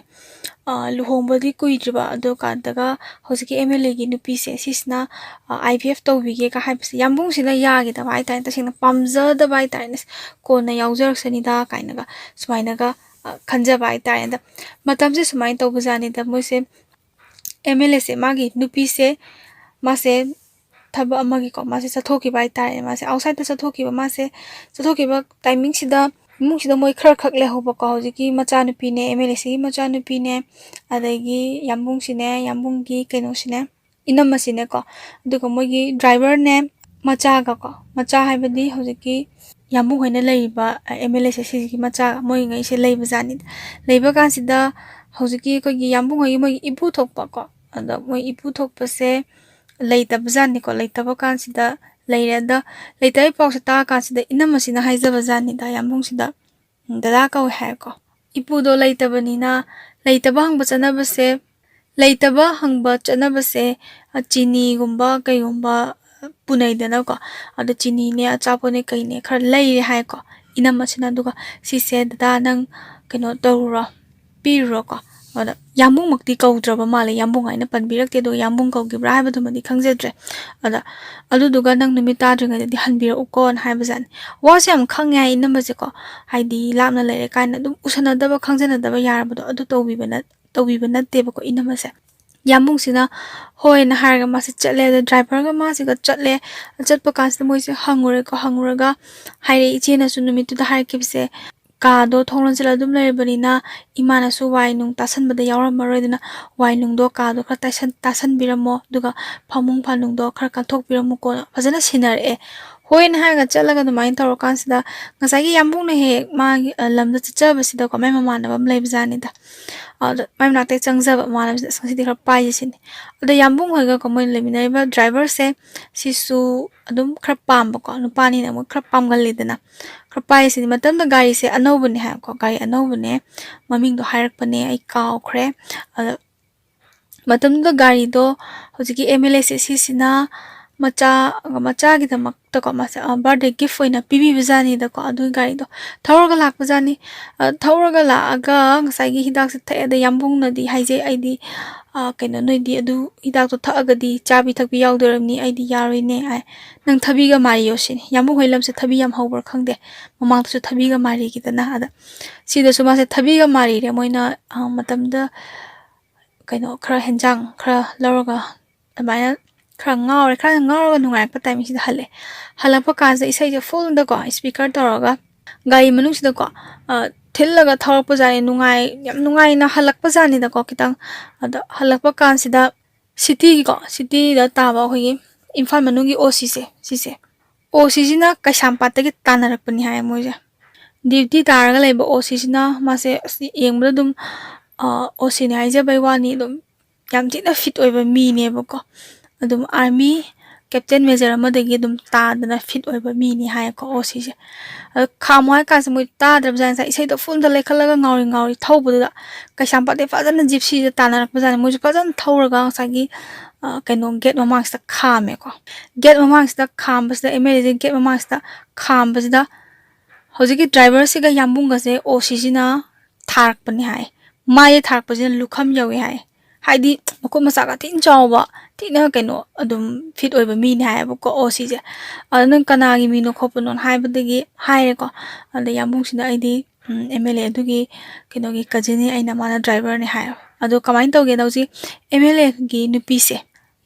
ꯂꯨꯍꯣꯡꯕꯗꯤ ꯀꯨꯏꯗ꯭ꯔꯤꯕ ꯑꯗꯨ ꯀꯥꯟꯗꯒ ꯍꯧꯖꯤꯛꯀꯤ ꯑꯦꯝ ꯑꯦꯜ ꯑꯦꯒꯤ ꯅꯨꯄꯤꯁꯦ ꯁꯤꯁꯤꯅ ꯑꯥꯏ ꯚꯤ ꯑꯦꯐ ꯇꯧꯕꯤꯒꯦꯒ ꯍꯥꯏꯕꯁꯦ ꯌꯥꯝꯕꯨꯡꯁꯤꯅ ꯌꯥꯈꯤꯗꯕ ꯍꯥꯏꯇꯥꯔꯦ, ꯇꯁꯦꯡꯅ ꯄꯥꯝꯖꯗꯕ ꯍꯥꯏꯇꯥꯔꯦꯅꯦ꯫ ꯀꯣꯟꯅ ꯌꯥꯎꯖꯔꯛꯁꯅꯤꯗ ꯀꯥꯏꯅꯒ ꯁꯨꯃꯥꯏꯅꯒ ꯈꯟꯖꯕ ꯍꯥꯏꯇꯥꯔꯦ꯫ ꯑꯗ ꯃꯇꯝꯁꯦ ꯁꯨꯃꯥꯏꯅ ꯇꯧꯕꯖꯥꯠꯅꯤꯗ, ꯃꯣꯏꯁꯦ ꯑꯦꯝ ꯑꯦꯜ ꯑꯦꯁꯦ, ꯃꯥꯒꯤ ꯅꯨꯄꯤꯁꯦ, ꯃꯥꯁꯦ ꯊꯕꯛ ꯑꯃꯒꯤꯀꯣ ꯃꯥꯁꯦ ꯆꯠꯊꯣꯛꯈꯤꯕ ꯍꯥꯏꯇꯥꯔꯦ꯫ ꯃꯥꯁꯦ ꯑꯥꯎꯠꯁꯥꯏꯗꯠꯇ ꯆꯠꯊꯣꯛꯈꯤꯕ꯫ ꯃꯥꯁꯦ ꯆꯠꯊꯣꯛꯈꯤꯕ ꯇꯥꯏꯃꯤꯡꯁꯤꯗ ꯏꯃꯨꯡꯁꯤꯗ ꯃꯣꯏ ꯈꯔ ꯈꯛ ꯂꯩꯍꯧꯕꯀꯣ, ꯍꯧꯖꯤꯛꯀꯤ ꯃꯆꯥꯅꯨꯄꯤꯅꯦ, ꯑꯦꯝ ꯑꯦꯜ ꯑꯦꯁꯤꯒꯤ ꯃꯆꯥꯅꯨꯄꯤꯅꯦ, ꯑꯗꯒꯤ ꯌꯥꯝꯕꯨꯡꯁꯤꯅꯦ, ꯌꯥꯝꯕꯨꯡꯒꯤ ꯀꯩꯅꯣꯁꯤꯅꯦ, ꯏꯅꯝꯃꯁꯤꯅꯦꯀꯣ, ꯑꯗꯨꯒ ꯃꯣꯏꯒꯤ ꯗ꯭ꯔꯥꯏꯚꯔꯅꯦ, ꯃꯆꯥꯒꯀꯣ, ꯃꯆꯥ ꯍꯥꯏꯕꯗꯤ ꯍꯧꯖꯤꯛꯀꯤ ꯌꯥꯝꯕꯨꯡ ꯍꯣꯏꯅ ꯂꯩꯔꯤꯕ ꯑꯦꯝ ꯑꯦꯜ ꯑꯦꯁꯦ ꯁꯤꯒꯤ ꯃꯆꯥ ꯃꯣꯏꯉꯩꯁꯦ ꯂꯩꯕꯖꯥꯠꯅꯤꯗ꯫ ꯂꯩꯕ ꯀꯥꯟꯁꯤꯗ ꯍꯧꯖꯤꯛꯀꯤ ꯑꯩꯈꯣꯏꯒꯤ ꯌꯥꯝꯕꯨꯡ ꯍꯣꯏꯒꯤ ꯃꯣꯏꯒꯤ ꯏꯄꯨ ꯊꯣꯛꯄꯀꯣ, ꯑꯗꯣ ꯃꯣꯏ ꯏꯄꯨ ꯊꯣꯛꯄꯁꯦ ꯂꯩꯇꯕꯖꯥꯠꯅꯤꯀꯣ꯫ ꯂꯩꯇꯕ ꯀꯥꯟꯁꯤꯗ ꯂꯩꯔꯦ꯫ ꯑꯗ ꯂꯩꯇꯕꯩ ꯄꯥꯎꯁꯦ ꯇꯥꯔ ꯀꯥꯟꯁꯤꯗ ꯏꯅꯝꯃꯁꯤꯅ ꯍꯥꯏꯖꯕꯖꯥꯠꯅꯤꯗ ꯌꯥꯝꯕꯨꯡꯁꯤꯗ, "ꯗꯗꯥ" ꯀꯧꯋꯦ ꯍꯥꯏꯀꯣ꯫ ꯏꯄꯨꯗꯣ ꯂꯩꯇꯕꯅꯤꯅ, ꯂꯩꯇꯕ ꯍꯪꯕ ꯆꯠꯅꯕꯁꯦ, ꯂꯩꯇꯕ ꯍꯪꯕ ꯆꯠꯅꯕꯁꯦ, ꯑ, ꯆꯤꯅꯤꯒꯨꯝꯕ ꯀꯩꯒꯨꯝꯕ, ꯑ, ꯄꯨꯅꯩꯗꯅꯀꯣ꯫ ꯑꯗꯣ ꯆꯤꯅꯤꯅꯦ, ꯑꯆꯥꯄꯣꯠꯅꯦ, ꯀꯩꯅꯦ ꯈꯔ ꯂꯩꯔꯦ ꯍꯥꯏꯀꯣ ꯏꯅꯝꯃꯁꯤꯅ꯫ ꯑꯗꯨꯒ, "ꯁꯤꯁꯦ ꯗꯗꯥ ꯅꯪ ꯀꯩꯅꯣ ꯇꯧꯔꯨꯔꯣ, ꯄꯤꯔꯨꯔꯣꯀꯣ"꯫ ꯑꯗ ꯌꯥꯝꯕꯨꯡꯃꯛꯇꯤ ꯀꯧꯗ꯭ꯔꯕ ꯃꯥꯜꯂꯦ, ꯌꯥꯝꯕꯨꯡ ꯍꯥꯏꯅ ꯄꯟꯕꯤꯔꯛꯇꯦ꯫ ꯑꯗꯨꯒ ꯌꯥꯝꯕꯨꯡ ꯀꯧꯈꯤꯕ꯭ꯔꯥ ꯍꯥꯏꯕꯗꯨꯃꯗꯤ ꯈꯪꯖꯗ꯭ꯔꯦ꯫ ꯑꯗ ꯑꯗꯨꯗꯨꯒ "ꯅꯪ ꯅꯨꯃꯤꯠ ꯇꯥꯗ꯭ꯔꯤꯉꯩꯗꯗꯤ ꯍꯟꯕꯤꯔꯛꯎꯀꯣꯅ" ꯍꯥꯏꯕꯖꯥꯠꯅꯤ꯫ ꯋꯥꯁꯦ ꯌꯥꯝ ꯈꯪꯉꯦ ꯍꯥꯏ ꯏꯅꯝꯃꯁꯦꯀꯣ, ꯍꯥꯏꯗꯤ ꯂꯥꯞꯅ ꯂꯩꯔꯦ ꯀꯥꯏꯅ ꯑꯗꯨꯝ ꯎꯁꯟꯅꯗꯕ ꯈꯪꯖꯅꯗꯕ ꯌꯥꯔꯕꯗꯣ ꯑꯗꯨ ꯇꯧꯕꯤꯕ ꯅꯠ-, ꯇꯧꯕꯤꯕ ꯅꯠꯇꯦꯕꯀꯣ ꯏꯅꯝꯃꯁꯦ꯫ ꯌꯥꯝꯕꯨꯡꯁꯤꯅ ꯍꯣꯏꯅ ꯍꯥꯏꯔꯒ ꯃꯥꯁꯦ ꯆꯠꯂꯦ꯫ ꯑꯗ ꯗ꯭ꯔꯥꯏꯚꯔꯒ ꯃꯥꯁꯤꯒ ꯆꯠꯂꯦ꯫ ꯆꯠꯄ ꯀꯥꯟꯁꯤꯗ ꯃꯣꯏꯁꯦ ꯍꯪꯉꯨꯔꯦꯀꯣ, ꯍꯪꯉꯨꯔꯒ ꯍꯥꯏꯔꯦ, ꯏꯆꯦꯅꯁꯨ ꯅꯨꯃꯤꯠꯇꯨꯗ ꯍꯥꯏꯔꯛꯈꯤꯕꯁꯦ, ꯀꯥꯗꯣ ꯊꯣꯡ ꯂꯣꯟꯁꯤꯜꯂ ꯑꯗꯨꯝ ꯂꯩꯔꯕꯅꯤꯅ ꯏꯃꯥꯅꯁꯨ ꯋꯥꯏ ꯅꯨꯡ ꯇꯥꯁꯟꯕꯗ ꯌꯥꯎꯔꯝꯃꯔꯣꯏ, ꯑꯗꯨꯅ ꯋꯥꯏ ꯅꯨꯡꯗꯣ ꯀꯥꯗꯣ ꯈꯔ ꯇꯥꯏꯁꯟ-, ꯇꯥꯁꯟꯕꯤꯔꯝꯃꯣ, ꯑꯗꯨꯒ ꯐꯃꯨꯡ ꯐꯥꯅꯨꯡꯗꯣ ꯈꯔ ꯀꯟꯊꯣꯛꯄꯤꯔꯝꯃꯨꯀꯣꯅ ꯐꯖꯅ ꯁꯤꯟꯅꯔꯛꯑꯦ꯫ ꯍꯣꯏꯅ ꯍꯥꯏꯔꯒ ꯆꯠꯂꯒ ꯑꯗꯨꯃꯥꯏꯅ ꯇꯧꯔꯀꯥꯟꯁꯤꯗ ꯉꯁꯥꯏꯒꯤ ꯌꯥꯝꯕꯨꯡꯅ ꯍꯦꯛ ꯃꯥꯒꯤ, ꯑ, ꯂꯝꯗ ꯆꯠꯆꯕꯁꯤꯗꯀꯣ ꯃꯥꯏ ꯃꯃꯥꯟꯅꯕ ꯑꯃ ꯂꯩꯕꯖꯥꯠꯅꯤꯗ꯫ ꯑꯗ ꯃꯥꯏ ꯃꯅꯥꯛꯇ ꯆꯪꯖꯕ ꯃꯃꯥꯟꯅꯕꯁꯤꯅ, "ꯑꯁ, ꯉꯁꯤꯗꯤ ꯈꯔ ꯄꯥꯏꯁꯦ" ꯁꯤꯅꯤ꯫ ꯑꯗ ꯌꯥꯝꯕꯨꯡ ꯍꯣꯏꯒꯀꯣ ꯃꯣꯏꯅ ꯂꯩꯃꯤꯟꯅꯔꯤꯕ ꯗ꯭ꯔꯥꯏꯚꯔꯁꯦ ꯁꯤꯁꯨ ꯑꯗꯨꯝ ꯈꯔ ꯄꯥꯝꯕꯀꯣ, ꯅꯨꯄꯥꯅꯤꯅ ꯑꯃꯨꯛ ꯈꯔ ꯄꯥꯝꯒꯜꯂꯤꯗꯅ, ꯈꯔ ꯄꯥꯏꯁꯤꯅꯤ꯫ ꯃꯇꯝꯗ ꯒꯥꯔꯤꯁꯦ ꯑꯅꯧꯕꯅꯦ ꯍꯥꯏꯕꯀꯣ, ꯒꯥꯔꯤ ꯑꯅꯧꯕꯅꯦ, ꯃꯃꯤꯡꯗꯣ ꯍꯥꯏꯔꯛꯄꯅꯦ ꯑꯩ ꯀꯥꯎꯈ꯭ꯔꯦ꯫ ꯑꯗ ꯃꯇꯝꯗꯨꯗ ꯒꯥꯔꯤꯗꯣ ꯍꯧꯖꯤꯛꯀꯤ ꯑꯦꯝ ꯑꯦꯜ ꯑꯦ ꯁꯤꯁꯤꯅ ꯃꯆꯥ ꯃꯆꯥꯒꯤꯗꯃꯛꯇꯀꯣ, ꯃꯆꯥ ꯕꯥꯔꯗꯦ ꯒꯤꯐ ꯑꯣꯏꯅ ꯄꯤꯕꯤꯕꯖꯥꯠꯅꯤꯗꯀꯣ꯫ ꯑꯗꯨꯒꯤ ꯒꯥꯔꯤꯗꯣ ꯊꯧꯔꯒ ꯂꯥꯛꯄꯖꯥꯠꯅꯤ꯫ ꯑ, ꯊꯧꯔꯒ ꯂꯥꯛꯑꯒ ꯉꯁꯥꯏꯒꯤ ꯍꯤꯗꯥꯛꯁꯦ ꯊꯛꯑꯦ꯫ ꯑꯗ ꯌꯥꯝꯕꯨꯡꯅꯗꯤ ꯍꯥꯏꯖꯩ, "ꯑꯩꯗꯤ, ꯑ, ꯀꯩꯅꯣ, ꯅꯣꯏꯗꯤ ꯑꯗꯨ ꯍꯤꯗꯥꯛꯇꯣ ꯊꯛꯑꯒꯗꯤ ꯆꯥꯕꯤ ꯊꯛꯄꯤ ꯌꯥꯎꯗꯣꯏꯔꯝꯅꯤ, ꯑꯩꯗꯤ ꯌꯥꯔꯣꯏꯅꯦ" ꯍꯥꯏ꯫ "ꯅꯪ ꯊꯕꯤꯒ ꯃꯥꯔꯤꯌꯣ" ꯁꯤꯅꯤ꯫ ꯌꯥꯝꯕꯨꯡ ꯍꯣꯏ ꯂꯝꯁꯦ ꯊꯕꯤ ꯌꯥꯝ ꯍꯧꯕ꯭ꯔꯥ ꯈꯪꯗꯦ, ꯃꯃꯥꯡꯗꯁꯨ ꯊꯕꯤꯒ ꯃꯥꯔꯤꯈꯤꯗꯅ꯫ ꯑꯗ ꯁꯤꯗꯁꯨ ꯃꯥꯁꯦ ꯊꯕꯤꯒ ꯃꯥꯔꯤꯔꯦ꯫ ꯃꯣꯏꯅ, ꯑ, ꯃꯇꯝꯗ ꯀꯩꯅꯣ, ꯈꯔ ꯍꯦꯟꯖꯥꯡ ꯈꯔ ꯂꯧꯔꯒ ꯑꯗꯨꯃꯥꯏꯅ ꯈꯔ ꯉꯥꯎꯔꯦ꯫ ꯈꯔ ꯉꯥꯎꯔꯒ ꯅꯨꯡꯉꯥꯏꯔꯛꯄ ꯇꯥꯏꯃꯤꯡꯁꯤꯗ ꯍꯜꯂꯛꯑꯦ꯫ ꯍꯜꯂꯛꯄ ꯀꯥꯟꯁꯤꯗ ꯏꯁꯩꯁꯦ ꯐꯨꯜꯗꯀꯣ, ꯏꯁꯄꯤꯀꯔ ꯇꯧꯔꯒ ꯒꯥꯔꯤ ꯃꯅꯨꯡꯁꯤꯗꯀꯣ, ꯑ, ꯊꯤꯜꯂꯒ ꯊꯧꯔꯛꯄꯖꯥꯠꯅꯤ꯫ ꯅꯨꯡꯉꯥꯏ-, ꯌꯥꯝ ꯅꯨꯡꯉꯥꯏꯅ ꯍꯜꯂꯛꯄꯖꯥꯠꯅꯤꯗꯀꯣ, ꯈꯤꯇꯪ꯫ ꯑꯗ ꯍꯜꯂꯛꯄ ꯀꯥꯟꯁꯤꯗ ꯁꯤꯇꯤꯒꯤꯀꯣ, ꯁꯤꯇꯤꯗ ꯇꯥꯕ ꯑꯩꯈꯣꯏꯒꯤ ꯏꯝꯐꯥꯜ ꯃꯅꯨꯡꯒꯤ ꯑꯣ ꯁꯤꯁꯦ, ꯁꯤꯁꯦ, ꯑꯣ ꯁꯤꯁꯤꯅ ꯀꯩꯁꯥꯝꯄꯥꯠꯇꯒꯤ ꯇꯥꯟꯅꯔꯛꯄꯅꯤ ꯍꯥꯏ ꯃꯣꯏꯁꯦ꯫ ꯗ꯭ꯌꯨꯇꯤ ꯇꯥꯔꯒ ꯂꯩꯕ ꯑꯣ ꯁꯤꯁꯤꯅ, ꯃꯥꯁꯦ ꯑꯁ ꯌꯦꯡꯕꯗ ꯑꯗꯨꯝ, ꯑ, ꯑꯣ ꯁꯤꯅꯤ ꯍꯥꯏꯖꯕꯩ ꯋꯥꯅꯤ, ꯑꯗꯨꯝ ꯌꯥꯝ ꯊꯤꯅ ꯐꯤꯠ ꯑꯣꯏꯕ ꯃꯤꯅꯦꯕꯀꯣ꯫ ꯑꯗꯨꯝ ꯑꯥꯔꯃꯤ ꯀꯦꯞꯇꯦꯟ ꯃꯦꯖꯔ ꯑꯃꯗꯒꯤ ꯑꯗꯨꯝ ꯇꯥꯗꯅ ꯐꯤꯠ ꯑꯣꯏꯕ ꯃꯤꯅꯤ ꯍꯥꯏꯌꯦꯀꯣ ꯑꯣ ꯁꯤꯁꯦ꯫ ꯑꯗꯣ ꯈꯥꯝꯃꯣ ꯍꯥꯏ ꯀꯥꯟꯁꯤꯗ ꯃꯣꯏ ꯇꯥꯗ꯭ꯔꯕꯖꯥꯠꯅꯤ꯫ ꯉꯁꯥꯏ ꯏꯁꯩꯗꯣ ꯐꯨꯜꯗ ꯂꯩꯈꯠꯂꯒ ꯉꯥꯎꯔꯤ ꯉꯥꯎꯔꯤ ꯊꯧꯕꯗꯨꯗ ꯀꯩꯁꯥꯝꯄꯥꯠꯇꯩ ꯐꯖꯅ ꯖꯤꯞꯁꯤꯗ ꯇꯥꯟꯅꯔꯛꯄꯖꯥꯠꯅꯤ꯫ ꯃꯣꯏꯁꯨ ꯐꯖꯅ ꯊꯧꯔꯒ ꯉꯁꯥꯏꯒꯤ, ꯑ, ꯀꯩꯅꯣ, ꯒꯦꯠ ꯃꯃꯥꯡꯁꯤꯗ ꯈꯥꯝꯃꯦꯀꯣ꯫ ꯒꯦꯠ ꯃꯃꯥꯡꯁꯤꯗ ꯈꯥꯝꯕꯁꯤꯗ, ꯑꯦꯝ ꯑꯦꯜ ꯑꯦꯁꯦ ꯒꯦꯠ ꯃꯃꯥꯡꯁꯤꯗ ꯈꯥꯝꯕꯁꯤꯗ ꯍꯧꯖꯤꯛꯀꯤ ꯗ꯭ꯔꯥꯏꯚꯔꯁꯤꯒ ꯌꯥꯝꯕꯨꯡꯒꯁꯦ ꯑꯣ ꯁꯤꯁꯤꯅ ꯊꯥꯔꯛꯄꯅꯤ ꯍꯥꯏ꯫ ꯃꯥꯁꯦ ꯊꯥꯔꯛꯄꯁꯤꯅ ꯂꯨꯈꯝ ꯌꯧꯏ ꯍꯥꯏ꯫ ꯍꯥꯏꯗꯤ ꯃꯈꯨꯠ ꯃꯁꯥꯒ ꯊꯤꯅ ꯆꯥꯎꯕ, ꯊꯤꯅ ꯀꯩꯅꯣ, ꯑꯗꯨꯝ ꯐꯤꯠ ꯑꯣꯏꯕ ꯃꯤꯅꯤ ꯍꯥꯏꯌꯦꯕꯀꯣ ꯑꯣ ꯁꯤꯁꯦ꯫ ꯑꯗ ꯅꯪ ꯀꯅꯥꯒꯤ ꯃꯤꯅꯣ ꯈꯣꯠꯄꯅꯣꯅ ꯍꯥꯏꯕꯗꯒꯤ ꯍꯥꯏꯔꯦꯀꯣ꯫ ꯑꯗ ꯌꯥꯝꯕꯨꯡꯁꯤꯅ ꯑꯩꯗꯤ, ꯎꯝ, ꯑꯦꯝ ꯑꯦꯜ ꯑꯦ ꯑꯗꯨꯒꯤ ꯀꯩꯅꯣꯒꯤ ꯀꯖꯤꯟꯅꯤ, ꯑꯩꯅ, ꯃꯥꯅ ꯗ꯭ꯔꯥꯏꯚꯔꯅꯤ ꯍꯥꯏ꯫ ꯑꯗꯣ ꯀꯃꯥꯏꯅ ꯇꯧꯒꯦꯗ, ꯍꯧꯖꯤꯛ ꯑꯦꯝ ꯑꯦꯜ ꯑꯦꯒꯤ ꯅꯨꯄꯤꯁꯦ,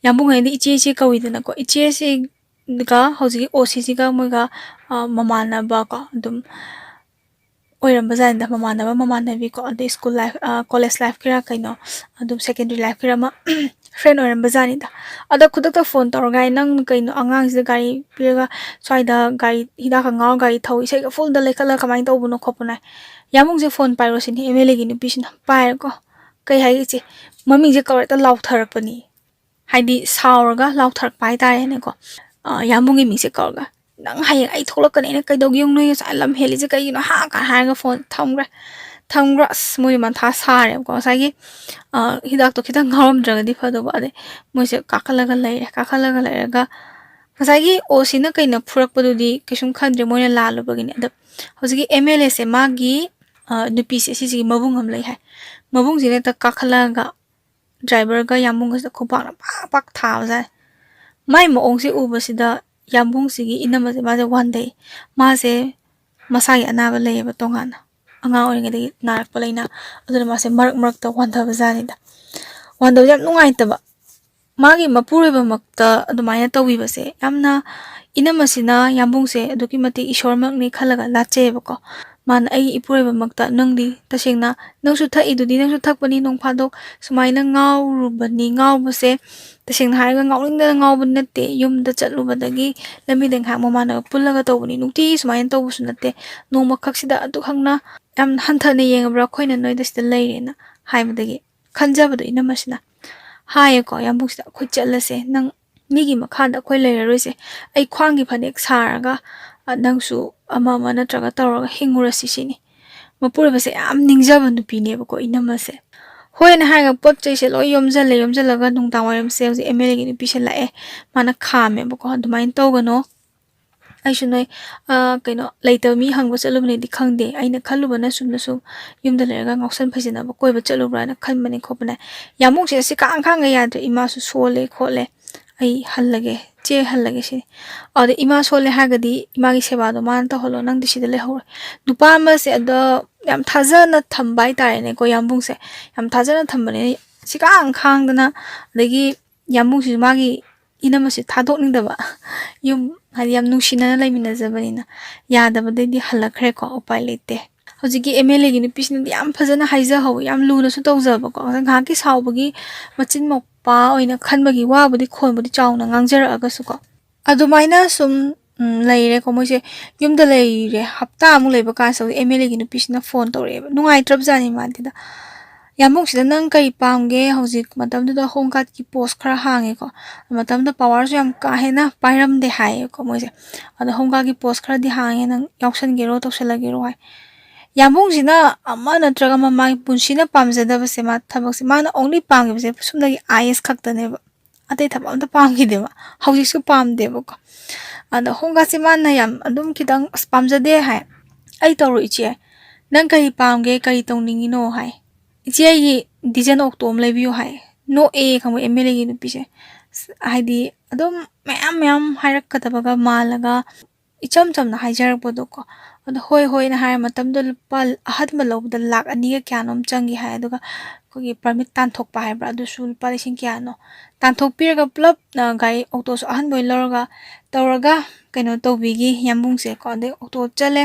ꯌꯥꯝꯕꯨꯡ ꯍꯣꯏꯅꯗꯤ ꯏꯆꯦ ꯏꯆꯦ ꯀꯧꯏꯗꯅꯀꯣ, ꯏꯆꯦꯁꯤꯒ ꯍꯧꯖꯤꯛꯀꯤ ꯑꯣ ꯁꯤꯁꯤꯒ ꯃꯣꯏꯒ, ꯑ, ꯃꯃꯥꯟꯅꯕꯀꯣ, ꯑꯗꯨꯝ ꯑꯣꯏꯔꯝꯕꯖꯥꯠꯅꯤꯗ, ꯃꯃꯥꯟꯅꯕ ꯃꯃꯥꯟꯅꯕꯤꯀꯣ, ꯑꯗꯩ ꯁ꯭ꯀꯨꯜ ꯂꯥꯏꯐ, ꯑ, ꯀꯣꯂꯦꯖ ꯂꯥꯏꯐꯀꯤꯔꯥ ꯀꯩꯅꯣ, ꯑꯗꯨꯝ ꯁꯦꯀꯦꯟꯗꯔꯤ ꯂꯥꯏꯐꯀꯤꯔꯥ ꯑꯃ ꯐ꯭ꯔꯦꯟ ꯑꯣꯏꯔꯝꯕꯖꯥꯠꯅꯤꯗ꯫ ꯑꯗ ꯈꯨꯗꯛꯇ ꯐꯣꯟ ꯇꯧꯔꯒ ꯍꯥꯏ, "ꯅꯪ ꯀꯩꯅꯣ ꯑꯉꯥꯡꯁꯤꯗ ꯒꯥꯔꯤ ꯄꯤꯔꯒ ꯁ꯭ꯋꯥꯏꯗ ꯒꯥꯔꯤ ꯍꯤꯗꯥꯛꯀ ꯉꯥꯎꯔ ꯒꯥꯔꯤ ꯊꯧ, ꯏꯁꯩꯒ ꯐꯨꯜꯗ ꯂꯩꯈꯠꯂꯒ ꯀꯃꯥꯏꯅ ꯇꯧꯕꯅꯣ ꯈꯣꯠꯄꯅꯣ?" ꯍꯥꯏ꯫ "ꯌꯥꯝꯕꯨꯡꯁꯦ ꯐꯣꯟ ꯄꯥꯏꯔꯣ" ꯁꯤꯅꯤ ꯑꯦꯝ ꯑꯦꯜ ꯑꯦꯒꯤ ꯅꯨꯄꯤꯁꯤꯅ꯫ ꯄꯥꯏꯔꯦꯀꯣ꯫ ꯀꯩ ꯍꯥꯏꯒꯦ ꯏꯆꯦ? ꯃꯃꯤꯡꯁꯦ ꯀꯧꯔ ꯍꯦꯛꯇ ꯂꯥꯎꯊꯔꯛꯄꯅꯤ꯫ ꯍꯥꯏꯗꯤ ꯁꯥꯎꯔꯒ ꯂꯥꯎꯊꯔꯛꯄ ꯍꯥꯏꯇꯥꯔꯦꯅꯦꯀꯣ꯫ ꯑ, ꯌꯥꯝꯕꯨꯡꯒꯤ ꯃꯤꯡꯁꯦ ꯀꯧꯔꯒ, "ꯅꯪ ꯍꯌꯦꯡ ꯑꯩ ꯊꯣꯛꯂꯛꯀꯅꯤ, ꯑꯩꯅ ꯀꯩꯗꯧꯒꯦ ꯌꯦꯡꯉꯨ, ꯅꯣꯏ ꯉꯁꯥꯏ ꯂꯝ ꯍꯦꯜꯂꯤꯁꯦ ꯀꯩꯒꯤꯅꯣ, ꯍꯥ?" ꯀꯥꯏꯅ ꯍꯥꯏꯔꯒ ꯐꯣꯟ ꯊꯝꯈ꯭ꯔꯦ꯫ ꯊꯝꯈ꯭ꯔꯣ꯫ ꯑꯁ, ꯃꯣꯏ ꯃꯊꯥ ꯁꯥꯔꯦꯕꯀꯣ꯫ ꯉꯁꯥꯏꯒꯤ, ꯑ, ꯍꯤꯗꯥꯛꯇꯣ ꯈꯤꯇꯪ ꯉꯥꯎꯔꯝꯗ꯭ꯔꯒꯗꯤ ꯐꯗꯧꯕ꯫ ꯑꯗꯩ ꯃꯣꯏꯁꯦ ꯀꯥꯈꯠꯂꯒ ꯂꯩꯔꯦ꯫ ꯀꯥꯈꯠꯂꯒ ꯂꯩꯔꯒ ꯉꯁꯥꯏꯒꯤ ꯑꯣꯁꯤꯅ ꯀꯩꯅ ꯐꯨꯔꯛꯄꯗꯨꯗꯤ ꯀꯩꯁꯨꯝ ꯈꯟꯗ꯭ꯔꯦ, ꯃꯣꯏꯅ ꯂꯥꯜꯂꯨꯕꯒꯤꯅꯦ꯫ ꯑꯗꯣ ꯍꯧꯖꯤꯛꯀꯤ ꯑꯦꯝ ꯑꯦꯜ ꯑꯦꯁꯦ ꯃꯥꯒꯤ, ꯑ, ꯅꯨꯄꯤꯁꯦ ꯁꯤꯁꯤꯒꯤ ꯃꯕꯨꯡ ꯑꯃ ꯂꯩ ꯍꯥꯏ꯫ ꯃꯕꯨꯡꯁꯤꯅ ꯍꯦꯛꯇ ꯀꯥꯈꯠꯂꯛꯑꯒ ꯗ꯭ꯔꯥꯏꯚꯔꯒ ꯌꯥꯝꯕꯨꯡꯒꯁꯤꯗ ꯈꯨꯄꯥꯛꯅ ꯄꯥꯛ ꯄꯥꯛ ꯊꯥꯕꯖꯥꯠꯅꯤ꯫ ꯃꯥꯏ ꯃꯑꯣꯡꯁꯦ ꯎꯕꯁꯤꯗ ꯌꯥꯝꯕꯨꯡꯁꯤꯒꯤ ꯏꯅꯝꯃꯁꯦ ꯃꯥꯁꯦ ꯋꯥꯟꯊꯩ꯫ ꯃꯥꯁꯦ ꯃꯁꯥꯒꯤ ꯑꯅꯥꯕ ꯂꯩꯌꯦꯕ ꯇꯣꯉꯥꯟꯅ꯫ ꯑꯉꯥꯡ ꯑꯣꯏꯔꯤꯉꯩꯗꯒꯤ ꯅꯥꯔꯛꯄ ꯂꯩꯅꯥ꯫ ꯑꯗꯨꯅ ꯃꯥꯁꯦ ꯃꯔꯛ ꯃꯔꯛꯇ ꯋꯥꯟꯊꯕꯖꯥꯠꯅꯤꯗ꯫ ꯋꯥꯟꯊꯕꯁꯦ ꯌꯥꯝ ꯅꯨꯡꯉꯥꯏꯇꯕ꯫ ꯃꯥꯒꯤ ꯃꯄꯨꯔꯣꯏꯕꯃꯛꯇ ꯑꯗꯨꯃꯥꯏꯅ ꯇꯧꯕꯤꯕꯁꯦ ꯌꯥꯝꯅ, ꯏꯅꯝꯃꯁꯤꯅ ꯌꯥꯝꯕꯨꯡꯁꯦ ꯑꯗꯨꯛꯀꯤ ꯃꯇꯤꯛ ꯏꯁꯣꯔꯃꯛꯅꯤ ꯈꯜꯂꯒ ꯂꯥꯠꯆꯩꯌꯦꯕꯀꯣ꯫ ꯃꯥꯅ ꯑꯩꯒꯤ ꯏꯄꯨꯔꯣꯏꯕꯃꯛꯇ, "ꯅꯪꯗꯤ ꯇꯁꯦꯡꯅ ꯅꯪꯁꯨ ꯊꯛꯏꯗꯨꯗꯤ, ꯅꯪꯁꯨ ꯊꯛꯄꯅꯤ ꯅꯣꯡ ꯐꯥꯗꯣꯛ, ꯁꯨꯃꯥꯏꯅ ꯉꯥꯎꯔꯨꯕꯅꯤ, ꯉꯥꯎꯕꯁꯦ ꯇꯁꯦꯡꯅ ꯍꯥꯏꯔꯒ ꯉꯥꯎꯅꯤꯡꯗꯅ ꯉꯥꯎꯕ ꯅꯠꯇꯦ, ꯌꯨꯝꯗ ꯆꯠꯂꯨꯕꯗꯒꯤ ꯂꯝꯕꯤꯗ ꯉꯥꯏꯍꯥꯛ ꯃꯃꯥꯟꯅꯕ ꯄꯨꯜꯂꯒ ꯇꯧꯕꯅꯤ, ꯅꯨꯡꯇꯤꯒꯤ ꯁꯨꯃꯥꯏꯅ ꯇꯧꯕꯁꯨ ꯅꯠꯇꯦ, ꯅꯣꯡꯃꯈꯛꯁꯤꯗ ꯑꯗꯨꯛ ꯍꯛꯅ ꯌꯥꯝ ꯍꯟꯊꯅ ꯌꯦꯡꯉꯕ꯭ꯔꯥ ꯑꯩꯈꯣꯏꯅ ꯅꯣꯏꯗ ꯁꯤꯗ ꯂꯩꯔꯦꯅ?" ꯍꯥꯏꯕꯗꯒꯤ ꯈꯟꯖꯕꯗꯣ ꯏꯅꯝꯃꯁꯤꯅ ꯍꯥꯏꯌꯦꯀꯣ ꯌꯥꯝꯕꯨꯡꯁꯤꯗ, "ꯑꯩꯈꯣꯏ ꯆꯠꯂꯁꯦ, ꯅꯪ ꯃꯤꯒꯤ ꯃꯈꯥꯗ ꯑꯩꯈꯣꯏ ꯂꯩꯔꯔꯣꯏꯁꯦ, ꯑꯩ ꯈ꯭ꯋꯥꯡꯒꯤ ꯐꯅꯦꯛ ꯁꯥꯔꯒ, ꯑ, ꯅꯪꯁꯨ ꯑꯃ ꯑꯃ ꯅꯠꯇ꯭ꯔꯒ ꯇꯧꯔꯒ ꯍꯤꯡꯉꯨꯔꯁꯤ ꯁꯤꯅꯤ"꯫ ꯃꯄꯨꯔꯣꯏꯕꯁꯦ ꯌꯥꯝ ꯅꯤꯡꯖꯕ ꯅꯨꯄꯤꯅꯦꯕꯀꯣ ꯏꯅꯝꯃꯁꯦ꯫ ꯍꯣꯏꯅ ꯍꯥꯏꯔꯒ ꯄꯣꯠ ꯆꯩꯁꯦ ꯂꯣꯏ ꯌꯣꯝꯁꯤꯜꯂꯦ, ꯌꯣꯝꯁꯤꯜꯂꯒ ꯅꯨꯡꯗꯥꯡ ꯋꯥꯏꯔꯝꯁꯦ ꯍꯧꯖꯤꯛ ꯑꯦꯝ ꯑꯦꯜ ꯑꯦꯒꯤ ꯅꯨꯄꯤꯁꯦ ꯂꯥꯛꯑꯦ, ꯃꯥꯅ ꯈꯥꯝꯃꯦꯕꯀꯣ, "ꯑꯗꯨꯃꯥꯏꯅ ꯇꯧꯒꯅꯣ, ꯑꯩꯁꯨ ꯅꯣꯏ, ꯑ, ꯀꯩꯅꯣ, ꯂꯩꯇꯕ ꯃꯤ ꯍꯪꯕ ꯆꯠꯂꯨꯕꯅꯦꯗꯤ ꯈꯪꯗꯦ, ꯑꯩꯅ ꯈꯜꯂꯨꯕꯅ ꯁꯨꯝꯅ ꯁꯨꯝ ꯌꯨꯝꯗ ꯂꯩꯔꯒ ꯉꯥꯎꯁꯟ ꯐꯩꯖꯤꯟꯅꯕ ꯀꯣꯏꯕ ꯆꯠꯂꯨꯕ꯭ꯔꯥꯅ ꯈꯟꯕꯅꯦ ꯈꯣꯠꯄꯅꯦ"꯫ ꯌꯥꯝꯕꯨꯡꯁꯦ ꯁꯤ ꯀꯥꯡ ꯈꯥꯡꯒ ꯌꯥꯗ꯭ꯔꯦ, "ꯏꯃꯥꯁꯨ ꯁꯣꯜꯂꯦ ꯈꯣꯠꯂꯦ, ꯑꯩ ꯍꯜꯂꯒꯦ, ꯆꯦ ꯍꯜꯂꯒꯦ" ꯁꯤꯅꯤ꯫ ꯑꯗ "ꯏꯃꯥ ꯁꯣꯜꯂꯦ ꯍꯥꯏꯔꯒꯗꯤ ꯏꯃꯥꯒꯤ ꯁꯦꯕꯥꯗꯣ ꯃꯥꯅ ꯇꯧꯍꯜꯂꯣ, ꯅꯪꯗꯤ ꯁꯤꯗ ꯂꯩꯍꯧꯔꯣ"꯫ ꯅꯨꯄꯥ ꯑꯃꯁꯦ ꯑꯗꯣ ꯌꯥꯝ ꯊꯥꯖꯅ ꯊꯝꯕ ꯍꯥꯏꯇꯥꯔꯦꯅꯦꯀꯣ, ꯌꯥꯝꯕꯨꯡꯁꯦ ꯌꯥꯝ ꯊꯥꯖꯅ ꯊꯝꯕꯅꯤꯅ ꯁꯤ ꯀꯥꯡ ꯈꯥꯡꯗꯅ, ꯑꯗꯒꯤ ꯌꯥꯝꯕꯨꯡꯁꯤꯁꯨ ꯃꯥꯒꯤ ꯏꯅꯝꯃꯁꯤ ꯊꯥꯗꯣꯛꯅꯤꯡꯗꯕ, ꯌꯨꯝ ꯍꯥꯏꯗꯤ ꯌꯥꯝ ꯅꯨꯡꯁꯤꯅꯅ ꯂꯩꯃꯤꯟꯅꯖꯕꯅꯤꯅ, ꯌꯥꯗꯕꯗꯩꯗꯤ ꯍꯜꯂꯛꯈ꯭ꯔꯦꯀꯣ, ꯎꯄꯥꯏ ꯂꯩꯇꯦ꯫ ꯍꯧꯖꯤꯛꯀꯤ ꯑꯦꯝ ꯑꯦꯜ ꯑꯦꯒꯤ ꯅꯨꯄꯤꯁꯤꯅꯗꯤ ꯌꯥꯝ ꯐꯖꯅ ꯍꯥꯏꯖꯍꯧꯋꯤ, ꯌꯥꯝ ꯂꯨꯅꯁꯨ ꯇꯧꯖꯕꯀꯣ꯫ ꯉꯥꯏꯍꯥꯛꯀꯤ ꯁꯥꯎꯕꯒꯤ ꯃꯆꯤꯟ ꯃꯧꯄꯥ ꯑꯣꯏꯅ ꯈꯟꯕꯒꯤ ꯋꯥꯕꯨꯗꯤ ꯈꯣꯟꯕꯨꯗꯤ ꯆꯥꯎꯅ ꯉꯥꯡꯖꯔꯛꯑꯒꯁꯨꯀꯣ, ꯑꯗꯨꯃꯥꯏꯅ ꯁꯨꯝ, ꯎꯝ, ꯂꯩꯔꯦꯀꯣ꯫ ꯃꯣꯏꯁꯦ ꯌꯨꯝꯗ ꯂꯩꯔꯦ, ꯍꯞꯇꯥꯃꯨꯛ ꯂꯩꯕ ꯀꯥꯟꯁꯤꯗ ꯑꯦꯝ ꯑꯦꯜ ꯑꯦꯒꯤ ꯅꯨꯄꯤꯁꯤꯅ ꯐꯣꯟ ꯇꯧꯔꯛꯑꯦꯕ, ꯅꯨꯡꯉꯥꯏꯇ꯭ꯔꯕꯖꯥꯠꯅꯤ ꯃꯥꯗꯤꯗ꯫ "ꯌꯥꯝꯕꯨꯡꯁꯤꯗ ꯅꯪ ꯀꯔꯤ ꯄꯥꯝꯒꯦ?" ꯍꯧꯖꯤꯛ ꯃꯇꯝꯗꯨꯗ ꯍꯣꯝ ꯒꯥꯔꯗꯀꯤ ꯄꯣꯁ ꯈꯔ ꯍꯥꯡꯉꯦꯀꯣ꯫ ꯃꯇꯝꯗ ꯄꯋꯥꯔꯁꯨ ꯌꯥꯝ ꯀꯥ ꯍꯦꯟꯅ ꯄꯥꯏꯔꯝꯗꯦ ꯍꯥꯏꯌꯦꯀꯣ ꯃꯣꯏꯁꯦ꯫ ꯑꯗꯣ "ꯍꯣꯝ ꯒꯥꯔꯗꯀꯤ ꯄꯣꯁ ꯈꯔꯗꯤ ꯍꯥꯡꯉꯦ, ꯅꯪ ꯌꯥꯎꯁꯟꯒꯦꯔꯣ, ꯇꯧꯁꯜꯂꯒꯦꯔꯣ?" ꯍꯥꯏ꯫ ꯌꯥꯝꯕꯨꯡꯁꯤꯅ ꯑꯃ ꯅꯠꯇ꯭ꯔꯒ ꯑꯃ ꯃꯥꯒꯤ ꯄꯨꯟꯁꯤꯅ ꯄꯥꯝꯖꯗꯕꯁꯦ, ꯃꯥ ꯊꯕꯛꯁꯦ, ꯃꯥꯅ only ꯄꯥꯝꯈꯤꯕꯁꯦ ꯁꯨꯞꯅꯒꯤ ꯑꯥꯏ ꯑꯦꯁ ꯈꯛꯇꯅꯦꯕ꯫ ꯑꯇꯩ ꯊꯕꯛ ꯑꯝꯇ ꯄꯥꯝꯈꯤꯗꯦꯕ, ꯍꯧꯖꯤꯛꯁꯨ ꯄꯥꯝꯗꯦꯕꯀꯣ꯫ ꯑꯗꯣ ꯍꯣꯡꯒꯥꯁꯦ ꯃꯥꯅ ꯌꯥꯝ ꯑꯗꯨꯝ ꯈꯤꯇꯪ "ꯑꯁ, ꯄꯥꯝꯖꯗꯦ" ꯍꯥꯏ꯫ "ꯑꯩ ꯇꯧꯔꯣ ꯏꯆꯦ, ꯅꯪ ꯀꯔꯤ ꯄꯥꯝꯒꯦ, ꯀꯔꯤ ꯇꯧꯅꯤꯡꯉꯤꯅꯣ?" ꯍꯥꯏ꯫ "ꯏꯆꯦ, ꯑꯩꯒꯤ ꯗꯤꯖꯟ ꯑꯣꯛꯇꯣ ꯑꯃ ꯂꯩꯕꯤꯌꯨ" ꯍꯥꯏ꯫ ꯅꯣꯛꯑꯦ ꯈꯪꯕ ꯑꯦꯝ ꯑꯦꯜ ꯑꯦꯒꯤ ꯅꯨꯄꯤꯁꯦ꯫ ꯑꯁ, ꯍꯥꯏꯗꯤ ꯑꯗꯨꯝ ꯃꯌꯥꯝ ꯃꯌꯥꯝ ꯍꯥꯏꯔꯛꯀꯗꯕꯒ ꯃꯥꯜꯂꯒ ꯏꯆꯝ ꯆꯝꯅ ꯍꯥꯏꯖꯔꯛꯄꯗꯣꯀꯣ꯫ ꯑꯗꯣ "ꯍꯣꯏ, ꯍꯣꯏꯅ" ꯍꯥꯏꯔ ꯃꯇꯝꯗꯣ ꯂꯨꯄꯥ ꯑꯍꯟꯕ ꯂꯧꯕꯗ ꯂꯥꯛ ꯑꯅꯤꯒ ꯀꯌꯥꯅꯣꯝ ꯆꯪꯈꯤ ꯍꯥꯏ꯫ ꯑꯗꯨꯒ ꯑꯩꯈꯣꯏꯒꯤ ꯄꯔꯃꯤꯠ ꯇꯥꯟꯊꯣꯛꯄ ꯍꯥꯏꯕ꯭ꯔꯥ, ꯑꯗꯨꯁꯨ ꯂꯨꯄꯥ ꯂꯤꯁꯤꯡ ꯀꯌꯥꯅꯣ ꯇꯥꯟꯊꯣꯛꯄꯤꯔꯒ ꯄꯨꯂꯞ, ꯑ, ꯒꯥꯔꯤ ꯑꯣꯛꯇꯣꯁꯨ ꯑꯍꯟꯕ ꯑꯣꯏꯅ ꯂꯧꯔꯒ ꯇꯧꯔꯒ ꯀꯩꯅꯣ ꯇꯧꯕꯤꯈꯤ ꯌꯥꯝꯕꯨꯡꯁꯦꯀꯣ꯫ ꯑꯗꯩ ꯑꯣꯛꯇꯣ ꯆꯠꯂꯦ꯫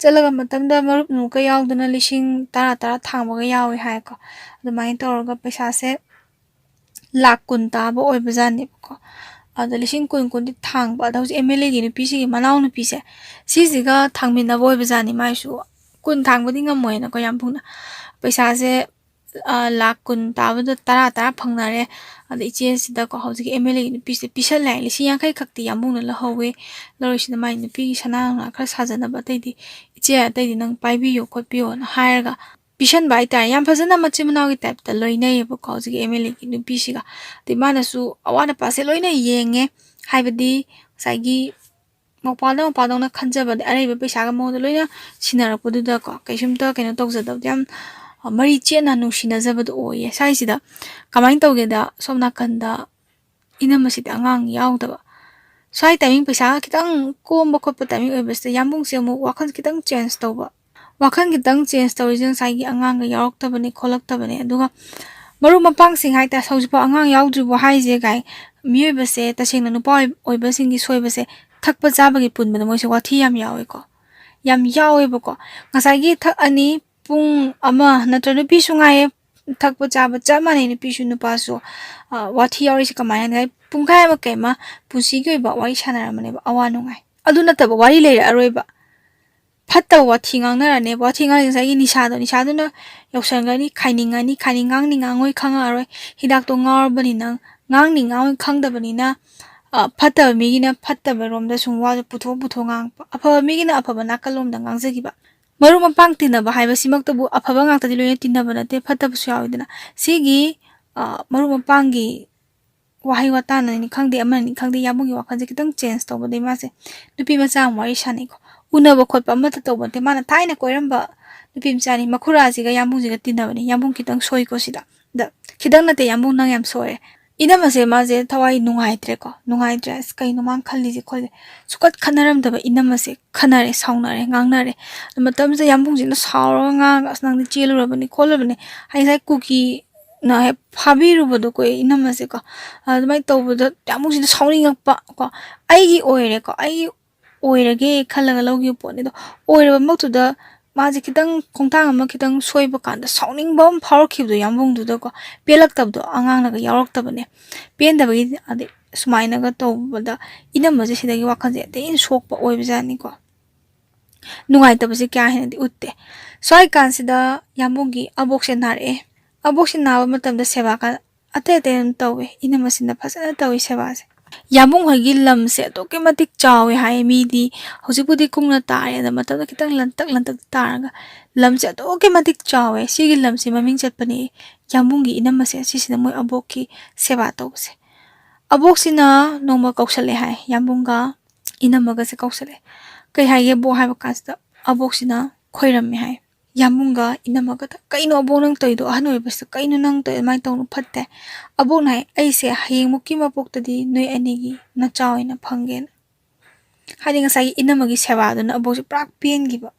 ꯆꯠꯂꯒ ꯃꯇꯝꯗ ꯃꯔꯨꯞ ꯅꯨꯡꯀ ꯌꯥꯎꯗꯅ ꯂꯤꯁꯤꯡ ꯇꯔꯥ, ꯇꯔꯥ ꯊꯥꯡꯕꯒ ꯌꯥꯎꯋꯦ ꯍꯥꯏꯀꯣ꯫ ꯑꯗꯨꯃꯥꯏꯅ ꯇꯧꯔꯒ ꯄꯩꯁꯥꯁꯦ ꯂꯥꯛ ꯀꯨꯟ ꯇꯥꯕ ꯑꯣꯏꯕꯖꯥꯠꯅꯦꯕꯀꯣ꯫ ꯑꯗ ꯂꯤꯁꯤꯡ ꯀꯨꯟ, ꯀꯨꯟꯗꯤ ꯊꯥꯡꯕ꯫ ꯑꯗ ꯍꯧꯖꯤꯛ ꯑꯦꯝ ꯑꯦꯜ ꯑꯦꯒꯤ ꯅꯨꯄꯤꯁꯤꯒꯤ ꯃꯅꯥꯎ ꯅꯨꯄꯤꯁꯦ, ꯁꯤꯁꯤꯒ ꯊꯥꯡꯃꯤꯟꯅꯕ ꯑꯣꯏꯕꯖꯥꯠꯅꯤ꯫ ꯃꯥꯏꯁꯨ ꯀꯨꯟ ꯊꯥꯡꯕꯗꯤ ꯉꯝꯃꯣꯏꯅꯀꯣ ꯌꯥꯝꯕꯨꯡꯅ꯫ ꯄꯩꯁꯥꯁꯦ, ꯑ, ꯂꯥꯛ ꯀꯨꯟ ꯇꯥꯕꯗ ꯇꯔꯥ, ꯇꯔꯥ ꯐꯪꯅꯔꯦ꯫ ꯑꯗ ꯏꯆꯦꯁꯤꯗꯀꯣ ꯍꯧꯖꯤꯛꯀꯤ ꯑꯦꯝ ꯑꯦꯜ ꯑꯦꯒꯤ ꯅꯨꯄꯤꯁꯤꯗ ꯄꯤꯁꯜꯂꯦ ꯍꯥꯏ꯫ ꯂꯤꯁꯤꯡ ꯌꯥꯡꯈꯩ ꯈꯛꯇꯤ ꯌꯥꯝꯕꯨꯡꯅ ꯂꯧꯍꯧꯋꯦ꯫ ꯂꯧꯔꯤꯁꯤꯅ ꯃꯥꯏ ꯅꯨꯄꯤꯒꯤ ꯁꯅꯥ ꯅꯨꯡꯂꯥ ꯈꯔ ꯁꯥꯖꯅꯕ, ꯑꯇꯩꯗꯤ "ꯏꯆꯦ, ꯑꯇꯩꯗꯤ ꯅꯪ ꯄꯥꯏꯕꯤꯌꯣ ꯈꯣꯠꯄꯤꯌꯣꯅ" ꯍꯥꯏꯔꯒ ꯄꯤꯁꯟꯕ ꯍꯥꯏꯇꯥꯔꯦ꯫ ꯌꯥꯝ ꯐꯖꯅ ꯃꯆꯤꯟ ꯃꯅꯥꯎꯒꯤ ꯇꯥꯏꯞꯇ ꯂꯣꯏꯅꯩꯌꯦꯕꯀꯣ ꯍꯧꯖꯤꯛꯀꯤ ꯑꯦꯝ ꯑꯦꯜ ꯑꯦꯒꯤ ꯅꯨꯄꯤꯁꯤꯒ꯫ ꯑꯗꯩ ꯃꯥꯅꯁꯨ ꯑꯋꯥꯠ ꯑꯄꯥꯁꯦ ꯂꯣꯏꯅ ꯌꯦꯡꯉꯦ, ꯍꯥꯏꯕꯗꯤ ꯉꯁꯥꯏꯒꯤ ꯃꯧꯄꯥꯗ ꯃꯧꯄꯥꯗꯧꯅ ꯈꯟꯖꯕꯗꯤ ꯑꯔꯩꯕ ꯄꯩꯁꯥꯒ ꯃꯉꯣꯟꯗ ꯂꯣꯏꯅ ꯁꯤꯟꯅꯔꯛꯄꯗꯨꯗꯀꯣ ꯀꯩꯁꯨꯝꯇ ꯀꯩꯅꯣ ꯇꯧꯖꯗꯕꯗꯤ ꯌꯥꯝ, ꯑ, ꯃꯔꯤ ꯆꯦꯠꯅ ꯅꯨꯡꯁꯤꯅꯖꯕꯗꯣ ꯑꯣꯏꯌꯦ꯫ ꯁ꯭ꯋꯥꯏꯁꯤꯗ ꯀꯃꯥꯏꯅ ꯇꯧꯒꯦꯗ, ꯁꯣꯝ ꯅꯥꯀꯟꯗ ꯏꯅꯝꯃꯁꯤꯗꯤ ꯑꯉꯥꯡ ꯌꯥꯎꯗꯕ꯫ ꯁ꯭ꯋꯥꯏ ꯇꯥꯏꯃꯤꯡ ꯄꯩꯁꯥ ꯈꯤꯇꯪ ꯀꯣꯝꯕ ꯈꯣꯠꯄ ꯇꯥꯏꯃꯤꯡ ꯑꯣꯏꯕꯁꯤꯗ ꯌꯥꯝꯕꯨꯡꯁꯦ ꯑꯃꯨꯛ ꯋꯥꯈꯜ ꯈꯤꯇꯪ ꯆꯦꯟꯖ ꯇꯧꯕ꯫ ꯋꯥꯈꯜ ꯈꯤꯇꯪ ꯆꯦꯟꯖ ꯇꯧꯔꯤꯁꯦ ꯉꯁꯥꯏꯒꯤ ꯑꯉꯥꯡꯒ ꯌꯥꯎꯔꯛꯇꯕꯅꯦ ꯈꯣꯠꯂꯛꯇꯕꯅꯦ꯫ ꯑꯗꯨꯒ ꯃꯔꯨꯞ ꯃꯄꯥꯡꯁꯤꯡ ꯍꯥꯏꯇꯥꯔꯦ, "ꯍꯧꯖꯤꯛꯐꯥꯎ ꯑꯉꯥꯡ ꯌꯥꯎꯗ꯭ꯔꯤꯕꯣ ꯍꯥꯏꯁꯦ?" ꯀꯥꯏ꯫ ꯃꯤꯑꯣꯏꯕꯁꯦ ꯇꯁꯦꯡꯅ ꯅꯨꯄꯥ ꯑꯣꯏ-, ꯑꯣꯏꯕꯁꯤꯡꯒꯤ ꯁꯣꯏꯕꯁꯦ ꯊꯛꯄ ꯆꯥꯕꯒꯤ ꯄꯨꯟꯕꯗ ꯃꯣꯏꯁꯦ ꯋꯥꯊꯤ ꯌꯥꯝ ꯌꯥꯎꯋꯦꯀꯣ꯫ ꯌꯥꯝ ꯌꯥꯎꯋꯦꯕꯀꯣ꯫ ꯉꯁꯥꯏꯒꯤ ꯊꯛꯑꯅꯤ, ꯄꯨꯡ ꯑꯃ ꯅꯠꯇ꯭ꯔ ꯅꯨꯄꯤꯁꯨ ꯉꯥꯏꯌꯦ, ꯊꯛꯄ ꯆꯥꯕ ꯆꯞ ꯃꯥꯟꯅꯩ ꯅꯨꯄꯤꯁꯨ ꯅꯨꯄꯥꯁꯨ꯫ ꯑ, ꯋꯥꯊꯤ ꯌꯥꯎꯔꯤꯁꯦ ꯀꯃꯥꯏꯅ ꯍꯥꯏ? ꯄꯨꯡꯈꯥꯏ ꯑꯃ ꯀꯩ ꯑꯃ ꯄꯨꯟꯁꯤꯒꯤ ꯑꯣꯏꯕ ꯋꯥꯔꯤ ꯁꯥꯟꯅꯔꯝꯕꯅꯦꯕ, ꯑꯋꯥ ꯅꯨꯡꯉꯥꯏ꯫ ꯑꯗꯨ ꯅꯠꯇꯕ ꯋꯥꯔꯤ ꯂꯩꯔꯛꯑꯔꯣꯏꯕ꯫ ꯐꯠꯇꯕ ꯋꯥꯊꯤ ꯉꯥꯡꯅꯔꯅꯦꯕ꯫ ꯋꯥꯊꯤ ꯉꯥꯡꯉꯤ ꯉꯁꯥꯏꯒꯤ ꯅꯤꯁꯥꯗꯣ, ꯅꯤꯁꯥꯗꯨꯅ ꯌꯧꯁꯟꯒꯅꯤ, ꯈꯥꯏꯅꯤꯡꯉꯅꯤ, ꯈꯥꯏꯅꯤꯡ ꯉꯥꯡꯅꯤ ꯉꯥꯡꯉꯣꯏ ꯈꯪꯉꯛꯑꯔꯣꯏ꯫ ꯍꯤꯗꯥꯛꯇꯣ ꯉꯥꯎꯔꯕꯅꯤꯅ, ꯉꯥꯡꯅꯤ ꯉꯥꯡꯉꯣꯏ ꯈꯪꯗꯕꯅꯤꯅ, ꯑ, ꯐꯠꯇꯕ ꯃꯤꯒꯤꯅ ꯐꯠꯇꯕ ꯔꯣꯝꯗ ꯁꯨꯝ ꯋꯥꯗꯣ ꯄꯨꯊꯣꯛ ꯄꯨꯊꯣꯛ ꯉꯥꯡꯉꯛꯄ, ꯑꯐꯕ ꯃꯤꯒꯤꯅ ꯑꯐꯕ ꯅꯥꯀꯜꯂꯣꯝꯗ ꯉꯥꯡꯖꯈꯤꯕ꯫ ꯃꯔꯨꯞ ꯃꯄꯥꯡ ꯇꯤꯟꯅꯕ ꯍꯥꯏꯕꯁꯤꯃꯛꯇꯕꯨ ꯑꯐꯕ ꯉꯥꯛꯇꯗꯤ ꯂꯣꯏꯅ ꯇꯤꯟꯅꯕ ꯅꯠꯇꯦ, ꯐꯠꯇꯕꯁꯨ ꯌꯥꯎꯋꯤꯗꯅ꯫ ꯁꯤꯒꯤ, ꯑ, ꯃꯔꯨꯞ ꯃꯄꯥꯡꯒꯤ ꯋꯥꯍꯩ ꯋꯥꯇꯥꯅꯅꯤ ꯈꯪꯗꯦ, ꯑꯃꯅꯅꯤ ꯈꯪꯗꯦ, ꯌꯥꯝꯕꯨꯡꯒꯤ ꯋꯥꯈꯜꯁꯦ ꯈꯤꯇꯪ change ꯇꯧꯕꯗꯒꯤ ꯃꯥꯁꯦ ꯅꯨꯄꯤ ꯃꯆꯥ ꯑꯃ ꯋꯥꯔꯤ ꯁꯥꯟꯅꯩꯀꯣ꯫ ꯎꯅꯕ ꯈꯣꯠꯄ ꯑꯃꯠꯇ ꯇꯧꯕ ꯅꯠꯇꯦ, ꯃꯥꯅ ꯊꯥꯏꯅ ꯀꯣꯏꯔꯝꯕ ꯅꯨꯄꯤ ꯃꯆꯥꯅꯤ, ꯃꯈꯨꯔꯥꯁꯤꯒ ꯌꯥꯝꯕꯨꯡꯁꯤꯒ ꯇꯤꯟꯅꯕꯅꯤ꯫ ꯌꯥꯝꯕꯨꯡ ꯈꯤꯇꯪ ꯁꯣꯏꯀꯣ ꯁꯤꯗ꯫ ꯗ, ꯈꯤꯇꯪ ꯅꯠꯇꯦ, ꯌꯥꯝꯕꯨꯡ ꯅꯪ ꯌꯥꯝ ꯁꯣꯏꯔꯦ꯫ ꯏꯅꯝꯃꯁꯦ ꯃꯥꯁꯦ ꯊꯋꯥꯏ ꯅꯨꯡꯉꯥꯏꯇ꯭ꯔꯦꯀꯣ, ꯅꯨꯡꯉꯥꯏꯇ꯭ꯔꯦ, "ꯑꯁ, ꯀꯩꯅꯣ ꯃꯥꯅ ꯈꯜꯂꯤꯁꯦ ꯈꯣꯠꯂꯤꯁꯦ?" ꯁꯨꯀꯠ ꯈꯠꯅꯔꯝꯗꯕ ꯏꯅꯝꯃꯁꯦ ꯈꯠꯅꯔꯦ, ꯁꯥꯎꯅꯔꯦ, ꯉꯥꯡꯅꯔꯦ꯫ ꯃꯇꯝꯁꯤꯗ ꯌꯥꯝꯕꯨꯡꯁꯤꯅ ꯁꯥꯎꯔꯒ ꯉꯥꯡꯉꯒ, "ꯑꯁ, ꯅꯪꯗꯤ ꯆꯦꯜꯂꯨꯔꯕꯅꯤ ꯈꯣꯠꯂꯨꯕꯅꯤ, ꯍꯥꯏ ꯉꯁꯥꯏ ꯀꯨꯀꯤꯅ ꯍꯦꯛ ꯐꯥꯕꯤꯔꯨꯕꯗꯣ ꯀꯣ ꯏꯅꯝꯃꯁꯦꯀꯣ?" ꯑꯗꯨꯃꯥꯏꯅ ꯇꯧꯕꯗ ꯌꯥꯝꯕꯨꯡꯁꯤꯅ ꯁꯥꯎꯅꯤꯡꯉꯛꯄ ꯀꯣ, "ꯑꯩꯒꯤ ꯑꯣꯏꯔꯦꯀꯣ, ꯑꯩꯒꯤ ꯑꯣꯏꯔꯒꯦ ꯈꯜꯂꯒ ꯂꯧꯈꯤꯕ ꯄꯣꯠꯅꯤ꯫ ꯑꯗꯣ ꯑꯣꯏꯔꯕꯃꯛꯇꯨꯗ ꯃꯥꯁꯦ ꯈꯤꯇꯪ ꯈꯣꯡꯊꯥꯡ ꯑꯃ ꯈꯤꯇꯪ ꯁꯣꯏꯕ ꯀꯥꯟꯗ ꯁꯥꯎꯅꯤꯡꯕ ꯑꯃ ꯐꯥꯎꯔꯛꯈꯤꯕꯗꯣ ꯌꯥꯝꯕꯨꯡꯗꯨꯗꯀꯣ, ꯄꯦꯜꯂꯛꯇꯕꯗꯣ ꯑꯉꯥꯡꯅꯒ ꯌꯥꯎꯔꯛꯇꯕꯅꯦ꯫ ꯄꯦꯟꯗꯕꯒꯤ ꯑꯗꯩ ꯁꯨꯃꯥꯏꯅꯒ ꯇꯧꯕꯗ ꯏꯅꯝꯃꯁꯦ ꯁꯤꯗꯒꯤ ꯋꯥꯈꯜꯁꯦ ꯑꯇꯩ ꯍꯦꯟꯅ ꯁꯣꯛꯄ ꯑꯣꯏꯕꯖꯥꯠꯅꯤꯀꯣ꯫ ꯅꯨꯡꯉꯥꯏꯇꯕꯁꯦ ꯀꯌꯥ ꯍꯦꯟꯅꯗꯤ ꯎꯠꯇꯦ꯫ ꯁ꯭ꯋꯥꯏ ꯀꯥꯟꯁꯤꯗ ꯌꯥꯝꯕꯨꯡꯒꯤ ꯑꯕꯣꯛꯁꯦ ꯅꯥꯔꯛꯑꯦ꯫ ꯑꯕꯣꯛꯁꯦ ꯅꯥꯕ ꯃꯇꯝꯗ ꯁꯦꯕꯥ ꯀ-, ꯑꯇꯩ ꯑꯇꯩ ꯑꯗꯨꯝ ꯇꯧꯋꯦ꯫ ꯏꯅꯝꯃꯁꯤꯅ ꯐꯖꯅ ꯇꯧꯋꯤ ꯁꯦꯕꯥꯁꯦ꯫ ꯌꯥꯝꯕꯨꯡ ꯍꯣꯏꯒꯤ ꯂꯝꯁꯦ ꯑꯗꯨꯛꯀꯤ ꯃꯇꯤꯛ ꯆꯥꯎꯋꯦ ꯍꯥꯏ꯫ ꯃꯤꯗꯤ ꯍꯧꯖꯤꯛꯄꯨꯗꯤ ꯀꯨꯡꯅ ꯇꯥꯔꯦ, ꯑꯗ ꯃꯇꯝꯗ ꯈꯤꯇꯪ ꯂꯟꯇꯛ ꯂꯟꯇꯛ ꯇꯥꯔꯒ ꯂꯝꯁꯦ ꯑꯗꯨꯛꯀꯤ ꯃꯇꯤꯛ ꯆꯥꯎꯋꯦ꯫ ꯁꯤꯒꯤ ꯂꯝꯁꯦ ꯃꯃꯤꯡ ꯆꯠꯄꯅꯦ ꯌꯥꯝꯕꯨꯡꯒꯤ ꯏꯅꯝꯃꯁꯦ꯫ ꯁꯤꯁꯤꯅ ꯃꯣꯏ ꯑꯕꯣꯛꯀꯤ ꯁꯦꯕꯥ ꯇꯧꯕꯁꯦ꯫ ꯑꯕꯣꯛꯁꯤꯅ ꯅꯣꯡꯃ ꯀꯧꯁꯜꯂꯦ ꯍꯥꯏ, ꯌꯥꯝꯕꯨꯡꯒ ꯏꯅꯝꯃꯒꯁꯦ ꯀꯧꯁꯜꯂꯦ꯫ "ꯀꯩ ꯍꯥꯏꯒꯦ ꯕꯣꯛ?" ꯍꯥꯏꯕ ꯀꯥꯟꯁꯤꯗ ꯑꯕꯣꯛꯁꯤꯅ ꯈꯣꯏꯔꯝꯃꯦ ꯍꯥꯏ꯫ ꯌꯥꯝꯕꯨꯡꯒ ꯏꯅꯝꯃꯒꯗ, "ꯀꯩꯅꯣ ꯑꯕꯣꯛ ꯅꯪ ꯇꯧꯔꯤꯗꯣ? ꯑꯍꯟ ꯑꯣꯏꯕꯁꯤꯗ ꯀꯩꯅꯣ ꯅꯪ ꯇꯧꯔꯤꯗꯣ? ꯑꯗꯨꯃꯥꯏꯅ ꯇꯧꯅꯨ, ꯐꯠꯇꯦ꯫" ꯑꯕꯣꯛꯅ ꯍꯥꯏ, "ꯑꯩꯁꯦ ꯍꯌꯦꯡꯃꯨꯛꯀꯤ ꯃꯄꯣꯛꯇꯗꯤ ꯅꯣꯏ ꯑꯅꯤꯒꯤ ꯅꯆꯥ ꯑꯣꯏꯅ ꯐꯪꯒꯦꯅ꯫" ꯍꯥꯏꯗꯤ ꯉꯁꯥꯏꯒꯤ ꯏꯅꯝꯃꯒꯤ ꯁꯦꯕꯥꯗꯨꯅ ꯑꯕꯣꯛꯁꯦ ꯄꯨꯔꯥ ꯄꯦꯟꯈꯤꯕ,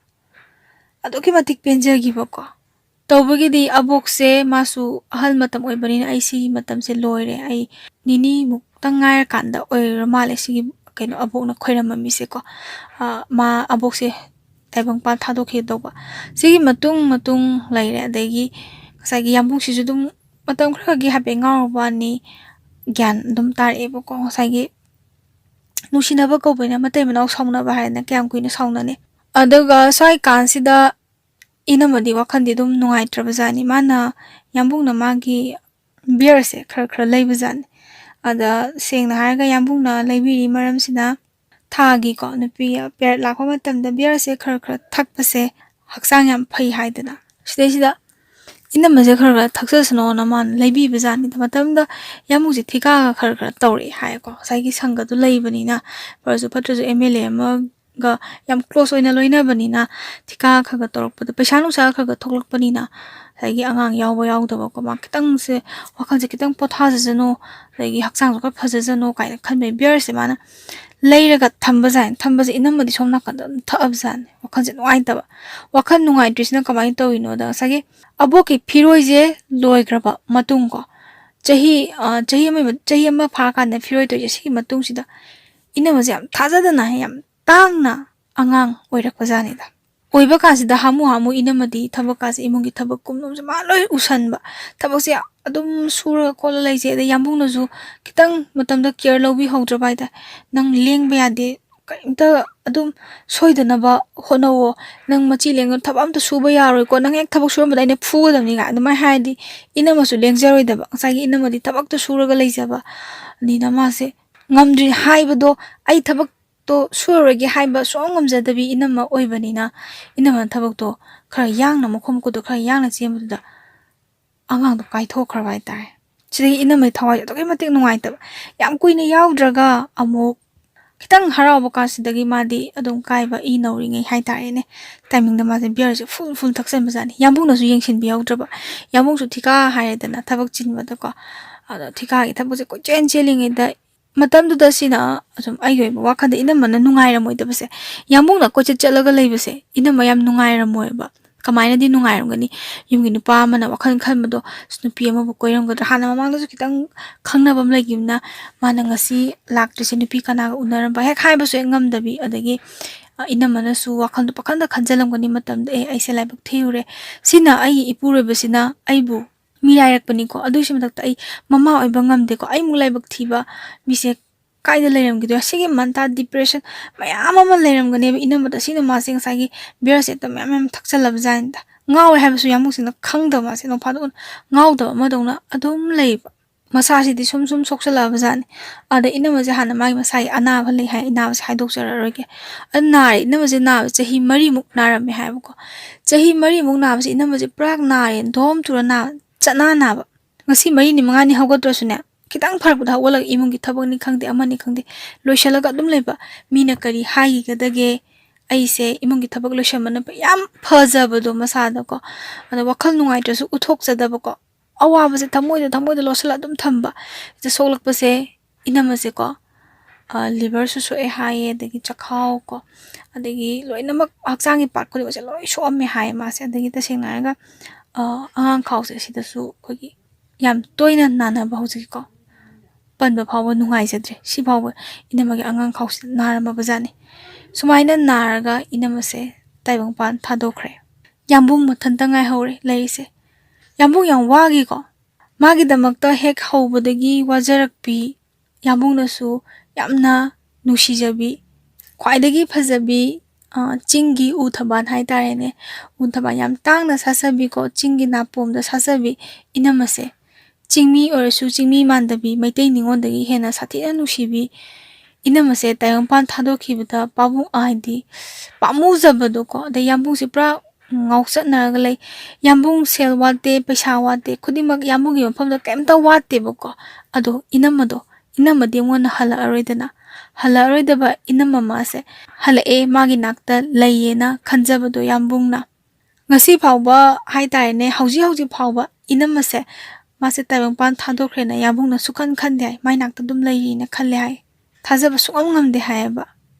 ꯑꯗꯨꯛꯀꯤ ꯃꯇꯤꯛ ꯄꯦꯟꯖꯈꯤꯕꯀꯣ꯫ ꯇꯧꯕꯒꯤꯗꯤ ꯑꯕꯣꯛꯁꯦ ꯃꯥꯁꯨ ꯑꯍꯜ ꯃꯇꯝ ꯑꯣꯏꯕꯅꯤꯅ, "ꯑꯩ ꯁꯤꯒꯤ ꯃꯇꯝꯁꯦ ꯂꯣꯏꯔꯦ, ꯑꯩ ꯅꯤꯅꯤꯃꯨꯛꯇꯪ ꯉꯥꯏꯔꯀꯥꯟꯗ ꯑꯣꯏꯔ ꯃꯥꯜꯂꯦ ꯁꯤꯒꯤ ꯀꯩꯅꯣ ꯑꯕꯣꯛꯅ ꯈꯣꯏꯔꯝꯃꯝꯃꯤꯁꯦꯀꯣ꯫ ꯑ, ꯃꯥ ꯑꯕꯣꯛꯁꯦ ꯇꯥꯏꯕꯪꯄꯥꯟ ꯊꯥꯗꯣꯛꯈꯤꯒꯦ ꯇꯧꯕ꯫" ꯁꯤꯒꯤ ꯃꯇꯨꯡ ꯃꯇꯨꯡ ꯂꯩꯔꯦ꯫ ꯑꯗꯒꯤ ꯉꯁꯥꯏꯒꯤ ꯌꯥꯝꯕꯨꯡꯁꯤꯁꯨ ꯑꯗꯨꯝ ꯃꯇꯝ ꯈꯔꯒꯤ ꯍꯥꯏꯐꯦꯠ ꯉꯥꯎꯔꯨꯕ ꯋꯥꯅꯤ, ꯒ꯭ꯌꯥꯟ ꯑꯗꯨꯝ ꯇꯥꯔꯛꯑꯦꯕꯀꯣ꯫ ꯉꯁꯥꯏꯒꯤ ꯅꯨꯡꯁꯤꯅꯕ ꯀꯧꯕꯅꯤꯅ ꯃꯇꯩ ꯃꯅꯥꯎ ꯁꯥꯎꯅꯕ ꯍꯥꯏꯔꯦꯅ ꯀꯌꯥꯝ ꯀꯨꯏꯅ ꯁꯥꯎꯅꯅꯤ? ꯑꯗꯨꯒ ꯁ꯭ꯋꯥꯏ ꯀꯥꯟꯁꯤꯗ ꯏꯅꯝꯃꯗꯤ ꯋꯥꯈꯜꯗꯤ ꯑꯗꯨꯝ ꯅꯨꯡꯉꯥꯏꯇ꯭ꯔꯕꯖꯥꯠꯅꯤ꯫ ꯃꯥꯅ, ꯌꯥꯝꯕꯨꯡꯅ ꯃꯥꯒꯤ ꯕꯤꯌꯔꯁꯦ ꯈꯔ ꯈꯔ ꯂꯩꯕꯖꯥꯠꯅꯤ꯫ ꯑꯗ ꯁꯦꯡꯅ ꯍꯥꯏꯔꯒ ꯌꯥꯝꯕꯨꯡꯅ ꯂꯩꯕꯤꯔꯤ ꯃꯔꯝꯁꯤꯅ ꯊꯥꯒꯤꯀꯣ, ꯅꯨꯄꯤ ꯄꯦꯔꯦꯠ ꯂꯥꯛꯄ ꯃꯇꯝꯗ ꯕꯤꯌꯔꯁꯦ ꯈꯔ ꯈꯔ ꯊꯛꯄꯁꯦ ꯍꯛꯆꯥꯡ ꯌꯥꯝ ꯐꯩ ꯍꯥꯏꯗꯅ꯫ ꯁꯤꯗꯩꯁꯤꯗ ꯏꯅꯝꯃꯁꯦ ꯈꯔ ꯈꯔ ꯊꯛꯆꯁꯅꯣꯅ ꯃꯥꯅ ꯂꯩꯕꯤꯕ ꯖꯥꯠꯅꯤꯗ꯫ ꯃꯇꯝꯗ ꯌꯥꯝꯕꯨꯡꯁꯦ ꯊꯤꯀꯥꯒ ꯈꯔ ꯈꯔ ꯇꯧꯔꯛꯑꯦ ꯍꯥꯏꯀꯣ꯫ ꯉꯁꯥꯏꯒꯤ ꯁꯪꯒꯗꯨ ꯂꯩꯕꯅꯤꯅ, ꯐꯔꯁꯨ ꯐꯠꯇ꯭ꯔꯁꯨ ꯑꯦꯝ ꯑꯦꯜ ꯑꯦ ꯑꯃꯒ ꯌꯥꯝ ꯀ꯭ꯂꯣꯁ ꯑꯣꯏꯅ ꯂꯣꯏꯅꯕꯅꯤꯅ, ꯊꯤꯀꯥ ꯈꯔ ꯈꯔ ꯇꯧꯔꯛꯄꯗ, ꯄꯩꯁꯥ ꯅꯨꯡꯁꯥ ꯈꯔ ꯈꯔ ꯊꯣꯛꯂꯛꯄꯅꯤꯅ, ꯉꯁꯥꯏꯒꯤ ꯑꯉꯥꯡ ꯌꯥꯎꯕ ꯌꯥꯎꯗꯕꯀꯣ, ꯃꯥ ꯈꯤꯇꯪꯁꯦ ꯋꯥꯈꯜꯁꯦ ꯈꯤꯇꯪ ꯄꯣꯊꯥꯖꯁꯅꯨ, ꯑꯗꯒꯤ ꯍꯛꯆꯥꯡꯁꯨ ꯈꯔ ꯐꯖꯁꯅꯨ ꯀꯥꯏꯅ ꯈꯟꯕꯩ ꯕꯤꯌꯔꯁꯦ ꯃꯥꯅ ꯂꯩꯔꯒ ꯊꯝꯕꯖꯥꯠꯅꯤ꯫ ꯊꯝꯕꯁꯦ ꯏꯅꯝꯃꯗꯤ ꯁꯣꯝ ꯅꯥꯀꯟꯗ ꯑꯗꯨꯝ ꯊꯛꯑꯕꯖꯥꯠꯅꯤ꯫ ꯋꯥꯈꯜꯁꯦ ꯅꯨꯡꯉꯥꯏꯇꯕ, ꯋꯥꯈꯜ ꯅꯨꯡꯉꯥꯏꯇ꯭ꯔꯤꯁꯤꯅ ꯀꯃꯥꯏꯅ ꯇꯧꯔꯤꯅꯣꯗ, ꯉꯁꯥꯏꯒꯤ ꯑꯕꯣꯛꯀꯤ ꯐꯤꯔꯣꯏꯁꯦ ꯂꯣꯏꯈ꯭ꯔꯕ ꯃꯇꯨꯡ ꯀꯣ, ꯆꯍꯤ, ꯑ, ꯆꯍꯤ ꯑꯃ, ꯆꯍꯤ ꯑꯃ ꯐꯥꯀꯥꯟꯗ ꯐꯤꯔꯣꯏ ꯇꯧꯔꯤꯁꯦ, ꯁꯤꯒꯤ ꯃꯇꯨꯡꯁꯤꯗ ꯏꯅꯝꯃꯁꯦ ꯌꯥꯝ ꯊꯥꯖꯗꯅ, ꯌꯥꯝ ꯇꯥꯡꯅ ꯑꯉꯥꯡ ꯑꯣꯏꯔꯛꯄꯖꯥꯠꯅꯤꯗ꯫ ꯑꯣꯏꯕ ꯀꯥꯟꯁꯤꯗ ꯍꯥꯃꯨ ꯍꯥꯃꯨ ꯏꯅꯝꯃꯗꯤ ꯊꯕꯛ ꯀꯥꯁꯦ, ꯏꯃꯨꯡꯒꯤ ꯊꯕꯛ ꯀꯨꯞꯅꯣꯝꯁꯦ ꯃꯥ ꯂꯣꯏ ꯎꯁꯟꯕ, ꯊꯕꯛꯁꯦ ꯑꯗꯨꯝ ꯁꯨꯔꯒ ꯈꯣꯠꯂ ꯂꯩꯁꯦ꯫ ꯑꯗꯩ ꯌꯥꯝꯕꯨꯡꯅꯁꯨ ꯈꯤꯇꯪ ꯃꯇꯝꯗ ꯀꯤꯌꯔ ꯂꯧꯕꯤꯍꯧꯗ꯭ꯔꯕ ꯍꯥꯏꯇꯥꯔꯦ꯫ "ꯅꯪ ꯂꯦꯡꯕ ꯌꯥꯗꯦ, ꯀꯔꯤꯝꯇ ꯑꯗꯨꯝ ꯁꯣꯏꯗꯅꯕ ꯍꯣꯠꯅꯧꯑꯣ, ꯅꯪ ꯃꯆꯤ ꯂꯦꯡꯒꯅꯨ, ꯊꯕꯛ ꯑꯝꯇ ꯁꯨꯕ ꯌꯥꯔꯣꯏꯀꯣ, ꯅꯪ ꯍꯦꯛ ꯊꯕꯛ ꯁꯨꯔꯝꯕꯗ ꯑꯩꯅ ꯐꯨꯒꯗꯕꯅꯤ" ꯀꯥꯏ ꯑꯗꯨꯃꯥꯏꯅ ꯍꯥꯏꯔꯗꯤ ꯏꯅꯝꯃꯁꯨ ꯂꯦꯡꯖꯔꯣꯏꯗꯕ꯫ ꯉꯁꯥꯏꯒꯤ ꯏꯅꯝꯃꯗꯤ ꯊꯕꯛꯇ ꯁꯨꯔꯒ ꯂꯩꯖꯕꯅꯤꯅ ꯃꯥꯁꯦ ꯉꯝꯗ꯭ꯔꯤ ꯍꯥꯏꯕꯗꯣ, ꯑꯩ ꯊꯕꯛꯇꯣ ꯁꯨꯔꯔꯣꯏꯒꯦ ꯍꯥꯏꯕ ꯁꯨꯡꯉꯝ ꯉꯝꯖꯗꯕꯤ ꯏꯅꯝꯃ ꯑꯣꯏꯕꯅꯤꯅ, ꯏꯅꯝꯃꯅ ꯊꯕꯛꯇꯣ ꯈꯔ ꯌꯥꯡꯅ, ꯃꯈꯣꯡ ꯃꯈꯨꯠꯇꯣ ꯈꯔ ꯌꯥꯡꯅ ꯆꯦꯟꯕꯗꯨꯗ ꯑꯉꯥꯡꯗꯣ ꯀꯥꯏꯊꯣꯛꯈ꯭ꯔꯕ ꯍꯥꯏꯇꯥꯔꯦ꯫ ꯁꯤꯗꯒꯤ ꯏꯅꯝꯃꯩ ꯊꯋꯥꯏꯁꯦ ꯑꯗꯨꯛꯀꯤ ꯃꯇꯤꯛ ꯅꯨꯡꯉꯥꯏꯇꯕ꯫ ꯌꯥꯝ ꯀꯨꯏꯅ ꯌꯥꯎꯗ꯭ꯔꯒ ꯑꯃꯨꯛ ꯈꯤꯇꯪ ꯍꯔꯥꯎꯕ ꯀꯥꯟꯁꯤꯗꯒꯤ ꯃꯥꯗꯤ ꯑꯗꯨꯝ ꯀꯥꯏꯕ, ꯏ ꯅꯧꯔꯤꯉꯩ ꯍꯥꯏꯇꯥꯔꯦꯅꯦ, ꯇꯥꯏꯃꯤꯡꯗ ꯃꯥꯁꯦ ꯕꯤꯌꯔꯁꯦ ꯐꯨꯜ ꯐꯨꯜ ꯊꯛꯆꯟꯕꯖꯥꯠꯅꯤ꯫ ꯌꯥꯝꯕꯨꯡꯅꯁꯨ ꯌꯦꯡꯁꯤꯟꯕꯤꯍꯧꯗ꯭ꯔꯕ꯫ ꯌꯥꯝꯕꯨꯡꯁꯨ ꯊꯤꯀꯥ ꯍꯥꯏꯔꯦꯗꯅ, ꯊꯕꯛ ꯆꯤꯟꯕꯗꯀꯣ꯫ ꯑꯗꯣ ꯊꯤꯀꯥꯒꯤ ꯊꯕꯛꯁꯦ ꯀꯣꯏꯆꯦꯟ ꯆꯦꯜꯂꯤꯉꯩꯗ, ꯃꯇꯝꯗꯨꯗ ꯁꯤꯅ ꯑꯁꯨꯝ ꯑꯩꯒꯤ ꯑꯣꯏꯕ ꯋꯥꯈꯜꯗ ꯏꯅꯝꯃꯅ ꯅꯨꯡꯉꯥꯏꯔꯝꯃꯣꯏꯗꯕꯁꯦ, ꯌꯥꯝꯕꯨꯡꯅ ꯀꯣꯏꯆꯠ ꯆꯠꯂꯒ ꯂꯩꯕꯁꯦ ꯏꯅꯝꯃ ꯌꯥꯝ ꯅꯨꯡꯉꯥꯏꯔꯝꯃꯣꯏꯕ꯫ ꯀꯃꯥꯏꯅꯗꯤ ꯅꯨꯡꯉꯥꯏꯔꯝꯒꯅꯤ? ꯌꯨꯝꯒꯤ ꯅꯨꯄꯥ ꯑꯃꯅ ꯋꯥꯈꯜ ꯈꯟꯕꯗꯣ, "ꯑꯁ, ꯅꯨꯄꯤ ꯑꯃꯕꯨ ꯀꯣꯏꯔꯝꯒꯗ꯭ꯔꯥ?" ꯍꯥꯟꯅ ꯃꯃꯥꯡꯗꯁꯨ ꯈꯤꯇꯪ ꯈꯪꯅꯕ ꯑꯃ ꯂꯩꯈꯤꯕꯅ, "ꯃꯥꯅ ꯉꯁꯤ ꯂꯥꯛꯇ꯭ꯔꯤꯁꯦ ꯅꯨꯄꯤ ꯀꯅꯥꯒ ꯎꯅꯔꯝꯕ?" ꯍꯦꯛ ꯍꯥꯏꯕꯁꯨ ꯍꯦꯛ ꯉꯝꯗꯕꯤ꯫ ꯑꯗꯒꯤ, ꯑ, ꯏꯅꯝꯃꯅꯁꯨ ꯋꯥꯈꯜꯗꯣ ꯄꯥꯈꯟꯗ ꯈꯟꯖꯜꯂꯝꯒꯅꯤ ꯃꯇꯝꯗ, "ꯑꯦ, ꯑꯩꯁꯦ ꯂꯥꯏꯕꯛ ꯊꯤꯔꯨꯔꯦ꯫ ꯁꯤꯅ ꯑꯩꯒꯤ ꯏꯄꯨꯔꯣꯏꯕꯁꯤꯅ ꯑꯩꯕꯨ ꯃꯤꯔꯥꯏꯔꯛꯄꯅꯤꯀꯣ꯫ ꯑꯗꯨꯒꯤꯁꯨ ꯃꯊꯛꯇ ꯑꯩ ꯃꯃꯥ ꯑꯣꯏꯕ ꯉꯝꯗꯦꯀꯣ꯫ ꯑꯩꯃꯨꯛ ꯂꯥꯏꯕꯛ ꯊꯤꯕ ꯃꯤꯁꯦ ꯀꯥꯏꯗ ꯂꯩꯔꯝꯈꯤꯗꯣꯏꯅꯣ?" ꯁꯤꯒꯤ ꯃꯟꯇꯥ ꯗꯤꯄ꯭ꯔꯦꯁꯟ ꯃꯌꯥꯝ ꯑꯃ ꯂꯩꯔꯝꯒꯅꯦꯕ ꯏꯅꯝꯃꯗ꯫ ꯁꯤꯅ ꯃꯥꯁꯦ ꯉꯁꯥꯏꯒꯤ ꯕꯤꯌꯔꯁꯦ ꯍꯦꯛꯇ ꯃꯌꯥꯝ ꯃꯌꯥꯝ ꯊꯛꯆꯜꯂꯕ ꯖꯥꯠꯅꯤꯗ꯫ ꯉꯥꯎꯋꯦ ꯍꯥꯏꯕꯁꯨ ꯌꯥꯝꯕꯨꯡꯁꯤꯅ ꯈꯪꯗꯕ, ꯃꯥꯁꯦ ꯅꯣꯡ ꯐꯥꯗꯣꯛ ꯉꯥꯎꯗꯕ ꯑꯃꯗꯧꯅ ꯑꯗꯨꯝ ꯂꯩꯕ꯫ ꯃꯁꯥꯁꯤꯗꯤ ꯁꯨꯝ ꯁꯨꯝ ꯁꯣꯛꯆꯜꯂꯛꯑꯕ ꯖꯥꯠꯅꯤ꯫ ꯑꯗ ꯏꯅꯝꯃꯁꯦ ꯍꯥꯟꯅ ꯃꯥꯒꯤ ꯃꯁꯥꯒꯤ ꯑꯅꯥꯕ ꯂꯩ ꯍꯥꯏ, ꯑꯅꯥꯕꯁꯦ ꯍꯥꯏꯗꯣꯛꯆꯔꯔꯣꯏꯒꯦ꯫ ꯑꯗꯨ ꯅꯥꯔꯦ, ꯏꯅꯝꯃꯁꯦ ꯅꯥꯕ ꯆꯍꯤ ꯃꯔꯤꯃꯨꯛ ꯅꯥꯔꯝꯃꯦ ꯍꯥꯏꯕꯀꯣ꯫ ꯆꯍꯤ ꯃꯔꯤꯃꯨꯛ ꯅꯥꯕꯁꯦ ꯏꯅꯝꯃꯁꯦ ꯄꯨꯔꯥ ꯅꯥꯔꯦ, ꯗꯣꯝ ꯇꯨꯔ ꯅꯥꯕ, ꯆꯠꯅ ꯅꯥꯕ꯫ ꯉꯁꯤ ꯃꯔꯤꯅꯤ ꯃꯉꯥꯅꯤ ꯍꯧꯒꯠꯇ꯭ꯔꯁꯨꯅꯦ, ꯈꯤꯇꯪ ꯐꯔꯛꯄꯗ ꯍꯧꯒꯠꯂꯒ ꯏꯃꯨꯡꯒꯤ ꯊꯕꯛꯅꯤ ꯈꯪꯗꯦ, ꯑꯃꯅꯤ ꯈꯪꯗꯦ, ꯂꯣꯏꯁꯤꯜꯂꯒ ꯑꯗꯨꯝ ꯂꯩꯕ꯫ ꯃꯤꯅ ꯀꯔꯤ ꯍꯥꯏꯈꯤꯒꯗꯒꯦ? ꯑꯩꯁꯦ ꯏꯃꯨꯡꯒꯤ ꯊꯕꯛ ꯂꯣꯏꯁꯟꯕꯅ ꯌꯥꯝ ꯐꯖꯕꯗꯣ ꯃꯁꯥꯗꯀꯣ꯫ ꯑꯗ ꯋꯥꯈꯜ ꯅꯨꯡꯉꯥꯏꯇ꯭ꯔꯁꯨ ꯎꯠꯊꯣꯛꯆꯗꯕꯀꯣ꯫ ꯑꯋꯥꯕꯁꯦ ꯊꯃꯣꯏꯗ, ꯊꯃꯣꯏꯗ ꯂꯣꯠꯁꯤꯜꯂ ꯑꯗꯨꯝ ꯊꯝꯕ꯫ ꯁꯤꯗ ꯁꯣꯛꯂꯛꯄꯁꯦ ꯏꯅꯝꯃꯁꯦꯀꯣ, ꯑ, liverꯁꯨ ꯁꯣꯛꯑꯦ ꯍꯥꯏꯌꯦ, ꯑꯗꯒꯤ ꯆꯈꯥꯎ ꯀꯣ, ꯑꯗꯒꯤ ꯂꯣꯏꯅꯃꯛ ꯍꯛꯆꯥꯡꯒꯤ part ꯈꯨꯗꯤꯡꯃꯛꯁꯦ ꯂꯣꯏ ꯁꯣꯛꯑꯝꯃꯦ ꯍꯥꯏꯌꯦ ꯃꯥꯁꯦ꯫ ꯑꯗꯒꯤ ꯇꯁꯦꯡꯅ ꯍꯥꯏꯔꯒ, ꯑ, ꯑꯉꯥꯡ ꯈꯥꯎꯁꯦ ꯁꯤꯗꯁꯨ ꯑꯩꯈꯣꯏꯒꯤ ꯌꯥꯝ ꯇꯣꯏꯅ ꯅꯥꯅꯕ ꯍꯧꯖꯤꯛꯀꯤꯀꯣ꯫ ꯄꯟꯕ ꯐꯥꯎꯕ ꯅꯨꯡꯉꯥꯏꯖꯗ꯭ꯔꯦ꯫ ꯁꯤ ꯐꯥꯎꯕ ꯏꯅꯝꯃꯒꯤ ꯑꯉꯥꯡ ꯈꯥꯎꯁꯤ ꯅꯥꯔꯝꯃꯕ ꯖꯥꯠꯅꯤ꯫ ꯁꯨꯃꯥꯏꯅ ꯅꯥꯔꯒ ꯏꯅꯝꯃꯁꯦ ꯇꯥꯏꯕꯪꯄꯥꯟ ꯊꯥꯗꯣꯛꯈ꯭ꯔꯦ꯫ ꯌꯥꯝꯕꯨꯡ ꯃꯊꯟꯇ ꯉꯥꯏꯍꯧꯔꯦ ꯂꯩꯔꯤꯁꯦ꯫ ꯌꯥꯝꯕꯨꯡ ꯌꯥꯝ ꯋꯥꯈꯤꯀꯣ꯫ ꯃꯥꯒꯤꯗꯃꯛꯇ ꯍꯦꯛ ꯍꯧꯕꯗꯒꯤ ꯋꯥꯖꯔꯛꯄꯤ, ꯌꯥꯝꯕꯨꯡꯅꯁꯨ ꯌꯥꯝꯅ ꯅꯨꯡꯁꯤꯖꯕꯤ, ꯈ꯭ꯋꯥꯏꯗꯒꯤ ꯐꯖꯕꯤ, ꯑ, ꯆꯤꯡꯒꯤ ꯎ ꯊꯝꯕꯥꯜ ꯍꯥꯏꯇꯥꯔꯦꯅꯦ꯫ ꯎ ꯊꯝꯕꯥꯜ ꯌꯥꯝ ꯇꯥꯡꯅ ꯁꯥꯠꯆꯕꯤꯀꯣ, ꯆꯤꯡꯒꯤ ꯅꯥꯄꯣꯝꯗ ꯁꯥꯠꯆꯕꯤ ꯏꯅꯝꯃꯁꯦ꯫ ꯆꯤꯡꯃꯤ ꯑꯣꯏꯔꯁꯨ ꯆꯤꯡꯃꯤ ꯃꯥꯟꯗꯕꯤ, ꯃꯩꯇꯩ ꯅꯤꯉꯣꯜꯗꯒꯤ ꯍꯦꯟꯅ ꯁꯥꯊꯤꯅ ꯅꯨꯡꯁꯤꯕꯤ ꯏꯅꯝꯃꯁꯦ ꯇꯥꯏꯕꯪꯄꯥꯟ ꯊꯥꯗꯣꯛꯈꯤꯕꯗ ꯄꯥꯕꯨꯡ, ꯍꯥꯏꯗꯤ ꯄꯥꯝꯃꯨꯖꯕꯗꯣꯀꯣ꯫ ꯑꯗꯩ ꯌꯥꯝꯕꯨꯡꯁꯦ ꯄꯨꯔꯥ ꯉꯥꯎꯆꯠꯅꯔꯒ ꯂꯩ꯫ ꯌꯥꯝꯕꯨꯡ ꯁꯦꯜ ꯋꯥꯠꯇꯦ, ꯄꯩꯁꯥ ꯋꯥꯠꯇꯦ, ꯈꯨꯗꯤꯡꯃꯛ ꯌꯥꯝꯕꯨꯡꯒꯤ ꯃꯐꯝꯗ ꯀꯩꯝꯇ ꯋꯥꯠꯇꯦꯕꯀꯣ꯫ ꯑꯗꯣ ꯏꯅꯝꯃꯗꯣ, ꯏꯅꯝꯃꯗꯤ ꯑꯩꯉꯣꯟꯗ ꯍꯜꯂꯛꯑꯔꯣꯏꯗꯅ, ꯍꯜꯂꯛꯑꯔꯣꯏꯗꯕ ꯏꯅꯝꯃ ꯃꯥꯁꯦ ꯍꯜꯂꯛꯑꯦ, ꯃꯥꯒꯤ ꯅꯥꯛꯇ ꯂꯩꯌꯦꯅ ꯈꯟꯖꯕꯗꯣ ꯌꯥꯝꯕꯨꯡꯅ꯫ ꯉꯁꯤ ꯐꯥꯎꯕ ꯍꯥꯏꯇꯥꯔꯦꯅꯦ, ꯍꯧꯖꯤꯛ ꯍꯧꯖꯤꯛ ꯐꯥꯎꯕ ꯏꯅꯝꯃꯁꯦ, ꯃꯥꯁꯦ ꯇꯥꯏꯕꯪꯄꯥꯟ ꯊꯥꯗꯣꯛꯈ꯭ꯔꯦꯅ ꯌꯥꯝꯕꯨꯡꯅ ꯁꯨꯛꯈꯟ ꯈꯟꯗꯦ ꯍꯥꯏ, ꯃꯥꯏ ꯅꯥꯛꯇ ꯑꯗꯨꯝ ꯂꯩꯔꯤꯅ ꯈꯜꯂꯦ ꯍꯥꯏ꯫ ꯊꯥꯖꯕ ꯁꯨꯡꯉꯝ ꯉꯝꯗꯦ ꯍꯥꯏꯌꯦꯕ꯫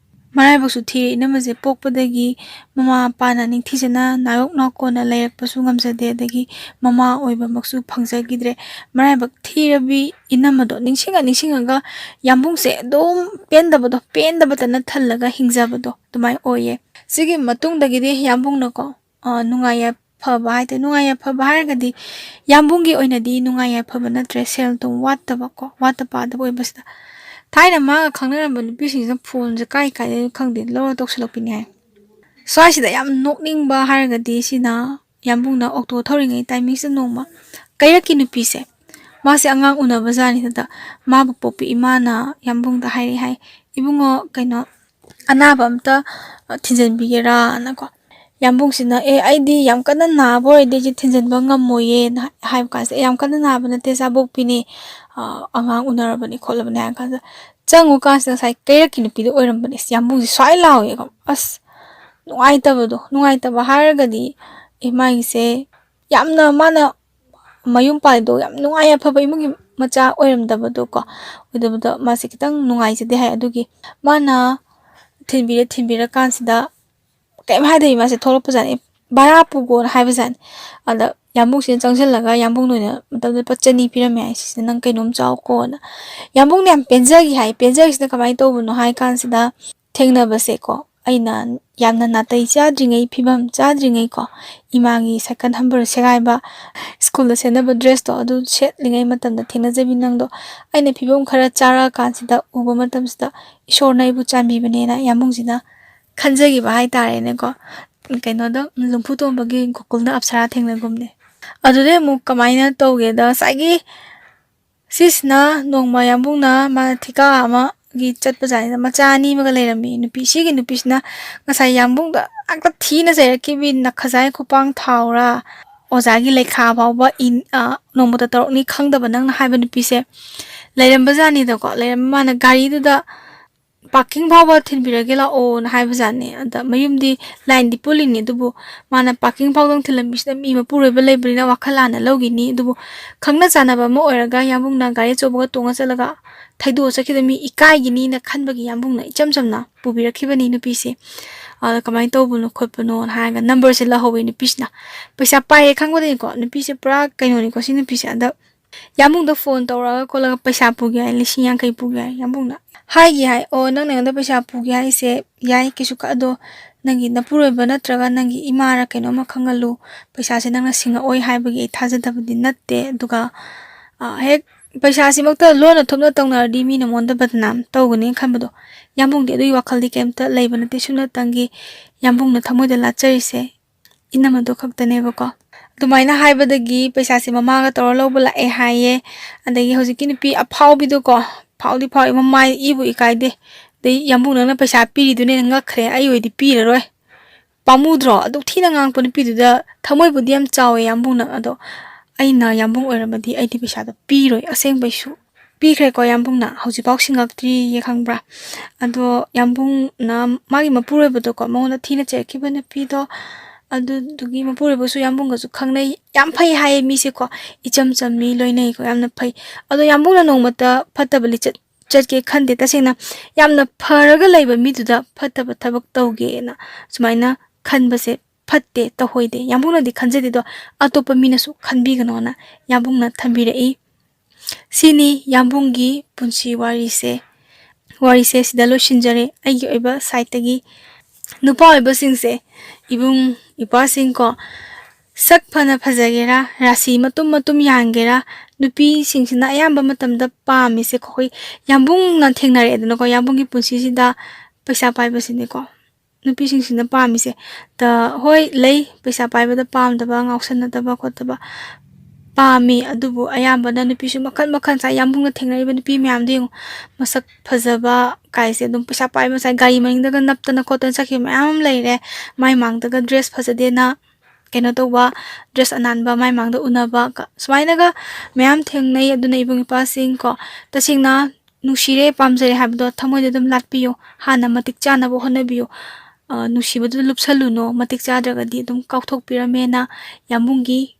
ꯃꯔꯥꯏꯕꯛꯁꯨ ꯊꯤꯔꯦ, ꯏꯅꯝꯃꯁꯦ ꯄꯣꯛꯄꯗꯒꯤ ꯃꯃꯥ ꯃꯄꯥꯅ ꯅꯤꯡꯊꯤꯖꯅ ꯅꯥꯌꯣꯛ ꯅꯥꯀꯣꯟꯅ ꯂꯩꯔꯛꯄꯁꯨ ꯉꯝꯖꯗꯦ, ꯑꯗꯒꯤ ꯃꯃꯥ ꯑꯣꯏꯕꯃꯛꯁꯨ ꯐꯪꯖꯈꯤꯗ꯭ꯔꯦ꯫ ꯃꯔꯥꯏꯕꯛ ꯊꯤꯔꯕꯤ ꯏꯅꯝꯃꯗꯣ ꯅꯤꯡꯁꯤꯡꯉ ꯅꯤꯡꯁꯤꯡꯉꯒ ꯌꯥꯝꯕꯨꯡꯁꯦ ꯑꯗꯨꯝ ꯄꯦꯟꯗꯕꯗꯣ, ꯄꯦꯟꯗꯕꯇꯅ ꯊꯜꯂꯒ ꯍꯤꯡꯖꯕꯗꯣ ꯑꯗꯨꯃꯥꯏꯅ ꯑꯣꯏꯌꯦ꯫ ꯁꯤꯒꯤ ꯃꯇꯨꯡꯗꯒꯤꯗꯤ ꯌꯥꯝꯕꯨꯡꯅꯀꯣ, ꯑ, ꯅꯨꯡꯉꯥꯏ ꯌꯥꯏꯐꯕ ꯍꯥꯏꯇꯥꯔꯦ, ꯅꯨꯡꯉꯥꯏ ꯌꯥꯏꯐꯕ ꯍꯥꯏꯔꯒꯗꯤ ꯌꯥꯝꯕꯨꯡꯒꯤ ꯑꯣꯏꯅꯗꯤ ꯅꯨꯡꯉꯥꯏ ꯌꯥꯏꯐꯕ ꯅꯠꯇ꯭ꯔꯦ, ꯁꯦꯜ ꯊꯨꯝ ꯋꯥꯠꯇꯕꯀꯣ, ꯋꯥꯠꯇ ꯄꯥꯗꯕ ꯑꯣꯏꯕꯁꯤꯗ꯫ ꯊꯥꯏꯅ ꯃꯥꯒ ꯈꯪꯅꯔꯝꯕ ꯅꯨꯄꯤꯁꯤꯡꯁꯤꯅ ꯐꯣꯟꯁꯦ ꯀꯥꯏ ꯀꯥꯏꯗꯩꯅꯣ ꯈꯪꯗꯦ ꯂꯧꯔ ꯇꯧꯁꯜꯂꯛꯄꯤꯅꯤ ꯍꯥꯏ꯫ ꯁ꯭ꯋꯥꯏꯁꯤꯗ ꯌꯥꯝ ꯅꯣꯛꯅꯤꯡꯕ ꯍꯥꯏꯔꯒꯗꯤ ꯁꯤꯅ ꯌꯥꯝꯕꯨꯡꯅ ꯑꯣꯛꯇꯣ ꯊꯧꯔꯤꯉꯩ ꯇꯥꯏꯃꯤꯡꯁꯤꯗ ꯅꯣꯡꯃ ꯀꯩꯔꯛꯀꯤ ꯅꯨꯄꯤꯁꯦ, ꯃꯥꯁꯦ ꯑꯉꯥꯡ ꯎꯅꯕ ꯖꯥꯠꯅꯤꯗꯨꯗ, ꯃꯥꯕꯨ ꯄꯣꯛꯄꯤ ꯏꯃꯥꯅ ꯌꯥꯝꯕꯨꯡꯗ ꯍꯥꯏꯔꯛꯑꯦ ꯍꯥꯏ, "ꯏꯕꯨꯡꯉꯣ, ꯀꯩꯅꯣ, ꯑꯅꯥꯕ ꯑꯝꯇ, ꯑ, ꯊꯤꯟꯖꯟꯕꯤꯒꯦꯔꯥꯅꯀꯣ?" ꯌꯥꯝꯕꯨꯡꯁꯤꯅ, "ꯑꯦ, ꯑꯩꯗꯤ ꯌꯥꯝ ꯀꯟꯅ ꯅꯥꯕ ꯑꯣꯏꯔꯗꯤ ꯑꯩꯁꯦ ꯊꯤꯟꯖꯟꯕ ꯉꯝꯃꯣꯏꯌꯦꯅ" ꯍꯥꯏ-, ꯍꯥꯏꯕ ꯀꯥꯟꯁꯤꯗ, "ꯑꯦ, ꯌꯥꯝ ꯀꯟꯅ ꯅꯥꯕ ꯅꯠꯇꯦ, ꯏꯆꯥꯕꯣꯛꯄꯤꯅꯦ, ꯑ, ꯑꯉꯥꯡ ꯎꯅꯔꯕꯅꯤ ꯈꯣꯠꯂꯕꯅꯤ" ꯍꯥꯏꯔ ꯀꯥꯟꯁꯤꯗ, ꯆꯪꯉꯨ ꯀꯥꯟꯁꯤꯗ ꯉꯁꯥꯏ ꯀꯩꯔꯛꯀꯤ ꯅꯨꯄꯤꯗꯣ ꯑꯣꯏꯔꯝꯕꯅꯦ꯫ ꯑꯁ, ꯌꯥꯝꯕꯨꯡꯁꯦ ꯁ꯭ꯋꯥꯏ ꯂꯥꯎꯋꯦꯀꯣ꯫ ꯑꯁ, ꯅꯨꯡꯉꯥꯏꯇꯕꯗꯣ, ꯅꯨꯡꯉꯥꯏꯇꯕ ꯍꯥꯏꯔꯒꯗꯤ, ꯑꯦ, ꯃꯥꯒꯤꯁꯦ ꯌꯥꯝꯅ, ꯃꯥꯅ ꯃꯌꯨꯝ ꯄꯥꯜꯂꯤꯗꯣ ꯌꯥꯝ ꯅꯨꯡꯉꯥꯏ, ꯑꯐꯕ ꯏꯃꯨꯡꯒꯤ ꯃꯆꯥ ꯑꯣꯏꯔꯝꯗꯕꯗꯣ ꯀꯣ, ꯑꯣꯏꯗꯕꯗꯣ ꯃꯥꯁꯦ ꯈꯤꯇꯪ ꯅꯨꯡꯉꯥꯏꯖꯗꯦ ꯍꯥꯏ꯫ ꯑꯗꯨꯒꯤ ꯃꯥꯅ ꯊꯤꯟꯕꯤꯔꯦ, ꯊꯤꯟꯕꯤꯔꯀꯥꯟꯁꯤꯗ ꯀꯩꯝ ꯍꯥꯏꯗꯕꯤ ꯃꯥꯁꯦ ꯊꯣꯛꯂꯛꯄꯖꯥꯠꯅꯤ, "ꯚꯔꯥ ꯄꯨꯒꯣꯅ" ꯍꯥꯏꯕꯖꯥꯠꯅꯤ꯫ ꯑꯗ ꯌꯥꯝꯕꯨꯡꯁꯤꯅ ꯆꯪꯁꯤꯜꯂꯒ, ꯌꯥꯝꯕꯨꯡꯅ ꯑꯣꯏꯅ ꯃꯇꯝꯗꯨꯗ ꯂꯨꯄꯥ ꯆꯅꯤ ꯄꯤꯔꯝꯃꯦ ꯍꯥꯏ, "ꯁꯤꯁꯤꯅ ꯅꯪ ꯀꯩꯅꯣꯝ ꯆꯥꯎꯀꯣꯅ"꯫ ꯌꯥꯝꯕꯨꯡꯅ ꯌꯥꯝ ꯄꯦꯟꯖꯈꯤ ꯍꯥꯏ꯫ ꯄꯦꯟꯖꯈꯤꯁꯤꯅ ꯀꯃꯥꯏꯅ ꯇꯧꯕꯅꯣ ꯍꯥꯏ ꯀꯥꯟꯁꯤꯗ, ꯊꯦꯡꯅꯕꯁꯦꯀꯣ, ꯑꯩꯅ ꯌꯥꯝꯅ ꯅꯥꯇꯩ ꯆꯥꯗ꯭ꯔꯤꯉꯩ, ꯐꯤꯕꯝ ꯆꯥꯗ꯭ꯔꯤꯉꯩꯀꯣ, ꯏꯃꯥꯒꯤ ꯁꯥꯏꯀꯜ ꯍꯝꯕꯔ ꯁꯦꯒꯥꯏꯕ, ꯁ꯭ꯀꯨꯜꯗ ꯁꯦꯠꯅꯕ ꯗ꯭ꯔꯦꯁꯇꯣ ꯑꯗꯨ ꯁꯦꯠꯂꯤꯉꯩ ꯃꯇꯝꯗ ꯊꯦꯡꯅꯖꯕꯤ ꯅꯪꯗꯣ, ꯑꯩꯅ ꯐꯤꯕꯝ ꯈꯔ ꯆꯥꯔꯛꯑꯀꯥꯟꯁꯤꯗ ꯎꯕ ꯃꯇꯝꯁꯤꯗ ꯏꯁꯣꯔꯅ ꯑꯩꯕꯨ ꯆꯥꯟꯕꯤꯕꯅꯦꯅ ꯌꯥꯝꯕꯨꯡꯁꯤꯅ ꯈꯟꯖꯈꯤꯕ ꯍꯥꯏꯇꯥꯔꯦꯅꯦꯀꯣ꯫ ꯀꯩꯅꯣꯗꯣ, ꯂꯨꯝꯐꯨ ꯇꯣꯝꯕꯒꯤ ꯒꯣꯀꯨꯜꯗ ꯑꯞꯁꯔꯥ ꯊꯦꯡꯅꯒꯨꯝꯅꯦ꯫ ꯑꯗꯨꯗꯩ ꯑꯃꯨꯛ ꯀꯃꯥꯏꯅ ꯇꯧꯒꯦꯗ, ꯉꯁꯥꯏꯒꯤ ꯁꯤꯁꯤꯅ ꯅꯣꯡꯃ ꯌꯥꯝꯕꯨꯡꯅ ꯃꯥꯅ ꯊꯤꯀꯥ ꯑꯃꯒꯤ ꯆꯠꯄꯖꯥꯠꯅꯤꯗ, ꯃꯆꯥ ꯑꯅꯤ ꯑꯃꯒ ꯂꯩꯔꯝꯃꯤ꯫ ꯅꯨꯄꯤ, ꯁꯤꯒꯤ ꯅꯨꯄꯤꯁꯤꯅ ꯉꯁꯥꯏ ꯌꯥꯝꯕꯨꯡꯗ ꯍꯦꯛꯇ ꯊꯤꯅ ꯆꯩꯔꯛꯈꯤꯕꯤ, ꯅꯈꯖꯥꯏ ꯈꯨꯄꯥꯡ ꯊꯥꯎꯔꯥ, ꯑꯣꯖꯥꯒꯤ ꯂꯩꯈꯥ ꯐꯥꯎꯕ ꯏꯟ-, ꯑ, ꯅꯣꯡꯃꯗ ꯇꯔꯨꯛꯅꯤ ꯈꯪꯗꯕ ꯅꯪꯅ ꯍꯥꯏꯕ ꯅꯨꯄꯤꯁꯦ ꯂꯩꯔꯝꯕꯖꯥꯠꯅꯤꯗꯀꯣ꯫ ꯂꯩꯔꯝꯕ ꯃꯥꯅ ꯒꯥꯔꯤꯗꯨꯗ ꯄꯥꯔꯀꯤꯡ ꯐꯥꯎꯕ ꯊꯤꯟꯕꯤꯔꯒꯦ ꯂꯥꯛꯑꯣꯅ ꯍꯥꯏꯕꯖꯥꯠꯅꯤ꯫ ꯑꯗ ꯃꯌꯨꯝꯗꯤ ꯂꯥꯏꯟꯗꯤ ꯄꯨꯜꯂꯤꯅꯤ, ꯑꯗꯨꯕꯨ ꯃꯥꯅ ꯄꯥꯔꯀꯤꯡ ꯐꯥꯎꯗꯪ ꯊꯤꯜꯂꯝꯃꯤꯁꯤꯗ ꯃꯤ ꯃꯄꯨꯔꯣꯏꯕ ꯂꯩꯕꯅꯤꯅ ꯋꯥꯈꯜ ꯂꯥꯟꯅ ꯂꯧꯈꯤꯅꯤ꯫ ꯑꯗꯨꯕꯨ ꯈꯪꯅ ꯆꯥꯟꯅꯕ ꯑꯃ ꯑꯣꯏꯔꯒ ꯌꯥꯝꯕꯨꯡꯅ ꯒꯥꯔꯤ ꯑꯆꯧꯕꯒ ꯇꯣꯡꯉ ꯆꯠꯂꯒ ꯊꯩꯗꯣꯛꯑ ꯆꯠꯈꯤꯗ ꯃꯤ ꯏꯀꯥꯏꯒꯤꯅꯤꯅ ꯈꯟꯕꯒꯤ ꯌꯥꯝꯕꯨꯡꯅ ꯏꯆꯝ ꯆꯝꯅ ꯄꯨꯕꯤꯔꯛꯈꯤꯕꯅꯤ ꯅꯨꯄꯤꯁꯦ꯫ ꯑꯗ ꯀꯃꯥꯏꯅ ꯇꯧꯕꯅꯣ ꯈꯣꯠꯄꯅꯣꯅ ꯍꯥꯏꯔꯒ ꯅꯝꯕꯔꯁꯦ ꯂꯧꯍꯧꯋꯦ ꯅꯨꯄꯤꯁꯤꯅ꯫ ꯄꯩꯁꯥ ꯄꯥꯏꯔꯦ ꯈꯪꯕꯗꯒꯤꯀꯣ, ꯅꯨꯄꯤꯁꯦ ꯄꯨꯔꯥ ꯀꯩꯅꯣꯅꯤꯀꯣ ꯁꯤ ꯅꯨꯄꯤꯁꯦ꯫ ꯑꯗ ꯌꯥꯝꯕꯨꯡꯗ ꯐꯣꯟ ꯇꯧꯔꯒ ꯈꯣꯠꯂꯒ ꯄꯩꯁꯥ ꯄꯨꯒꯦ ꯍꯥꯏ, ꯂꯤꯁꯤꯡ ꯌꯥꯡꯈꯩ ꯄꯨꯒꯦ ꯍꯥꯏ꯫ ꯌꯥꯝꯕꯨꯡꯅ ꯍꯥꯏꯒꯦ ꯍꯥꯏ, "ꯑꯣ, ꯅꯪꯅ ꯑꯩꯉꯣꯟꯗ ꯄꯩꯁꯥ ꯄꯨꯒꯦ ꯍꯥꯏꯁꯦ ꯌꯥꯏ, ꯀꯩꯁꯨ ꯀ-, ꯑꯗꯣ ꯅꯪꯒꯤ ꯅꯄꯨꯔꯣꯏꯕ ꯅꯠꯇ꯭ꯔꯒ ꯅꯪꯒꯤ ꯏꯃꯥꯔ ꯀꯩꯅꯣꯝꯃ ꯈꯪꯍꯜꯂꯨ꯫ ꯄꯩꯁꯥꯁꯦ ꯅꯪꯅ ꯁꯤꯡꯉꯛꯑꯣꯏ ꯍꯥꯏꯕꯒꯤ ꯑꯩ ꯊꯥꯖꯗꯕꯗꯤ ꯅꯠꯇꯦ꯫ ꯑꯗꯨꯒ, ꯑ, ꯍꯦꯛ ꯄꯩꯁꯥꯁꯤꯃꯛꯇ ꯂꯣꯟꯅ ꯊꯨꯞꯅ ꯇꯧꯅꯔꯗꯤ ꯃꯤꯅ ꯃꯉꯣꯟꯗ ꯕꯗꯅꯥꯝ ꯇꯧꯒꯅꯤ" ꯈꯟꯕꯗꯣ ꯌꯥꯝꯕꯨꯡꯗꯤ ꯑꯗꯨꯒꯤ ꯋꯥꯈꯜꯗꯤ ꯀꯩꯝꯇ ꯂꯩꯕ ꯅꯠꯇꯦ꯫ ꯁꯨꯞꯅꯇꯪꯒꯤ ꯌꯥꯝꯕꯨꯡꯅ ꯊꯃꯣꯏꯗ ꯂꯥꯠꯆꯔꯤꯁꯦ ꯏꯅꯝꯃꯗꯣ ꯈꯛꯇꯅꯦꯕꯀꯣ꯫ ꯑꯗꯨꯃꯥꯏꯅ ꯍꯥꯏꯕꯗꯒꯤ ꯄꯩꯁꯥꯁꯦ ꯃꯃꯥꯒ ꯇꯧꯔ ꯂꯧꯕ ꯂꯥꯛꯑꯦ ꯍꯥꯏꯌꯦ꯫ ꯑꯗꯒꯤ ꯍꯧꯖꯤꯛꯀꯤ ꯅꯨꯄꯤ ꯑꯐꯥꯎꯕꯤꯗꯣꯀꯣ, ꯐꯥꯎꯗꯤ ꯐꯥꯎꯏ, ꯃꯃꯥꯏ ꯏꯕꯨ ꯏꯀꯥꯏꯗꯦ꯫ ꯑꯗꯩ ꯌꯥꯝꯕꯨꯡ, "ꯅꯪꯅ ꯄꯩꯁꯥ ꯄꯤꯔꯤꯗꯨꯅ ꯉꯛꯈ꯭ꯔꯦ, ꯑꯩ ꯑꯣꯏꯗꯤ ꯄꯤꯔꯔꯣꯏ꯫ ꯄꯥꯝꯃꯨꯗ꯭ꯔꯣ?" ꯑꯗꯨꯛ ꯊꯤꯅ ꯉꯥꯡꯉꯛꯄ ꯅꯨꯄꯤꯗꯨꯗ꯫ ꯊꯃꯣꯏꯕꯨꯗꯤ ꯌꯥꯝ ꯆꯥꯎꯋꯦ ꯌꯥꯝꯕꯨꯡꯅ, ꯑꯗꯣ ꯑꯩꯅ ꯌꯥꯝꯕꯨꯡ ꯑꯣꯏꯔꯝꯃꯗꯤ ꯑꯩꯗꯤ ꯄꯩꯁꯥꯗꯣ ꯄꯤꯔꯣꯏ ꯑꯁꯦꯡꯕꯩꯁꯨ꯫ ꯄꯤꯈ꯭ꯔꯦꯀꯣ ꯌꯥꯝꯕꯨꯡꯅ, ꯍꯧꯖꯤꯛꯐꯥꯎ ꯁꯤꯡꯉꯛꯇ꯭ꯔꯤꯌꯦ, ꯈꯪꯕ꯭ꯔꯥ? ꯑꯗꯣ ꯌꯥꯝꯕꯨꯡꯅ ꯃꯥꯒꯤ ꯃꯄꯨꯔꯣꯏꯕꯗꯣꯀꯣ, ꯃꯉꯣꯟꯗ ꯊꯤꯅ ꯆꯩꯔꯛꯈꯤꯕ ꯅꯨꯄꯤꯗꯣ, ꯑꯗꯨꯗꯨꯒꯤ ꯃꯄꯨꯔꯣꯏꯕꯁꯨ ꯌꯥꯝꯕꯨꯡꯒꯁꯨ ꯈꯪꯅꯩ꯫ ꯌꯥꯝ ꯐꯩ ꯍꯥꯏꯌꯦ ꯃꯤꯁꯦꯀꯣ, ꯏꯆꯝ ꯆꯝꯃꯤ, ꯂꯣꯏꯅꯩꯀꯣ, ꯌꯥꯝꯅ ꯐꯩ꯫ ꯑꯗꯣ ꯌꯥꯝꯕꯨꯡꯅ ꯅꯣꯡꯃꯇ ꯐꯠꯇꯕ ꯂꯤꯆꯠ ꯆꯠꯀꯦ ꯈꯟꯗꯦ꯫ ꯇꯁꯦꯡꯅ ꯌꯥꯝꯅ ꯐꯔꯒ ꯂꯩꯕ ꯃꯤꯗꯨꯗ ꯐꯠꯇꯕ ꯊꯕꯛ ꯇꯧꯒꯦꯅ ꯁꯨꯃꯥꯏꯅ ꯈꯟꯕꯁꯦ ꯐꯠꯇꯦ, ꯇꯧꯍꯣꯏꯗꯦ꯫ ꯌꯥꯝꯕꯨꯡꯅꯗꯤ ꯈꯟꯖꯗꯦꯗꯣ, ꯑꯇꯣꯞꯄ ꯃꯤꯅꯁꯨ ꯈꯟꯕꯤꯒꯅꯣꯅ ꯌꯥꯝꯕꯨꯡꯅ ꯊꯝꯕꯤꯔꯛꯏ꯫ ꯁꯤꯅꯤ ꯌꯥꯝꯕꯨꯡꯒꯤ ꯄꯨꯟꯁꯤ ꯋꯥꯔꯤꯁꯦ꯫ ꯋꯥꯔꯤꯁꯦ ꯁꯤꯗ ꯂꯣꯏꯁꯤꯟꯖꯔꯦ ꯑꯩꯒꯤ ꯑꯣꯏꯕ ꯁꯥꯏꯠꯇꯒꯤ꯫ ꯅꯨꯄꯥ ꯑꯣꯏꯕꯁꯤꯡꯁꯦ, ꯏꯕꯨꯡ ꯏꯄ꯭ꯋꯥꯁꯤꯡꯀꯣ, ꯁꯛ ꯐꯅ ꯐꯖꯒꯦꯔꯥ, ꯔꯥꯁꯤ ꯃꯇꯨꯝ ꯃꯇꯨꯝ ꯌꯥꯟꯒꯦꯔꯥ, ꯅꯨꯄꯤꯁꯤꯡꯁꯤꯅ ꯑꯌꯥꯝꯕ ꯃꯇꯝꯗ ꯄꯥꯝꯃꯤꯁꯦꯀꯣ, ꯑꯩꯈꯣꯏ ꯌꯥꯝꯕꯨꯡꯅ ꯊꯦꯡꯅꯔꯛꯑꯦꯗꯅꯀꯣ, ꯌꯥꯝꯕꯨꯡꯒꯤ ꯄꯨꯟꯁꯤꯁꯤꯗ ꯄꯩꯁꯥ ꯄꯥꯏꯕꯁꯤꯅꯤꯀꯣ꯫ ꯅꯨꯄꯤꯁꯤꯡꯁꯤꯅ ꯄꯥꯝꯃꯤꯁꯦ꯫ ꯇ-, ꯍꯣꯏ, ꯂꯩ, ꯄꯩꯁꯥ ꯄꯥꯏꯕꯗ ꯄꯥꯝꯗꯕ, ꯉꯥꯎꯁꯟꯅꯗꯕ ꯈꯣꯠꯇꯕ ꯄꯥꯝꯃꯤ, ꯑꯗꯨꯕꯨ ꯑꯌꯥꯝꯕꯅ ꯅꯨꯄꯤꯁꯨ ꯃꯈꯜ ꯃꯈꯜ, ꯉꯁꯥꯏ ꯌꯥꯝꯕꯨꯡꯅ ꯊꯦꯡꯅꯔꯤꯕ ꯅꯨꯄꯤ ꯃꯌꯥꯝꯗꯣ ꯌꯦꯡꯉꯨ, ꯃꯁꯛ ꯐꯖꯕ ꯀꯥꯏꯁꯦ ꯑꯗꯨꯝ ꯄꯩꯁꯥ ꯄꯥꯏꯕ, ꯉꯁꯥꯏ ꯒꯥꯔꯤ ꯃꯅꯤꯡꯗꯒ ꯅꯞꯇꯅ ꯈꯣꯠꯇꯅ ꯆꯠꯈꯤꯕ ꯃꯌꯥꯝ ꯑꯃ ꯂꯩꯔꯦ, ꯃꯥꯏ ꯃꯥꯡꯗꯒ ꯗ꯭ꯔꯦꯁ ꯐꯖꯗꯦꯅ ꯀꯩꯅꯣ ꯇꯧꯕ, ꯗ꯭ꯔꯦꯁ ꯑꯅꯥꯟꯕ ꯃꯥꯏ ꯃꯥꯡꯗ ꯎꯅꯕ ꯀ-, ꯁꯨꯃꯥꯏꯅꯒ ꯃꯌꯥꯝ ꯊꯦꯡꯅꯩ꯫ ꯑꯗꯨꯅ ꯏꯕꯨꯡ ꯏꯄ꯭ꯋꯥꯁꯤꯡ ꯀꯣ, ꯇꯁꯦꯡꯅ ꯅꯨꯡꯁꯤꯔꯦ, ꯄꯥꯝꯖꯔꯦ ꯍꯥꯏꯕꯗꯣ ꯊꯃꯣꯏꯗ ꯑꯗꯨꯝ ꯂꯥꯠꯄꯤꯌꯨ꯫ ꯍꯥꯟꯅ ꯃꯇꯤꯛ ꯆꯥꯅꯕ ꯍꯣꯠꯅꯕꯤꯌꯨ꯫ ꯑ, ꯅꯨꯡꯁꯤꯕꯗꯨ ꯂꯨꯞꯁꯜꯂꯨꯅꯣ, ꯃꯇꯤꯛ ꯆꯥꯗ꯭ꯔꯒꯗꯤ ꯑꯗꯨꯝ ꯀꯥꯎꯊꯣꯛꯄꯤꯔꯝꯃꯦꯅ ꯌꯥꯝꯕꯨꯡꯒꯤ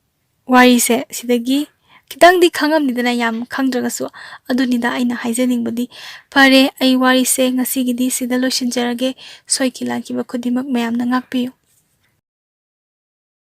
ꯋꯥꯔꯤꯁꯦ ꯁꯤꯗꯒꯤ ꯈꯤꯇꯪꯗꯤ ꯈꯪꯉꯝꯅꯤꯗꯅ, ꯌꯥꯝ ꯈꯪꯗ꯭ꯔꯒꯁꯨ꯫ ꯑꯗꯨꯅꯤꯗ ꯑꯩꯅ ꯍꯥꯏꯖꯅꯤꯡꯕꯗꯤ꯫ ꯐꯔꯦ, ꯑꯩ ꯋꯥꯔꯤꯁꯦ ꯉꯁꯤꯒꯤꯗꯤ ꯁꯤꯗ ꯂꯣꯏꯁꯤꯟꯖꯔꯒꯦ꯫ ꯁꯣꯏꯈꯤ ꯂꯥꯟꯈꯤꯕ ꯈꯨꯗꯤꯡꯃꯛ ꯃꯌꯥꯝꯅ ꯉꯥꯛꯄꯤꯌꯨ꯫